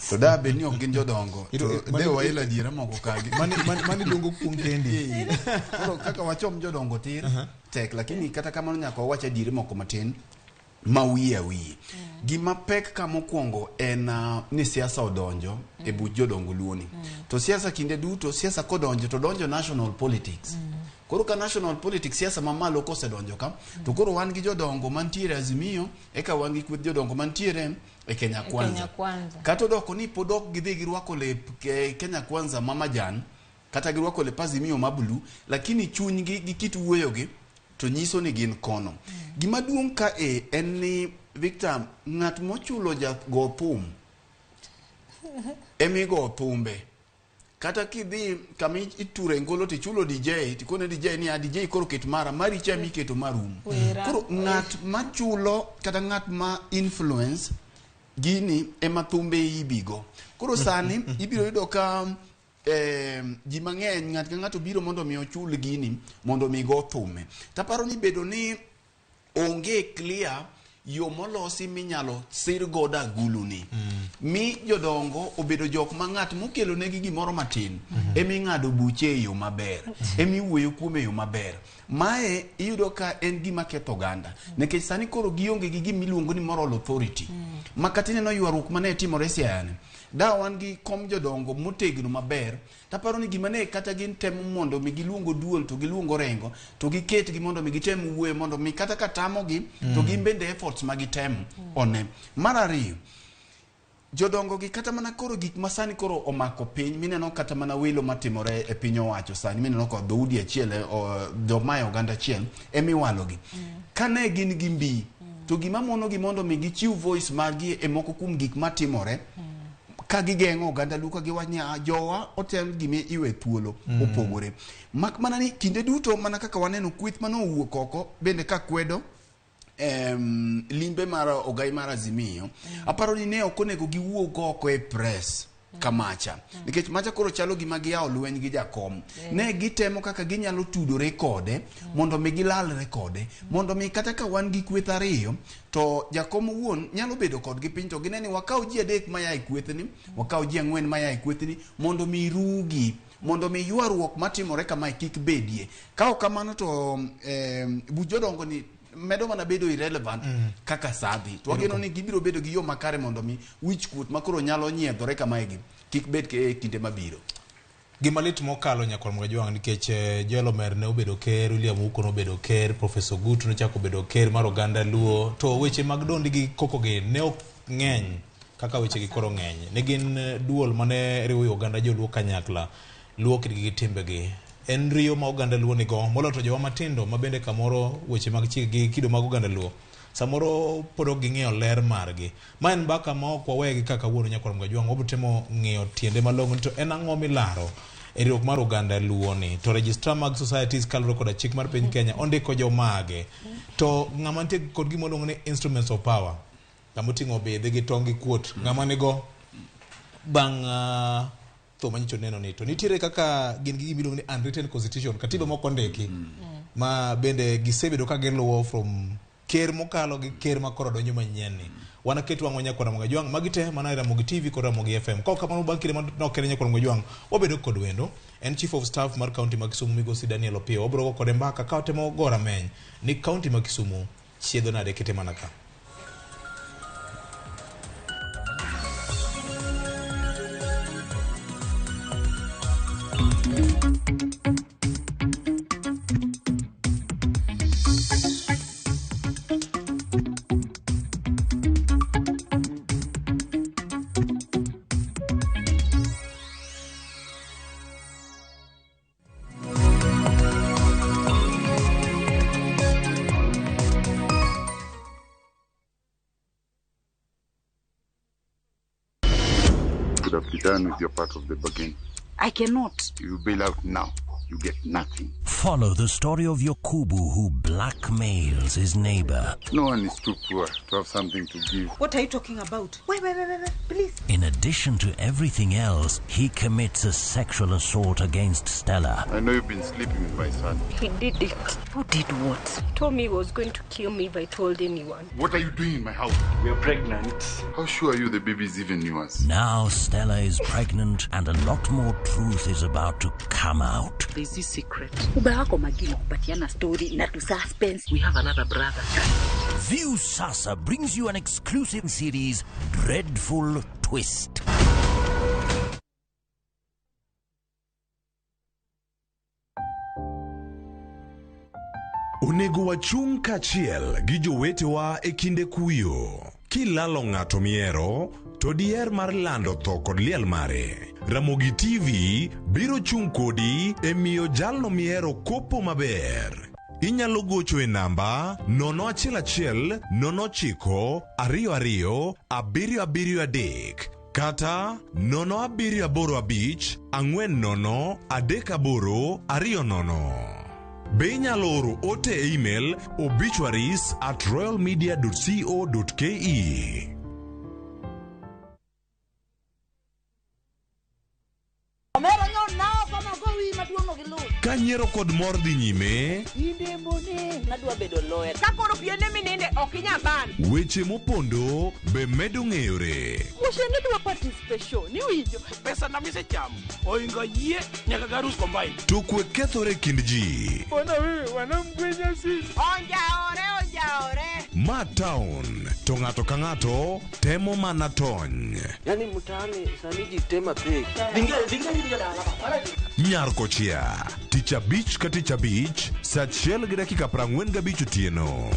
To da bed ni ok gin jodongo, to de waelo adiera moko kagi. Mani luongo kuong kendi. Koro kaka wachom jodongo tir, tek, lakini kata kamano nyaka wawach adieri moko matin ma wiye awiye. Gima pek ka mokwongo en ni siasa odonjo e buch jodongo Luo ni. To siasa kinde duto, siasa kodonjo to donjo national politics. Koro ka national politics siasa mamalo kosedonjo ka, to koro wan gi jodongo mantiere Azimio, eka wan gi kweth jodongo mantiere e Kenya Kwanza. Kata odoko ni pod ok gidhi girwako lep Kenya Kwanza ma majan, kata girwako lep Azimio ma blue, lakini chunygi gi kit wuoyogi to nyiso ni gin kono. Gima duong' ka e en ni Victor, ng'at mochulo jago thum emigo thumbe. Kata kidhi kama iture ngolo tichulo DJ, tikone DJ ni a DJ koro ket mara, mari cha miketo marum. Koro ng'at machulo kata ng'at ma influence gini ema thumbe ibigo. Koro sani ibiro yudo ka ji mang'eny ng'at ka ng'ato biro mondo mi ochul gini mondo mi go thume. Taparo ni bedo ni onge clear yo molosi minyalo sir godo agulu ni. Mi jodongo obedo jok ma ng'at mokelo negi gimoro matin eming'ado buche e yo maber, emiwuoyo kuome e yo maber. Mae iyudo ka en gima ketho oganda nikech sani koro gionge gi gima iluongo ni moral authority. Ma kata ineno ywaruok mane timore Siaya ni, da wan gi kom jodongo motegno maber, taparo ni gima ne kata gin temo mondo mi giluongo duol to giluongo rengo to giketgi mondo mi gitem wuoyo mondo mi kata ka tamogi to gin bende efforts ma gitemo one. Mar ariyo, jodongo gi kata mana koro gik masani koro omako piny mineno kata mana welo matimore e piny owacho sani mineno ka dhoudi achiel joma e oganda achiel emiwalogi. Kane gin gi mbi to gima monogi mondo mi gichiw voice margi e moko kuom gik matimore Ka gigeng'o oganda Luo ka giwacho ni "Ah, jowa otel gimi iwe thuolo opogore. Mak mana ni kinde duto mana kaka waneno kweth manowuok oko bende ka kwedo limbe mar ogai mar Azimio, aparo ni ne ok onego giwuog oko e press kamacha, nikech macha koro chalo gima giyawo lweny gi jakom. Ne gitemo kaka ginyalo tudore kode mondo mi gilalre kode, mondo mi kata ka wan gi kweth ariyo to jakom owuon nyalo bedo kodgi piny to gine ni wakaw ji adek maya e kwethni, wakaw ji ang'wen maya e kwethni, mondo mi rugi, mondo mi ywaruok matimore kamae kik bedie. Ka ok kamano to buch jodongo ni medo mana bedo irrelevant kaka sadhi. To wageno ni gibiro bedo gi yo makare mondo mi wich kuot makoro nyalo nyiedhore kamae gi kik bed e kinde mabiro. Gima lit mokalo nyakwar Mgajwang' nikech Joel Omer ne obedo ker, William Ouko nobedo ker, Professor Ogutu nochako bedo ker mar oganda Luo, to weche mag dondi gi koko gi ne ok ng'eny kaka weche gi koro ng'eny. Ne gin duol mane riwo oganda joluo kanyakla, luo kitgi gi timbegi. En riyo ma oganda Luo nigo, moloyo to jowa matindo ma bende kamoro weche mag chike gi kido mag oganda Luo samoro pod ok ging'eyo ler margi. Ma en mbaka ma ok wawegi kaka kawuono nyakwar Mgajwang', wabiro temo ng'iyo tiende malong'o ni to en ang'o milaro e riwruok mar oganda Luo ni. To registrar mag societies kaluwore koda chik mar piny Kenya ondiko jomage. To ng'ama nitie kod gima iluongo ni instruments of power, ng'ama oting'o bidhi gi tong' gi kuot, ng'ama nigo bang' tho manyicho neno ni to nitiere kaka gin gi gima iluongo ni unwritten constitution, katiba mok ondiki ma bende gisebedo ka giluwo from ker mokalo gi ker ma koro donjo manyien ni. Wanaket wang'wa nyakwar Ramogi Ajwang', magi te mana e Ramogi TV kod Ramogi FM. Ka ok kamano bang' kinde manok kende nyakwar Ramogi Ajwang', wabedo kod wendo. En Chief of Staff mar kaunti ma Kisumu migosi Daniel Opiyo. Wabiro go kode mbaka ka watemo go rameny ni kaunti ma Kisumu chiedho nade kete mana ka. Could have been done with your part of the bargain. I cannot. If you bail out now, you get nothing. Follow the story of Yokubu who blackmails his neighbor. No one is too poor to have something to give. What are you talking about? Wait, wait, wait, wait, wait, please. In addition to everything else, he commits a sexual assault against Stella. I know you've been sleeping with my son. He did it. Who did what? He told me he was going to kill me if I told anyone. What are you doing in my house? We are pregnant. How sure are you the baby is even yours? Now Stella is pregnant and a lot more truth is about to come out. There's this secret. Uba wako magini kupatiana story na tu suspense. We have another brother. View Sasa brings you an exclusive series, Dreadful Twist. Onego wachung' kaachiel gi jowetewa e kinde kuyo. Kilalo ng'ato mihero, to diher mar lando tho kod liel mare. Ramogi TV biro chung' kodi e miyo jalno mihero kopo maber. Inyalo gocho e namba 011 09 22 773 kata 0785 40 38 20. Be inyalo oro ote e email obituaries@royalmedia.co.ke. Omera nyo nao kama gowi maduong' ok iluw. Ka nyiero kod mor dhi nyime, Nadwa bedo lawyer. Ka koro piende mininde ok inyal ban. weche mopondo be medo ng'eyore. Wuoche ne dwa participation, iwinjo? Pesa na misechamo oingo yie nyaka garus combine. To kwe kethore e kind ji. Bwana wewe wanamgwenya sisi. Onjaore, onjaore. Ma town to ng'ato ka ng'ato temo mana tony. Yani mtaani sani ji tema pek. Nyar kochia tich abich ka tich abich saa 1:45 otieno.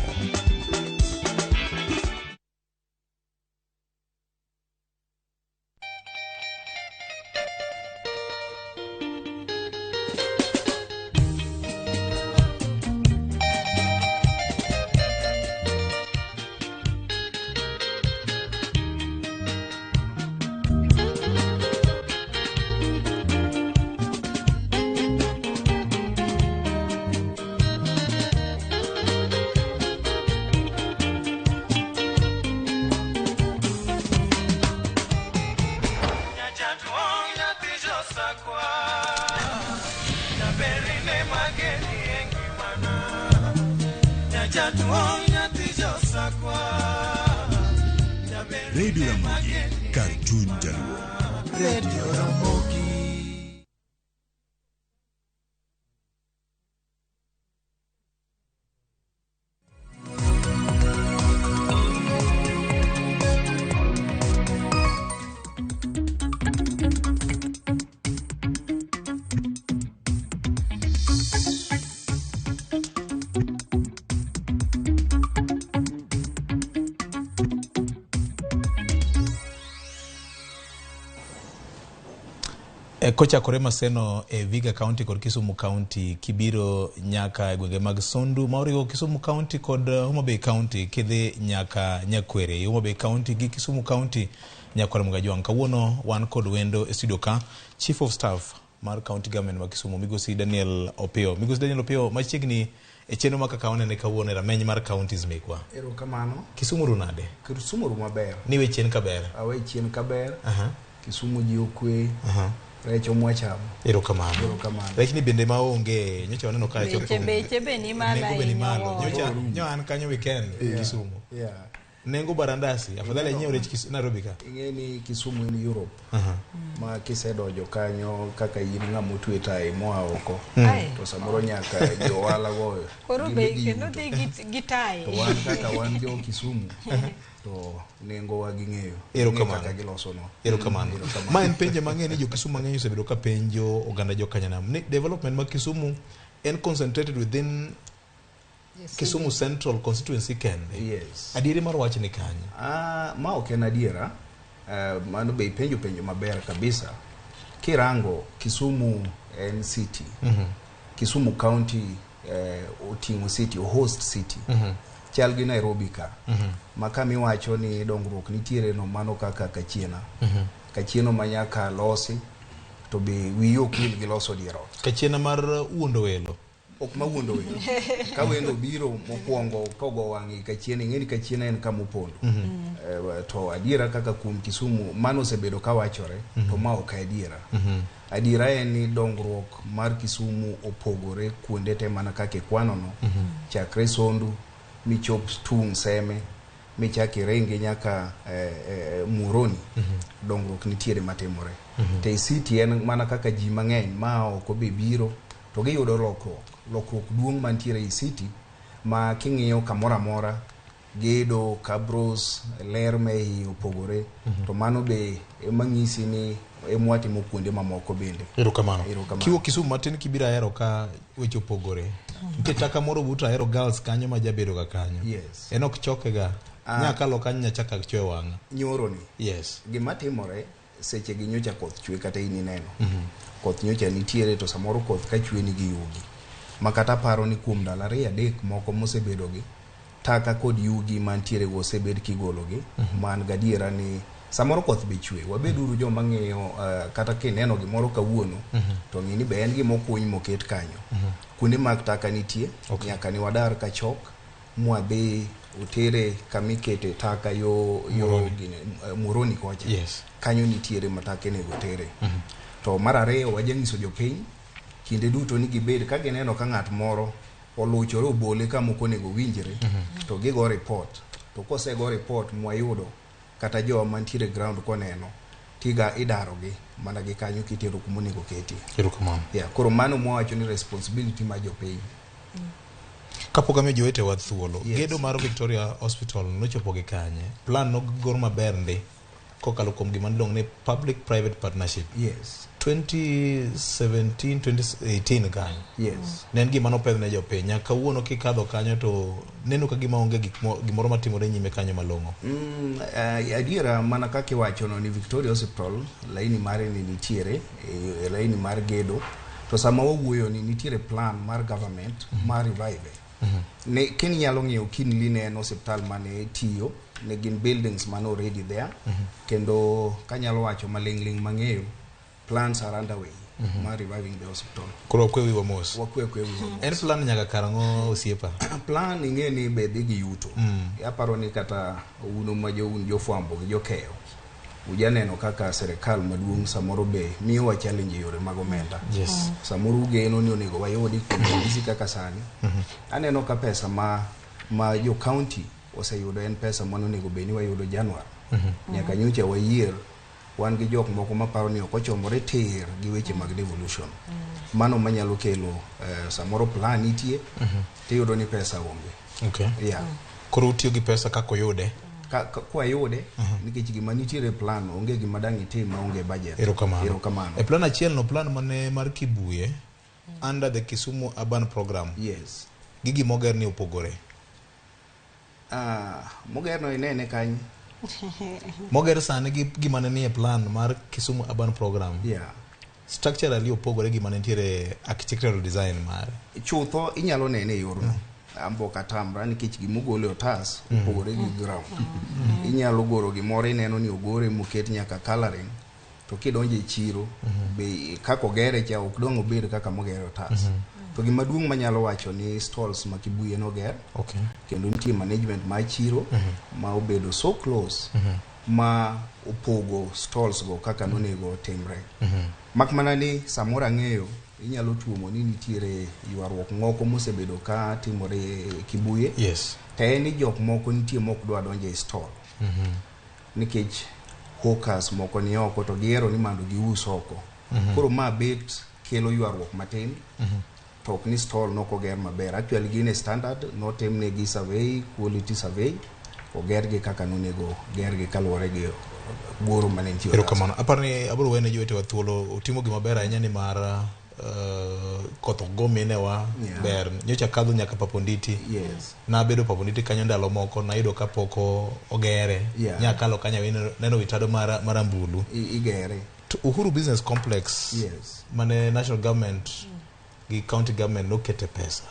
Radio Ramogi, kar chuny Jaluo. Radio Ramogi. Kochakore Maseno e Vihiga County kod Kisumu County kibiro nyaka e gwenge mag Sondu ma oriwo Kisumu County kod Homa Bay County kidhi nyaka Nyakwere, Homa Bay County gi Kisumu County nyakwar Mugajwang'. Kawuono wan kod wendo e studio ka Chief of Staff mar County Government ma Kisumu Migosi Daniel Opiyo. Migosi Daniel Opiyo, machiegni e chenro ma kaka wanene kawuono e rameny mar counties mekwa. Erokamano. Kisumu ru nade? Kisumu ru maber. Ni we chien kaber? Awe chien kaber. Kisumu ji okwe. Rech omwachamo. Erokamano. Rech ni bende maonge, nyocha waneno ka chopo. Beche be ni malo. Nengo be ni malo. Nyocha nyo an kanyo weekend Kisumu. Yeah. Nengo barandasi, afadhali anyiew rech Nairobi ka. Ing'e ni Kisumu en Europe. Ma kisedojo kanyo kaka in ng'ama otwe tai moa oko. To samoro nyaka johala go. Koro be kendo dhi gi tai. To wan kaka wan jo Kisumu. To nengo wa ging'eyo. Erokamano. Kaka giloso no. Erokamano. Ma en penjo mang'eny ni jo Kisumu mang'eny osebedo ka penjo oganda jo Kanyanam ni development ma Kisumu en concentrated within Kisumu Central constituency kende. Yes. Adieri mar wach ni kanye? Ma ok en adiera. Mano be ipenjo penjo maber kabisa. Kirango Kisumu en city. Kisumu County oting'o city, o host city. Chal gi Nairobi ka. Ma kama iwacho ni dongruok nitiere no mano kaka Kachiena. Kachieno ma nyaka losi to be wiyi ok wil gi loso dier ot. Kachiena mar wuondo welo. Ok ma wuondo welo. Ka wendo biro mokwongo kogo wang'e Kachiena, ing'e ni Kachiena en kama opondo. To adiera kaka kuom Kisumu mano osebedo kawachore to ma ok adiera. Adiera en ni dongruok mar Kisumu opogore kuonde te mana kaka ikwano no. Chakre Sondu michop tung' Seme michak iringi nyaka Muhoroni. Dongruok nitiere matimore. To e city en mana kaka ji mang'eny ma oko be biro to giyudo lokruok. Lokruok duong' mantiere e city ma king'iyo kamoro amora gedo, kabros, ler me iye opogore. To mano be ema ng'isi ni ema watimo kuonde mamoko bende. Erokamano. Kiwuok Kisumu matin kibiro Ahero ka weche opogore. Nitie taka moro but Ahero Girls kanyo ma jabedo ga kanyo. Yes. En ok choke ga. Nyakalo kanyo nyachaka chwe wang'a. Nyoro ni. Yes. Gima timore seche gi nyocha koth chwe kata in ineno. Koth nyocha nitiere to samoro koth ka chwe nigi yugi. Ma kata paro ni kuom ndalo 2-3 moko mosebedo gi taka kod yugi mantiere go osebed kigologi. Man gadiera ni samoro koth be chwe. Wabeduru joma ng'iyo kata kineno gimoro kawuono to ng'i ni be en gima okuny moket kanyo. Kuonde mag taka nitie. Nyaka ni wadar ka chok mwadhi otere kamikete taka yo gine Muhoroni kocha. Yes. Kanyo nitiere ma taka onego tere. To mar ariyo wajanyiso jopiny kinde duto ni gibed ka gineno ka ng'at moro oluchore obole kama ok onego winjre to gigo report. To kosego report mwayudo kata jowa mantiere ground koneno tiga idarogi mana gi kanyo kitero kuma onego ketie. Erokamano. Yeah, koro mano mwawacho ni responsibility mar jopiny. Kapok amiyo jowetewa thuolo, Yes. Gedo mar Victoria Hospital nochopo gi kanye? Plan nogor maber ndi kokalo kuom gima niluongo ni public private partnership. Yes. 2017 2018 kanyo. Yes. Ne en gima nopedh ne jopiny. Nyaka kawuono kikadho kanyo to neno ka gima onge gimoro matimore nyime kanyo malong'o. Adiera mana kaka iwachono ni Victoria Hospital laini mare ni nitiere e laini mar gedo to sama wawuoyo ni nitiere plan mar government mar revive. Ne kininyalo ng'iyo kinli ne en osiptal mane tiyo ne gin buildings mane already there. Kendo kanyalo wacho maling'ling' mang'eyo plans are underway mar reviving the hospital. Koro wakwe wiwa mos. Wakwe wiwa mos. En plan nyaka karang'o osiepa? Plan ing'e ni be dhi gi yuto. Aparo ni kata un ma jo un jofwambo gi jokeyo ujaneno kaka serikal maduong' samoro be miyowa challenge e yore mag omenda. Yes. Samoro ugeno ni onego wayudi kuom ranyisi kaka sani. Aneno ka pesa ma Ma jo county oseyudo en pesa mane onego bed ni wayudo Januar. Nyaka nyocha wayier wan gi jok moko maparo ni ok ochomore tir gi weche mag devolution. Mano manyalo kelo samoro plan nitie tiyudo ni pesa onge. Okay. Yeah. Koro utiyo gi pesa kaka oyude. Kwayude nikech gima nitiere plan onge gima dang' itim maonge budget. Erokamano. Erokamano. E plan achiel no plan mane mar Kibuye under the Kisumu Urban Program. Yes. Gi gimoger ni opogore. Moger no inene kanye? Moger sani gi gima ne nie plan mar Kisumu Urban Program. Yeah. Structurally opogore gi mane nitiere architectural design mare. Chutho inyalo nene e yorno. Ambo katamra nikech gimogolo e otas opogore gi ground. Inyalo goro gimoro ineno ni ogore moket nyaka coloring to kidonjo e chiro be kaka ogere cha ok dong' obed kaka mogere e otas. To gima duong' manyalo wacho ni stalls ma Kibuye noger Okay. kendo nitie management mar chiro ma obedo so close ma opogo stalls go kaka nonego otimre. Mak mana ni samoro ang'eyo inyalo tuomo ni nitiere ywaruok moko mosebedo ka timore e Kibuye. Yes. To en ni jok moko nitie mok dwa donjo e stall nikech hawkers moko ni oko to gihero ni mondo gius oko. Koro ma bet kelo ywaruok matin to ok ni stall nokoger maber. Actually gin e standard notimnegi survey, quality survey, ogergi kaka nonego gergi kaluwore gi goro mane nitie e otas. Erokamano. Aparo ni abiro wene jowetewa thuolo otimo gima ber ahinya ni mar koth ok go minewa ber. Nyocha kadho nyaka Paponditi. Yes. Nabedo Paponditi kanyo ndalo moko nayudo kapok ogere. Nyakalo kanyo neno wi tado mar ambulu. Igere. To Uhuru Business Complex Yes. mane national government gi county government nokete pesa.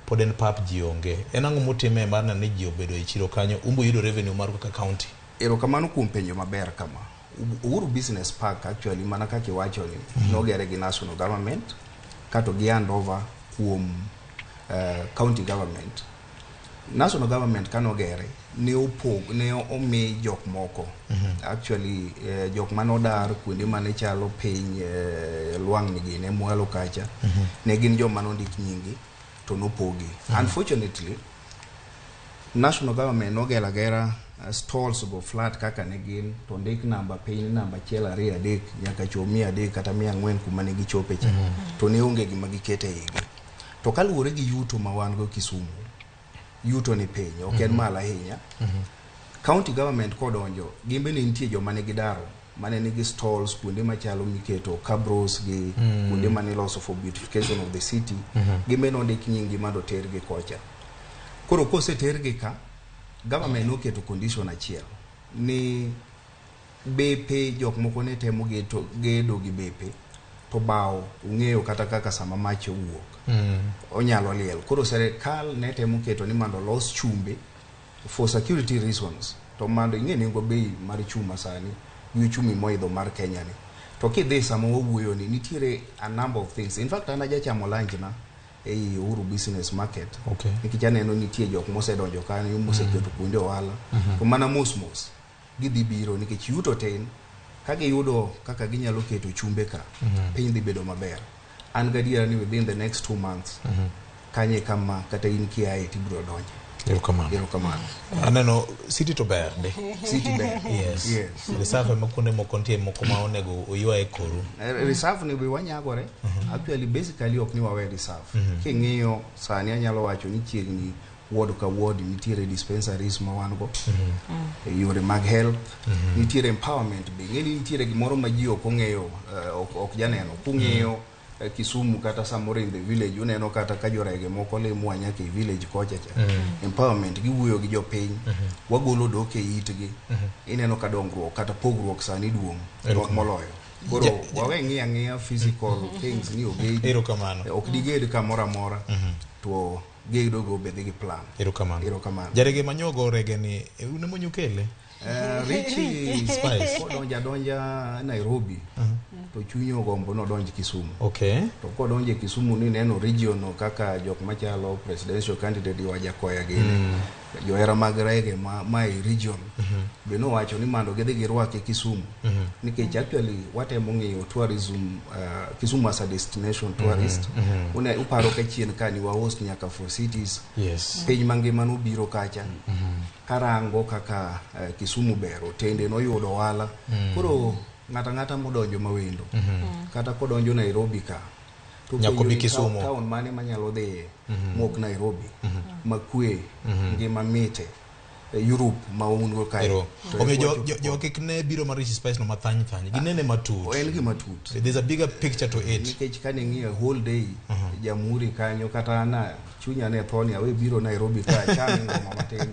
Pod en pap ji onge. En ang'o mutime mar neno ni ji obedo e chiro kanyo umbo yudo revenue maru kaka county? Erokamano kuom penjo maber kama. Uhuru Business Park actually mana kaka iwacho ni nogere gi national government kato gi hand over kuom county government. National government kanogere ne opog ne omi jok moko actually jok manodar kuonde mane chalo piny lwang'ni gi ne mwalo kacha ne gin joma nondik nyingi to nopogi. Unfortunately national government nogero agera stalls go flat kaka ne gin to ndik namba piny namba 1 2 3 nyaka chop 300 kata 400 kuma ne gichope cha to ne onge gima gikete igi. To kaluwore gi yuto ma wan go Kisumu, yuto ni piny ok en malo ahinya. County government kodonjo gin bende nitie joma ne gidaro mane nigi stalls kuonde machalo miketo cabros gi kuonde mane iloso for beautification of the city. Gin bende nondik nying gi mondo otergi kocha. Koro kosetergi ka, government noketo condition achiel ni bepe jok moko ne temo gedo gi bepe to bao ung'eyo kata kaka sama mach owuok onyalo liel. Koro serikal ne temo keto ni mondo olos chumbe for security reasons to mondo ing'e nengo bei mar chuma sani gi uchumi moidho mar Kenya ni. To kidhi sama wawuoyo ni nitiere a number of things. In fact an ajachamo lunch na ei Uhuru Business Market. Okay. Nikech aneno nitie jok mosedonjo kanyo moseketo kuonde ohala. To mana mos mos gidhi biro nikech yuto tin ka giyudo kaka ginyalo keto chumbe ka piny dhi bedo maber. An gadiera ni within the next 2 months kanye kama kata in kiaye tibiro donjo. Erokamano. Erokamano. Aneno city to ber ndi. City ber. Yes. Yes. Reserve ema kuonde moko nitie moko ma onego oywaye koru. Reserve ni be wanyagore. Actually basically ok ni wawe reserve. King'iyo sani anyalo wacho ni chiegni ward ka ward nitiere dispensaries ma wan go. E yore mag health nitiere empowerment be. Ing'e ni nitiere gimoro ma ji ok ong'eyo ok janeno. Kung'iyo Kisumu kata samoro in the village uneno kata ka jorege moko limo nyaka e village kocha cha. Empowerment giwuoyo gi jopiny. Wagolo dok e itgi. Ineno ka dongruok kata pogruok sani duong' moloyo. Koro wawe ng'iyo ang'iya physical things ni ogedi. Erokamano. Ok diged kamoro amora. To gedo go be dhi gi plan. Erokamano. Erokamano. Jarege manyogo rege ni une monyukele? Richie Spice. Kodonjo adonja Nairobi to chunye ogombo nodonj Kisumu. Okay. To kodonjo e Kisumu ni neno region no kaka jok machalo presidential candidate Wajakoya gini. Johera mag reggae ma e region be nowacho ni mondo gidhi girwake Kisumu. Nikech actually watemo ng'iyo tourism, Kisumu as a destination tourist. Une uparo ka chien ka ni wa host nyaka four cities. Piny mangima nobiro kacha. Karango kaka Kisumu ber, otende noyudo ohala. Koro ng'ata ng'ata modonjo mawendo kata kodonjo Nairobi ka to Nyaka penjo obi ni Kisumu. Town mane manyalo dhiye mok Nairobi makwe ngima mite Europe ma un go kae. Ero. To Omiyo e jo kik ne biro mar Richie Spice no mathany thany. Ginene matut. En gima tut. There's a bigger picture to it. Nikech kane ng'iyo whole day Jamhuri kanyo kata na chunya ne tho ni awe biro Nairobi ka achame ngoma matin.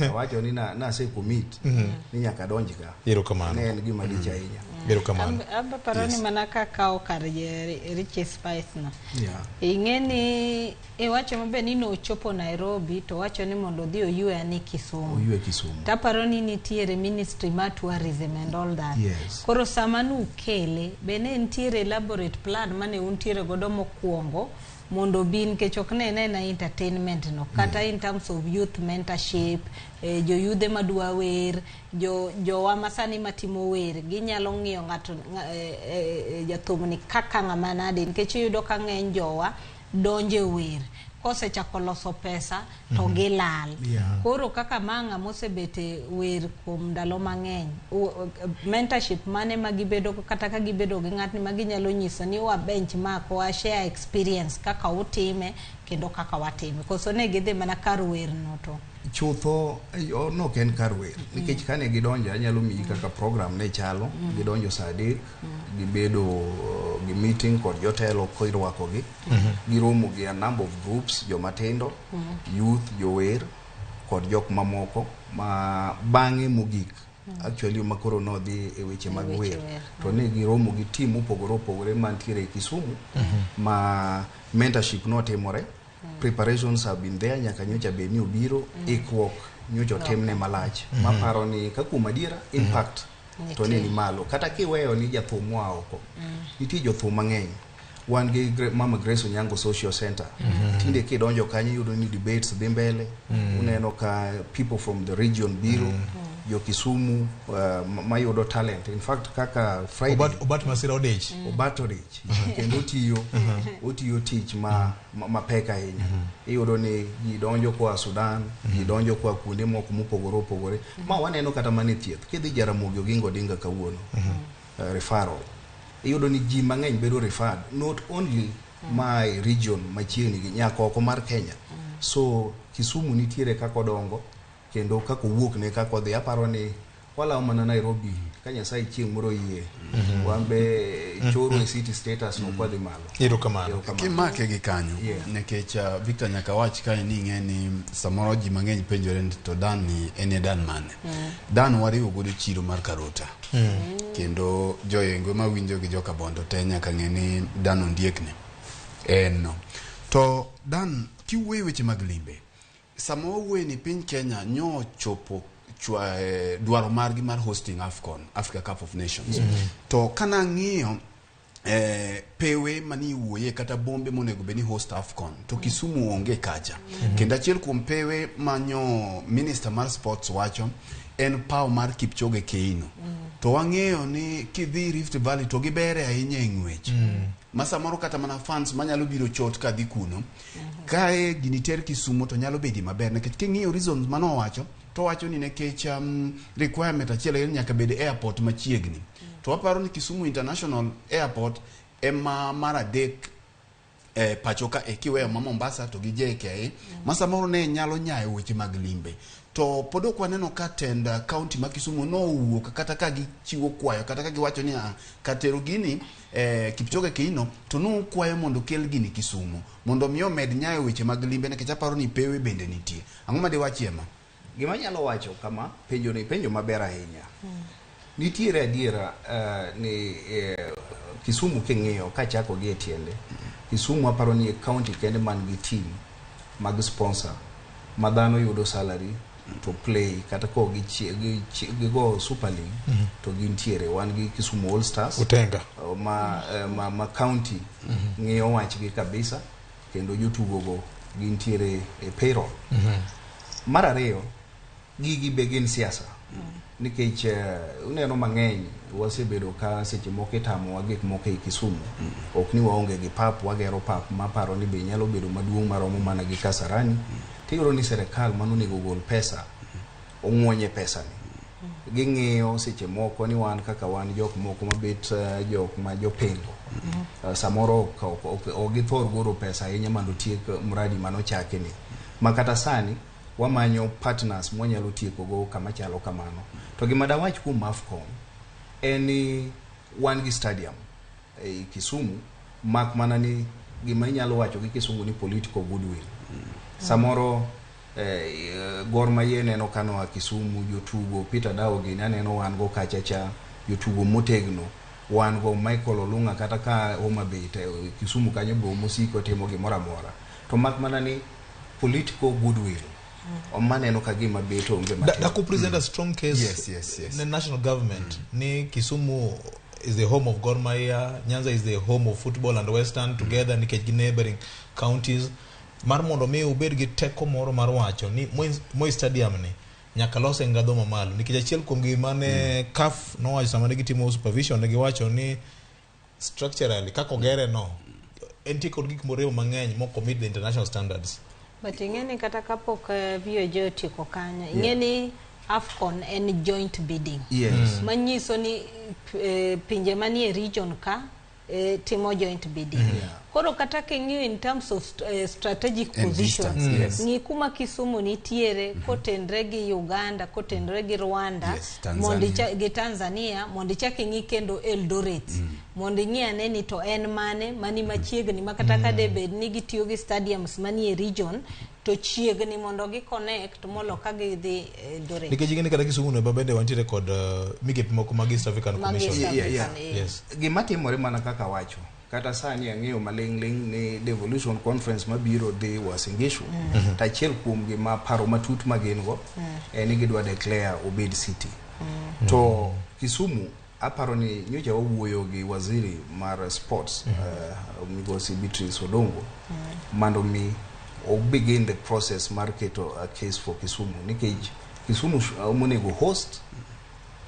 Awacho ni na nase commit ni nyaka donj ka. Erokamano. Ne en gima lich ahinya. Erokamano. Amba paro ni mana kakawo kar Richie Spice no. Yeah. Ing'e ni iwacho maber ni nochopo Nairobi to wacho ni mondo odhi oywe ani Kisumu. Oywe Kisumu. Taparo ni nitiere ministry mar tourism and all that. Yes. Koro sama nukele, be ne nitiere elaborate plan mane untiere godo mokwongo mondo obi nikech ok ne en entertainment no kata in terms of youth mentorship, joyudhe madwa wer, jowa masani matimo wer ginyalo ng'iyo ng'ato jathumni kaka ng'ama nade nikech iyudo ka ng'eny jowa donje wer kosechako loso pesa to gilal. Koro kaka ma ng'ama osebet e wer kuom ndalo mang'eny, mentorship mane ma gibedo go kata ka gibedo gi ng'atni ma ginyalo nyiso ni wa benchmark, wa share experience kaka utime kendo kaka watime, koso ne gidhi mana kar wer no to Chutho nok en kar wer nikech kane gidonjo anyalo miyi kaka program ne chalo. Gidonjo saa 3 gibedo gi meeting kod jotelo kirwakogi. Giromo gi a number of groups, jomatindo, youth, jower kod jok mamoko ma bang'e mogik actually ma koro nodhi e weche mag weche wer wer. To ne giromo gi team mopogore opogore mantiere e Kisumu ma mentorship notimore. Preparations have been there nyaka nyocha bed ni obiro. Ikruok nyocha otimne malach. Maparo ni ka kuom adiera impact to ne ni malo kata kiweyo ni jathum moa oko nitie jothum mang'eny. Wan gi Mama Grace Onyango Social Center. Tinde kidonjo kanyo iyudo ni debates dhi mbele. Uneno ka people from the region biro, jo Kisumu mayudo talent. In fact kaka Friday Obat Masira Odich. Obat Odich kendo otiyo tich ma mapek ahinya. Iyudo ni ji donjo koa Sudan, ji donjo koa kuonde moko mopogore opogore. Ma waneno kata mana e thieth. Kidhi Jaramogi Oginga Odinga kawuono, referral. Iyudo ni ji mang'eny bedo referred, not only my region machiegni gi nyaka oko mar Kenya. So Kisumu nitiere kaka odongo kendo kaka owuok ne kaka odhi. Aparo ni walawo mana Nairobi ka Nyasaye chieng' moro oyie wan be choro e city status no kwadhi malo. Erokamano. Kimake gi kanyo nikech Victor nyaka wach kae ni ing'e ni samoro ji mang'eny penjore ni to Dan ni en e Dan mane. Dan wariwo godo chiro mar Karota. Kendo joyengo mawinjo gi joka Bondo te nyaka ng'e ni Dan ondiekni en no. To Dan kiwuoyo weche mag limbe, sama wawuoyo ni piny Kenya nyo chopo dwaro margi mar hosting AFCON, Africa Cup of Nations. To kana ng'iyo pewe mani wuoye kata bombe monego bed ni host AFCON to Kisumu onge kacha. Kendo achiel kuom pewe manyo minister mar sports wacho en paw mar Kipchoge Keino. To wang'eyo ni kidhi Rift Valley to gibere ahinya e ng'wech. Ma samoro kata mana fans manyalo biro chot kadhi kuno. Kae gini ter Kisumu to nyalo bedo maber nikech king'iyo reasons manowacho to wacho ni nikech requirement achiel en nyaka bed airport machiegni. To waparo ni Kisumu International Airport ema mar adek pacho ka kiweyo ma Mombasa to gi JKIA ma samoro ne nyalo nyayo weche mag limbe. To pod ok waneno ka tend county ma Kisumu nowuok kata ka gichiwo kwayo kata ka giwacho ni katero gini Kipchoge Keino to nukwayo mondo kel gini Kisumu mondo mi omed nyayo weche mag limbe nikech aparo ni pewe bende nitie. Ang'o ma diwachie ma? Gima anyalo wacho kama, penjo ni penjo maber ahinya. Nitiere adiera ni Kisumu king'iyo kachako gi e tiende, Kisumu aparo ni e county kende man gi team mag sponsor ma dhano yudo salary to play kata ko gigo Super League to gintiere. Wan gi Kisumu All Stars Utenga. Ma county ng'iyo wachgi kabisa kendo jotugo go gintiere e payroll. Mar ariyo, gigi be gin siasa nikech uneno mang'eny wasebedo ka seche moko itamowa gik moko ei Kisumu. Ok ni waonge gi pap, wagero pap maparo ni be nyalo bedo maduong' maromo mana gi Kasarani. Tiyudo ni serikal manonego gol pesa ong'uonye pesa ni. Ging'iyo seche moko ni wan kaka wan jok moko mabet jok ma jopingo. Samoro ok githor golo pesa ahinya mondo otiek mradi manochaki ni. Ma kata sani wamanyo partners mwanyalo tieko go kama chalo kamano. To gima dawach kuom AFCON en ni wan gi stadium ei Kisumu, mak mana ni gima inyalo wacho gi Kisungu ni political goodwill. Samoro Gor Mahia neno kanoa Kisumu, jotugo Peter Dawo gini aneno wan go kacha cha, jotugo motegno wan go Michael Olunga kata ka Homa Bay Kisumu kanyo be mosiko timo gimoro amora. To mak mana ni political goodwill omaneno ka gima bet onge matin. That could present a strong case Yes. the national government ni Kisumu is the home of Gor Mahia, Nyanza is the home of football and Western together nikech gi neighboring counties mar mondo mi ubed gi teko moro mar wacho ni Moi Stadium ni nyaka lose e ngadho mamalo nikech achiel kuom gima ne CAF nowacho sama ne gitimo supervision ne giwacho ni structurally kaka ogere no entie kod gik moremo mang'eny mok meet the international standards. But ing'e ni kata kapok VOJ otieko kanyo, ing'e ni AFCON en joint bidding. Yes. Manyiso ni pinje manie region ka timo joint bidding. Koro kata king'iyo in terms of strategic And position, distance, yes. ng'i kuma Kisumu nitiere kotenre gi Uganda, kotenre gi Rwanda, Yes, mondo Tanzania. gi Tanzania, mondo ichak ing'i kendo Eldoret. Mondo ing'i ane ni to en mane mani machiegni ma kata ka debed ni gitiyo gi stadiums manie region to chiegni mondo gi connect molo ka gidhi Eldoret. Nikech ing'e ni kata Kisumu no bende wantiere kod migepe moko mag East African Mag Commission. East African, Yes. Gima timore mana kaka wacho kata sani ang'eyo maling'ling ni devolution conference mabiro dhi Uasin Gishu to achiel kuom gima paro matut ma gin go en ni gidwa declare obed city. To Kisumu aparo ni nyocha wawuoyo gi waziri mar sports migosi Beatrice Odongo mondo mi o begin the process mar keto a case for Kisumu nikech Kisumu monego host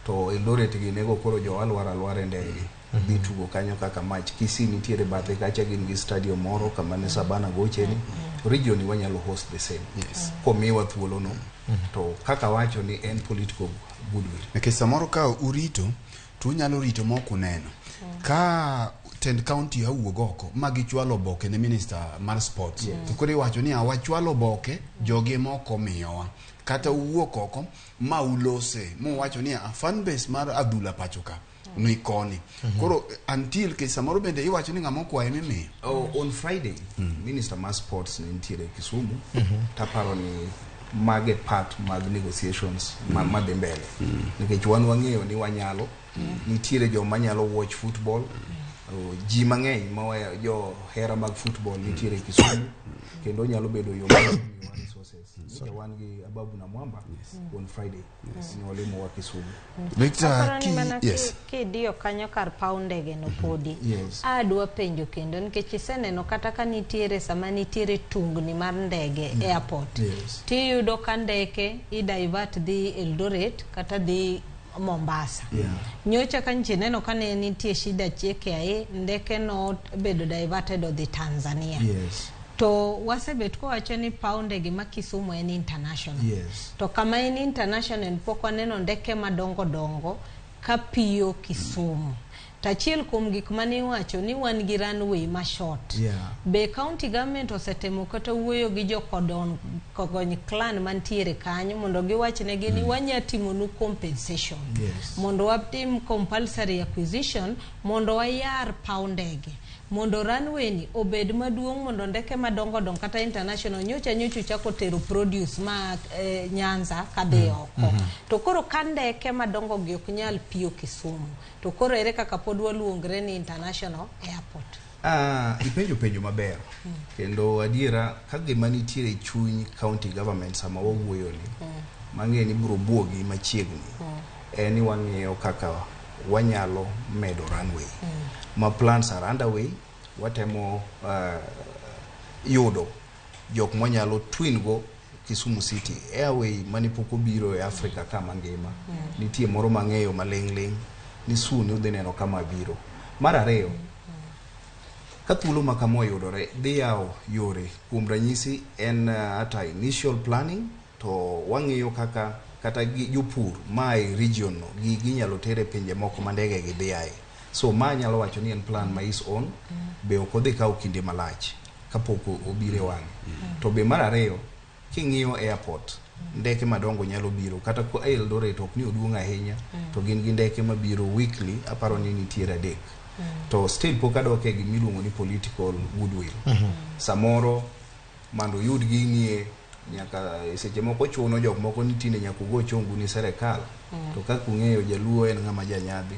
to Eldoret gi nego koro jo alwora alwora e ndege dhi tugo kanyo kaka match. Kisii nitiere bathe kacha gin gi stadium moro kama ne Sabana gocheni. Region ni wanyalo host the same. Komiwa thuolo no to kaka wacho ni en political goodwill. Nikech samoro ka urito to unyalo rito mok uneno ka tend county awuog oko ma gichwalo oboke ne minister mar sports to koro iwacho ni wachwalo oboke jogi ema ok omiyowa kata uwuok oko ma ulose muwacho ni fan base mar adhula pacho ka ni koni koro until ke samoro bende iwacho ni ng'ama okwaye mimiyo. Oh, on Friday minister mar sports ne nitiere Kisumu taparo ni mage part mag negotiations madhi mbele nikech wan wang'eyo ni wanyalo nitiere joma nyalo watch football. Ji mang'eny ma jo hera mag football nitiere Kisumu kendo nyalo bedo yo mar miyowa resources. Nyocha wan gi Ababu na Mwamba on Friday ne walimowa Kisumu. Victor, Aparo ni mana yes. kidiyo kanyo kar paw ndege no podi. Yes. Adwa penjo kendo nikech iseneno kata ka nitiere sama nitiere tungni mar ndege airport. Yes. Tiyudo ka ndeke i divert dhi Eldoret kata dhi Mombasa. Yeah. Nyocha ka nchi neno ka ne nitie shida KIA ndeke no bedo diverted odhi Tanzania. Yes. To wasebet kowacho ni paw ndege ma Kisumu en international. Yes. To kama en international pok waneno ndeke madongo dongo ka piyo Kisumu. To achiel kuom gik mane iwacho ni wan gi runway ma short. Yeah. Be county government osetemo kata wuoyo gi jo Kogony clan mantiere kanyo mondo giwachnegi ni wanya timonu compensation. Yes. Mondo watim compulsory acquisition mondo wayar paw ndege. Mondo runway ni obed maduong' mondo ndeke madongo dongo kata international nyocha nyocha ochako tero produce ma Nyanza kadhi oko. To koro ka ndeke madongo gi ok nyal piyo Kisumu to koro ere kaka pod waluongre ni international airport? Ipenjo penjo maber kendo adiera ka gima nitiere chuny county government sama wawuoyo ni Mang'e ni biro buogi machiegni en ni wang'iyo kaka wanyalo medo runway. Ma plans are underway, watemo yudo jok mwanyalo twin go Kisumu City Airway mane pok obiro e Africa ka mangima. Nitie moro mang'eyo maling' ling' ni soon udhi neno kama biro. Mar ariyo, ka thuolo ma kama oyudore dhi yawo yore kuom ranyisi en ata initial planning to wang'iyo kaka kata gi jopur ma e region no gigi inyalo ter e pinje moko ma ndege gi dhi aye. So ma anyalo wacho ni en plan ma is on be ok odhi kawo kinde malach kapok obiro e wang'e. To be mar ariyo, king'iyo airport, ndeke madongo nyalo biro kata ko Eldoret ok ni oduong' ahinya to gin gi ndeke mabiro weekly aparo ni nitiere 3. To still pok adok e gimiluongo ni political goodwill. Samoro mondo oyud ginie nyaka seche moko chuno jok moko ni tinde nyaka ugo chongu ni serikal. To kaka ung'eyo jaluo en ng'ama janyadhi.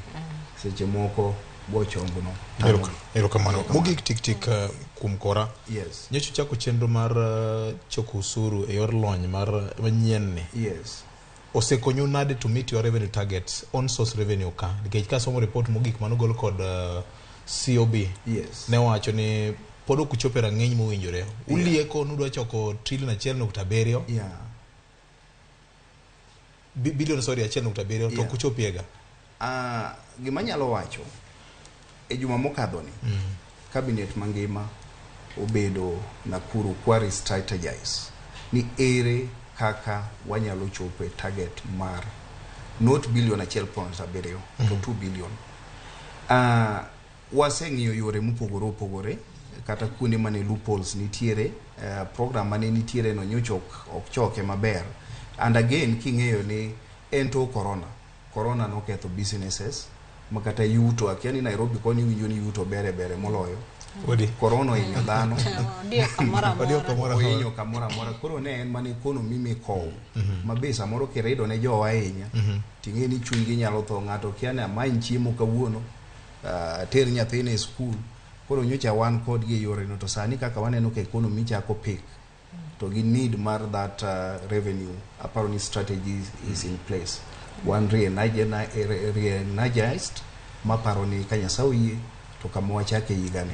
Seche moko go chongno. Erokamano. Mogik tik tik kuom kora. Yes. Nyocha uchako chenro mar choko osuru e yor lony mar manyien ni. Yes. Osekonyu nade to meet your revenue targets on source revenue ka? Nikech kasomo report mogik manogol kod COB. Yes. Ne wacho ni pod ok uchopo e rang'iny mowinjore. Ulieko nudwa choko trilion 1.7. Yeah. Bilion sorry 1.7 to ok uchopiega. Gima anyalo wacho e juma mokadho ni cabinet mangima obedo Nakuru kwa strategize ni ere kaka wanyalo chopo e target mar not billion 1.7 to 2 billion. Waseng'iyo yore mopogore opogore kata kuonde mane loopholes nitiere, program mane nitiere no nyocha ok choke maber. And again king'eyo ni en to corona noketho businesses makata yuto akia ni Nairobi koni winjo ni yuto bere moloyo. Corona ohinyo dhano. Odio kamoro amora. Ohinyo kamoro amora. Koro ne en mana economy mikowo. Ma be samoro kirido ne jowa ahinya ting'e ni chunygi nyalo tho ng'ato kia ni amany chiemo kawuono, ater nyathine e skul. Koro nyocha wan kodgi e yore no to sani kaka waneno ka economy chako pick to gi need mar that revenue aparo ni strategy is in place. Wan re-energized maparo ni ka Nyasaye oyie to kama wachake higani.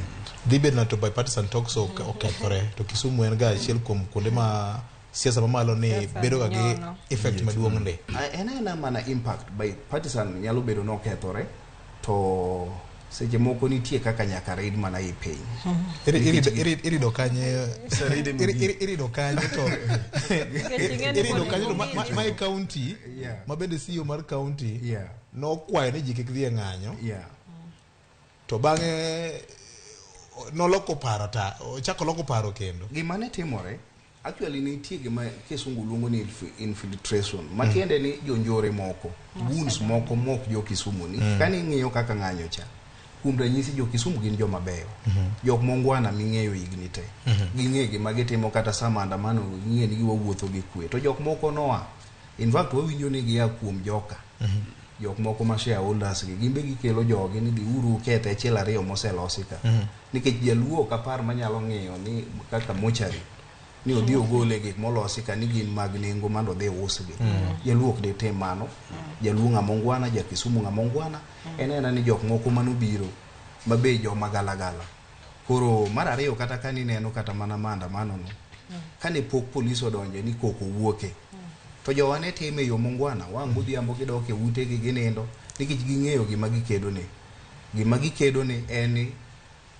Dhi bedo na to bipartisan talks okethore to Kisumu en ga achiel kuom kuonde ma siasa mamalo ni bedo ga gi effect maduong' ndi. En aena mana impact bipartisan nyalo bedo nokethore to seche moko nitie kaka nyaka rid mana i piny. Irido kanye irido kanye to irido kanye to ma e county ma bende CEO mar county nokwayo ni ji kik dhi e ng'anyo. To bang'e noloko paro ta ochako loko paro kendo. Gima ne timore actually nitie gima kisungu luongo ni infiltration matiende ni jonjore moko goons moko mok jo Kisumu ni kani ing'iyo kaka ng'anyo cha kuom ranyisi jo Kisumu gin joma beyo jok mongwana ming'eyo higni te ging'e gima gitimo kata sama andamano ging'e ni giwuotho gi kwe to jok moko noa in fact wawinjo ni gia kuom joka jok moko ma shareholders gi gimbe gikelo jogi ni dhiuru ukethe achiel ariyo moselosi ka nikech jaluo ok apar manyalo ng'iyo ni kaka mochari ni odhi ogole gik molosi ka ni gin mag nengo mondo odhi usgi. Jaluo ok ditim mano. Jaluo ng'ama ongwana, ja Kisumu ng'ama ongwana. En ena ni jok moko manobiro mabe joma galagala. Koro mar ariyo kata ka nineno kata mana maandamano no kane pok polis odonje ni koko wuoke to jowa ne time e yo mongwana wang' godhiambo gidok e utegi ginindo nikech ging'eyo gima gikedo ne. Gima gikedo ne en ni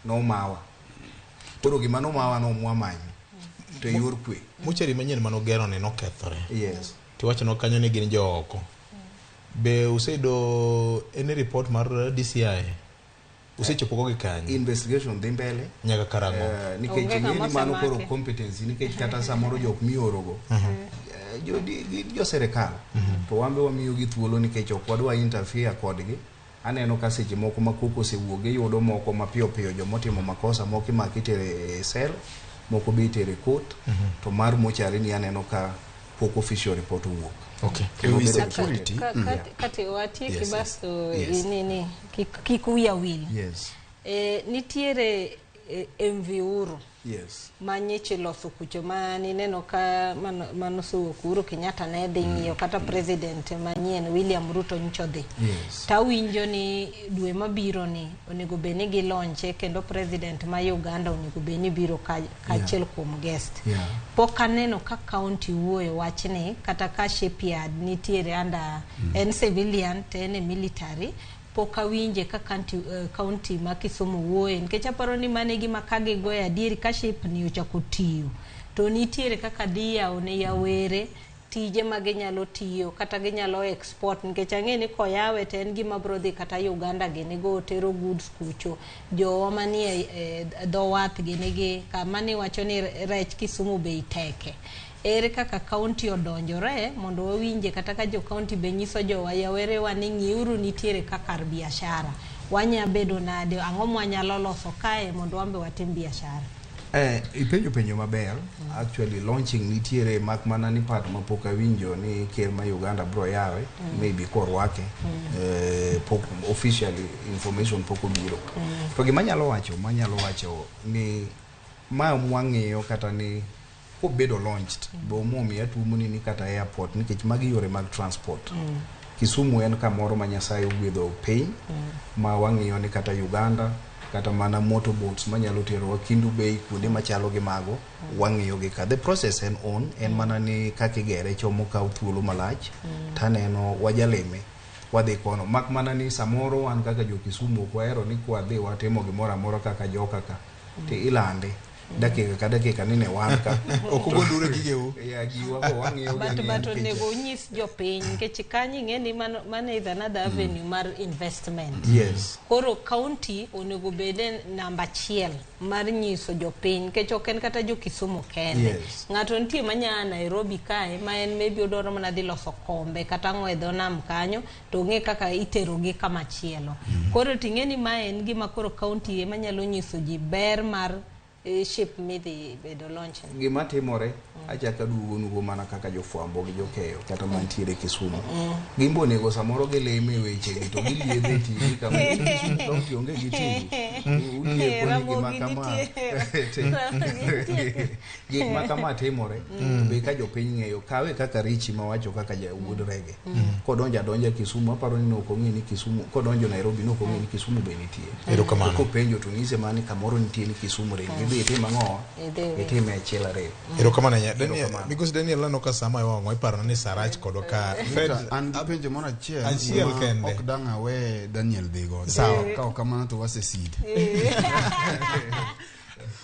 nomawa. Koro gima nomawa no mwamanyo to yor kwe. Mochari manyien manogero ne nokethore. Yes. Tiwacho no kanyo ni gin jo oko. Be useyudo any report mar DCI? Usechopo kogi kanye? Investigation dhi mbele. Nyaka karang'o? Nikech ing'e ni mano koro competency nikech kata samoro jok miorogo jo serikal to wan be wamiyogi thuolo nikech ok wadwa interfere kodgi. Aneno ka seche moko ma koko osewuok giyudo moko mapiyo piyo jomotimo makosa moko imako itere e sel moko be itere e court to mar mochari ni aneno ka pok official report owuok. Okay. Security. Kati watieki basto nini kik wiya wil. Yes. Nitiere MV Uru. Yes. Ma nyiche loso kucho ma nineno ka manosowuok Uhuru Kenyatta ne dhi ng'iyo kata president manyien William Ruto nyicho dhi. Yes. Tawinjo ni dwe mabiro ni onego bed ni gilonche kendo president ma Uganda onego bed ni biro kaachiel kuom guest. Yeah. Pok aneno ka county wuoyo wachni kata ka shipyard nitiere under en civilian to en e military pok awinje ka county ma Kisumu wuoye nikech aparo ni mano e gima ka gigoyo adieri ka ship ni ochako tiyo to nitiere kaka dhi yawo ne yawere tije ma ginyalo tiyo kata ginyalo export nikech ang'e ni koyawe to en gima biro dhi kata Uganda gini go tero goods kucho jowa manie dho wath gini gi kama niwacho ni rech Kisumu bei teke. Ere kaka county odonjore mondo wawinje kata ka jo county be nyiso jowa yawerewa ni ng'iuru nitiere kaka kar biashara wanya bedo nade ang'o mwanyalo loso kae mondo wan be watim biashara. Ipenjo penjo maber. Actually launching nitiere mak mana ni part mapok awinjo ni ker ma Uganda bro yawe maybe korwake pok officially information pok obiro. To gima anyalo wacho ni ma mwang'iyo kata ni kobedo launched bo momiyo atumoni ni kata airport nikech magi yore mag transport. Kisumu en kamoro ma Nyasaye ogwedho piny ma wang'iyo ni kata Uganda kata mana motorboats manyalo terowa Kendu Bay kuonde machalo gi mago wang'iyo gi ka the process en on en mana ni kaka igere chomo kaw thuolo malach taneno wajalime wadhi kono mak mana ni samoro wan kaka jo Kisumu ok wahero ni kwadhi watimo gimoro amora kaka joka ka to ilande dakika ka dakika ni ne wan ka ok ugondure gigeu ya giwa go wang'iyo gi but onego unyis jopiny nikech kanyo ing'e ni mano is another avenue mar investment. Yes. Koro county onego bede namba 1 mar nyiso jopiny nikech ok en kata jo Kisumu kende. Yes. Ng'ato nitie manya Nairobi kae ma en maybe odwaro mana dhi loso kombe kata ang'o e dho nam kanyo to ong'e kaka iterogi kama chielo. Koro ting'e ni ma en gima koro county ema nyalo nyiso ji ber mar ship midhi bedo launch. Gima timore achaka duogo mana kaka jofwambo gi jokeyo kata mantiere Kisumu. Gimbo onego samoro gilime weche gi to giliedhe TV kama Kisumu county onge gi TV. Ulieko ni gima kama gik ma kama timore be ka jopiny ng'eyo kawe kaka Richi mawacho kaka jawuod rege. Kodonjo adonja Kisumu aparo ni ok ong'e ni Kisumu kodonjo Nairobi no ok ong'e ni Kisumu be nitie. Erokamano. Kopenjo to nyise mana ni kamoro nitie ni Kisumu ring. Idhi itim ang'o? Itime achiel ariyo. Erokamano ahinya. Daniel, because Daniel neno ka sama iwang'o iparo ni sarach kodwa ka Fred an gi penjo moro achiel kende ok dang' awe Daniel dhi godo. Sawa. Ka ok kamano to wasesid.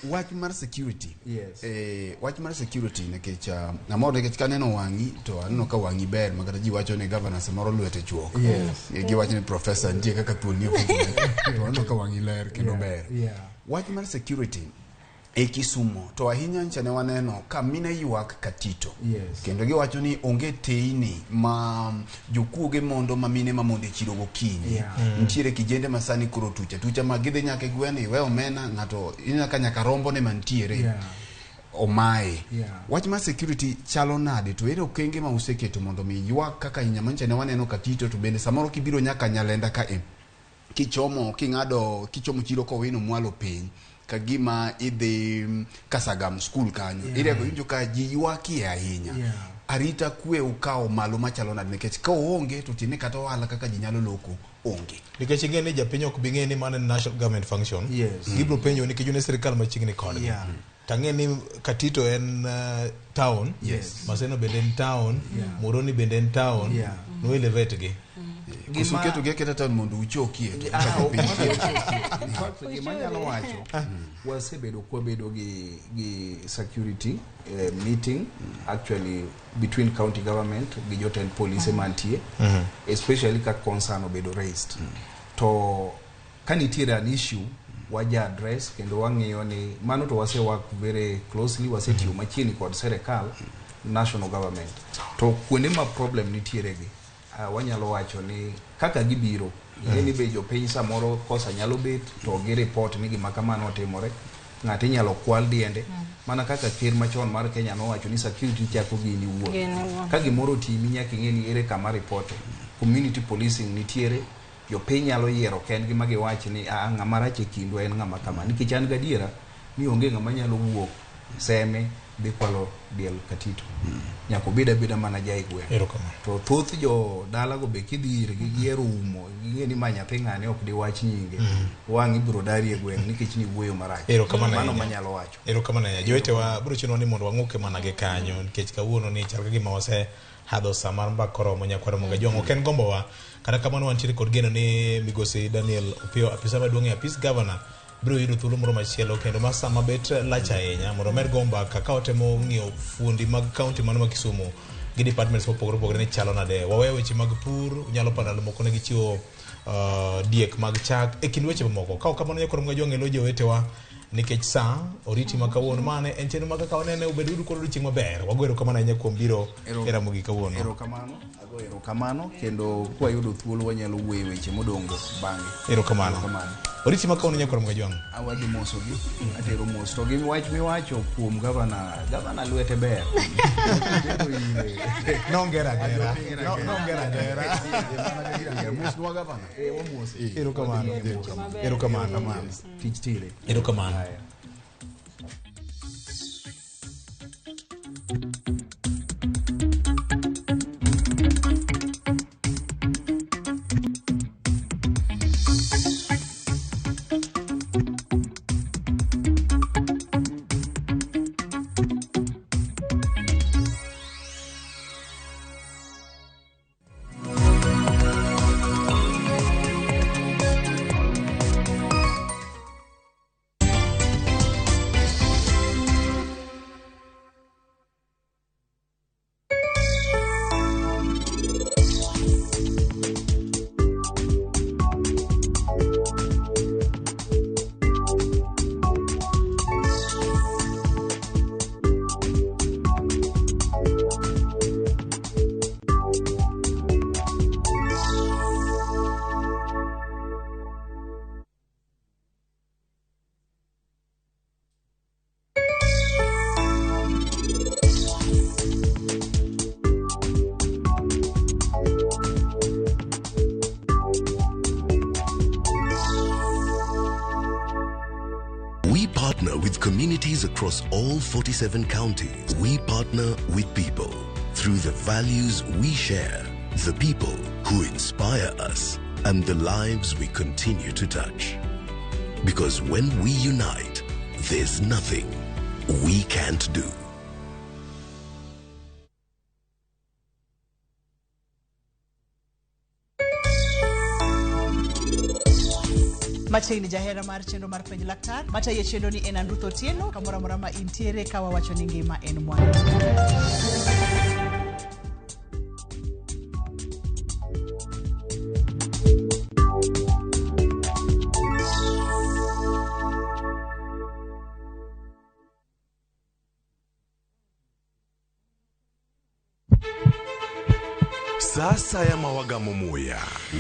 Wach mar security. Yes. Wach mar security nikech amor nikech kaneno wang'i to aneno ka wang'i ber ma kata ji wacho ni governor samoro lwete chuok. Yes. Giwacho ni professor nitie kaka thuol ni opogore. To aneno ka wang'i ler kendo ber. Yeah. Wach mar security e Kisumu to ahinya ncha ne waneno ka mine ywak Katito. Yes. Kendo giwacho ni onge teyni ma jokuoge mondo ma mine ma mondo e chiro gokinyi. Yeah. Nitiere kijende ma sani koro tucha tucha ma gidhi nyaka e gweng' iwe omena ng'ato ineno ka nyaka rombo ne mantiere. Yeah. Omae. Yeah. Wach mar security chalo nade to ere okenge ma useketo mondo mi ywak kaka nyamancha ne waneno Katito to bende samoro kibiro nyaka Nyalenda ka e kichomo king'ado kichomo chiro kowino mwalo piny kagima idhi Kasagam school kanyo. Yeah. Irego winjo ka ji ywakie ahinya. Yeah. Arita kwe ukawo malo machalo nade nikech ka oonge to tiende kata ohala kaka ji nyalo loko onge. Nikech ing'e ni japiny ok bi ng'e ni mano en national government function. Yes. Gibiro penjo nikech un e sirikal machiegni kodgi. Yeah. Tang'e ni Katito en town. Yes. Maseno bende en town. Yeah. Moroni bende en town. Yeah. No elevate gi. Koso keto gi aketa town mondo uchokie to chako piny. In fact, gima anyalo wacho wasebedo kwabedo gi security meeting actually between county government gi jotend polise mantie especially ka concern obedo raised to ka nitiere an issue waja address kendo wang'iyo ni mano to wase work very closely wasetiyo machiegni kod serikal national government to kuonde ma problem nitiere gi wanyalo wacho ni kaka gibiro ing'e ni be jopiny samoro kosa nyalo bet to gi report ni gima kamano otimore ng'ato inyalo kwal diende mana kaka ker machon mar Kenya nowacho ni security chako gi in iwuon ka gimoro otimi nyaka ing'e ni ere kama ripote community policing nitiere jopiny nyalo yiero kendgi ma giwach ni ng'ama rach e kindwa en ng'ama kama nikech an gadiera Ni onge ng'ama nyalo wuok Seme dhi kwalo diel Katito. Nyaka obed abeda mana ja e gweng'. Erokamano. To thoth jo dalago be kidhi irgi gihero umo, ging'e ni ma nyathi ng'ane ok diwach nyinge. Wang' ibiro dari e gweng' nikech niwuoyo marach. Erokamano Mano ahinya. manyalo wacho. Erokamano ahinya. Jowetewa biro chunowa ni mondo wang'uke mana gi kanyo nikech kawuono ni chal ka gima wase hadho sa mar mbaka oromo nyakwar Ramogi Ajwang'. Ok en gombowa. Kata kamano wantiere kod geno ni migosi Daniel Opiyo, apisa maduong' e apis gavana biro yudo thuolo moro machielo kendo ma sama bet lach ahinya mondo omed go mbaka ka otemo ng'iyo fuondi mag kaunti mano ma Kisumu gi departments mopogore opogore ni chalo nade. Waweyo weche mag pur, unyalo paro ndalo moko ne gichiwo diek mag chak e kind weche mamoko. Ka ok kamano nyakwar Ramogi Ajwang' elo jowetewa nikech sa oriti ma kawuono mane en chenro ma kaka wanene ubed uru kod odiochieng' maber. Wago erokamano ahinya kuom biro e Ramogi kawuono. Erokamano, ago erokamano kendo kwayudo thuolo wanyalo wuoyo e weche modongo bang'e. Erokamano. Oriti ma kawuono nyakwar Ramogi Ajwang'. Awadhi mosogi, atero mos. To gi wach miwacho kuom gavana, gavana lwete ber. Nongera gera. Nongera gera. Mosnwa gavana. Erokamano. Erokamano. Tich tire. Erokamano. We partner with communities across all 47 counties. We partner with people through the values we share, the people who inspire us, and the lives we continue to touch. Because when we unite, there's nothing we can't do. Machiegni jahera mar chenro mar penj laktar matayo chenro ni en Andruth Otieno kamoro amora ma intiere ka wawacho ni ngima en mwandu. Sa asaya ma wagamo muya,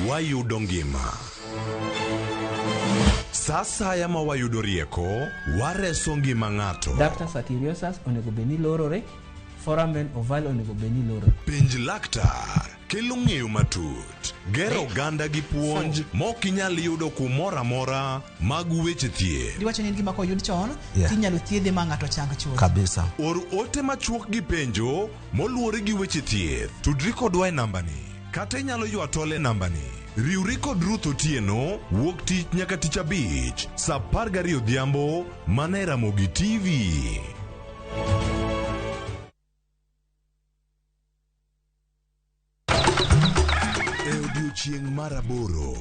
wayudo ngima. Sa asaya ma wayudo rieko, wareso ngima ng'ato. Ductus arteriosus onego bed ni lorore, foramen ovale onego bed ni lorore. Penj laktar kelo ng'eyo matut, gero oganda gi puonj mok inyal yudo kumoro amora mag weche thieth. Diwacho ni en gima koyud chon Yeah. tinyalo thiedhe ma ng'ato chang chuth. Kabisa. Or ote machuok gi penjo moluwore gi weche thieth. Tudri kodwa e nambani kata inyalo ywa tol e nambani. Riwri kod Ruth Otieno wuok tich nyaka tich abich saa 12 odhiambo mana e Ramogi TV. E odiechieng' mar aboro,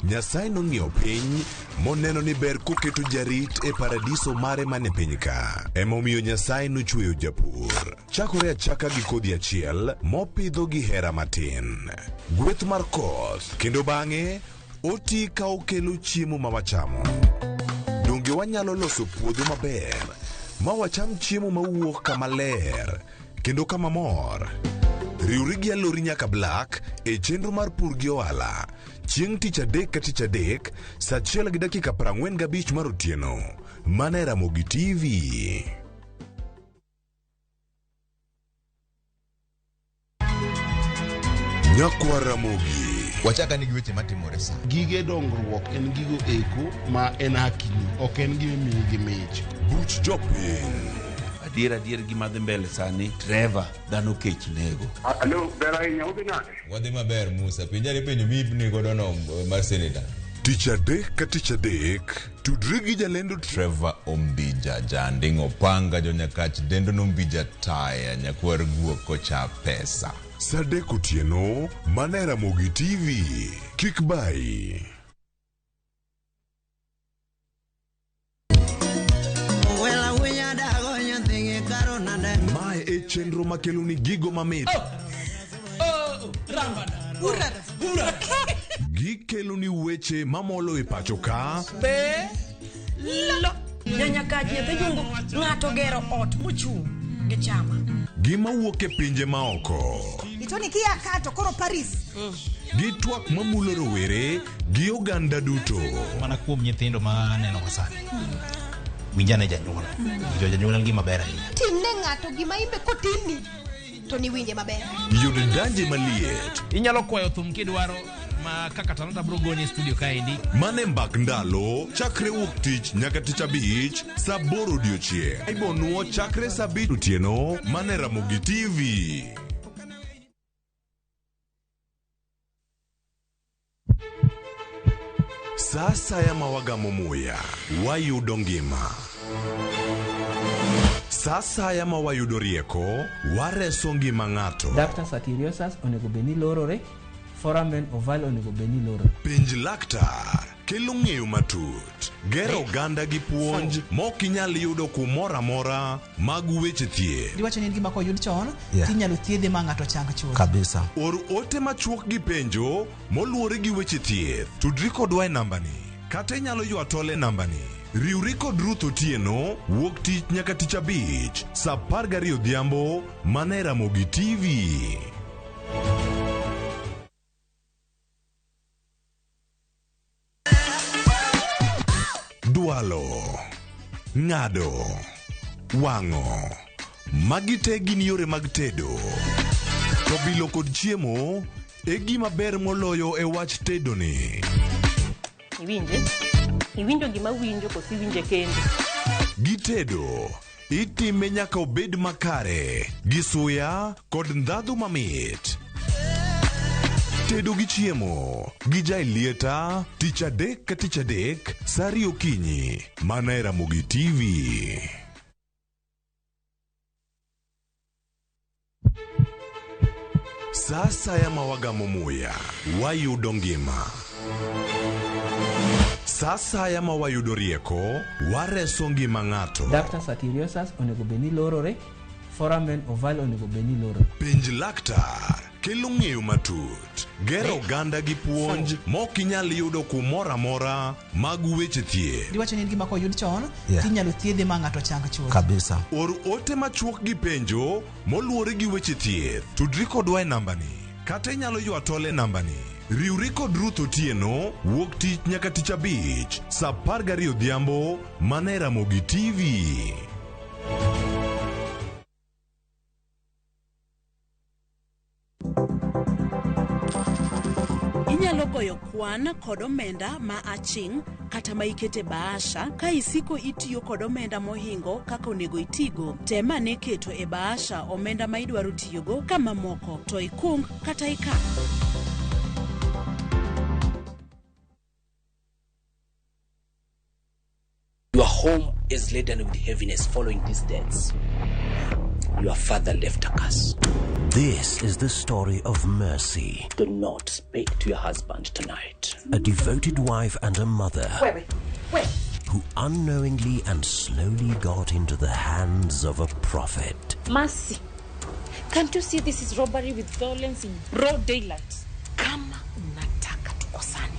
Nyasaye nong'iyo piny moneno ni ber koketo jarit e paradiso mare mane piny ka. Emomiyo Nyasaye nochweyo japur. Chakore achaka gi kodhi achiel mopidho gi hera matin. Gweth mar koth kendo bang'e oti ka okelo chiemo ma wachamo. Donge wanyalo loso puodho maber ma wacham chiemo mawuok kama ler kendo kama mor? Riwri gi Alori nyaka Black e chenro mar pur gi ohala chieng' tich adek ka tich adek saa 1:45 mar otieno mana e Ramogi TV. Nyakwar Ramogi. Wachaka ni gi weche matimore sa. Gige dongruok en gigo eko ma en hakini, ok en gima imiyi gi mich. Buch jopiny. Adier adier gima dhi mbele sani, Trevor, dhano kech nego. Alo, ber ahinya, udhi nade? Wadhi maber Musa, penjane penjo miipni godo no mar seneta. Tich adek ka tich adek, tudri gi jalendo Trevor Ombija, janding' opanga jonyakach dendo nombija taya nyakwar guok kocha pesa. Sa adek otieno, mana e Ramogi TV. Kik bayi. Mae e chenro makelo ni gigo mamit. Gikelo ni weche mamolo e pacho ka. Be lo nyanyakach nyathi jungu ng'ato gero ot mochung' gi chama. Gima wuok e pinje maoko. Itoni kia ka to koro Paris. Gi twak mamulo rowere gi oganda duto. Mana kuom nyithindo ma aneno ka sani. Winjane janyuol. Winjo janyuol en gima ber ahinya. Timne ng'ato gima imbe kotimni to niwinje maber. Yud danje maliet. Inyalo kwayo thum kidwaro ma kaka Talanta bro gonye e studio kaendi. Mane mbak ndalo chakre wuok tich nyaka tich abich saa aboro odiochieng'. Ibonuo chakre saa abich otieno mane Ramogi TV. Sa asaya ma wagamo muya, wayudo ngima. Sa asaya ma wayudo rieko, wareso ngima ng'ato. Ductus arteriosus onego bed ni lorore, foramen ovale onego bed ni lorore. Penj laktar kelo ng'eyo matut, gero oganda gi puonj mok inyal yudo kumoro amora mag weche thieth. Diwacho ni en gima koyud chon, Yeah. tinyalo thiedhe ma ng'ato chang chuth. Kabisa. Or ote machuok gi penjo moluwore gi weche thieth. Tudri kodwa e nambani kata inyalo ywa tol e nambani. Riwri kod Ruth Otieno wuok tich nyaka tich abich saa 12 odhiambo mana e Ramogi TV. Dwalo, ng'ado, wang'o. Magi te gin yore mag tedo. To bilo kod chiemo e gima ber moloyo e wach tedo ni. Iwinje? Iwinjo gima winjo koso iwinje kende? Gitedo, itime nyaka obed makare, gi suya kod ndhadhu mamit. Tedo gi chiemo gi Jaelieta tich adek ka tich adek saa ariyo okinyi mana e Ramogi TV. Sa asaya ma wagamo muya, wayudo ngima. Sa asaya ma wayudo rieko, wareso ngima ng'ato. Ductus arteriosus onego bed ni lorore, foramen ovale onego bed ni lorore. Penj laktar kelo ng'eyo matut, gero oganda gi puonj mok inyal yudo kumoro amora mag weche thieth. Diwacho ni en gima koyud chon, Yeah. tinyalo thiedhe ma ng'ato chang chuth. Kabisa. Or ote machuok gi penjo moluwore gi weche thieth. Tudri kodwa e nambani kata inyalo ywa tol e nambani. Riwri kod Ruth Otieno wuok tich nyaka tich abich saa 12 odhiambo mana e Ramogi TV. Inyalo goyo kwan kod omenda ma aching' kata ma ikete bahasha ka isiko itiyo kod omenda mohingo kaka onego itigo. Tem ane keto e bahasha omenda ma idwaro tiyogo ka mamoko to ikung kata ikan. Your home is laden with heaviness following these deaths. Your father left a curse. This is the story of Mercy. Do not speak to your husband tonight. A devoted wife and a mother Wait. who unknowingly and slowly got into the hands of a prophet. Mercy, can't you see this is robbery with violence in broad daylight? Kama unataka tukosane,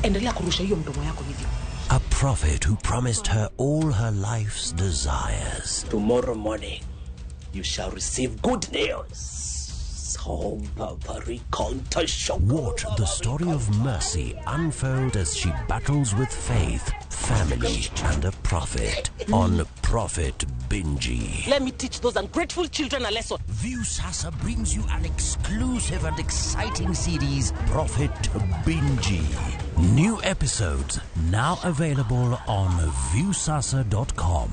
endelea kurusha hiyo mdomo yako hivyo. A prophet who promised her all her life's desires. Tomorrow morning, you shall receive good news. Watch the story of Mercy unfold as she battles with faith, family, and a prophet on Prophet Binji. Let me teach those ungrateful children a lesson. Viusasa brings you an exclusive and exciting series, Prophet Binji. New episodes now available on viewsasa.com.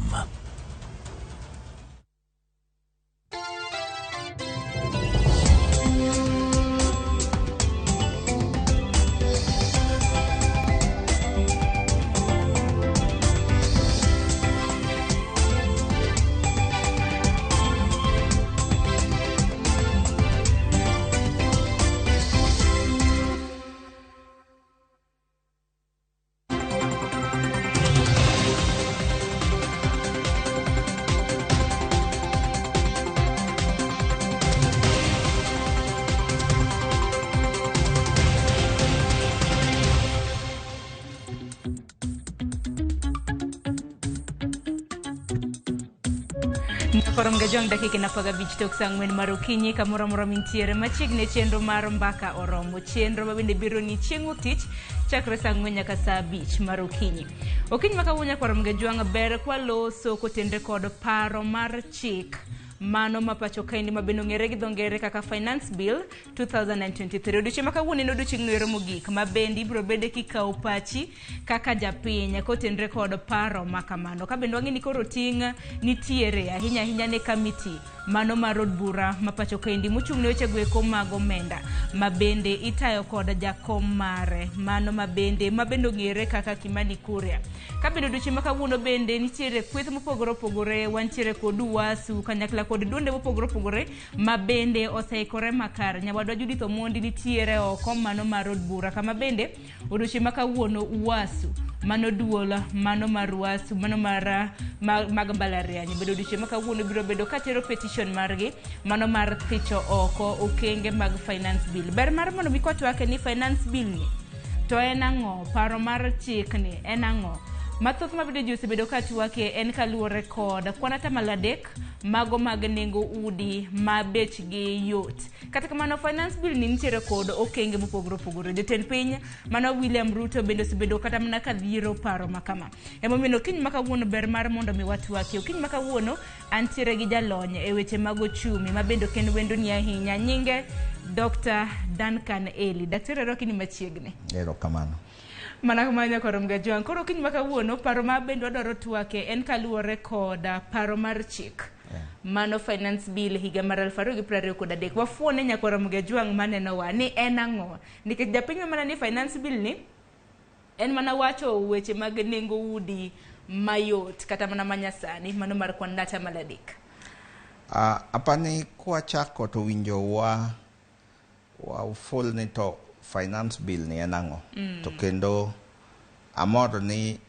Koro mgajwang' dakika en 15 tok saa 4 mar okinyi kamoro amora mintiere machiegni e chenro mar mbaka oromo chenro ma bende biro ni chieng' wuok tich chakre saa 4 nyaka saa 5 mar okinyi. Okinyi ma kawuono nyakwar Mgajwang' ber kwaloso kotenre kod paro mar chik mano ma pacho kaendi ma bende ong'ere gi dho ngere kaka Finance Bill 2023. Odiochieng' ma kawuono en odiochieng' noero mogik ma bende ibiro bede kikawo pachi kaka japiny kotenre kod paro ma kamano. Ka bende wang'e ni koro ting' nitiere ahinya ahinya ne kamiti mano mar od bura ma pacho kaendi mochung' ne weche goeko mag omenda ma bende itayo kod jakom mare mano ma bende ong'ere kaka Kimani Kuria. Ka bende odiochieng' ma kawuono bende nitiere kweth mopogore opogore, wantiere kod UWASU kanyakla kod duonde mopogore opogore ma bende oseikore makare. Nyawadwa Judith Omondi nitiere oko mano mar od bura kama bende odiochieng' ma kawuono UWASU mano duol mano mar UWASU mano mar mag mbalariany bende odiochieng' ma kawuono biro bedo katero petition margi mano mar thicho oko okenge mag finance bill. Ber mar mondo mi kwatwake ni finance bill ni to en ang'o, paro mar chik ni en ang'o. Mathoth ma bende ji osebedo ka twake en kaluwore kod kwan atamalo 3 mago mag nengo udi ma bechgi yot. Kata kamano finance bill ni nitiere kod okenge mopogore opogore. Jatend piny mano William Ruto bende osebedo kata mana ka dhiro paro ma kama. Emomiyo okinyi ma kawuono ber mar mondo mi watwake. Okinyi ma kawuono antiere gi jalony e weche mag ochumi ma bende ok en wendo ni ahinya. Nyinge Dr. Duncan Eli. Daktari arwaki ni machiegni. Erokamano. Mana kamano nyakwar Mgajwang'. Koro okinyi ma kawuono paro ma bende wadwaro twake en kaluwore kod paro mar chik. Mano finance bill higa mar 2023. Wafuone nyakwar Mgajwang' manenowa ni en ang'o. Nikech japiny mana ni finance bill ni en mana wacho weche mag nengo udi mayot kata mana manyasani mano mar kwan atamalo 3. Apani kwachako to winjo wa ful ni to finance bill ni en ang'o. To kendo amor ni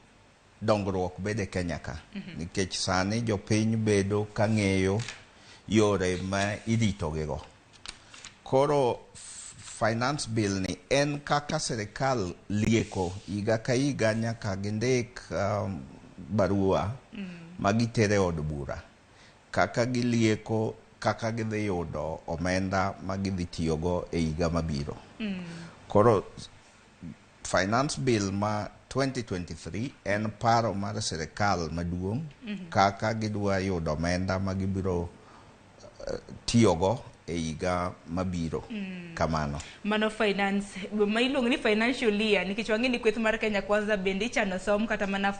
dongruok bede Kenya ka. Nikech sani jopiny bedo ka ng'eyo yore ma iritogigo. Koro finance bill ni en kaka sirikal lieko higa ka higa nyaka gindik barua ma gitere od bura. Kaka gilieko kaka gidhi yudo omenda ma gidhi tiyogo e higa mabiro. Koro finance bill ma 2023 en paro mar sirikal maduong' kaka gidwa yudo omenda ma gibiro tiyogo e higa mabiro. Kamano. Mano finance ma iluongo ni financial year nikech wang'e ni kweth mar Kenya Kwanza bende ichano som kata mana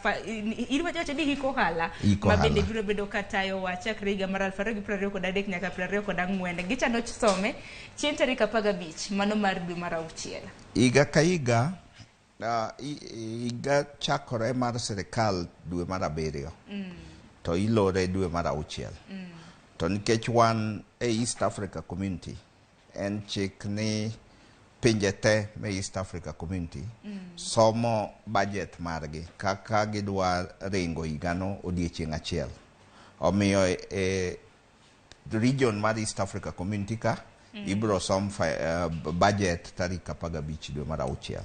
iwacho ni hik ohala ma bende biro bedo katayo wa chakre higa mar 2023 nyaka 2024. Gichano some chieng' tarik 15 mano mar dwe mar 6. Higa ka higa higa chakore mar sirikal dwe mar 7 to ilore dwe mar 6. To nikech wan e East Africa Community en chik ni pinje te me East Africa Community somo budget margi kaka gidwa ringo higano odiechieng' achiel. Omiyo e region mar East Africa Community ka ibiro som budget tarik 15 dwe mar 6.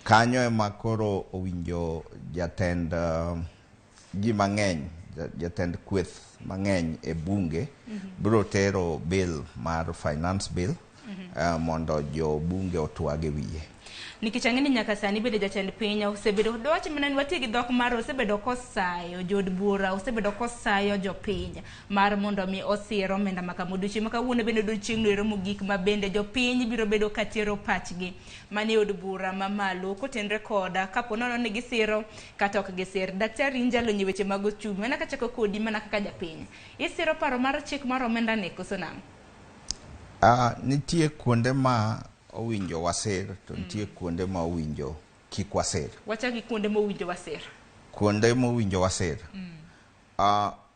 Kanyo ema koro owinjo jatend ji mang'eny, jatend kweth mang'eny e bunge biro tero bill mar finance bill Mondo jobunge otwag e wiye. Nikech ang'e ni nyaka sani bende jatend piny osebedo dwach mana ni wati gi dhok mar osebedo kosayo jood bura, osebedo kosayo jopiny mar mondo mi osir omenda ma kama. Odiochieng' ma kawuono bende odiochieng' noero mogik ma bende jopiny biro bedo ka tero pachgi manie od bura mamalo kotenre koda kapo nono ni gisiro kata ok gisir. Daktari, in jalony e weche mag ochumi, mana kachako kodi mana kaka japiny, isiro paro mar chik mar omenda ni koso nang'o? Nitie kuonde ma owinjo wasir to nitie kuonde ma owinjo kik wasir. Wachak gi kuonde mowinjo wasir. Kuonde mowinjo wasir.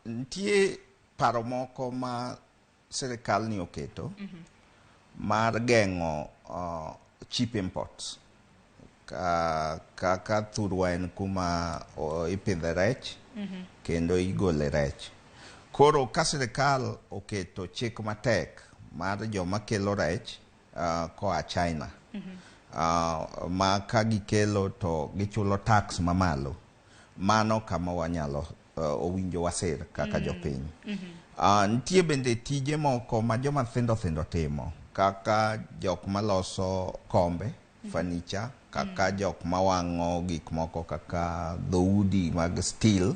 Nitie paro moko ma sirikal ni oketo mar geng'o cheap imports. Kaka thurwa en kuma ipidhe rech kendo igole rech. Koro ka sirikal oketo chik matek mar joma kelo rech koa China, ma ka gikelo to gichulo tax mamalo, mano kama wanyalo owinjo wasir kaka jopiny. Nitie bende tije moko ma joma thindo thindo timo kaka jok maloso kombe, furniture, kaka jok mawang'o gik moko kaka dhoudi mag steel.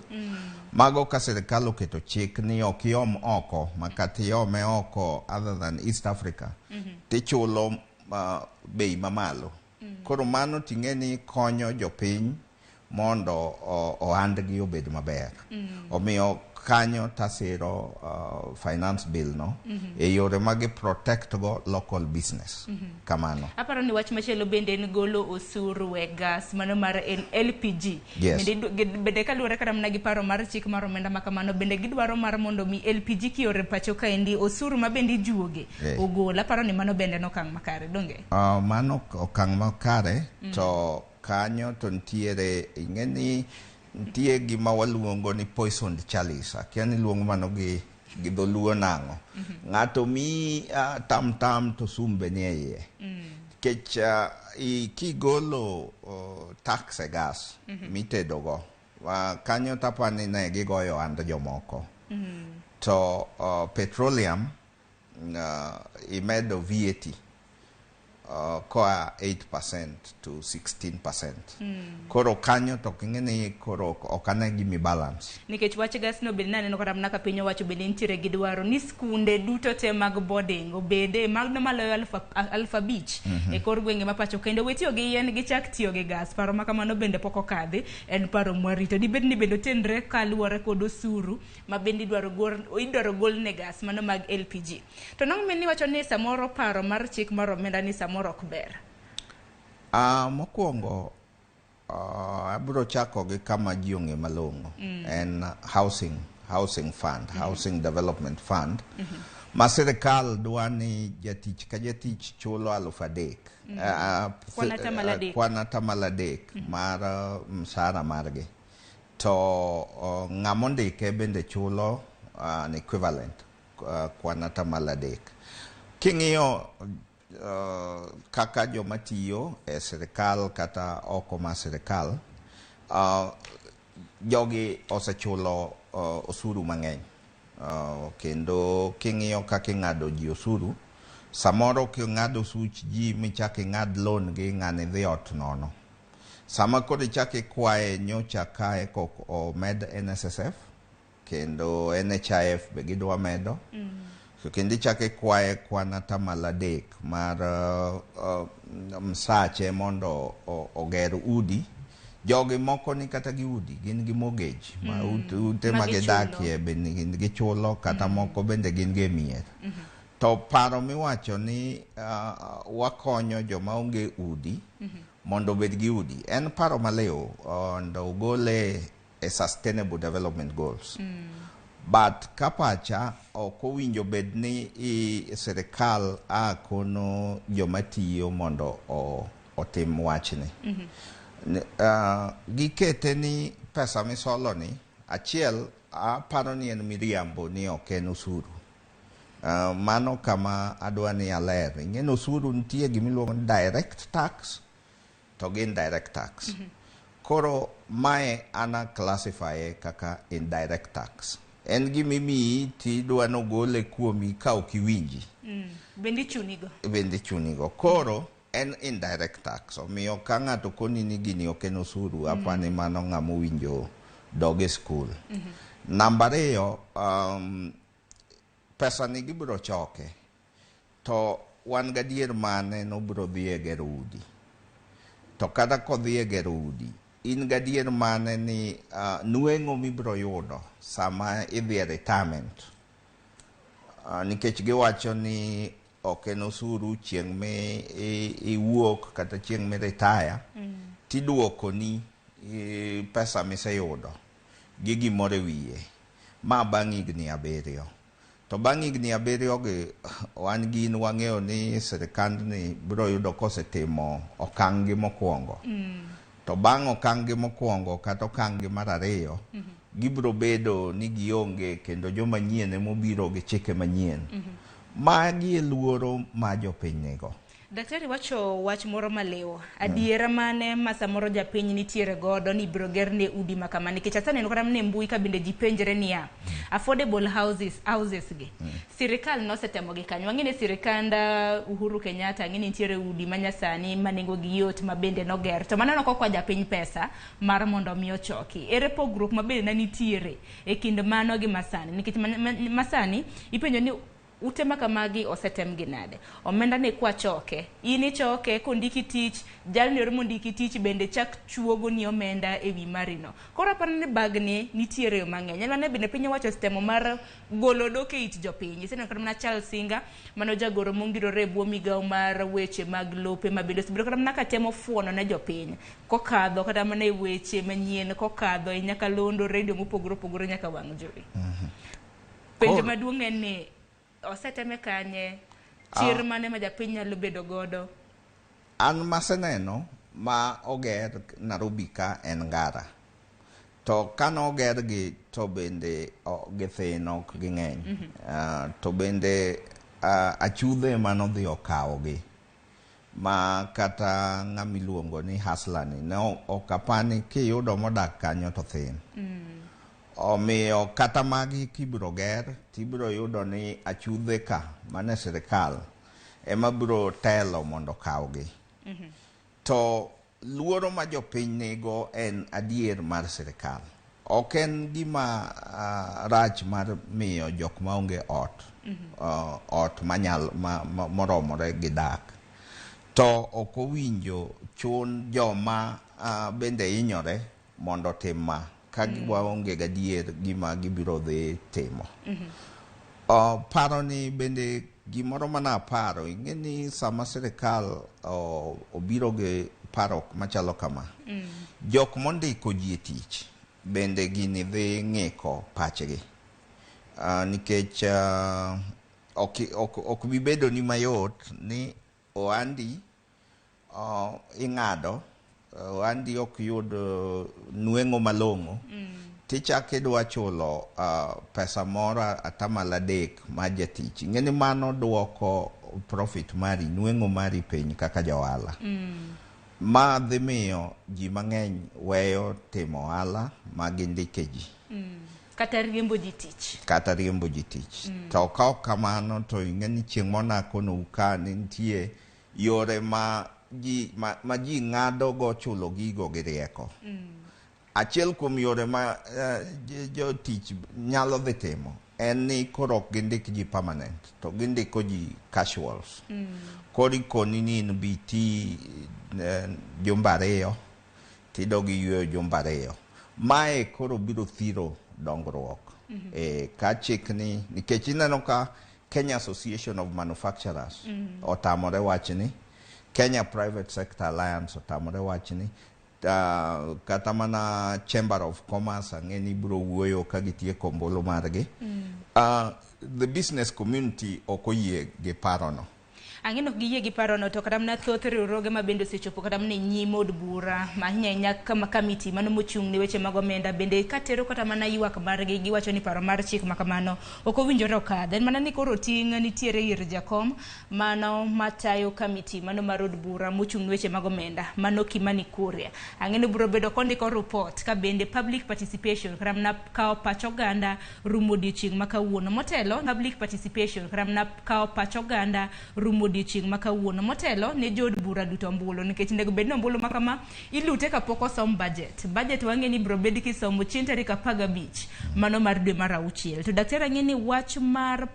Mago ka sirikal oketo chik ni ok iom oko, ma kata iome oko other than East Africa, tichulo bei mamalo. Koro mano ting'e ni konyo jopiny mondo ohandgi obed maber. Omiyo kanyo tasiro finance bill no e yore ma gi protect go local business. Kamano. Aparo ni wach machielo bende en golo osuru e gas mano mar LPG. Yes. Bende kaluwore kata mana gi paro mar chik mar omenda ma kamano, bende gidwaro mar mondo mi LPG kioro e pacho kaendi osuru ma bende ijuoge ogol. Aparo ni mano bende en okang' makare, donge? Mano okang' makare. To kanyo to nitiere, ing'e ni nitie gima waluongo ni poisoned chalice. Akia ni luongo mano gi dholuo nang'o. Ng'ato miyi tam tam to sum be nie iye. Nikech kigolo tax e gas mitedo go, kanyo tapani ne gigoyo ohand jomoko. To petroleum imedo VAT koa 8% to 16%. Koro kanyo to ing'e ni koro ok ane gimi balance. Nikech wach gas no bende naneno kata mana ka piny owacho bende nitiere gi dwaro ni skunde duto te mag boarding obede magno maloyo 5,000 e kor gwenge ma pacho kendo we tiyo gi yien gichak tiyo gi gas. Paro ma kamano bende pok okadhi, en paro mwarito. Dibed ni bende otenre kaluwore kod osuru ma bende idwaro gol ne gas mano mag LPG. To nang'o min iwacho ni samoro paro mar chik mar omenda ni samoro ok ber? Mokwongo abiro chako gi kama ji ong'e malong'o. En housing fund, housing development fund. Ma sirikal dwa ni jatich ka jatich chulo 3,000. Kwan atamalo adek. Kwan atamalo adek mar msara margi. To ng'ama ondike bende chulo an equivalent kwan atamalo adek. King'iyo kaka joma tiyo e sirikal kata oko mar sirikal, jogi osechulo osuru mang'eny. Kendo king'iyo kaka ing'ado ji osuru, samoro king'ado osuch ji michak ing'ad loan gi ng'ani dhi ot nono. Sama koro ichak ikwaye nyocha kae kok omed NSSF kendo NHIF be gidwa medo. So kendo ichak ikwaye kwan atamalo adek mar msache mondo oger udi. Jogi moko ni kata gi udi, gin gi mortgage ma ute ma gidakie bende gin gichulo kata moko bende gin gi e mier. To paro miwacho ni wakonyo joma onge udi mondo obed gi udi en paro maliw mondo ogole e Sustainable Development Goals. But kapacha ok owinjo bed ni sirikal a kono joma tiyo mondo otim wachni. Gikete ni pesa misolo ni, achiel aparo ni en miriambo ni ok en osuru. Mano kama adwa ni aler. Ing'e ni osuru nitie gimiluongo ni direct tax to gi indirect tax. Koro mae ana classify kaka indirect tax. En gima imiyi tidwa nogole kuomi ka ok iwinji. Bende ichunigo. Bende ichunigo. Koro en indirect tax. Omiyo ka ng'ato koni ni gini ok en osuru, apani mano ng'ama owinjo dog e skul. Namba ariyo, pesa ni gibiro choke. To wan gadier mane nobiro dhi e gero udi. To kata kodhi e gero udi, in gadier mane ni nweng'o mibiro yudo sama idhi e retirement. Nikech giwacho ni ok en osuru chieng' mi iwuok kata chieng' mi retire, tiduokoni pesa miseyudo gi gimoro e wiye. Ma bang' higni 7. To bang' higni 7 gi, wan gin wang'eyo ni sirikandni biro yudo kosetimo okang' gi mokwongo. To bang' okang' gi mokwongo kata okang' gi mar ariyo, gibiro bedo ni gionge kendo joma nyien emobiro gi chike manyien. Magi e luoro ma jopiny nigo. Daktari wacho wach moro maliw. Adiera mane ma samoro japiny nitiere godo ni ibiro gerne udi ma kama? Nikech aseneno kata mana e mbui ka bende ji penjre niya, affordable houses gi. Sirikal nosetemo gi kanyo. Wang'e ni sirikand Uhuru Kenyatta ng'e ni nitiere udi ma nyasani ma nengo gi yot ma bende noger. To mano nokokwa japiny pesa mar mondo mi ochoki. Ere pogruok ma bende ne nitiere e kind mano gi masani? Nikech masani ipenjo ni ute ma kamagi osetem gi nade? Omenda ni kwa choke. In ichoke kondiki tich, jalni oro mondiki tich bende chak chuogo ni omenda e wi marino. Koro aparo ni bagni nitiere yo mang'eny. En mana bende piny owacho osetemo mar golo dok e it jopiny. Iseneno kata mana Charles Singa, mano jagoro mongirore e bwo migawo mar weche mag lope ma bende osebedo kata mana ka temo fuono ne jopiny. Kokadho kata mana e weche manyien, kokadho e nyakalondo, redio mopogore opogore nyaka wang' jowi. Penjo maduong' en ni oseteme kanye, chir mane ma japiny nyalo bedo godo? An maseneno ma oger Nairobi ka en Ngara. To kane oger gi to bende githin ok ging'eny. To bende achudhe manodhi okawogi. Ma kata ng'ama iluongo ni hustler ni ne ok apani kiyudo modak kanyo to thin. Omiyo kata magi kibiro ger tibiro yudo ni achudhe ka mane sirikal ema biro telo mondo okawgi. To luoro ma jopiny nigo en adier mar sirikal. Ok en gima rach mar miyo jok maonge ot, ot manyal, moromore gi dak. To ok owinjo chun joma bende hinyore mondo otim ma ka waonge gadier gima gibiro dhi timo. Paro ni bende gimoro mana aparo, ing'e ni sama sirikal obiro gi paro machalo kama, jok mondiko ji e tich bende gini dhi ng'iko pachgi. Nikech ok bi bedo ni mayot ni ohandi ing'ado, ohandi ok yud nweng'o malong'o, tichako idwa chulo pesa moro 3% mar jatich. Ing'e ni mano duoko profit mari, nweng'o mari piny kaka jaohala. Ma dhi miyo ji mang'eny weyo timo ohala ma gindike ji. Kata riembo ji tich. Kata riembo ji tich. To ka ok kamano to ing'e ni chieng' moro nakonou ka ni nitie yore ma ji ng'ado go chulo gigo gi rieko. Achiel kuom yore ma jotich nyalo dhi timo en ni koro ok gindik ji permanent, to gindiko ji casuals. Koro ikoni ni in bi ti jumbe 2, tidog iyweyo jumbe 2. Mae koro biro thiro dongruok. Ka chikni, nikech ineno ka Kenya Association of Manufacturers otamore wachni, Kenya Private Sector Alliance otamore wachni, kata mana Chamber of Commerce ang'e ni biro wuoyo ka gitieko ombulu margi. The business community ok oyie gi parono. Ang'e ni ok giyie gi parono to kata mana thoth riwruoge ma bende osechopo kata mana e nyim od bura ahinya ahinya kama kamiti mano mochung' ne weche mag omenda bende katero kata mana ywak margi giwacho ni paro mar chik ma kamano ok owinjore okadh. En mana ni koro ting' nitiere ir jakom mano matayo kamiti mano mar od bura mochung' ne weche mag omenda mano Kimani Kuria. Ang'e ni biro bedo kondiko report ka bende public participation kata mana kawo pach oganda rumo odiochieng' ma kawuono. Motelo public participation kata mana kawo pach oganda rumo odiochieng' ma kawuono. Motelo ne jood bura duto ombulu nikech onego bed ni ombulu ma kama ilute kapok osom budget. Budget wang'e ni biro bed kisomo chieng' tarik 15 mano mar dwe mar 6. To daktari ang'e ni wach mar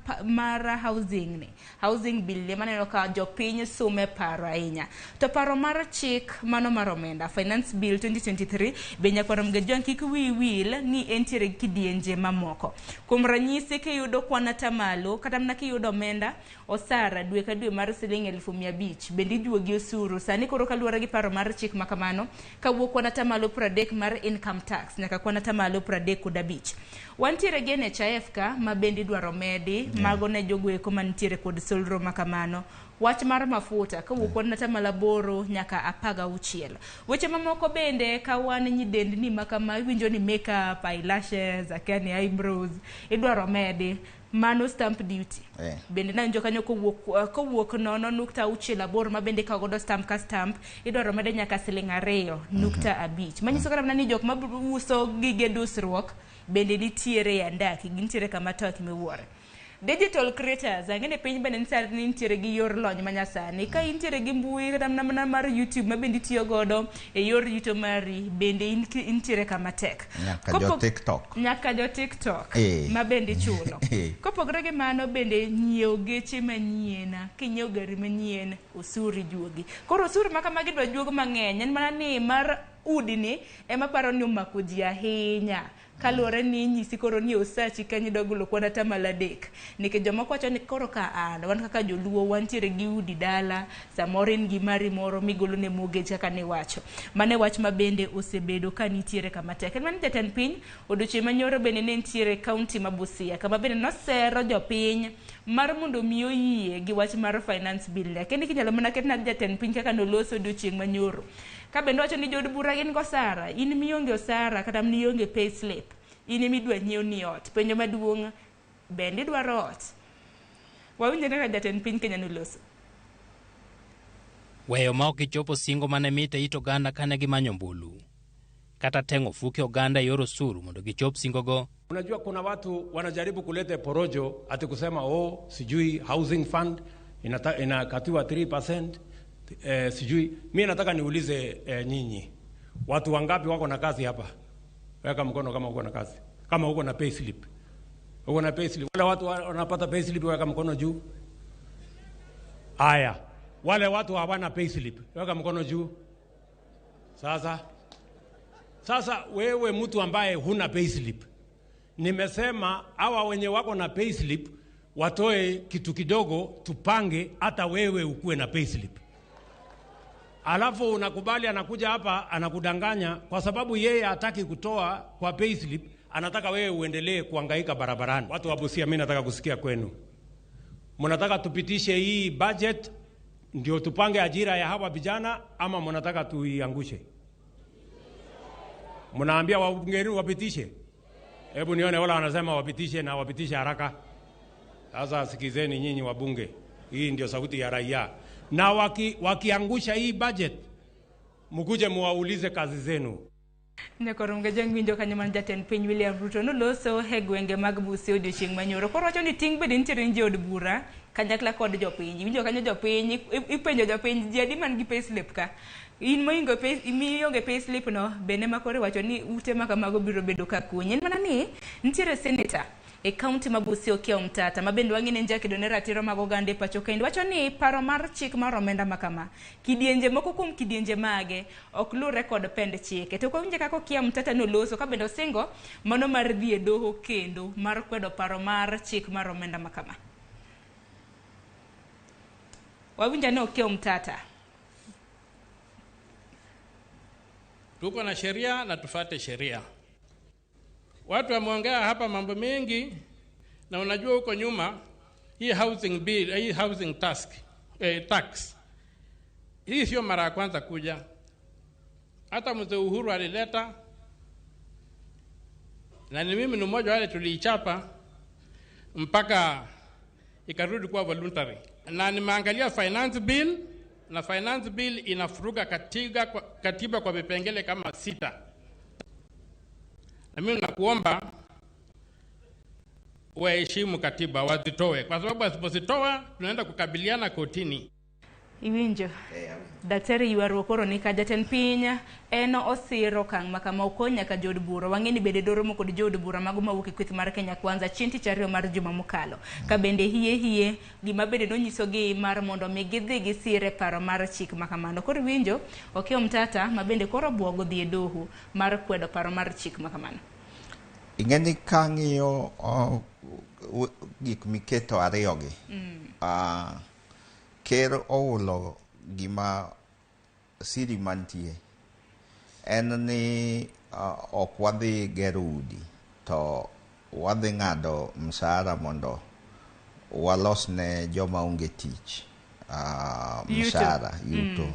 housing ni, housing bill ni maneno ka jopiny sume paro ahinya. To paro mar chik mano mar omenda finance bill 2023 be nyakwar Mgejwang' kik wiyi wil ni entiere gi kidienje mamoko. Kuom ranyisi kiyudo kwan atamalo kata mana kiyudo omenda osara dwe ka dwe mar siling 500,000 bende ijuogi osuru. Sani koro kaluwore gi paro mar chik ma kamano kawuok kwan atamalo 30 mar income tax nyaka kwan atamalo 35. Wantiere gi NHIF ka ma bende idwaro medi mago ne jogo eko mantiere kod solro ma kamano. Wach mar mafuta kawuok kwan atamalo 8 nyaka 16. Weche mamoko bende ka wan nyidendni ma kama iwinjo ni makeup, eyelashes, akia ni eyebrows idwaro medi. Mano stamp duty. Bende nawinjo kanyo kowuok 0.68 ma bende ikawo godo stamp ka stamp idwaro mede nyaka siling 2.5. Manyiso kata mana ni jok ma uso gige dusruok bende nitiere e andaki, gintiere kama tek miwuoro. Digital creators, ang'e ni piny bende nitiere gi yor lony manyasani. Ka intiere gi mbui kata mana mar YouTube ma bende itiyo godo e yor yuto mari bende intiere kama tek. Nyaka jo TikTok. Nyaka jo TikTok ma bende ichulo. Kopogore gi mano bende nyiewo geche manyien, kinyiewo gari manyien osuru ijuogi. Koro osuru ma kamagi idwa juog mang'eny, en mana ni mar udi ni ema paro ni omako ji ahinya. Kaluwore ni inyisi koro ni osachi kanyo idwa golo kwan atamalo 3. Nikech jomoko wacho ni koro ka an, wan kaka joluo wantiere gi udi dala, samoro in gi mari moro migolo ne mortgage kaka niwacho. Mano e wach ma bende osebedo ka nitiere kama tek. En mana jatend piny odiochieng' manyoro bende ne nitiere kaunti ma Busia kama bende nosero jopiny mar mondo mi oyie gi wach mar finance bill. Kendo kinyalo mana ketna jatend piny kaka noloso odiochieng' manyoro. Ka bende wacho ni jood bura gin gosara, in mionge osara kata mionge pay slip, in emidwa nyiew ni ot. Penjo maduong' bende idwaro ot? Wawinjo kaka jatend piny Kenya noloso. Weyo ma ok gichopo singo mane mit e it oganda kane gimanyo ombulu, kata teng'o ofuke oganda e yor osuru mondo gichop singogo. Unajua kuna watu wanajaribu kuleta porojo ati kusema oh, sijui housing fund inakatiwa 3%. Sijui. Mimi nataka niulize nyinyi, watu wangapi wako na kazi hapa? Weka mkono kama uko na kazi, kama uko na pay slip. Uko na pay slip. Wale watu wanapata pay slip weka mkono juu. Aya, wale watu hawana pay slip weka mkono juu. Sasa wewe mtu ambaye huna pay slip, nimesema hawa wenye wako na pay slip watoe kitu kidogo tupange hata wewe ukuwe na pay slip. Alafu unakubali anakuja hapa anakudanganya kwa sababu yeye hataki kutoa kwa payslip, anataka wewe uendelee kuhangaika barabarani. Watu wa Busia, mimi nataka kusikia kwenu. Mnataka tupitishe hii budget ndio tupange ajira ya hawa vijana ama mnataka tuiangushe? Mnaambia wabunge wapitishe? Hebu nione wala wanasema wapitishe na wapitishe haraka. Sasa sikizeni nyinyi wabunge, hii ndio sauti ya raia. Na wakiangusha hii budget, mkuje muwaulize kazi zenu. Nyakwar Mgejwang' winjo kanyo man jatend piny William Ruto noloso e gwenge mag Busia odiochieng' manyoro. Koro wacho ni ting' bende nitiere ni jood bura kanyakla kod jopiny. Iwinjo kanyo jopiny, ipenjo jopiny ji adi man gi pay slip ka. In moingo pay, mionge pay slip no bende ma koro iwacho ni ute ma kamago biro bedo ka kunyi. En mana ni nitiere senator e kaunti ma Busia Okiya Omtata ma bende wang'e ni en jakedo ne ratiro mag oganda e pacho kendo wacho ni paro mar chik mar omenda ma kama kidienje moko kuom kidienje mage ok luwre kod pend chike. To kawinje kaka Okiya Omtata noloso ka bende osingo mano mar dhi e doho kendo mar kwedo paro mar chik mar omenda ma kama. Wawinja ni Okiya Omtata. Tuko na sheria na tufate sheria. Watu wameongea hapa mambo mengi, na unajua huko nyuma hii housing bill, hii housing task tax. Hii sio mara ya kwanza kuja. Hata mzee Uhuru alileta, na ni mimi ni mmoja wale tuliichapa mpaka ikarudi kuwa voluntary. Na nimeangalia finance bill, na finance bill inafuruga katiba kwa vipengele kama 6. Na mimi nakuomba waheshimu katiba, wazitoe, kwa sababu wasipozitoa tunaenda kukabiliana kotini. Iwinjo. Daktari ywaruok koro ni ka jatend piny en osiro okang' ma kama okony nyaka jood bura. Wang'e ni bende doromo kod jood bura mago mawuok e kweth mar Kenya Kwanza chieng' tich ariyo mar juma mokalo. Ka bende hie gima bende nonyisogi mar mondo mi gidhi gisire paro mar chik ma kamano. Koro iwinjo Okiya Omtata ma bende koro obwogo dhi e doho mar kwedo paro mar chik ma kamano. Ing'e ni ka ng'iyo gik miketo ariyogi, ker oulo gima siri mantie en ni ok wadhi gero udi to wadhi ng'ado mshahara mondo walos ne joma onge tich mshahara yuto.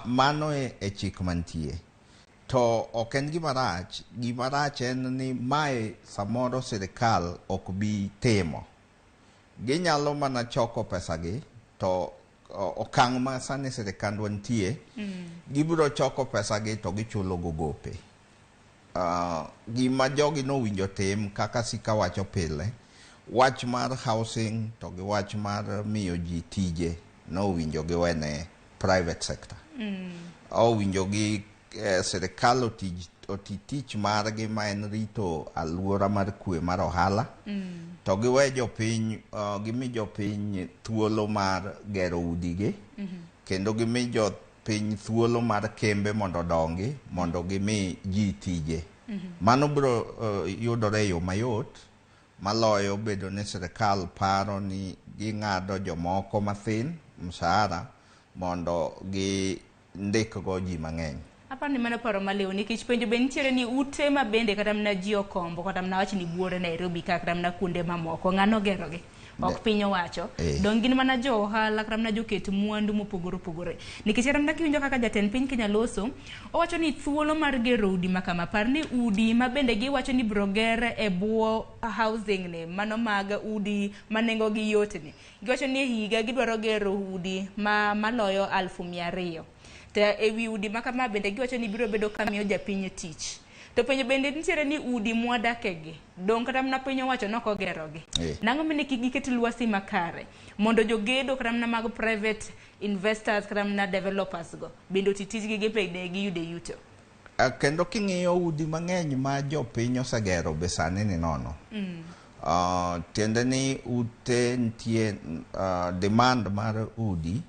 Mano e chik mantie. To ok en gima rach. Gima rach en ni mae samoro sirikal ok bi timo. Ginyalo mana choko pesagi to okang' ma sani sirikandwa nitie, gibiro choko pesagi to gichulo go gope. Gima jogi nowinjo tim kaka Sika wacho pile, wach mar housing to gi wach mar miyo ji tije nowinjo giwene private sector. Owinjo gi sirikal oti tich margi ma en rito aluora mar kwe mar ohala. To giwe jopiny, gimi jopiny thuolo mar gero udigi, kendo gimi jopiny thuolo mar kembe mondo odongi, mondo gimi ji tije. Mano biro yudore e yo mayot maloyo bedo ni sirikal paro ni ging'ado jomoko mathin mshahara mondo gindikgo ji mang'eny. Aparo ni mano paro maliw nikech penjo be nitiere ni ute ma bende kata mana ji okombo kata mana wach ni buore Nairobi ka kata mana kuonde mamoko ng'ano ogerogi ok piny owacho. Dong' gin mana jo ohala kata mana joket mwandu mopogore opogore. Nikech kata mana kiwinjo kaka jatend piny Kenya loso, owacho ni thuolo mar gero udi ma kama, par ni udi ma bende giwacho ni biro ger e bwo housing ni, mano mag udi ma nengo gi yot ni. Giwacho ni e higa gidwaro gero udi ma maloyo 200,000. To ewi udi ma kama bende giwacho ni biro bedo ka miyo japiny tich. To penjo bende nitiere ni udi mwadakegi, dong' kata mana piny owacho nok ogerogi. Nang'o mine kik giket lwasi makare mondo jogedo kata mana mag private investors kata mana developers go bende oti tijgi gi bende giyude yuto. Kendo king'iyo udi mang'eny ma jopiny osegero be sani ni nono. Tiende ni ute nitie demand mar udi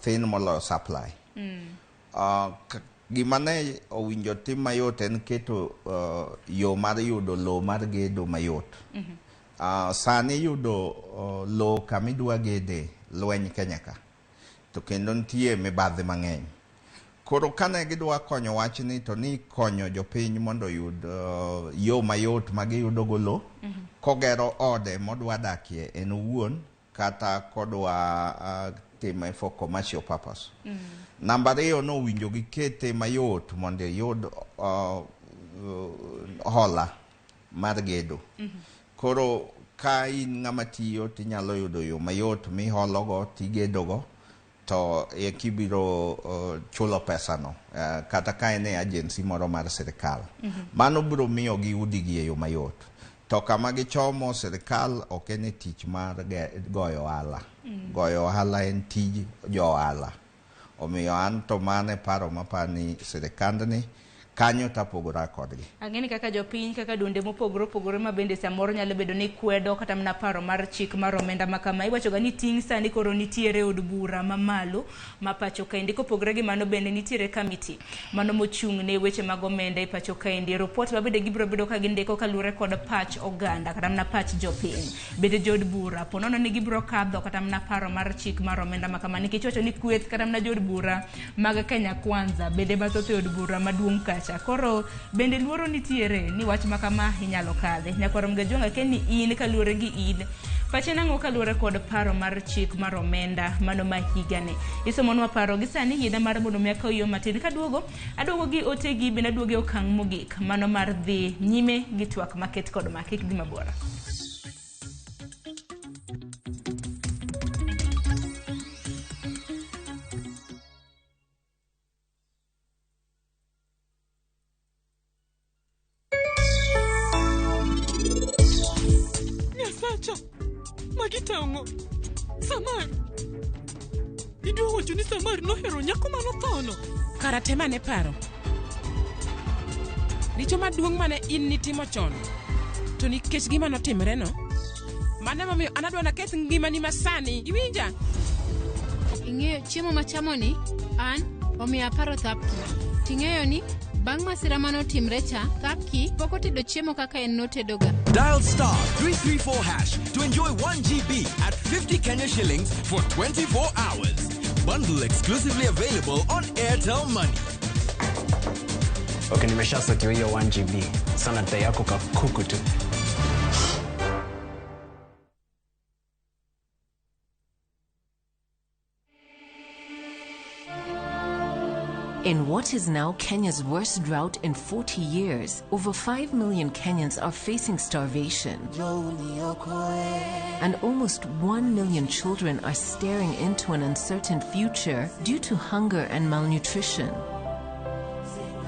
thin moloyo supply. Gima ne owinjo tim mayot en keto yo mar yudo lowo mar gedo mayot. Sani yudo lowo kamidwa gede lweny Kenya ka, to kendo nitie mibadhi mang'eny. Koro kane gidwa konyo wachni to ni konyo jopiny mondo oyud yo mayot ma giyudo go lowo, kogero ode modwa dakie en owuon kata kodwa time for commercial purpose. Namba ariyo nowinjo gikete mayot mondo iyud hola mar gedo. Koro ka in ng'ama tiyo tinyalo yudo yo mayot mihologo tigedogo to ekibiro chulo pesano kata ka en e agency moro mar sirikal. Mano biro miyo giudigi e yo mayot. To kama gichomo sirikal ok en e tich mar goyo ohala. Goyo ohala en tij jo ohala. Omiyo an to mano e paro mapani sirikandni kanyo tapogora kodgi. Ang'e ni kaka jopiny kaka duonde mopogore opogore ma bende samoro nyalo bedo ni kwedo kata mana paro mar chik mar omenda ma kama, iwacho ga ni ting' sani koro nitiere od bura mamalo ma pacho kaendi. Kopogore gi mano bende nitiere kamiti mano mochung' ne weche mag omenda e pacho kaendi. Report ma bende gibiro bedo ka gindiko kaluwore kod pach oganda kata mana pach jopiny. Bende jood bura po nono ni gibiro kadho kata mana paro mar chik mar omenda ma kama, nikech iwacho ni kweth kata mana jood bura mag Kenya Kwanza bende mathoth e od bura maduong' kacha bahasha. Koro bende luoro nitiere ni wach ma kama inyalo kadhe. Nyakwar Mgajwang' akia ni in kaluwore gi in pache nang'o kaluwore kod paro mar chik mar omenda mano ma higani. Isomonwa paro gi sani yiena mar mondo mi akaw yo matin kaduogo aduogo gi otegi bende aduogo e okang' mogik mano mar dhi nyime gi twak maket kod ma kik dhi mabor. Nyasacha, magi tang'o. Samar. Idwa wacho ni Samar nohero nyako manothono. Kara tem ane paro. Richo maduong' mane in nitimo chon. To nikech gima notimreno, mano emomiyo an adwa naketh ngimani masani. Iwinja? Ing'eyo chiemo machamoni an omiyo aparo thapki. Ting'eyo ni bang' masira manotimre cha, thapki pok otedo chiemo kaka en notedoga. Dial star 334 hash to enjoy 1 GB at 50 Kenya shillings for 24 hours. Bundle exclusively available on Airtel Money. Okay, nimeshasotiwa hiyo 1 GB. Sana dai yako kakuku tu. In what is now Kenya's worst drought in 40 years, over 5 million Kenyans are facing starvation. And almost 1 million children are staring into an uncertain future due to hunger and malnutrition.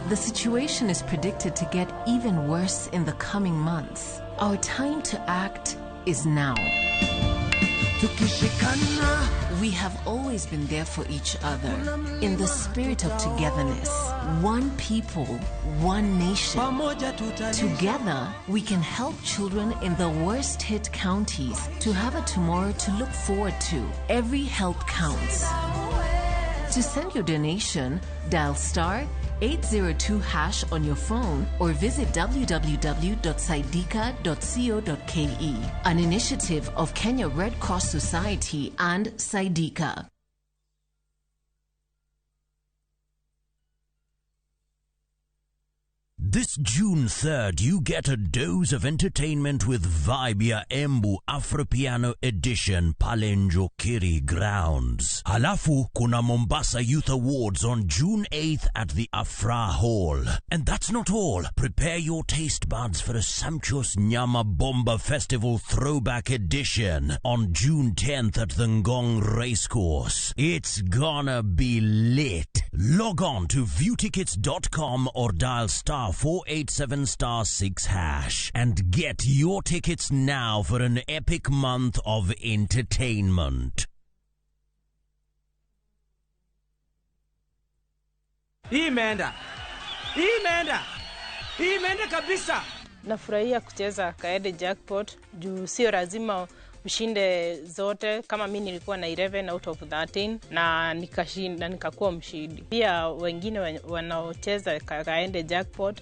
The situation is predicted to get even worse in the coming months. Our time to act is now. We have always been there for each other in the spirit of togetherness. One people, one nation. Together, we can help children in the worst hit counties to have a tomorrow to look forward to. Every help counts. To send your donation, dial star 802 hash on your phone or visit www.saidika.co.ke. An initiative of Kenya Red Cross Society and Saidika. This June 3rd, you get a dose of entertainment with Vibe ya Embu Afropiano Edition pale Njokiri Grounds. Halafu kuna Mombasa Youth Awards on June 8th at the Afra Hall. And that's not all. Prepare your taste buds for a sumptuous Nyama Bomba Festival Throwback Edition on June 10th at the Ngong Racecourse. It's gonna be lit. Log on to viewtickets.com or dial star 487 star 6 hash and get your tickets now for an epic month of entertainment. Hii imeenda, hii imeenda, hii imeenda kabisa. Nafurahia kucheza Kaede Jackpot juu sio lazima ushinde zote. Kama mi nilikuwa na 11 out of 13 na nikashinda, nikakuwa mshindi. Pia wengine wanaocheza Kaende Jackpot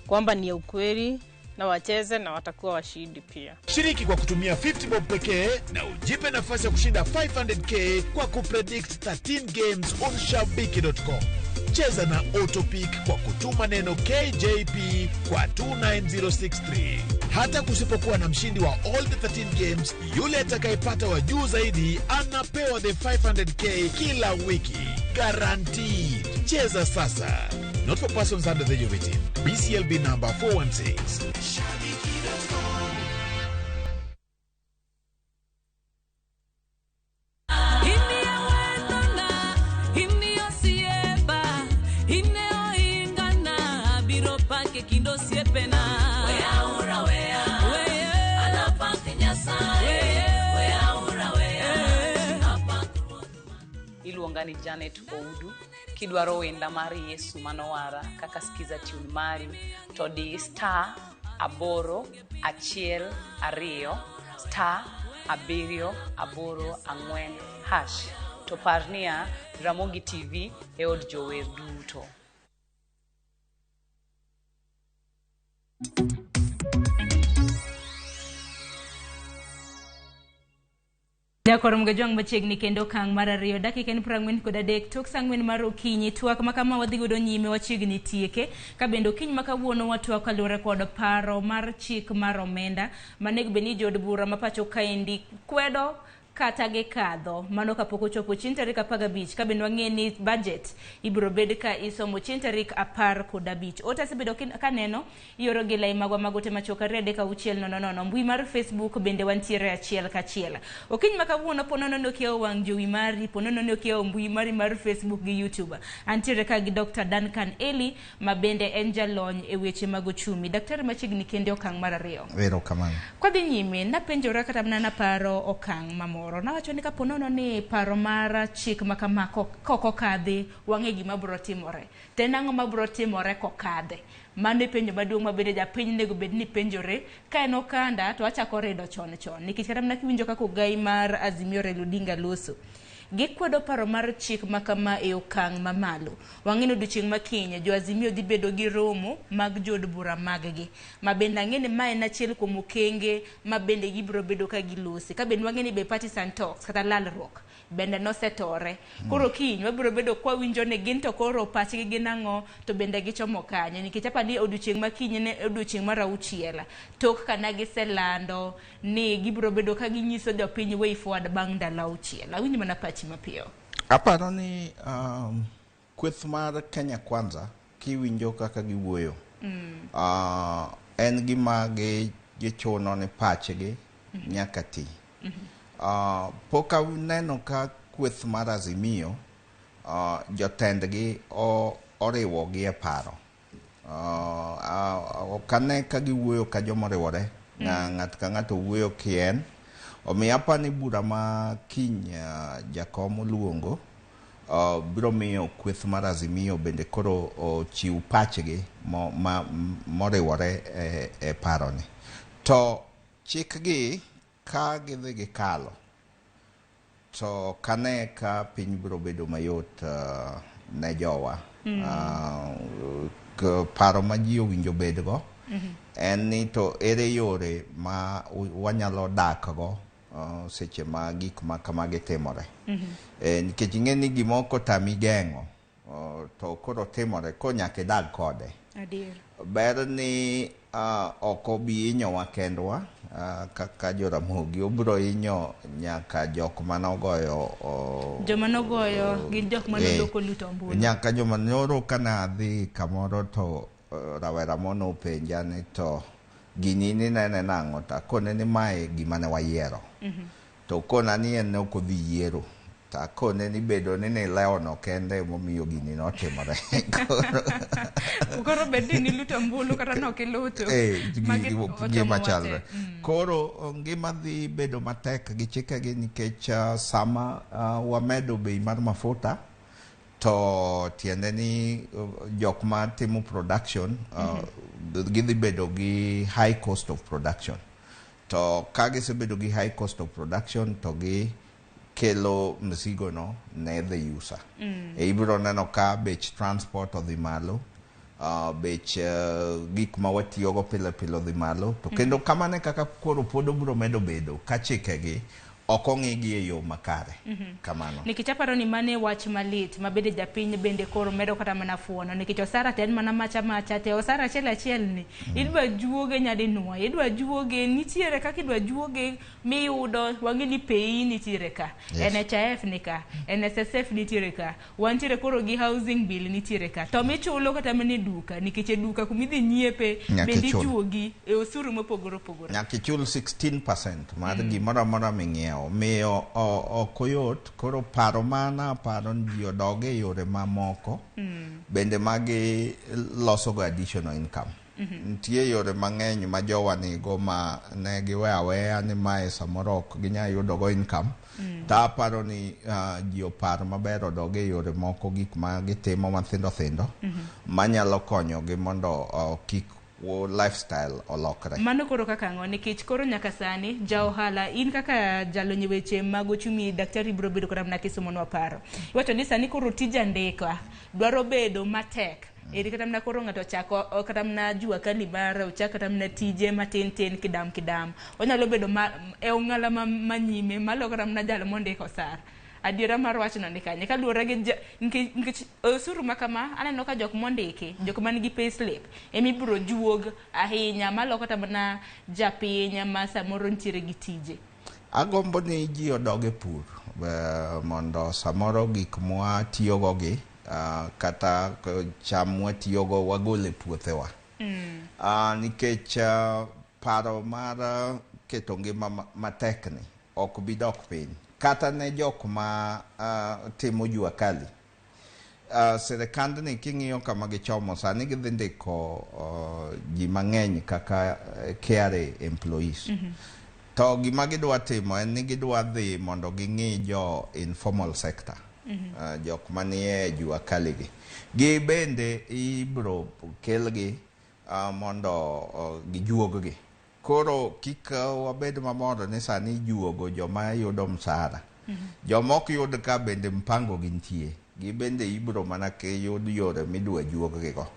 kwamba ni ukweli na wacheze na watakuwa washindi pia. Shiriki kwa kutumia 50 bob pekee na ujipe nafasi ya kushinda 500k kwa kupredict 13 games on shabiki.com. Cheza na Autopick kwa kutuma neno KJP kwa 29063. Hata kusipokuwa na mshindi wa all the 13 games, yule atakayepata wa juu zaidi anapewa the 500k kila wiki. Guaranteed. Cheza sasa. Not for persons under the age of 18. BCLB number 416. Iluonga ni Janet Oudu. Kidwaro wenda mar Yesu manowara kaka skiza tune mari to di star 8 1 2 star 7 8 4 hash. To par niya Ramogi TV e od jower duto. Nyakoro Mgajwang' machiegni kendo okang' mar ariyo dakika en 43 tok saa 4 mar okinyi. Twak ma kama wadhi godo nyime wachiegni tieke ka bende okinyi ma kawuono watwak kaluwore kod paro mar chik mar omenda manego bed ni jood bura ma pacho kaendi kwedo kata gikadho mano kapok ochopo chieng' tarik 15 ka bende wang'e ni budget ibiro bed ka isomo chieng' tarik 15. Ote asebedo kaneno ioro gi lai magwa mag ote machuok 2 3 6 0 0 mbui mar Facebook bende wantiere achiel kachiel. Okinyi ma kawuono po nono ni okiewo wang' jowi mari, po nono ni okiewo mbui mari mar Facebook gi YouTube. Antiere ka gi Dr. Duncan Eli ma bende en jalony e weche mag ochumi. Daktari machiegni kende okang' mar ariyo. Erokamano. Kwadhi nyime, napenjora kata mana naparo okang' mamoro. Nawacho ni kapo nono ni paro mar chik ma kama kok okadhi, wang'e gima biro timore. To en ang'o mabiro timore kokadhe? Mano e penjo maduong' ma bende japiny onego bed ni penjore. Ka en okanda to achako rido chon chon. Nikech kata mana kiwinjo kaka ogai mar Azimio Raila Odinga loso, gikwedo paro mar chik ma kama e okang' mamalo. Wang'e ni odiochieng' ma kiny jo Azimio dhi bedo gi romo mag jood bura mag-gi. Ma bende ang'e ni ma en achiel kuom okenge ma bende gibiro bedo ka gilose. Ka bende wang'e ni be partisan talks kata lalruok bende nosetore. Koro kiny wabiro bedo kwawinjo ni gin to koro pachgi gin ang'o to bende gichomo kanye. Nikech apa ni odiochieng' ma kiny ne odiochieng' mar 6 tok kana giselando ni gibiro bedo ka ginyiso jopiny way forward bang' ndalo 6. Awinj mana pachi mapiyo. Aparo ni kweth mar Kenya Kwanza kiwinjo kaka giwuoyo en gima gichuno ni pachgi nyaka ti. Pok aneno ka kweth mar Azimio jotendgi oriwogi e paro. Ok ane ka giwuoyo ka jomoriwore. Ng'ato ka ng'ato wuoyo kien. Omiyo aparo ni bura ma kiny jakom oluongo biro miyo kweth mar Azimio bende koro ochiw pachgi moriwore e paroni. To chikgi ka gidhi gikalo to kane ka piny biro bedo mayot ne jowa. Paro ma ji owinjo bedgo en ni to ere yore ma wanyalo dakgo seche ma gik ma kamagi timore. Nikech ing'e ni gimoko tami geng'o to koro timore ko nyaka idag kode. Adier. Ber ni ok obi hinyowa kendwa kaka Joramogi, obiro hinyo nyaka jok manogoyo joma nogoyo gin jok manoloko luto ombulu. Nyaka joma nyoro kana adhi kamoro to rawera mono openja ni to gini ninene nang'o to akone ni mae gima ne wayiero. To kona ni en ne ok odhi yiero. To akone ni bedo ni nilewono kende emomiyo gini notimore. Koro bed ni niluto ombulu kata ne ok iluto. Gima chalre. Koro ngima dhi bedo matek gi chikegi nikech sama wamedo bei mar mafuta to tiende ni jok ma timo production gidhi bedo gi high cost of production. To ka gisebedo gi high cost of production to gi kelo mzigo no ne the user. Ibiro neno ka bech transport odhi malo, bech gik ma watiyogo pile pile odhi malo. To kendo kamano e kaka koro pod obiro medo bedo ka chikegi ok ong'igi e yo makare. Kamano. Nikech aparo ni mane wach malit ma bende japiny bende koro medo kata mana fuono. Nikech osara to en mana macha macha te osara achiel achiel ni idwa juoge nyadinwoya, idwa juoge nitiere kaka idwa juoge miyudo wang'e ni PAYE nitiere ka, Yes. NHIF ni ka, NSSF nitiere ka, wantiere koro gi housing bill nitiere ka. To michulo kata mana e duka nikech e duka kumidhi nyiepe Nyaka bende ichul. ijuogi e osuru mopogore opogore. Nyaka ichul 16% mar gimoro amora ming'iewo. Omiyo ok oyot. Koro paro mana aparo ni ji odog e yore mamoko bende magi losogo additional income. Nitie yore mang'eny ma jowa nigo ma ne giwe aweya ni mae samoro ok ginyal yudogo income. To aparo ni ji opar maber odog e yore moko gik ma gitimo mathindo thindo manyalo konyogi mondo kik lifestyle olokre. Mano koro kaka ang'o? Nikech koro nyaka sani ja ohala in kaka jalony e weche mag ochumi daktari biro bedo kata mana kisomonwa paro. Iwacho ni sani koro tij andika dwaro bedo matek. Eri kata mana koro ng'ato ochako kata mana jua kali mare ochak kata mana tije matin tin kidam kidam. Onyalo bedo ma, e ong'ala ma nyime malo kata mana jal mondiko osara. Adiera mar wachno ni kanye kaluwore gi nikech osuru ma kama aneno ka jok mondiki, jok man gi payslip ema ibiro juog ahinya malo kata mana japiny ma samoro nitiere gi tije. Agombo ni ji odog e pur mondo samoro gik mwatiyogo gi kata cham mwatiyogo wagol e puothewa. Nikech paro mar keto ngima matek ni ok bi dok piny kata ne jok ma timo jua kali. Sirikandni king'iyo kama gichomo sani, gidhi ndiko ji mang'eny kaka KRA employees. To gima gidwa timo en ni gidwa dhi mondo ging'i jo informal sector. Jok manie jua kali gi. Gi bende ibro kelgi mondo gijuog gi. Koro kik wabed mamor ni sani ijuogo joma yudo msara. Joma ok yud ka bende mpango gintie. Gi bende ibro mana yud yore midwa juog gi go.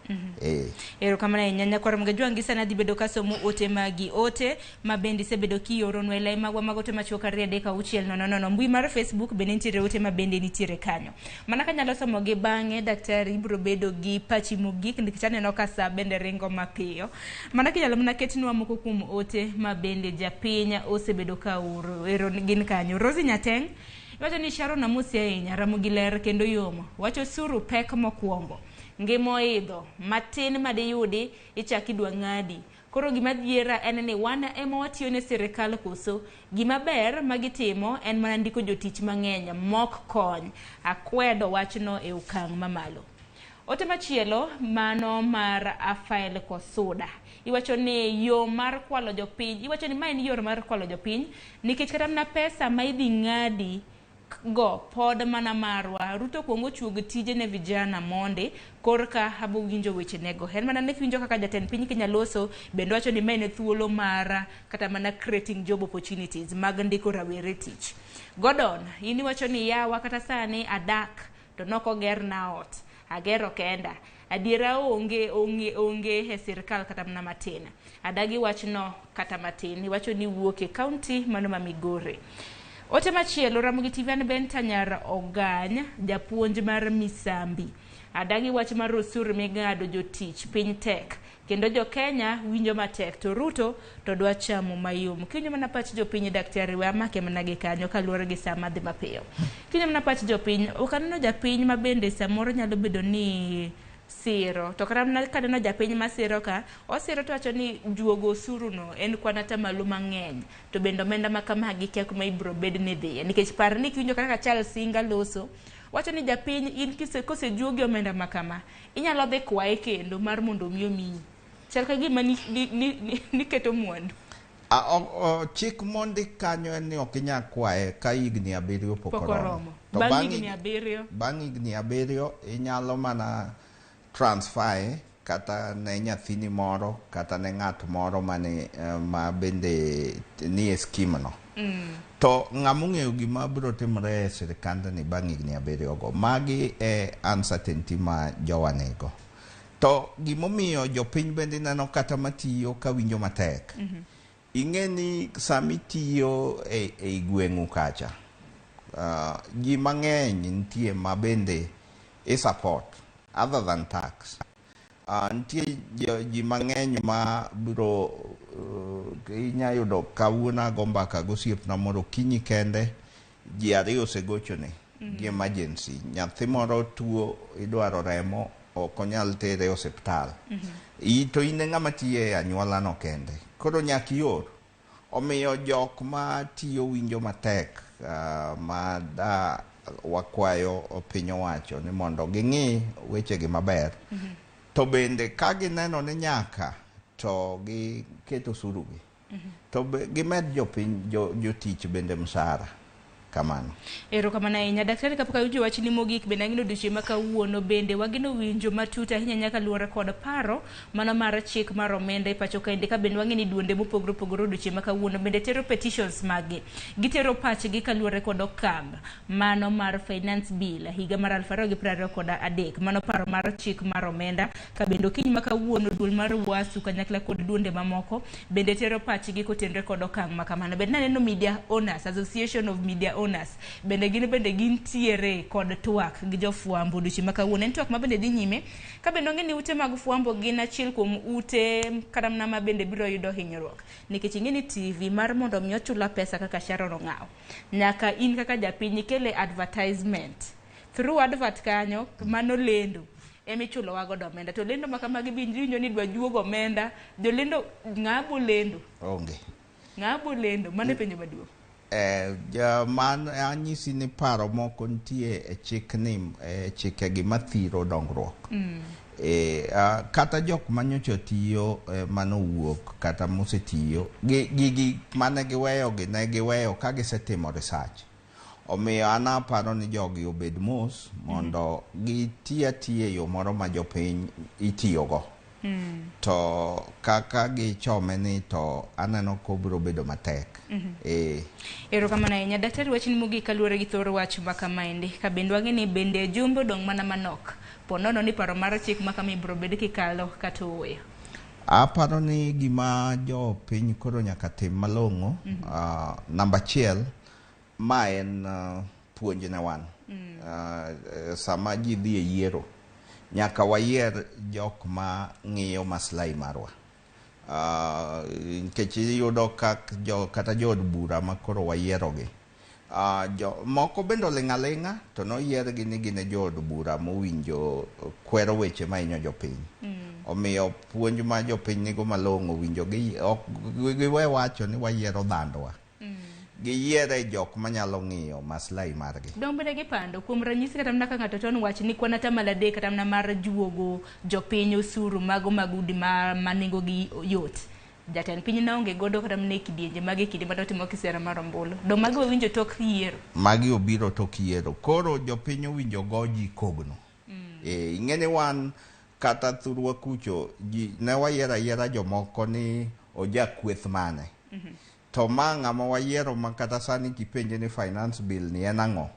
Erokamano ahinya nyakwar Mgajwangi. Sani adhi bedo kasomo ote magi, ote ma bende isebedo kioronwa e lai magwa mag ote machuok 23600. Mbui mar Facebook bende nitiere ote ma bende nitiere kanyo mana kanyalo somogi bang'e. Daktari, ibiro bedo gi pachi mogik nikech aneno ka sa bende ringo mapiyo. Mana kinyalo mana ketnwa moko kuom ote ma bende japiny osebedo ka oro. Ero gin kanyo. Rosi Nyateng iwacho ni Sharon, amosi ahinya. Ramogi ler kendo yomo wacho osuru pek mokwongo, ngima oidho matin madiyudi ichak idwa ng'adi. Koro gima dhiera en ni wan ema watiyo ne sirikal koso gima ber ma gitimo en mana ndiko jotich mang'eny mok kony. Akwedo wachno e okang' mamalo. Ote machielo mano mar Afael Kosuda iwacho ni yo mar kwalo jopiny, iwacho ni ma en yor mar kwalo jopiny nikech kata mana pesa ma idhi ng'adi go pod mana marwa. Ruto kuong ochuog tije ne vijana mondi korka abo winjo weche nego. En mana ne kiwinjo kaka jatend piny Kenya loso bende wacho ni ma en thuolo mar kata mana creating job opportunities mag ndiko rawere tich. Gordon, in iwacho ni yawa kata sani adak to nokogerna ot, agero kenda. Adiera onge, onge, onge e sirikal kata mana matin. Adagi wachno kata matin. Iwacho ni wuok e kaunti mano ma Migori. Ote machielo, Ramogi TV, an Benta Nyar Ogany, japuonj mar Misambi. Adagi wach mar osuru ming'ado jotich, piny tek kendo jo Kenya winjo matek to Ruto to dwa chamo mayom. Kiwinjo mana pach jopiny, daktari, we amake mana gi kanyo kaluwore gi saa madhi mapiyo. Kiwinjo mana pach jopiny, ok aneno japiny ma bende samoro nyalo bedo ni siro to kata mana kaneno japiny masiro ka osiro to wacho ni juogo osuru no en kwan atamalo mang'eny to bende omenda ma kama gikia kuma ibiro bed ni dhiye nikech par ni kiwinjo kaka Charles Singa loso wacho ni japiny in kise kosejuogi omenda ma kama inyalo dhi kwaye kendo mar mondo omi omiyi chal ka gima niketo mwandu. Chik mondik kanyo en ni ok inyal kwaye ka higni 7 pok pok oromo. Oromo. To bang' bang' higni 7. Bang' higni 7 inyalo mana transfer kata ne nyathini moro kata ne ng'at moro mane ma bende nie scheme no. To ng'ama ong'eyo gima biro timore e sirikandni bang' higni 7 go, magi e uncertainty ma jowa nigo. To gimomiyo jopiny bende ineno kata matiyo ka winjo matek. Ing'e ni sami tiyo e gweng'u kacha, ji mang'eny nitie ma bende i support other than tax. Nitie ji mang'eny ma biro inya yudo kawuono ago mbaka gosiepna moro okinyi kende ji ariyo osegochone gi emergency, nyathi moro tuo, idwaro remo, ok onyal tere e osiptal. To in e ng'ama tiyo e anyuola no kende, koro nyaka ior. Omiyo jok ma tiyo winjo matek ma da wakwayo piny owacho ni mondo ging'i wechegi maber. To bende ka gineno ni nyaka to giket osuru gi to be, gimed jopiny jotich bende msara. Kamano. Erokamano ahinya daktari. Kapok awinjo wachni mogik, bende ang'ino odiochieng' ma kawuono bende wageno winjo matut ahinya nyaka luwore kod paro mano mar chik mar omenda e pacho kaendi, ka bende wang'e ni duonde mopogore opogore odiochieng' ma kawuono bende tero petitions maggi, gitero pachgi kaluwore kod okang' mano mar finance bill higa mar 2023, mano paro mar chik mar omenda. Ka bende okinyi ma kawuono duol mar UASU kanyakla kod duonde mamoko bende tero pachgi kotenore kod okang' ma kamano. Bende naneno Media Owners Association of Media Owners bende gin bende gintiere kod twak gi jofwambo odiochieng' ma kawuono. En twak ma bende dhi nyime ka bende ong'e ni ute mag fwambo gin achiel kuom ute kata mana ma bende biro yudo hinyruok, nikech ing'e ni TV mar mondo mi ochula pesa kaka Sharon Ong'aw, nyaka in kaka japiny ikele advertisement through advert kanyo, mano lendo emichulowa godo omenda. To lendo ma kamagi bi iwinjo ni dwa juogo omenda jolendo, ng'a bo lendo? Onge. Ng'a bo lendo? Mano e penjo maduong'. Ja, man anyisi ni paro moko nitie e chik ni e chikegi mathiro dongruok. Kata jok manyocha tiyo manowuok kata mosetiyo gigi mane giweyo gi ne giweyo ka gisetimo research. Omiyo an aparo ni jogi obed mos mondo giti atiya e yo moro ma jopiny itiyogo. To kaka gichome ni to aneno kobiro bedo matek. Erokamano ahinya daktari. Wachni mogik kaluwore gi thor wach ma kamaendi, ka bende wang'e ni bende jumbe odong' mana manok, po nono ni paro mar chik ma kama ibiro bed kikalo kata ooyo? Aparo ni gima jopiny koro nyaka tim malong'o, namba achiel, ma en puonj ne wan. Sama ji dhi e yiero, nyaka wayier jok ma ng'iyo maslahi marwa. Nikech iyudo kak jo, kata jood bura ma koro wayierogi. Jo, moko bende oling' aling'a to noyiergi ni gin e jood bura mowinjo kwero weche mahinyo jopiny. Omiyo puonj ma jopiny nigo malong'o winjo gi ok giwe wacho ni wayiero dhandwa. Giyiere jok manyalo ng'iyo maslahi margi. Dong bende gipando kuom ranyisi kata mana ka ng'ato ton wach ni kwan atamalo 3 kata mana mar juogo jopiny osuru mago mag udi ma nengo gi yot, jatend piny ne onge godo kata mana e kidienje mag e kinde mane otimo kisera mar ombulu. Dong mago wawinjo tok yiero. Magi obiro tok yiero. Koro jopiny owinjo go ji kogno. Ing'e ni wan kata thurwa kucho ji ne wayiero ayiera jomoko ni oja kweth mane. To ma ng'ama wayiero ma kata sani kipenje ni finance bill ni en ang'o,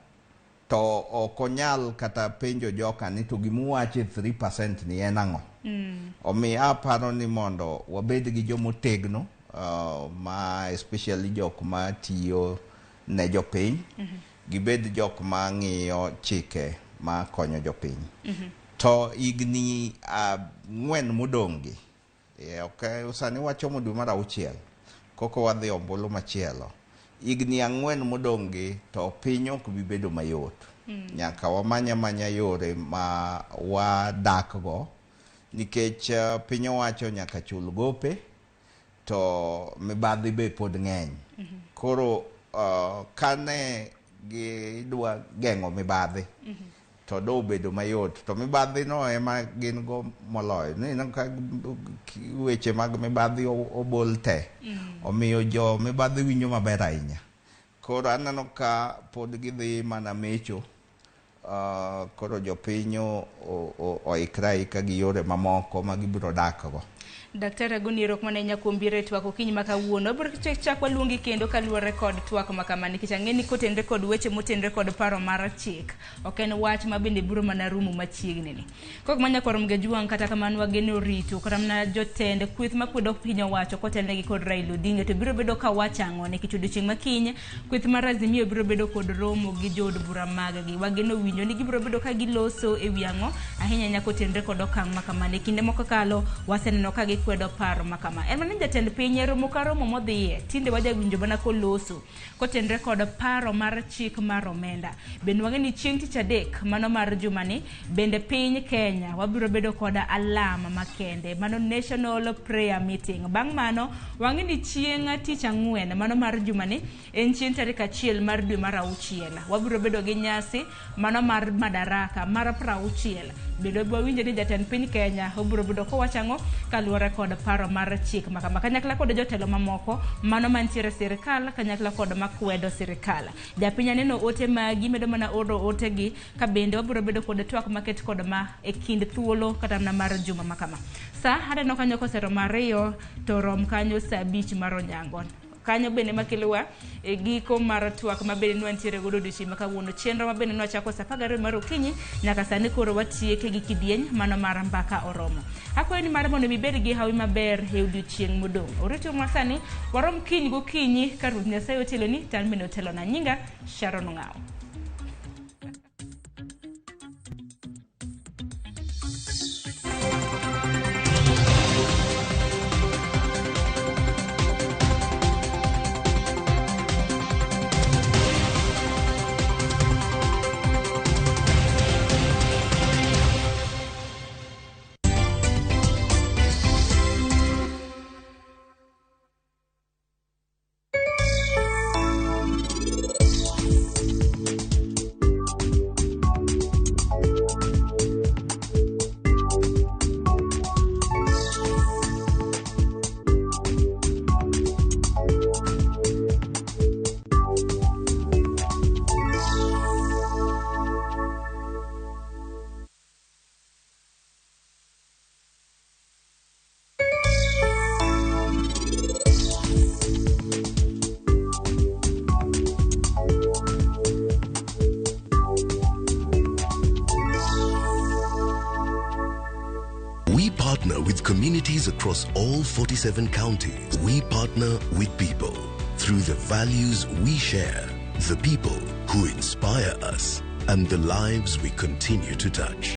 to ok onyal kata penjo joka ni to gimuwacho e 3% ni en ang'o. Omiyo aparo ni mondo wabed gi jomotegno, ma especially jok ma tiyo ne jopiny, gibed jok ma ng'iyo chike ma konyo jopiny. To higni 4 modong' gi, ok sani wachomo dwe mar auchiel, koko wadhi ombulu machielo. Higni 4 modong' gi to piny ok bi bedo mayot. Nyaka wamany amanya yore ma wadak go, nikech piny owacho nyaka chul gope, to mibadhi be pod ng'eny. Koro kane gidwa geng'o mibadhi, to dobedo mayot. To mibadhi no ema gin go moloyo. Ineno ka weche mag mibadhi obol te. Omiyo jo mibadhi winjo maber ahinya. Koro aneno ka pod gidhi mana mecho. Koro jopiny oikre aika gi yore mamoko ma gibiro dak go. Daktari Agoni, erokamano ahinya kuom biro e twak okinyi ma kawuono. Wabiro chak waluongi kendo kaluwore kod twak ma kama, nikech ang'e ni kotenre kod weche motenre kod paro mar chik, ok en wach ma bende biro mana rumo machiegni ni. Kok manya kwarom Gajwang', kata kamano wageno rito kata mana jotend kweth makwedo piny owacho kotelnegi kod Raila Odinga to biro bedo ka wacho ang'o, nikech odiochieng' ma kiny kweth mar Azimio biro bedo kod romo gi jood bura mag gi. Wageno winjo ni gibiro bedo ka giloso e wi ang'o ahinya ahinya kotenre kod okang' ma kamano. E kinde mokalo waseneno ka gikwedo paro ma kama. En mana ni jatend piny e romo ka romo modhiye tinde wajawinjo mana koloso kotenre kod paro mar chik mar omenda. Bende wang'e ni chieng' tich adek mano mar jumani bende piny Kenya wabiro bedo kod alam makende, mano National Prayer Meeting. Bang' mano wang'e ni chieng' tich ang'wen mano mar jumani en chieng' tarik 1 mar dwe mar auchiel wabiro bedo gi nyasi mano mar Madaraka mar 60. Bende wabiro winjo ni jatend piny Kenya obiro bedo kowacho ang'o kaluwore kod paro mar chik makama kanyakla kod jotelo mamoko mano mantiere e sirikal kanyakla kod makwedo sirikal. Japiny aneno ote magi medo mana oro otegi ka bende wabiro bedo kod twak maket kod ma e kind thuolo kata mana mar juma makama. Sa aneno kanyo koseromo 2 to rom kanyo sa 5 mar onyango. Kanyo bende makelowa e giko mar twak ma bende nwantiere godo odiochieng' ma kawuono. Chenro ma bende nwachako sa 12 mar okinyi nyaka sani koro watieke gi kidieny mano mar mbaka oromo. Akwayo ni mar mondo ibed gi hawi maber e odiochieng' modong'. Orito ma sani warom kiny gokinyi ka Ruoth Nyasaye oteloni to an bende otelona. Nyinga Sharon Ong'awo. We partner with communities across all 47 counties. We partner with people through the values we share, the people who inspire us, and the lives we continue to touch.